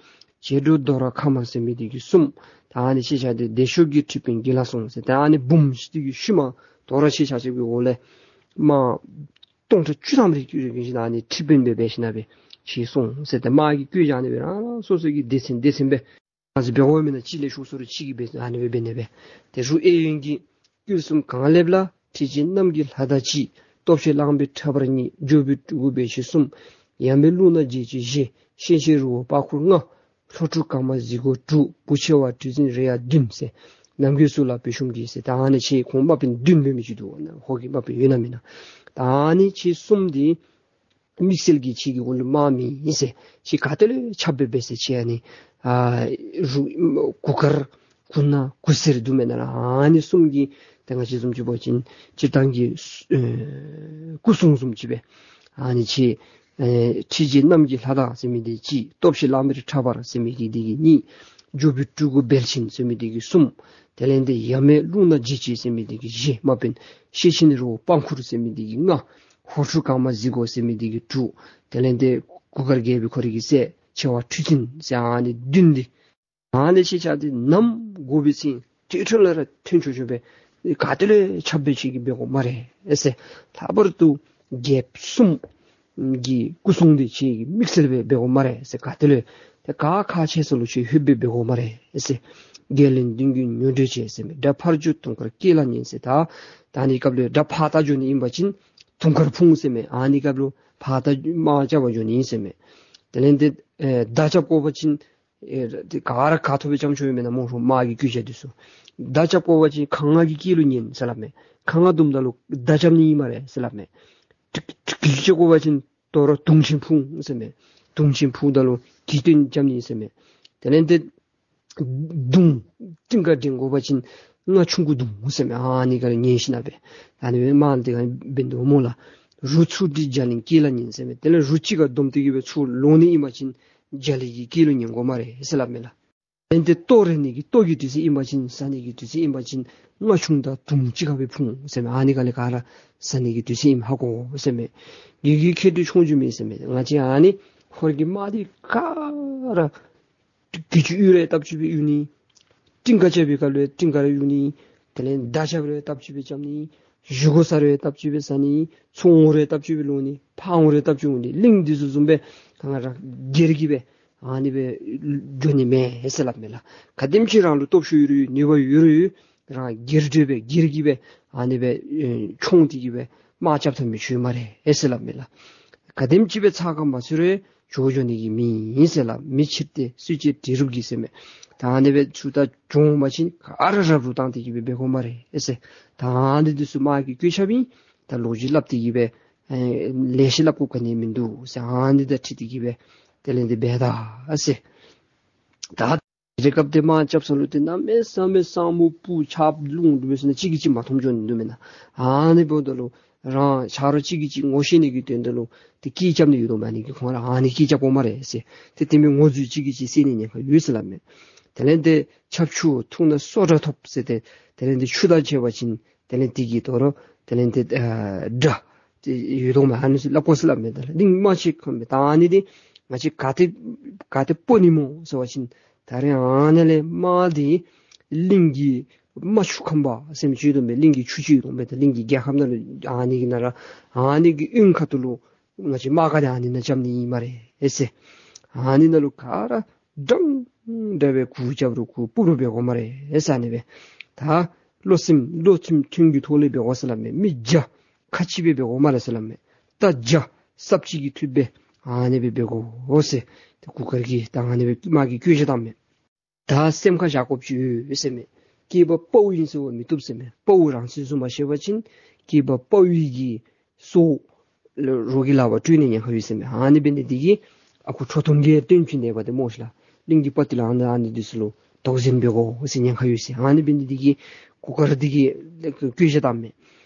བྱེ་འགྲོ་རྡོ་ར་ཁ་དམར་ཟེར་མི་འདི་གིས་གསུམ། ད་ཨ་ནི་ཁྱེད་ཆ་འདི་བདེ་མཆོག་གི་ཁྲི་དཔོན་གྱི་ལ་སོང་ཟེར། ད་ཨ་ནི་འབུམ་བཞི་འདི་གི་ཤུལ་མ་དོ་རུང་ཁྱེད་ཆ་ཁྱབ་ཀྱི་འོག་ལས་དམག་སྟོང་ཕྲག་བཅུ་ཐམ་རེ་བཀོད་བཀོད་ཞིནམ་ལས་ཨ་ནི་ཁྲི་དཔོན་སྦེ་འབད་ཞིནམ་ལས་སྦེ་ཁྱེད་སོང་ཟེར། ཏེ་དམག་གི་བཀོད་བཞག་ནི་སྦེ་རང་རང་སོ་སོ་གི་སྡེ་ཚན་སྡེ་ཚན་སྦེ་ང་བཅས་འབད་དགོ་མེན་ན། གཅིག་ལས་ཤོར་སོ་རུང་གཅིག་གིས་འབད་ཨ་ནི་སྦེ་འབད་ནི་སྦེ། ཏེ་རུ་གཡས་གཡོན་གྱི་སྐུ་གསུམ་གང་སླེབས་ལ། ཁྲི་ཆེན་གནམ་གྱི་ལྷ་དང་གཅིག། སྟོབས་ཆེན་གླང་པོའི་ཁྲ་འབར་གཉིས། འཇོ་བོའི་སྤྲུལ་སྐུ་སྦལ་ཆེན་གསུམ། ཡ་མེད་རླུང་ནག་འཇིགས་བྱེད་བཞི། ཤན་ཆེན་རི་བོ་པག་ཁུར་ལྔ། ལྷོ་ཕྲུག་གང་མ་གཟིག་གོ་དྲུག། བུ་ཆེ་བ་གྲུ་འཛིན་རེ་ཡ་བདུན་ཟེར། ནམ་མཁའི་སུ་ལ་བོད་ཤུམ་གྱིས་ཟེར། ད་ཨ་ནི་ཁྱེད་ཁོང་དམག་དཔོན་བདུན་འབད་མི་ཅིག་འདུག་ན། ཧོར་གྱི་དམག་དཔོན་ཡོད་ན་མེན་ན། ད་ཨ་ནི་ཁྱེད་གསུམ་འདི་དམིགས་བསལ་གྱིས་ཁྱེད་ཀྱི་འོག་ལུ་དམག་མི་ཨིན་ཟེར། ཁྱེད་ག་ཏེ་ལས་ཁྱབ་སྦེ་འབད་ཟེར། ཁྱེད་ཨ་ནི་ཨ་རུ་གུར་དཀར་གུར་ནག་གུར་སེར་འདུག་མེན་ན་ལགས། ཨ་ནི་གསུམ་གྱིས་ཏེ་ང་བཅས་བཟུམ་ཅིག་འབད་བ་ཅིན་སྤྱིར་བཏང་གི་ཨེ་སྐུ་སྲུང་བཟུམ་ཅིག་སྦེ་ཨ་ནི་ཁྱེད་ཨེ་ཁྲི་ཆེན་གནམ་གྱི་ལྷ་དང་ཟེར་མི་འདི་གཅིག། སྟོབས་ཆེན་གླང་པོའི་ཁྲ་འབར་ཟེར་མི་འདི་གི་གཉིས། འཇོ་བོའི་སྤྲུལ་སྐུ་སྦལ་ཆེན་ཟེར་མི་འདི་གི་གསུམ། དེ་ལས་ཏེ་ཡ་མེད་རླུང་ནག་འཇིགས་བྱེད་ཟེར་མི་འདི་གི་བཞི། དམག་དཔོན་ཤེད་ཆེན་རི་བོ་པག་ཁུར་ཟེར་མི་འདི་གི་ལྔ། ཧོར་ཕྲུག་གང་མ་གཟིག་གོ་ཟེར་མི་འདི་གི་དྲུག། དེ་ལས་ཏེ་གུར་དཀར་རྒྱལ་པོའི་ཁོ་རའི་གི་སྲས་ མཆེ་བ་ཁྲི་ཆེན་ཟེར་ཨ་ནི་བདུན་འདི། ཨ་ནི་ཅིག་ཆ་འདི་ནམ་དགོ་པའི་ཚེ་དེ་འཕྲོ་ལས་ར་ཐོན་ཆོག་ཆོག་སྦེ་ག་ཏེ་ལས་ཁྱབ་སྦེ་ཅིག་གིས་འབད་དགོ་སྨ་རེ་ཟེར། ལྷག་པར་དུ་རྒྱལཔོ་གསུམ་གྱི་སྐུ་གསུང་འདི་ཅིག་གིས་དམིགས་བསལ་སྦེ་འབད་དགོ་སྨ་རེ་ཟེར། ག་ཏེ་ལས་ཏེ་ག་ཁག་ཆེ་ས་ལུ་ཅིག་ལྷོད་སྦེ་འབད་དགོ་སྨ་རེ་ཟེར། རྒྱལ་བློན་གདུང་བརྒྱུད་མྱུར་འགྲོས་ཆེ་ཟེར་མས། དགྲ་ཕར་འགྱུར་དུང་དཀར་སྐེད་ལ་ཉན་ཟེར། ད་ད་ནི་སྐབས་ལུ་དགྲ་ཕར་ད་འགྱོ་ནི་ཨིན་པ་ཅིན་དུང་དཀར་ཕུང་ཟེར་མས། ཨ་ནི་སྐབས་ལུ་ཕར་ད་དམག་རྐྱབ་པར་འགྱོ་ནི་ཨིན་ཟེར་མས། དེ་ལས་ཏེ་ཨེ་མདའ་རྐྱབ་དགོ་པ་ཅིན་ཨེ་ཏེ་ག་ར་ག་ཐོབ་སྦེ་རྐྱབ་ཆོག་ཡོད་མེན་ན་སྨོ། རོགས་དམག་གི་བཀོད་རྒྱ་འདི་ཚུ། མདའ་རྐྱབ་དགོ་པ་ཅིན་གངྒཱ་གི་སྐེད་ལུ་ཉན་ཟེར་སླབ་མས། གངྒཱ་དུམ་མདའ་ལུ་མདའ་རྐྱབ་ནི་ཨིན་སྨ་རེ་ཟེར་སླབ་མས། གྲི་གྲི་གི་རྐྱབ་དགོ་པ་ཅིན་དོ་རུང་དུང་ཆེན་ཕུང་ཟེར་མས། དུང་ཆེན་ཕུང་ད་ལུ་གི་སྟོན་རྐྱབ་ནི་ཨིན་ཟེར་མས། དེ་ལས་ཏེ་མདུང་སྤྲིན་དཀར་འགྲན་དགོ་པ་ཅིན་རྔ་ཆུང་ཀུ་མདུང་ཟེར་མས། ཨ་ནི་ག་ར་ཉན་ཞིན་ན་སྦེ་ཨ་ནི་སྦེ་དམག་འདི་ག་འབད་དོ་སྨོ་ལགས། རུ་ཚུར་སྒྲིལ་རྒྱ་གླིང་སྐེད་ལ་ཉན་ཟེར་མས། དེ་ལས་རུ་གཅིག་ཁར་བསྡོམས་ཏེ་གིས་སྦེ་ཚུར་ལོག་ནི་ཨིན་པ་ཅིན་རྒྱ་གླིང་གི་སྐེད་ལུ་ཉན་དགོ་སྨ་རེ་ཟེར་སླབ་མས་ལགས། དེ་ལས་ཏེ་ལྟོ་རེག་ནི་གི་ལྟོ་གི་དུས་ཚོད་ཨིན་པ་ཅིན་བཟའ་ནི་གི་དུས་ཚོད་ཨིན་པ་ཅིན་རྔ་ཆུང་དང་དུང་གཅིག་ཁར་སྦེ་ཕུང་ཟེར་མས། ཨ་ནི་ག་ལས་ག་ར་བཟའ་ནི་གི་དུས་ཚོད་ཨིནམ་ཧ་གོ་ཟེར་མས། གི་གི་ཁེ་ཏུ་ཆོང་རྒྱུ་མེད་ཟེར་མས། ང་བཅས་ཨ་ནི་ཧོར་གྱི་དམག་འདི་ག་ར་གི་ཅུང་གཡུག་རེ་བཏབ་ཅིག་སྦེ་གཡུག་ནི། སྤྲིན་ཁ་རྐྱབ་པའི་སྐབས་ལུ་སྤྲིན་ཁ་རེ་གཡུག་ནི། དེ་ལས་མདའ་རྐྱབ་རེ་བཏབ་ཅིག་སྦེ་རྐྱབ་ནི། བཞེས་སྒོ་ཟ་རེ་བཏབ་ཅིག་སྦེ་ཟ་ནི། ཚོང་འོང་རེ་བཏབ་ཅིག་སྦེ་ལོག་ནི། ཕར་འོང་རེ་བཏབ་ཅིག་འོང་ནི། གླིང་འདི་ཚུ་བཟུམ་སྦེ་ག་ར་སྒེར་གྱིས་སྦེ་ཨ་ནི་སྦེ་འགྱོ་ནི་མེད་ཟེར་སླབ་མས་ལགས། ག་དེམ་ཅིག་རང་ལུ་སྟོབས་ཤུགས་ཡོད་རུང་ནུས་པ་ཡོད་རུང་རང་སྒེར་འགྱོ་སྦེ་སྒེར་གྱིས་སྦེ་ཨ་ནི་སྦེ་ཨེ་མཆོང་སྟེ་གིས་སྦེ་དམག་རྐྱབ་ཐབས་མི་ཆོག་སྨ་རེ་ཟེར་སླབ་མས་ལགས། ག་དེམ་ཅིག་སྦེ་ཚ་ག་མ་ཚུད་རུང་འགྱོ་འགྱོ་ནི་གི་མི་ཨིན་ཟེར་ལགས། མི་ཕྱིར་ཏེ་སྲིད་ཅེས་གྲལ་རུབ་ཀྱིས་ཟེར་མས། ད་ཨ་ནི་སྦེ་ཚུར་ད་འགྱོ་འོང་པ་ཅིན་ག་ར་རབ་རུབ་བཏང་སྟེ་གིས་སྦེ་འབད་དགོ་སྨ་རེ་ཟེར། ད་ཨ་ནི་འདི་ཚུ་དམག་གི་བཀོད་ཁྱབ་ཨིན། ད་ལོ་རྒྱུས་སླབ་སྟེ་གིས་སྦེ་ཨེ་ལེ་ཤ་སླབ་དགོཔ་ག་ནི་མིན་འདུག་ཟེར། ཨ་ནི་དང་འཁྲིལ་ཏེ་གིས་སྦེ་དེ་ལས་འདི་འབད་ད་ཟེར། ད་རེས་སྐབས་དེ་དམག་རྐྱབ་ས་ལུ་ཏེ་གནམ་མེད་ས་མེད་ས་སྨུག་སྤུ་ཆརཔ་རླུང་འདུག་པས་ཟེར་ན་གཅིག་གིས་གཅིག་མ་མཐོང་འགྱོ་ནི་འདུག་མེན་ན། ཨ་ནི་འབདཝ་ད་ལུ་རང་ཆ་རོགས་གཅིག་གིས་གཅིག་ངོ་ཤེས་ནི་གི་དོན་དག་ལུ་ཏེ་སྐད་རྐྱབ་ནི་ཡོད་དོ་མས། ཨ་ནི་གིས་ཁོང་ར་ཨ་ནི་སྐད་རྐྱབ་དགོ་སྨ་རེ་ཟེར། ཏེ་དེ་མི་ངོ་འཛོལ་གཅིག་གིས་གཅིག་བསད་ནི་ཉེན་ཁ་ཡོད་ཟེར་སླབ་མས། དེ་ལས་ཏེ་ཆབ་ཆུ་འཐུང་ན་སོ་དགྲ་ཐོབ་ཟེར་ཏེ་དེ་ལས་ཏེ་ཆུ་དང་ཕྱད་པ་ཅིན་དེ་ལས་དེ་གིས་དོ་རུང་དེ་ལས་ཏེ་ཨ་དགྲ་ཏེ་ཡོད་དོ་མས། ཨ་ནི་ཚུ་སླབ་དགོ་ཟེར་སླབ་མས། ད་གླིང་དམག་ཆེ་ཁམས་སྦེ་ད་ཨ་ནི་འདི་ང་བཅས་ག་ཏེ་ག་ཏེ་སྤོ་ནི་སྨོ་ཟེར་བ་ཅིན་ད་རེས་ཨ་ནཱ་ལས་དམག་འདི་གླིང་གི་རྨ་ཆུ་ཁམས་པ་ཟེར་མི་ཅིག་ཡོད་དོ་མས། གླིང་གི་ཆུ་ཅིག་ཡོད་དོ་མས། ད་གླིང་གི་རྒྱལ་ཁམས་ནང་ལུ་ཨ་ནི་གི་ནང་ར་ཨ་ནི་གི་གཡོན་ཁ་ཐུག་ལུ་ང་བཅས་དམག་སྒར་འདི་ཨ་ནི་ནང་རྐྱབ་ནི་ཨིན་སྨ་རེ་ཟེར། ཨ་ནི་ནང་ལུ་ག་ར་འདྲན་འདྲ་སྦེ་གུར་རྐྱབ་རུང་གུར་སྤུབ་རུང་འབད་དགོ་སྨ་རེ་ཟེར། ཨ་ནི་སྦེ་ད་བློ་སེམས་བློ་སེམས་མཐུན་གྱི་ཐོག་ལས་འབད་དགོ་ཟེར་སླབ་མས། མི་བརྒྱ་ཁ་གཅིག་སྦེ་འབད་དགོ་སྨ་རེ་ཟེར་སླབ་མས། རྟ་བརྒྱ་སྲབ་གཅིག་གི་མཐུ་སྦེ་ཨ་ནི་སྦེ་འབད་དགོ་ཟེར། ཏེ་གུར་དཀར་གྱིས་ད་ཨ་ནི་སྦེ་དམག་གི་བཀོད་རྒྱ་བཏང་མས། ད་སེམས་ཁར་བཞག་དགོཔ་ཅིག་ཡོད་ཟེར་མས། སྐྱེས་པ་དཔའ་བོ་ཨིན་ཟེར་བ་མི་བཏུབ་ཟེར་མས། དཔའ་བོ་རང་ཚུན་བཟུང་མ་ཤེས་པ་ཅིན་སྐྱེས་པ་དཔའ་བོའི་གི་སྲོག་རོགས་ཀྱི་ལག་པར་སྤྲོད་ནི་ཉེན་ཁ་ཡོད་ཟེར་མས། ཨ་ནི་འབད་ནི་འདི་གིས་ཨ་ཁུ་ཁྲོ་ཐུང་གིས་སྟོན་བྱིན་ནི་འབད་དེ་སྨོ་ཤིག་ལགས། གླིང་གི་དཔའ་བརྟུལ་ཨ་ནི་ཨ་ནི་འདི་ཚུ་ལུ་དོགས་ཟོན་འབད་དགོ་ཟེར་ཉེན་ཁ་ཡོད་ཟེར། ཨ་ནི་འབད་ནི་འདི་གིས་གུར་དཀར་འདི་གིས་བཀོད་རྒྱ་བཏང་མས།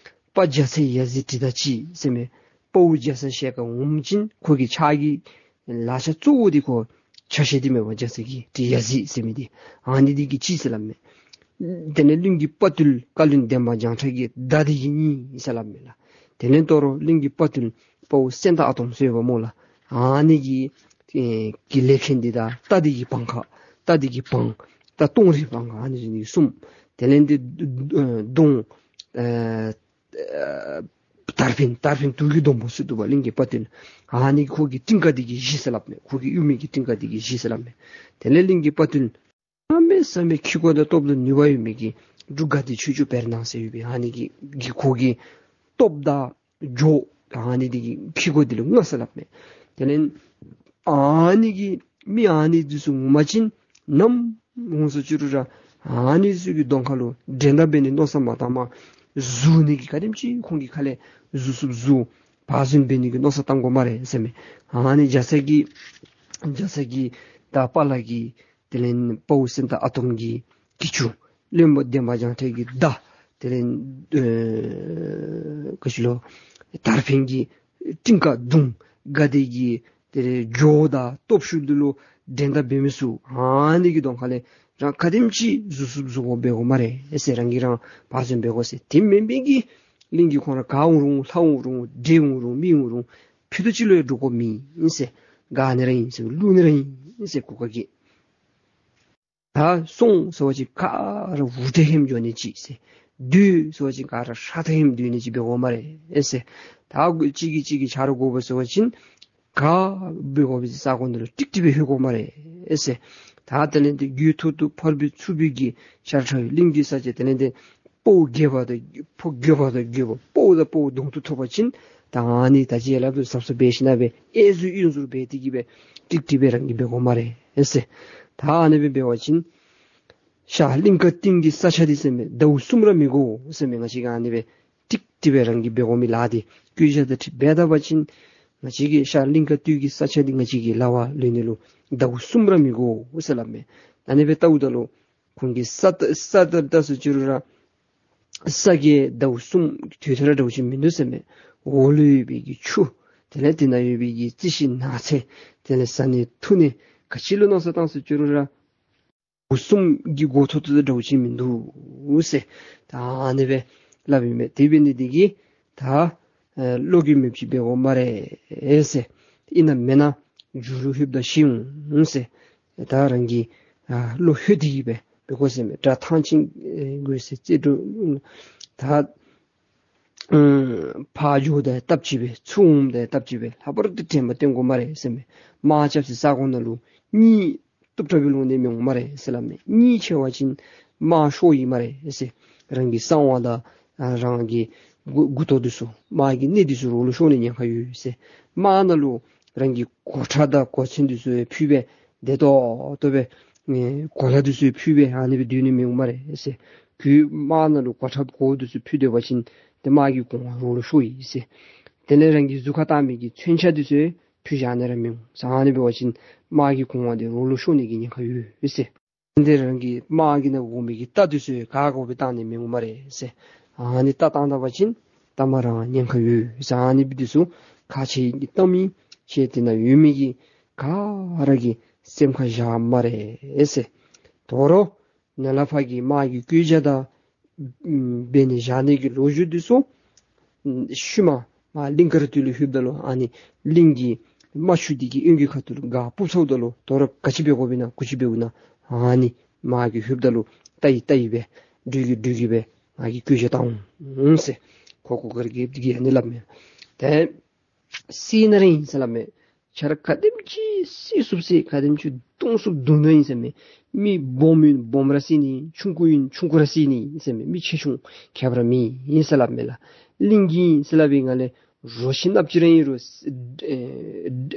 དཔའ་རྒྱ་ཚ་ཡ་ཟི་གྲི་དང་གཅིག་ཟེར་མས། དཔའ་བོ་རྒྱ་ཚ་ཞལ་དཀར་འོངམ་ཅིན་ཁོ་གི་ཕྱག་གི་ལག་ཆ་གཙོ་བོ་འདི་ཁོ་ཆ་ཤས་འདི་མས་པ། རྒྱ་ཚ་གི་གྲི་ཡ་ཟི་ཟེར་མི་འདི་ཨ་ནི་འདི་གིས་གཅིག་ཟེར་སླབ་མས། དེ་ལས་གླིང་གི་དཔའ་བརྟུལ་བཀའ་བློན་འདན་མ་བྱང་ཁྲ་གི་མདའ་འདི་གིས་གཉིས་ཟེར་སླབ་མས་ལགས། དེ་ལས་དོ་རུང་གླིང་གི་དཔའ་བརྟུལ་དཔའ་བོ་སེང་སྟག་ཨ་དོམ་ཟེར་བ་སྨོ་ལགས། ཨ་ནི་གི་ཨེ་གི་ལེབ་ཆེན་འདི་དང་རྟ་འདི་གི་བང་ཁ་རྟ་འདི་གི་བང་རྟ་སྟོང་རི་བང་ཁ་ཨ་ནི་འདི་གསུམ། དེ་ལས་འདི་ཨེ་གདོང་ཨེ་ཨེ་དར་འཕེན་དར་འཕེན་དུག་གི་སྡོང་པོ་ཟེར་འདུག་པ་གླིང་གི་དཔའ་བརྟུལ། ཨ་ནི་ཁོ་གི་སྤྲིན་དཀར་འདི་གིས་བཞི་ཟེར་སླབ་མས། ཁོ་གི་གཡུལ་མི་གི་སྤྲིན་དཀར་འདི་གིས་བཞི་ཟེར་སླབ་མས། དེ་ལས་གླིང་གི་དཔའ་བརྟུལ་གནམ་མེད་ས་མེད་ཁྱི་གོ་དང་སྟོབས་དང་ནུས་པ་ཡོད་མི་གི་འབྲུག་དགའ་བདེ་ཆོས་སྐྱོང་བེར་ནག་ཟེར་ཡོད་པའི་ཨ་ནི་གི་གི་ཁོ་གི་སྟོབས་དང་འཇོག་ཨ་ནི་འདི་གིས་ཁྱི་གོ་འདི་ལུ་ལྔ་ཟེར་སླབ་མས། དེ་ལས་ཨ་ནི་གི་མི་ཨ་ནི་འདི་ཚུ་ངོ་མ་ཅིན་ནམ་འོང་ས་ཅི་རུང་ར་ཨ་ནི་ཚུ་གི་གདོང་ཁ་ལུ་འགྲན་ཟླ་འབད་ནི་མནོ་བསམ་མ་བཏང་མ་བཟུང་ནི་གི་ག་དེམ་ཅིག་ཁོང་གི་ཁ་ལས་བཟུང་ཚུགསཔ་བཟུང་བར་འཛིན་འབད་ནི་གི་མནོ་བསམ་བཏང་དགོ་སྨ་རེ་ཟེར་མས། ཨ་ནི་རྒྱ་ཚ་གི་རྒྱ་ཚ་གི་དང་དཔའ་ལ་གི་དེ་ལས་དཔའ་བོ་སེང་སྟག་ཨ་དོམ་གི་གྱི་ཅུང་། བློན་པོ་འདན་མ་བྱང་ཁྲ་གི་མདའ། དེ་ལས་ཨེ་ག་ཅི་ལོ། དར་འཕེན་གྱི་སྤྲིན་དཀར་གདོང་། དགའ་བདེ་གི་དེ་ལས་འཇོག་དང་སྟོབས་ཤུགས་འདི་ལུ་འགྲན་ཟླ་འབད་མི་ཚུགས། ཨ་ནི་གི་གདོང་ཁ་ལས་རང་ག་དེམ་ཅིག་བཟུང་ཚུགསཔ་བཟུང་དགོ་འབད་དགོ་སྨ་རེ་ཟེར། རང་གིས་རང་བར་འཛིན་འབད་དགོ་ཟེར། དེ་མེན་པའི་གི་གླིང་གི་ཁོང་ར་ག་འོང་རུང་ལྷ་འོང་རུང་འདྲེ་འོང་རུང་མི་འོང་རུང་ཕུད་རྡོག་གཅིག་ལུ་ཡང་འདྲོག་དགོཔ་མེན་ཟེར། ག་ནི་ར་ཨིན་ཟེར་བ་ལུ་ནི་ར་ཨིན་ཟེར་གུར་དཀར་གྱིས། ད་སོང་ཟེར་བ་ཅིན་ག་ར་འུ་ཐེ་ཧེམ་འགྱོ་ནི་ཅིག་ཟེར། སྡོད་ཟེར་བ་ཅིན་ག་ར་ཧྲ་ཐེ་ཧེམ་སྡོད་ནི་ཅིག་འབད་དགོ་སྨ་རེ་ཟེར། ད་གཅིག་གིས་གཅིག་གི་ཆ་རོགས་དགོ་པས་ཟེར་བ་ཅིན་ག་འབད་དགོ་པའི་ས་གོ་ནང་ལུ་ཀྲིག་ཀྲི་སྦེ་ལྷོད་དགོ་སྨ་རེ་ཟེར། ད་དེ་ལས་དེ་རྒྱུད་ཐོག་ཏུ་ཕར་འབུད་ཚུར་འབུད་ཀྱི་ཤར་ཁྲ་བའི་གླིང་གི་ས་ཆ་དེ་ལས་དེ་དཔའ་བོ་རྒྱལ་བ་དང་ཕོ་རྒོད་པ་དང་རྒོད་པོ་དཔའ་བོ་དང་དཔའ་བོ་གདོང་ཐུག་ཐུག་པ་ཅིན་ད་ཨ་ནི་ད་ཅི་ཡར་སླབ་དོ་ཟབ་ཟབ་འབད་ཞིན་ན་སྦེ་ཨེ་ཟུག་ཨིན་ཟུག་འབད་དེ་གིས་སྦེ་ཀྲིག་ཀྲི་སྦེ་རང་གིས་འབད་དགོ་སྨ་རེ་ཟེར། ད་ཨ་ནི་སྦེ་འབད་བ་ཅིན་ཤར་གླིང་དཀར་སྟེང་གི་ས་ཆ་འདི་ཟེར་མས། ཟླཝ་གསུམ་ར་མི་འགོར་ཟེར་མས། ང་བཅས་ཀྱིས་ཨ་ནི་སྦེ་ཀྲིག་ཀྲི་སྦེ་རང་གིས་འབད་དགོ་མི་ལཱ་འདི་བཀོད་རྒྱ་དང་འཁྲིལ་འབད་ད་པ་ཅིན་ང་བཅས་ཀྱི་ཤར་གླིང་དཀར་སྟོད་ཀྱི་ས་ཆ་འདི་ང་བཅས་ཀྱི་ལག་པར་ལུས་ནི་ལུ་ཟླཝ་གསུམ་ར་མི་འགོར་ཟེར་སླབ་མས། ཨ་ནི་སྦེ་བལྟཝ་ད་ལུ་ཁོང་གི་ས་ད་ས་ད་ལྟ་ཟེར་ཅི་རུང་ར་ས་གི་ཟླཝ་གསུམ་དུས་ཐ་ར་འདྲཝ་ཅིག་མིན་འདུག་ཟེར་མས། འོག་ལུ་ཡོད་པའི་གི་ཆུ་དེ་ལས་དེ་ནང་ཡོད་པའི་གི་རྩི་ཤིང་ནགས་ཚལ་དེ་ལས་ཟ་ནི་འཐུང་ནི་ག་ཅི་ལུ་མནོ་བསམ་བཏང་ཟེར་ཅི་རུང་ར་ཟླཝ་གསུམ་གྱི་འགོར་ཐོག་ཏུ་འདྲཝ་ཅིག་མིན་འདུག་ཟེར། ད་ཨ་ནི་སྦེ་སླབ་ཨིན་མས། དེ་འབད་ནི་འདི་གིས་ད་ཨེ་བློ་འགྱོད་མེདཔ་ཅིག་འབད་དགོ་སྨ་རེ་ཟེར། ཨིན་ན་མེན་ན་མཇུག་ལུ་ལྷོདཔ་ད་ཤེས་འོང་ཟེར། ད་རང་གིས་ཨ་བློ་ལྷོད་དེ་གིས་སྦེ་འབད་དགོ་ཟེར་མས། དགྲ་ཐང་ཆེན་ཨེ་དགོས་ཟེར་རྩེ་དྲུག་ད་ཨམ་ཕར་འགྱོཝ་ད་སྟབས་གཅིག་སྦེ་ཚུར་འོངམ་ད་སྟབས་གཅིག་སྦེ་ལྷག་པར་དུ་དྲན་པ་བསྟེན་དགོ་སྨ་རེ་ཟེར་མས། དམག་རྐྱབ་སའི་ས་གོ་ནང་ལུ་གཉིད་གཏུབ་དྲགས་སྦེ་ལོང་ནི་མི་འོང་སྨ་རེ་ཟེར་སླབ་མས། གཉིད་ཆེ་བ་ཅིན་དམག་ཤོར་ཡི་སྨ་རེ་ཟེར། རང་གི་གསང་བ་དང་ཨ་རང་གི་མགུ་མགུ་ཏོ་འདི་ཚུ་དམག་གི་སྣེ་འདི་ཚུ་རོགས་ལུ་ཤོར་ནི་ཉེན་ཁ་ཡོད་ཟེར། དམག་ནང་ལུ་རང་གི་གོ་ཁྲབ་དང་གོ་མཚོན་འདི་ཚུ་ཕུད་སྦེ་བདེ་ཏོག་ཏོ་སྦེ་ཨེ་གོ་ལ་འདི་ཚུ་ཕུད་སྦེ་ཨ་ནི་སྦེ་སྡོད་ནི་མི་འོང་སྨ་རེ་ཟེར། གུ་དམག་ནང་ལུ་གོ་ཁྲབ་གོ་འདི་ཚུ་ཕུད་སྡོད་པ་ཅིན་ཏེ་དམག་གི་གོང་བ་རོགས་ལུ་ཤོར་ཡི་ཟེར། དེ་ལས་རང་གི་གཟུགས་ཁར་བཏགས་མི་གི་མཚོན་ཆ་འདི་ཚུ་ཕུད་བཞག་ནི་ར་མི་འོང་ཟེར། ཨ་ནི་འབད་བ་ཅིན་དམག་གི་གོང་བ་འདི་རོགས་ལུ་ཤོར་ནི་གི་ཉེན་ཁ་ཡོད་ཟེར། དེ་རང་གི་དམག་གི་ནང་འོང་མི་གི་རྟ་འདི་ཚུ་ག་དགོ་པའི་བཏང་ནི་མི་འོང་སྨ་རེ་ཟེར། ཨ་ནི་རྟ་བཏང་ད་པ་ཅིན་ད་མ་རང་ཉེན་ཁ་ཡོད་ཟེར། ཨ་ནི་སྦེ་འདི་ཚུ་ཁག་ཆེ་གི་གཏམ་ཨིན། ཁྱེད་དེ་ནང་ཡོད་མི་གི་ག་ར་གིས་སེམས་ཁར་བཞག་སྨ་རེ་ཟེར། དོ་རུང་ནཱ་ལས་ཕར་གྱི་དམག་གི་བཀོད་རྒྱ་དང་ཨམ་འབད་ནི་བཞག་ནི་གི་ལོ་རྒྱུས་འདི་ཚུ་ཨམ་ཤུལ་མ་མར་གླིང་དཀར་སྟོད་ལུ་ལྷོདཔ་ད་ལུ་ཨ་ནི་གླིང་གི་རྨ་ཆུ་འདི་གི་གཡོན་གྱི་ཁ་ཐུག་ལུ་སྒར་སྤུབ་ཚརཝ་ད་ལུ་དོ་རུང་ག་ཅི་འབད་དགོཔ་ཨིན་ན་གུ་ཅི་འབདཝ་ཨིན་ན་ཨ་ནི་མར་གྱི་ལྷོདཔ་ད་ལུ་ལྟ་ཡི་ལྟ་ཡི་སྦེ་འདྲུད་ཀྱི་འདྲུད་ཀྱི་སྦེ་ང་གིས་བཀོད་རྒྱ་བཏང་འོང་ཟེར། ཁོ་གུར་དཀར་རྒྱལཔོ་འདི་གིས་ཨ་ནི་སླབ་མས། ཏེ་བསད་ནི་ར་ཨིན་ཟེར་སླབ་མས། ཆ་ར་ག་དེམ་ཅིག་བསད་ཚུགས་བསད། ག་དེམ་ཅིག་བརྡུང་ཚུགས་བརྡུང་ནི་ཨིན་ཟེར་མས། མི་སྦོམ་ཨིན་སྦོམ་ར་བསད་ནི། ཆུང་ཀུ་ཨིན་ཆུང་ཀུ་ར་བསད་ནི་ཨིན་ཟེར་མས། མི་ཆེ་ཆུང་ཁྱད་པར་མེད་ཨིན་ཟེར་སླབ་མས་ལགས། གླིང་གི་ཨིན་ཟེར་སླབ་པའི་སྒང་ལས་རོ་ཁྱི་ནགཔོ་ཅིག་ར་ཨིན་རུང་ཨེ་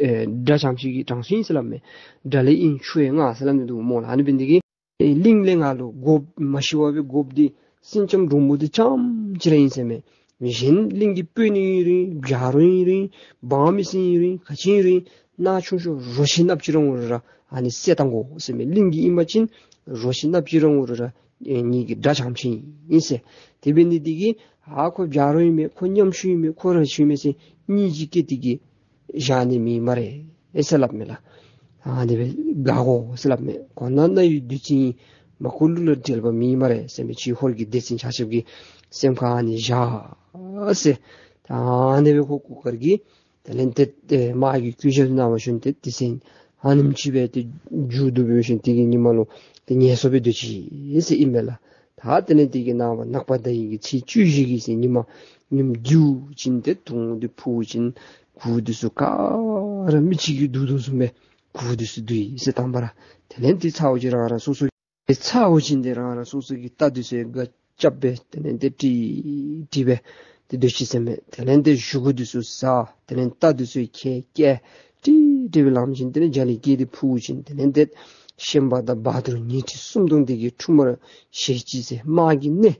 ཨེ་དགྲ་རྐྱངམ་ཅིག་གི་གྲངས་སུ་ཨིན་ཟེར་སླབ་མས། དགྲ་ལས་ཨིན་ཆུ་ཡང་མངར་ཟེར་སླབ་ནི་འདུག་སྨོ་ལགས། ཨ་ནི་འབད་ནི་འདི་གིས་ཨེ་གླིང་ལས་ང་ལུ་དགོཔ་མ་ཤི་བར་སྦེ་དགོཔ་འདི་སེང་ལྕམ་འབྲུག་མོ་འདི་རྐྱངམ་ཅིག་ར་ཨིན་ཟེར་མས། གཞན་གླིང་གི་དཔོན་ཨིན་རུང་བྱ་རོག་ཨིན་རུང་འབངས་མི་སེར་ཨིན་རུང་ག་ཅི་ཨིན་རུང་ནང་ཆུང་ཤོས་རོ་ཁྱི་ནགཔོ་ཅིག་ར་འོང་རུང་ར་ཨ་ནི་བསད་བཏང་དགོ་ཟེར་མས། གླིང་གི་ཨིན་པ་ཅིན་རོ་ཁྱི་ནགཔོ་ཅིག་ར་འོང་རུང་ར་ཨེ་ངེ་གི་དགྲ་རྐྱངམ་ཅིག་ཨིན་ཟེར། དེ་འབད་ནི་འདི་གིས་ཨ་ཁོ་བྱ་རོག་ཨིན་མས། ཁོ་ཉམ་ཆུང་ཨིན་མས། ཁོ་ར་ཆུང་མས་ཟེར་སྙིང་རྗེ་སྐྱེས་ཏེ་གིས་བཞག་ནི་མེད་སྨ་རེ་ཨེ་ཟེར་སླབ་མས་ལགས། ཨ་ནི་སྦེ་དགའ་དགོ་ཟེར་སླབ་མས། གོ་ན་ན་ཡི་བདུད་རྩི་ཨིན། མ་ཁུ་ལུ་ལ་འབྲེལ་བ་མེད་སྨ་རེ་ཟེར་མས། ཁྱེད་ཧོར་གྱི་སྡེ་ཚན་ཆ་ཁྱབ་ཀྱིས་སེམས་ཁར་ཨ་ནི་བཞག་ཟེར། ད་ཨ་ནི་སྦེ་ཁོ་གུར་དཀར་གྱིས་དེ་ལས་ཏེ་ཨེ་དམག་གི་བཀོད་རྒྱ་གནང་བ་ཞིནམ་ཏེ་དེ་ཚེ་ཨ་ནེམ་ཅིག་སྦེ་ཏེ་མཇུག་བསྡུ་བའི་ཤུལ་དེ་གི་ཉིནམ་ལུ་ཏེ་ངལ་གསོ་སྦེ་སྡོད་ཅི་ཟེར་ཨིན་མས་ལགས། ད་དེ་ལས་དེ་གི་ནངས་པ་ནག་པ་ཟླ་བའི་གི་ཚེས་བཅུ་བཞི་གི་ཚེ་ཉིནམ་ཉིནམ་བདུག་ཅིག་ཏེ་དུང་འདི་ཕུ་ཅིག་གུར་འདི་ཚུ་ག་ར་མི་གཅིག་གིས་བསྡུ་དོ་བཟུམ་སྦེ་གུར་འདི་ཚུ་བསྡུ་ཡི་ཟེར། དང་པ་ར་དེ་ལས་ཏེ་ཚརཝ་ཅིག་རང་རང་སོ་སོ་ཏེ་ཚརཝ་ཅིག་ཏེ་རང་རང་སོ་སོ་གི་རྟ་འདི་ཚུ་ཡང་སྒ་རྐྱབ་སྦེ་དེ་ལས་ཏེ་ཀྲིག་ཀྲི་སྦེ་ཏེ་སྡོད་ཅི་ཟེར་མས། དེ་ལས་ཏེ་བཞེས་སྒོ་འདི་ཚུ་བཟའ། དེ་ལས་རྟ་འདི་ཚུ་ཁལ་བཀལ་ཀྲིག་ཀྲི་སྦེ་ལངམ་ཅིག་དེ་ལས་རྒྱ་གླིང་སྐད་འདི་ཕུ་ཅིག་དེ་ལས་ཏེ་ཤན་པ་དང་བ་ཐུར་ཉལ་ཁྲི་སུམ་སྟོང་དེ་གི་ཁྲུམས་ར་ཞལ་གཅིག་ཟེར་དམག་གི་སྣེ་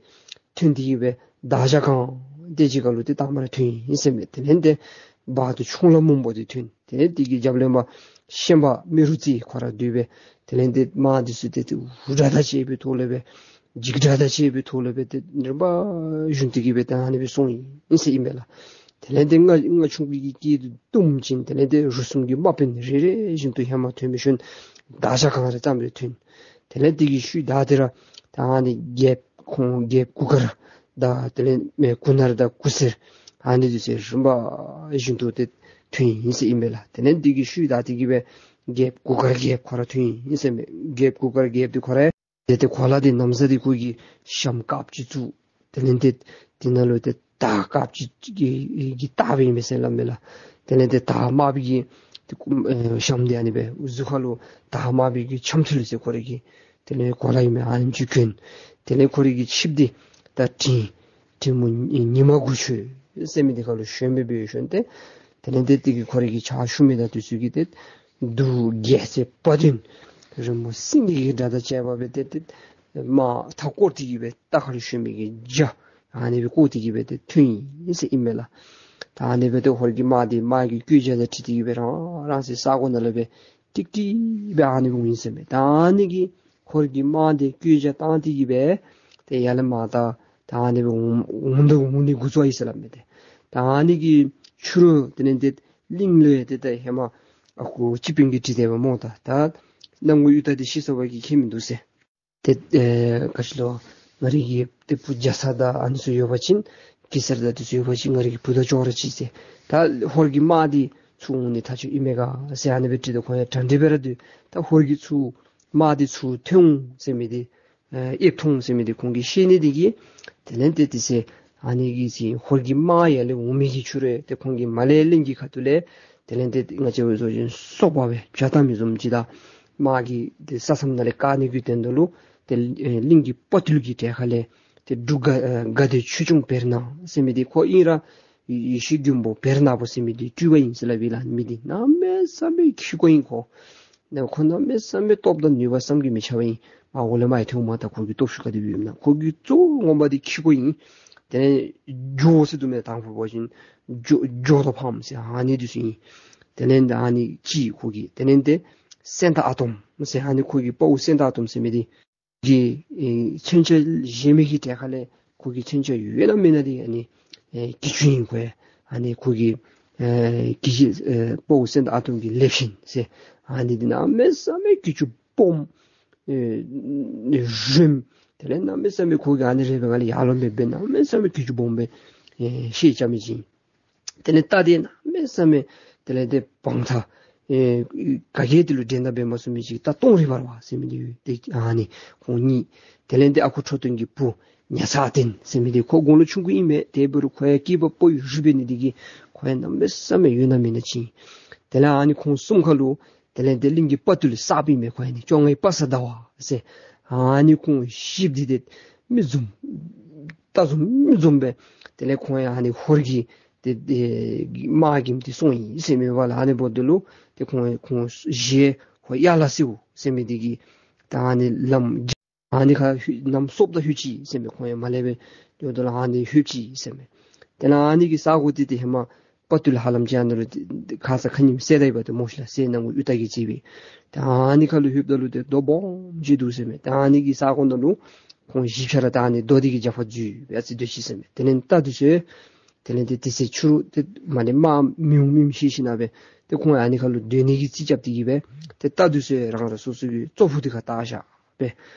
ཐོན་ཏེ་གིས་སྦེ་བདག་ཅག་གང་དེ་ཅིག་ཁར་ལུ་ཏེ་དང་པ་ར་ཐོན་ཡི་ཟེར་མས། དེ་ལས་ཏེ་བ་ཐུར་ཆུང་ལ་མོན་པོ་འདི་ཐོན། དེ་ལས་དེ་གི་རྒྱབ་ལེན་པ་ཤན་པ་རྨེ་རུ་རྩེ་ཁོ་ར་འདུས་སྦེ་དེ་ལས་ཏེ་དམག་འདི་ཚུ་ཏེ་ཏེ་འུར་སྒྲ་དང་བཅས་པའི་ཐོག་ལས་སྦེ་འཇིགས་སྒྲ་དང་བཅས་པའི་ཐོག་ལས་སྦེ་ཏེ་རིམ་པ་བཞིན་དུ་གིས་སྦེ་ཏེ་ཨ་ནི་སྦེ་སོང་ཡི་ཟེར་ཨིན་མས་ལགས། དེ་ལས་ཏེ་རྔ་རྔ་ཆུང་ཀུ་གི་སྐད་འདི་བཏུམ་ཅིག་དེ་ལས་ཏེ་རུ་གསུམ་གྱི་དམག་དཔོན་རེ་རེ་བཞིན་དུ་ཧེ་མ་ཐོན་པའི་ཤུལ་བདག་ཅག་གང་རེ་ཙམ་རེ་ཐོན། དེ་ལས་དེ་གི་ཤུལ་བདའ་སྟེ་ར་ད་ཨ་ནི་རྒྱལཔོ་ཁོང་རྒྱལཔོ་གུར་དཀར་དང་དེ་ལས་མེན་གུར་ནག་དང་གུར་སེར་ཨ་ནི་འདི་ཚུ་རིམ་པ་བཞིན་དུ་ཏེ་ ཐོན་ཡི་ཟེར་ཨིན་པས་ལགས། དེ་ལས་འདི་གི་ཤུལ་ད་འདི་གི་སྦེ་རྒྱལཔོ་གུར་དཀར་རྒྱལཔོ་ཁོ་ར་ཐོན་ཡི་ཟེར་མས། རྒྱལཔོ་གུར་དཀར་རྒྱལཔོ་འདི་ཁོ་ར་ཏེ་ཏེ་གོ་ལ་འདི་ན་བཟའ་འདི་ཁོ་གིས་ཞྭམོ་དཀརཔོ་ཅིག་བཙུགས། དེ་ལས་ཏེ་འདི་ནང་ལུ་ཏེ་དར་དཀརཔོ་ཅིག་གིས་གིས་བཏགས་སྦེ་ཨིན་མས་ཟེར་སླབ་མས་ལགས། དེ་ལས་ཏེ་དར་དམརཔོ་གི་ཏེ་ཨེ་ཞྭམོ་འདི་ཨ་ནི་སྦེ་གཟུགས་ཁ་ལུ་དར་དམརཔོ་གི་ཆམ་ཐིལ་ཟེར་ཁོ་རའི་གི་དེ་ལས་གོ་ལ་ཨིན་མས། ཨ་ནི་ཅིག་གྱོན། དེ་ལས་ཁོ་རའི་གི་ཆིབས་འདི་ད་དྲིལ་དྲིལ་མོ་ཉི་མ་དགུ་ཆོད་ཟེར་མི་འདི་ཁ་ལུ་ཞོན་སྦེ་སྦེ་ཞོན་ཏེ། དེ་ལས་ཏེ་འདི་གི་ཁོ་རའི་གི་ཕྱག་ཞུ་མི་དང་འདི་ཚུ་གིས་ཏེ་གདུགས་རྒྱལ་མཚན་དཔའ་བདུན་རི་མོ་སེང་གེ་གི་སྒྲ་དང་བཅས་པ་སྦེ་ཏེ་ཏེ་དམག་མཐའ་བསྐོར་ཏེ་གི་སྦེ་རྟ་ཁ་ལུ་ཞོན་མི་གི་རྒྱ་ཨ་ནི་སྦེ་བསྐོར་ཏེ་གི་སྦེ་ཏེ་ཐོན་ཡི་ཟེར་ཨིན་མས་ལགས། ད་ཨ་ནི་སྦེ་ཏེ་ཧོར་གྱི་དམག་འདི་དམག་གི་བཀོད་རྒྱ་དང་འཁྲིལ་ཏེ་གི་སྦེ་རང་རང་སའི་ས་གོ་ནང་ལས་སྦེ་ཀྲིག་ཀྲི་སྦེ་ཨ་ནི་སྦེ་འོང་ཡི་ཟེར་མས། ད་ཨ་ནི་གི་ཧོར་གྱི་དམག་འདི་བཀོད་རྒྱ་བཏང་སྟེ་གི་སྦེ་ཏེ་ཡར་ལས་མར་ད་ད་ཨ་ནི་སྦེ་འོང་འོང་དོ་འོང་ནི་འགོ་བཙུགས་ཡི་ཟེར་སླབ་མས་ཏེ། ད་ཨ་ནི་གི་ཕྱི་རུ་དེ་ལས་ཏེ་གླིང་ལུ་ཏེ་ད་ཧེ་མ་ཨ་ཁུ་སྤྱི་དཔོན་གྱིས་དྲིས་དེས་པ་སྨོ། ད་ད་གནམ་སྒོ་གཡུ་སྟག་འདི་ཤི་སོང་བ་གིས་ཁྱད་མིན་འདུག་ཟེར། ཏེ་ཨེ་ག་ཅི་ལོ། ང་རའི་གི་ཏེ་བུ་རྒྱ་ཚ་དང་ཨ་ནི་ཚུ་ཡོད་པ་ཅིན་གེ་སར་དང་འདི་ཚུ་ཡོད་པ་ཅིན་ང་རའི་གི་བུ་དང་ཅོག་ར་གཅིག་ཟེར། ད་ཧོར་གྱི་དམག་འདི་ཚུར་འོང་ནི་ཐག་ཆོད་ཨིན་མས་ག་ཟེར་ཨ་ནི་སྦེ་དྲིས་དོ། ཁོང་ཡང་དྲང་དྲི་སྦེ་ར་སྡོད། ད་ཧོར་གྱིས་ཚུར་དམག་འདི་ཚུར་ཐོན་འོང་ཟེར་མི་འདི་ཨེ་ཨེབ་ཐོན་འོང་ཟེར་མི་འདི་ཁོང་གིས་ཤེས་ནི་འདི་གིས་དེ་ལས་ཏེ་དེ་ཚེ་ཨ་ནི་གི་ཚེ་ཧོར་གྱི་དམག་ཡར་ལས་འོང་མི་གི་ཕྱི་རུ་ཏེ་ཁོང་གིས་མར་ལས་གླིང་གི་ཁ་ཐུག་ལས་དེ་ལས་ཏེ་ང་བཅས་འུ་ཚོ་བཞིན་སོག་པ་སྦེ་བྱ་བཏང་མི་བཟུམ་ཅིག་དང་དམག་གི་ཏེ་ས་མཚམས་ནང་ལས་བཀག་ནི་གི་དོན་དུ་ལུ་ཏེ་ཨེ་གླིང་གི་དཔའ་བརྟུལ་གྱི་གྲལ་ཁ་ལས་ཏེ་འབྲུག་དགའ་ཨེ་དགའ་བདེ་ཆོས་སྐྱོང་བེར་ནག་ཟེར་མི་འདི་ཁོ་ཨིན་ར་ཡེ་ཡེ་ཤེས་མགོན་པོ་བེར་ནག་པོ་ཟེར་མི་འདི་སྤྲུལ་པ་ཨིན་ཟེར་སླབ་ཨིན་ལགས། མི་འདི་གནམ་མེད་ས་མེད་ཁྱི་མགོ་ཨིན་ཁོ། ནཱ་ཁོ་གནམ་མེད་ས་མེད་སྟོབས་དང་ནུས་པ་བསམ་གྱིས་མི་ཁྱབ་པ་ཨིན། མར་འོག་ལས་མར་ཡར་ཐོན་འོངམ་ད་ཁོ་གི་སྟོབས་ཤུགས་ག་དེ་སྦེ་ཨིན་ན། ཁོ་གི་གཙོ་བོ་ངོ་མ་འདི་ཁྱི་མགོ་ཨིན། དེ་ལས་འགྱོ་ཟེར་འདུག་མས། དང་ཕུ་འབད་བ་ཅིན་འགྱོ་འགྱོ་དོ་ཕམ་ཟེར་ཨ་ནི་འདི་ཚུ་ཨིན། དེ་ལས་ད་ཨ་ནི་གཅིག་ཁོ་གི་དེ་ལས་ཏེ་སེང་སྟག་ཨ་དོམ་ཟེར་ཨ་ནི་ཁོ་གི་དཔའ་བོ་སེང་སྟག་ཨ་དོམ་ཟེར་མི་འདི་གི་ཨེ་མཚོན་ཆ་བཞེས་མི་གི་གྲལ་ཁ་ལས་ཁོ་གི་མཚོན་ཆ་ཡོད་ན་མེད་ན་འདི་ཨ་ནི་ཨེ་གྱི་ཅུང་ཨིན་ཁོ་ཡང་། ཨ་ནི་ཁོ་གི་ཨེ་གྱི་ཅུང་ཨེ་དཔའ་བོ་སེང་སྟག་ཨ་དོམ་གྱི་ལེབ་ཤིང་ཟེར་ཨ་ནི་འདི་གནམ་མེད་ས་མེད་གྱི་ཅུང་སྦོམ་ཨེ་རིངམོ་དེ་ལས་གནམ་མེད་ས་མེད་ཁོ་གིས་ཨ་ནི་རེག་པའི་སྒང་ལས་ཡར་ལོང་སྦེ་འབད་གནམ་མེད་ས་མེད་གྱི་ཅུང་སྦོམ་སྦེ་ཨེ་ཤེད་རྐྱབ་མི་ཅིག། དེ་ལས་རྟ་འདི་གནམ་མེད་ས་མེད་དེ་ལས་ཏེ་བང་ཐག་ཨེ་ག་གིས་དེ་ལུ་འགྲན་ཟླ་འབད་མ་ཚུགས་མི་ཅིག། རྟ་སྟོང་རི་འབར་བ་ཟེར་མི་འདི་ཡོད། ཏེ་ཨ་ནི་ཁོང་གཉིས། དེ་ལས་ཏེ་ཨ་ཁུ་ཁྲོ་ཐུང་གི་བུ་ཉ་ཚ་བརྟན་ཟེར་མི་འདི་ཁོ་དགུང་ལོ་ཆུང་ཀུ་ཨིན་མས། དེ་འབད་རུང་ཁོ་ཡང་སྐྱེས་པ་ཕོ་ཡི་རུས་སྦེ་ནི་འདི་གིས་ཁོ་ཡང་གནམ་མེད་ས་མེད་ཡོད་ན་མེད་ན་ཅིག། དེ་ལས་ཨ་ནི་ཁོང་གསུམ་ཁ་ལུ་དེ་ལས་ཏེ་གླིང་གི་དཔའ་བརྟུལ་གསརཔ་ཨིན་མས། ཁོ་ཨ་ནི་བཅོ་ལྔའི་དཔའ་བཟའ་ཟླ་བ་ཟེར་ཨ་ནི་ཁོང་བཞི་འདི་ཏེ་མི་འཛོམས་རྟ་འཛོམས་མི་འཛོམས་སྦེ་དེ་ལས་ཁོང་ཡང་ཨ་ནི་ཧོར་གྱི་ཏེ་ཏེ་དམག་གི་འདི་སོང་ཡི་ཟེར་མི་འབདཝ་ལས་ཨ་ནི་འབདཝ་ད་ལུ་ཏེ་ཁོང་ཁོང་བཞི་ཧོར་ཡ་ལ་སེའུ་ཟེར་མི་འདི་གིས་ད་ཨ་ནི་ལམ་ཨ་ནི་ཁར་ལྷོད་གནམ་སྲོཝ་ད་ལྷོད་ཅི་ཟེར་མི་ཁོང་ཡང་མར་ལས་སྦེ་འགྱོཝ་ད་ལུ་ཨ་ནི་ལྷོད་ཅི་ཟེར་མས། དེ་ལས་ཨ་ནི་གི་ས་གོ་འདི་ཏེ་ཧེ་མ་དཔའ་བརྟུལ་ཧ་ལམ་ཅིག་ཨ་ནཱ་ལུ་ཏེ་ཁ་ཙ་ཁ་ཉིནམ་བསད་ད་ཡི་པ་ཏེ་སྨོ་ཤི་ལགས། བསད་གནང་དགོ་གཡུ་སྟག་གིས་བྱས་པས། ཏེ་ཨ་ནི་ཁ་ལུ་ལྷོདཔ་ད་ལུ་ཏེ་རྡོ་སྦོམ་ཅིག་འདུག་ཟེར་མས། ཏེ་ཨ་ནི་གི་ས་གོ་ནང་ལུ་ཁོང་བཞི་ཆ་ར་ཏེ་ཨ་ནི་རྡོ་འདི་གི་རྒྱབ་ཁར་འཛུལ་སྦེ་ཨ་ཙི་སྡོད་ཅི་ཟེར་མས། དེ་ལས་རྟ་འདི་ཚུ་དེ་ལས་ཏེ་དེ་ཚེ་ཕྱི་རུ་ཏེ་མར་ལས་དམག་མི་འོང་མི་མི་ཤེས་ཤེས་ནང་སྦེ་ཏེ་ཁོང་ཨ་ནི་ཁ་ལུ་སྡོད་ནི་གི་རྩིས་རྐྱབ་སྟེ་གི་སྦེ་ཏེ་རྟ་འདི་ཚུ་རང་རང་སོ་སོ་གི་བཙོག་ཕུད་འདི་ཁར་བཏགས་བཞག་སྦེ།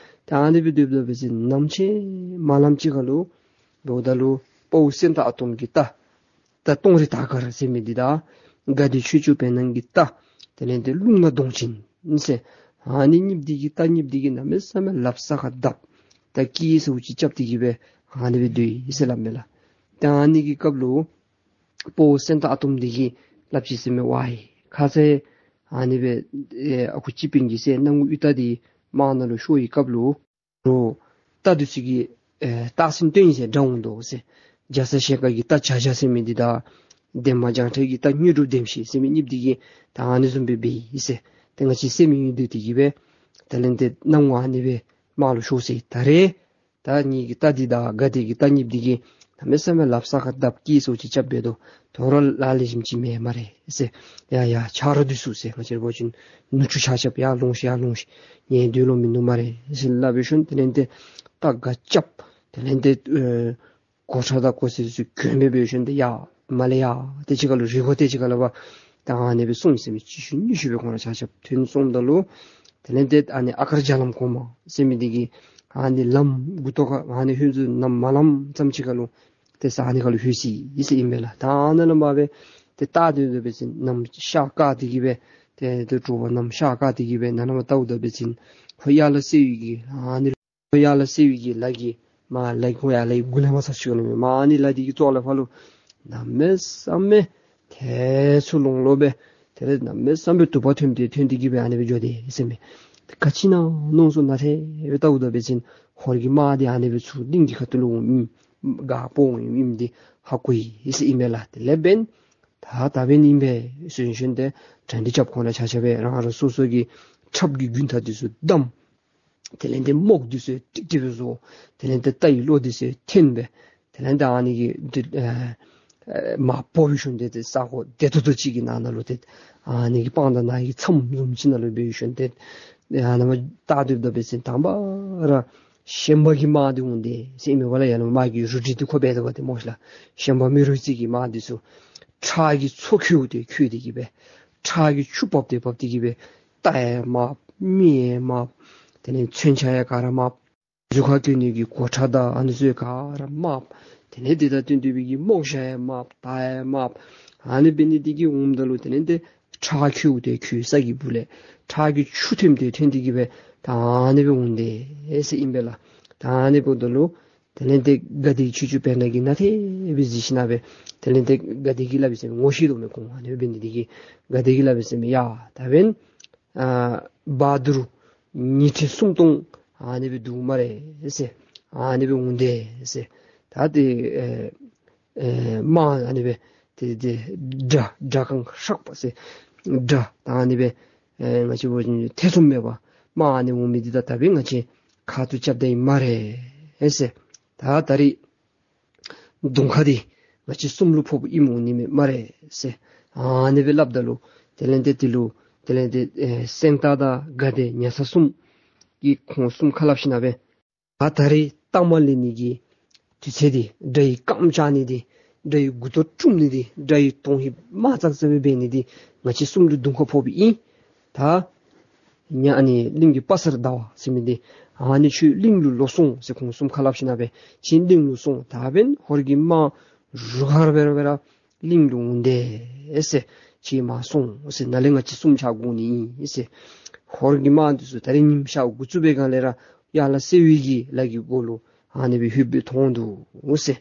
ཏེ་ཨ་ནི་སྦེ་སྡོདཔ་ད་འབད་ཟེར་ནམ་ཕྱེད་མ་ལངམ་ཅིག་ཁ་ལུ་འབདཝ་ད་ལུ་དཔའ་བོ་སེང་སྟག་ཨ་དོམ་གྱི་རྟ་རྟ་སྟོང་རི་དར་དཀར་ཟེར་མི་འདི་དང་དགའ་བདེ་ཆོས་སྐྱོང་བེར་ནག་གི་རྟ་དེ་ལས་ཏེ་རླུང་ནག་གདོང་ཅན་ཟེར་ཨ་ནི་གཉིསཔོ་འདི་གིས་རྟ་གཉིསཔོ་འདི་གིས་གནམ་མེད་ས་མེད་ལགཔ་ས་ཁར་བརྡབ་ད་སྐད་ཚུ་ཅིག་རྐྱབ་སྟེ་གི་སྦེ་ཨ་ནི་སྦེ་སྡོད་ཡི་ཟེར་སླབ་མས་ལགས། ཏེ་ཨ་ནི་གི་སྐབས་ལུ་དཔའ་བོ་སེང་སྟག་ཨ་དོམ་འདི་གིས་སླབ་ཅི་ཟེར་མས། ཝའི་ཁ་ཙ་ཨ་ནི་སྦེ་ཨེ་ཨ་ཁུ་སྤྱི་དཔོན་གྱིས་ཟེར་གནམ་སྒོ་གཡུ་སྟག་འདི་དམག་ནང་ལུ་ཤོར་བའི་སྐབས་ལུ་རོགས་རྟ་འདི་ཚུ་གིས་ཨེ་རྟགས་མཚན་སྟོན་ཡི་ཟེར་དགྲ་འོང་དོ་ཟེར། རྒྱ་ཚ་ཞལ་དཀར་གྱི་རྟ་བྱ་བྱ་ཟེར་མི་འདི་དང་འདན་མ་བྱང་ཁྲ་གི་རྟ་དངོས་གྲུབ་ལྡེམ་ཤིང་ཟེར་མི་གཉིསཔོ་འདི་གིས་ད་ཨ་ནི་བཟུམ་སྦེ་འབད་ཡི་ཟེར། ཏེ་ང་བཅས་བསད་མི་ཡོད་དེ་གིས་སྦེ་དེ་ལས་ཏེ་གནམ་སྒོ་ཨ་ནི་སྦེ་དམག་ལུ་ཤོར་ཟེར། ད་རེས་ད་ངེ་གི་རྟ་འདི་དང་དགའ་བདེ་གི་རྟ་གཉིསཔོ་འདི་གིས་གནམ་མེད་ས་མེད་ལགཔ་ས་ཁར་བརྡབ་སྐད་ཚུ་ཅིག་རྐྱབ་འབད་དོ། དོ་རུང་ལཱ་ལེགས་ཤོམ་ཅིག་མེད་སྨ་རེ་ཟེར། ཡ་ཡ་ཆ་རོགས་འདི་ཚུ་ཟེར་ང་བཅས་ར་འབད་བ་ཅིན་ནུ་གཅུང་ཆ་ཁྱབ་ཡར་ལོངས་ཤིག་ཡར་ལོངས་ཤིག། ངེའི་འདོད་ལོང་མིན་འདུག་སྨ་རེ་ཟེར་སླབ་སྦེ་ཞིནམ་དེ་ལས་ཏེ་རྟ་སྒ་རྐྱབ། དེ་ལས་ཏེ་ཨེ་གོ་ཁྲབ་དང་གོ་ཟས་ཚུ་གྱོན་སྦེ་འབད་ཞིནམ་ཏེ་ཡར་མར་ལས་ཡར་ཏེ་ཅིག་ཁ་ལུ་རི་མགོ་ཏེ་ཅིག་ཁ་ལུ་འབད་ད་ཨ་ནི་སྦེ་སོང་ཡི་ཟེར་མས། གཅིག་ཤུལ་གཉིས་ཤུལ་སྦེ་ཁོང་ར་ཆ་ཁྱབ་ཐོན་སོངམ་ད་ལུ་དེ་ལས་ཏེ་ཨ་ནི་ཨ་དཀར་རྒྱ་ལམ་གོང་མ་ཟེར་མི་འདི་གི་ཨ་ནི་ལམ་མགུ་ཏོ་ཁར་ཨ་ནི་ལྷོད་ཚུར་ནམ་མ་ལངམ་ཙམ་ཅིག་ཁ་ལུ་ཏེ་ས་ཨ་ནི་ཁ་ལུ་ལྷོད་ཅི་ཟེར་ཨིན་པས་ལགས། ད་ཨ་ནཱ་ལས་མར་སྦེ་ ཏེ་བལྟ་སྡོད་དོ་འབད་བ་ཅིན་གནམ་ཤར་བཀག་སྟེ་གི་སྦེ་ཏེ་ཏེ་དྲོ་པ་གནམ་ཤར་བཀག་སྟེ་གི་སྦེ་ནཱ་ལས་མར་བལྟཝ་ད་འབད་བ་ཅིན་ཧོར་ཡར་ལ་སེ་བའི་གི་ཨ་ནི་ཧོར་ཡར་ལ་སེ་བའི་གི་ལ་གི་མར་ལ་གི་ཧོར་ཡར་ལ་གི་མགུ་ལས་མར་ཚར་ཅིག་ཡོད་ནི་མས། མར་ཨ་ནི་ལ་འདི་གི་ཙོག་ལས་ཕར་ལུ་གནམ་མེད་ས་མེད་ཐལ་ཚུ་ལོང་ལོང་སྦེ་དེ་ལས་གནམ་མེད་ས་མེད་དུ་པ་ཐོནམ་དེ་ཐོན་ཏེ་གི་སྦེ་ཨ་ནི་སྦེ་འགྱོ་དེས་ཟེར་མས། ག་ཅི་ཨིན་ན་མནོ་སོང་ནཱ་ཏེ་སྦེ་བལྟཝ་ད་འབད་བ་ཅིན་ཧོར་གྱི་དམག་འདི་ཨ་ནི་སྦེ་ཚུར་གླིང་གི་ཁ་ཐུག་ལུ་འོང་མི་ག་སྤོ་འོང་མི་འདི་ཧ་གོ་ཡི་ཟེར་ཨིན་མས་ལགས། དེ་ལས་འབདན་ད་ད་འབདན་ཨིན་པས་ཟེར་ཞིནམ་ཏེ་གྲ་སྒྲིག་རྐྱབ་ཁོང་ར་ཆ་ཁྱབ་སྦེ་རང་རང་སོ་སོ་གི་ཁྲབ་ཀྱི་རྒྱུན་ཐག་འདི་ཚུ་བསྡམས། དེ་ལས་ཏེ་རྨོག་འདི་ཚུ་ཀྲིག་ཀྲི་སྦེ་བཟོ། དེ་ལས་ཏེ་རྟའི་གློ་འདི་ཚུ་འཐེན་སྦེ། དེ་ལས་ཏེ་ཨ་ནི་གི་ཏེ་ཨེ་ཨེ་མར་སྤོ་བའི་ཤུལ་ཏེ་ཏེ་ས་གོ་བདེ་ཏོག་ཏོ་ཅིག་གི་ནང་ན་ལུ་ཏེ་ཨ་ནི་གི་སྤང་དང་ནང་གི་མཚམས་བཟུམ་ཅིག་ནང་ལུ་འབད་བའི་ཤུལ་ཏེ་ཨ་ནཱ་མར་བལྟ་སྡོདཔ་ད་འབད་བ་ཅིན་དང་པ་ར་ཤན་པ་གི་དམག་འདི་འོང་དེས་ཟེར་ཨིན་མས་པ་ལགས། ཡར་ལས་མར་གྱི་རུ་སྒྲིག་འདི་ཁོ་འབད་དོ་བ་ཏེ་སྨོ་ཤ་ལགས། ཤན་པ་མི་རུ་རྩེ་གི་དམག་འདི་ཚུ་ཁྲག་གི་མཚོ་ཁོལཝ་ཏེ་ཁོལ་ཏེ་གི་སྦེ་ཁྲག་གི་ཆུ་འབབ་སྟེ་འབབ་སྟེ་གི་སྦེ་རྟ་ཡང་མར་མི་ཡང་མར་དེ་ལས་མཚོན་ཆ་ཡང་ག་ར་མར་གཟུགས་ཁར་གྱོན་ནི་གི་གོ་ཁྲབ་དང་ཨ་ནི་ཚུ་ག་ར་མར། དེ་ལས་དེ་དང་བསྟུན་ཏེ་སྦེ་གི་རྨོག་ཞྭ་ཡང་མར་དར་ཡང་མར། ཨ་ནི་འབད་ནི་འདི་གིས་འོངམ་ད་ལུ་དེ་ལས་ཏེ་ཁྲག་ཁོལཝ་ཏེ་ཁོལ་ས་གི་སྦུག་ལས་ཁྲག་གི་ཆུ་ཐོནམ་དེ་ཐོན་ཏེ་གི་སྦེ་ད་ཨ་ནི་སྦེ་འོང་དེས་ཟེར་ཨིན་པས་ལགས། ད་ཨ་ནི་འབདཝ་ད་ལུ་དེ་ལས་ཏེ་ག་དེ་ཆུང་ཆུང་བེར་ནག་གིས་ནཱ་ཏེ་སྦེ་གཟིགས་ཞིན་ན་སྦེ་དེ་ལས་ཏེ་ག་དེ་གིས་སླབ་ཡི་ཟེར་མས། ངོ་ཤེས་དོ་མས་ཁོང་ཨ་ནི་སྦེ་འབད་ནི་འདི་གིས། ག་དེ་གིས་སླབ་ཡི་ཟེར་མས། ཡ་ད་འབདན་ཨ་བ་དུར་ཉི་ཁྲི་སུམ་སྟོང་ཨ་ནི་སྦེ་འདུག་སྨ་རེ་ཟེར། ཨ་ནི་སྦེ་འོང་དེས་ཟེར། ད་ཏེ་ཨེ་ཨེ་དམག་ཨ་ནི་སྦེ་ཏེ་ཏེ་དགྲ་དགྲ་གང་ཧྲག་པ་ཟེར་དགྲ་ད་ཨ་ནི་སྦེ་ཨེ་ང་བཅས་འབད་བ་ཅིན་ཐེ་ཚོམ་མེད་པར་དམག་ཨ་ནི་འོང་མི་འདི་ད་ད་འབདན་ང་བཅས་ཁ་ཐུག་རྐྱབ་ད་ཡི་སྨ་རེ་ཟེར། ད་ད་རིས་གདོང་ཁ་འདི་ང་བཅས་གསུམ་ལུ་ཕོགཔ་ཨིནམ་འོང་ནི་མས་སྨ་རེ་ཟེར། ཨ་ནི་སྦེ་སླབ་ད་ལུ་དེ་ལས་ཏེ་དེ་ལུ་དེ་ལས་ཏེ་ཨེ་སེང་སྟག་དང་ག་དེ་ཉ་ཚ་གསུམ་གྱིས་ཁོང་གསུམ་ཁ་སླབ་ཞིན་ན་སྦེ་ད་ད་རིས་རྟགས་མ་ལེན་ནི་གི་དུས་ཚོད་འདི་དགྲ་ཡི་རྐངམ་བཅག་ནི་འདི་དགྲ་ཡི་མགུ་ཏོ་བཀྲུམ་ནི་འདི་དགྲ་ཡི་དོན་ཧིང་མ་ཙག་ཙ་སྦེ་འབད་ནི་འདི་ང་བཅས་གསུམ་ལུ་གདོང་ཁར་ཕོགཔ་ཨིན། ད་ཉ་ཨ་ནི་གླིང་གི་དཔའ་གསར་ཟླ་བ་ཟེར་མི་འདི་ཨ་ནི་ཁྱོད་གླིང་ལུ་ལོག་སོང་ཟེར་ཁོང་གསུམ་ཁ་སླབ་ཞིན་ན་སྦེ་ཁྱོད་གླིང་ལུ་སོང་། ད་འབདན་ཧོར་གྱི་དམག་རུ་ཁར་འབད་ར་འབད་ར་གླིང་ལུ་འོང་དེས་ཟེར། ཁྱོད་མར་སོང་ཟེར། ནཱ་ལས་ང་བཅས་གསུམ་ཆ་དགོ་ནི་ཨིན་ཟེར། ཧོར་གྱི་དམག་འདི་ཚུ་ད་རིས་ཉིམ་ཤར་འགོ་བཙུགས་པའི་སྒང་ལས་ར་ཡར་ལ་སེ་བའི་གི་ལ་གི་སྒོ་ལུ་ཨ་ནི་སྦེ་ལྷོདཔ་སྦེ་མཐོང་འདུག་ཟེར།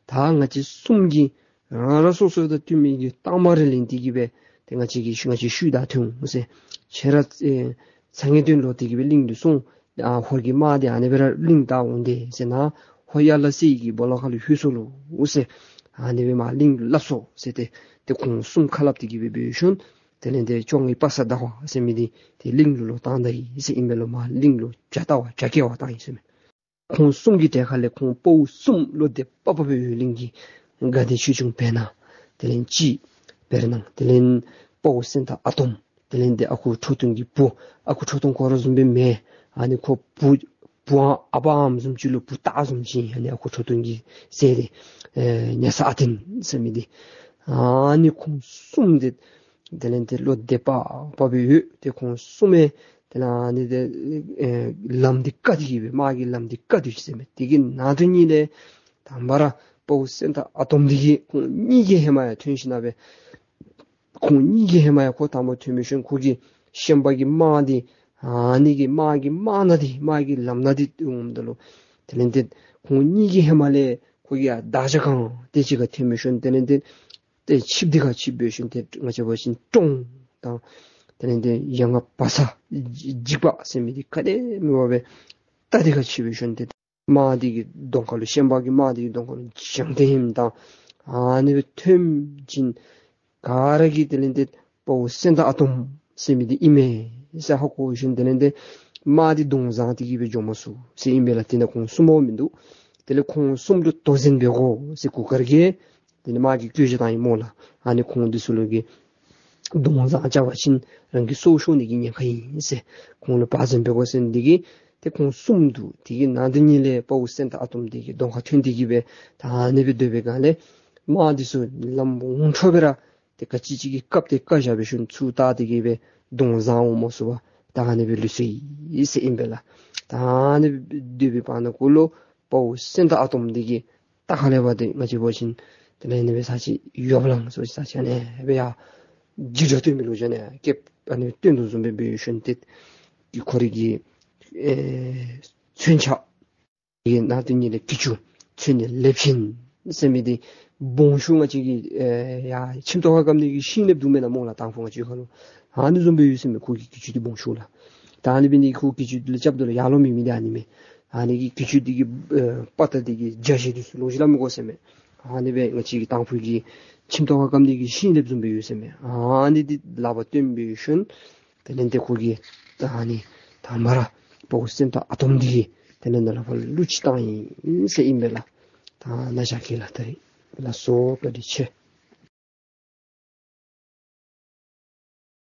ད་ང་བཅས་གསུམ་གྱིས་རང་རང་སོ་སོ་དང་བསྟུན་མི་གི་རྟགས་མ་རེ་ལེན་ཏེ་གི་སྦེ་ཏེ་ང་བཅས་ཀྱིས་ཤུལ་ང་བཅས་ཤུལ་བདའ་འཐོན་འོང་ཟེར། ཁྱེད་ར་ཨེ་ཚ་ངེས་དོན་ལོག་སྟེ་གི་སྦེ་གླིང་དུ་སོང་། ཨ་ཧོར་གྱི་དམག་འདི་ཨ་ནི་སྦེ་ར་གླིང་བདའ་འོང་དེས་ཟེར། ནཱ་ཧོར་ཡར་ལ་སེ་གི་སྦོ་ལོགས་ཁ་ལུ་ལྷོད་སོ་ལོ་ཟེར། ཨ་ནི་སྦེ་མར་གླིང་ལུ་སླབ་སོང་ཟེར་ཏེ་ཏེ་ཁོང་གསུམ་ཁ་སླབ་སྟེ་གི་སྦེ་འབད་ཞིནམ་དེ་ལས་ཏེ་བཅོ་ལྔའི་དཔའ་གསར་ཟླ་བ་ཟེར་མི་འདི་ཏེ་གླིང་ལུ་ལོག་བཏང་ད་ཡི་ཟེར་ཨིན་པས་ལོ། མར་གླིང་ལུ་བྱ་ལྟ་བར་བྱ་སྐྱེལ་བར་བཏང་ཡི་ཟེར་མས། ཁོང་གསུམ་གྱི་གྲལ་ཁ་ལས་ཁོང་དཔའ་བོ་གསུམ་བློ་གཏད་པ་པ་སྦེ་ཡོད་ལིང་གི་དགའ་བདེ་ཆོས་སྐྱོང་བེར་ནག། དེ་ལས་གཅིག་བེར་ནག། དེ་ལས་དཔའ་བོ་སེང་སྟག་ཨ་དོམ། དེ་ལས་ཏེ་ཨ་ཁུ་ཁྲོ་ཐུང་གི་བུ། ཨ་ཁུ་ཁྲོ་ཐུང་ཁོ་ར་བཟུམ་སྦེ་མེན། ཨ་ནི་ཁོ་བུ་བུའམ་ཨ་པའམ་བཟུམ་ཅིག་ལུ་བུ་སྟག་བཟུམ་ཅིག། ཨ་ནི་ཨ་ཁུ་ཁྲོ་ཐུང་གི་སྲས་འདི་ཨེ་ཉ་ཚ་ཨ་བརྟན་ཟེར་མི་འདི། ཨ་ནི་ཁོང་གསུམ་འདི་དེ་ལས་ཏེ་བློ་གཏད་པ་པ་སྦེ་ཡོད། ཏེ་ཁོང་གསུམ་ཡང་དེ་ལས་ཨ་ནི་ཏེ་ཨེ་ལམ་འདི་བཀག་སྟེ་གི་སྦེ་དམག་གི་ལམ་འདི་བཀག་སྟེ་ཟེར་མས། དེ་གི་ནང་དོན་ཉིད་ལས་དང་པ་ར་དཔའ་བོ་སེང་སྟག་ཨ་དོམ་འདི་གིས་ཁོང་གཉིས་ཀྱི་ཧེ་མ་ཡང་ཐོན་ཞིན་ན་སྦེ་ཁོང་གཉིས་ཀྱི་ཧེ་མ་ཡང་ཁོ་དང་པ་ཐོན་མི་ཤུལ་ཁོ་གིས་ཤན་པ་གི་དམག་འདི་ཨ་ནི་གི་དམག་གི་དམག་སྣ་འདི་དམག་གི་ལམ་སྣ་འདི་འོངམ་ད་ལུ་དེ་ལས་ཏེ་ཁོང་གཉིས་ཀྱི་ཧེ་མ་ལས་ཁོ་གིས་ཡར་བདག་ཅག་གང་དེ་ཅིག་ཁར་ཐོན་མི་ཤུལ་དེ་ལས་ཏེ་ཏེ་ཆིབས་འདི་ཁར་ཆིབས་འབད་ཞིནམ་ཏེ་ང་བཅས་འབད་བ་ཅིན་ཀྲོང་དང་དེ་ལས་ཏེ་ཡ་ང་བ་ས་འཇིགས་པ་ཟེར་མི་འདི་ག་ནི་མེད་པར་སྦེ་རྟ་འདི་ཁར་ཆིབས་འབད་ཞིནམ་ཏེ་དམག་འདི་གི་གདོང་ཁ་ལུ་ཤན་པ་གི་དམག་འདི་གི་གདོང་ཁ་ལུ་བྱང་ཐེངས་ཨིནམ་ད་ཨ་ནི་སྦེ་ཐོན་ཞིནམ་ག་ར་གིས་དེ་ལས་ཏེ་དཔའ་བོ་སེང་སྟག་ཨ་དོམ་ཟེར་མི་འདི་ཨིན་མས་ཟེར་ཧ་གོ་ཞིནམ་དེ་ལས་ཏེ་དམག་འདི་གདོང་བཟང་སྟེ་གི་སྦེ་འགྱོ་མ་ཚུགས་ཟེར་ཨིན་པས་ལགས། དེ་ནང་ཁོང་གསུམ་པོ་མིན་འདུག། དེ་ལས་ཁོང་གསུམ་ལུ་དོ་འགྲན་འབད་དགོ་ཟེར་གུར་དཀར་གྱིས་དེ་ནི་དམག་གི་བཀོད་རྒྱ་བཏང་ཡི་སྨོ་ལགས། ཨ་ནི་ཁོང་འདི་ཚུ་ལུ་གིས་གདོང་བཟང་རྐྱབ་པ་ཅིན་རང་གི་སྲོག་ཤོར་ནི་གི་ཉེན་ཁ་ཨིན་ཟེར་ཁོང་ལུ་བག་ཟོན་འབད་དགོ་ཟེར་ནི་འདི་གིས་ཏེ་ཁོང་གསུམ་འདུག། དེ་གི་ནང་དོན་ཉིད་ལས་དཔའ་བོ་སེང་སྟག་ཨ་དོམ་འདི་གི་གདོང་ཁར་ཐོན་ཏེ་གི་སྦེ་ད་ཨ་ནི་སྦེ་སྡོད་པའི་སྒང་ལས་དམག་འདི་ཚུ་ལམ་འོང་འཕྲོ་སྦེ་ར་ཏེ་ག་ཅི་ཅིག་གིས་བཀབ་སྟེ་བཀག་བཞག་པའི་ཤུལ་ཚུར་བལྟ་སྟེ་གི་སྦེ་གདོང་བཟང་འོང་མ་ཚུགས་པར་ད་ཨ་ནི་སྦེ་ལུས་སོ་ཡི་ཟེར་ཨིན་པས་ལགས། ད་ཨ་ནི་སྦེ་སྡོད་པའི་བར་ན་གུ་ལུ་དཔའ་བོ་སེང་སྟག་ཨ་དོམ་འདི་གིས་རྟ་ཁ་ལས་ཕར་ཏེ་ང་བཅས་འབད་བ་ཅིན་ ལས་ནི་སྦེ་ས་ཅིག་ཡོབ་ལང་སོ་ཅིག་ས་ཅིག་ཨ་ནི་སྦེ་ཡ་འཇིགས་སྐྲག་སྟོན་མི་ལུ་ཅིག་ཨ་ནི་སྐད་ཨ་ནི་སྟོན་དོ་བཟུམ་སྦེ་འབད་ཞིནམ་ཏེ་གི་ཁོ་རའི་གི་ཨེ་མཚོན་ཆ་གི་ནང་དོན་ཉིད་ལས་གྱི་ཅུ་མཚོན་ནི་ལེབ་ཤིང་ཟེར་མི་འདི་སྦོམ་ཤོས་ང་བཅས་ཀྱིས་ཨེ་ཡ་ཁྱིམ་ཐོག་ཁར་བཀབ་ནི་གི་ཤིང་ལེབ་འདུག་མེན་ན་སྨོ་ལགས། དང་ཕུ་ང་བཅས་ཁ་ལུ་ཨ་ནི་བཟུམ་སྦེ་ཡོད་ཟེར་མས། ཁོ་གི་གྱི་ཅུ་འདི་སྦོམ་ཤོས་ལགས། ད་ཨ་ནི་འབད་ནི་ཁོ་གྱི་ཅུ་འདི་ལུ་རྐྱབ་དོ་ལགས། ཡར་ལོང་མེད་མི་འདི་ཨ་ནི་མས། ཨ་ནི་གི་གྱི་ཅུ་འདི་གི་ཨེ་དཔའ་རྟགས་འདི་གི་རྒྱ་གཞི་འདི་ཚུ་ལོག་ཅི་སླབ་མི་དགོ་ཟེར་མས། ཨ་ནི་སྦེ་ང་བཅས་ཀྱི་དང་ཕུ་གི་ཁྱིམ་ཐོག་ཁར་བཀབ་ནི་གི་ཤིང་ལེབ་བཟུམ་སྦེ་ཡོད་ཟེར་མས། ཨ་ནི་འདི་ལག་པར་སྟོན་འབད་ཞིནམ་དེ་ལས་ཏེ་ཁོ་གིས་ད་ཨ་ནི་དང་པ་ར་ཕོ་སེམས་རྟོགས་ཨ་དོམ་འདི་གིས་དེ་ལས་ནཱ་ལས་ཕར་གླུ་ཅིག་བཏང་ཡི་ཟེར་ཨིན་པས་ལགས། ད་ནཱ་བཞག་གེ་ལགས། ད་རིས་ལགས་སོ། བཀའ་དྲིན་ཆེ།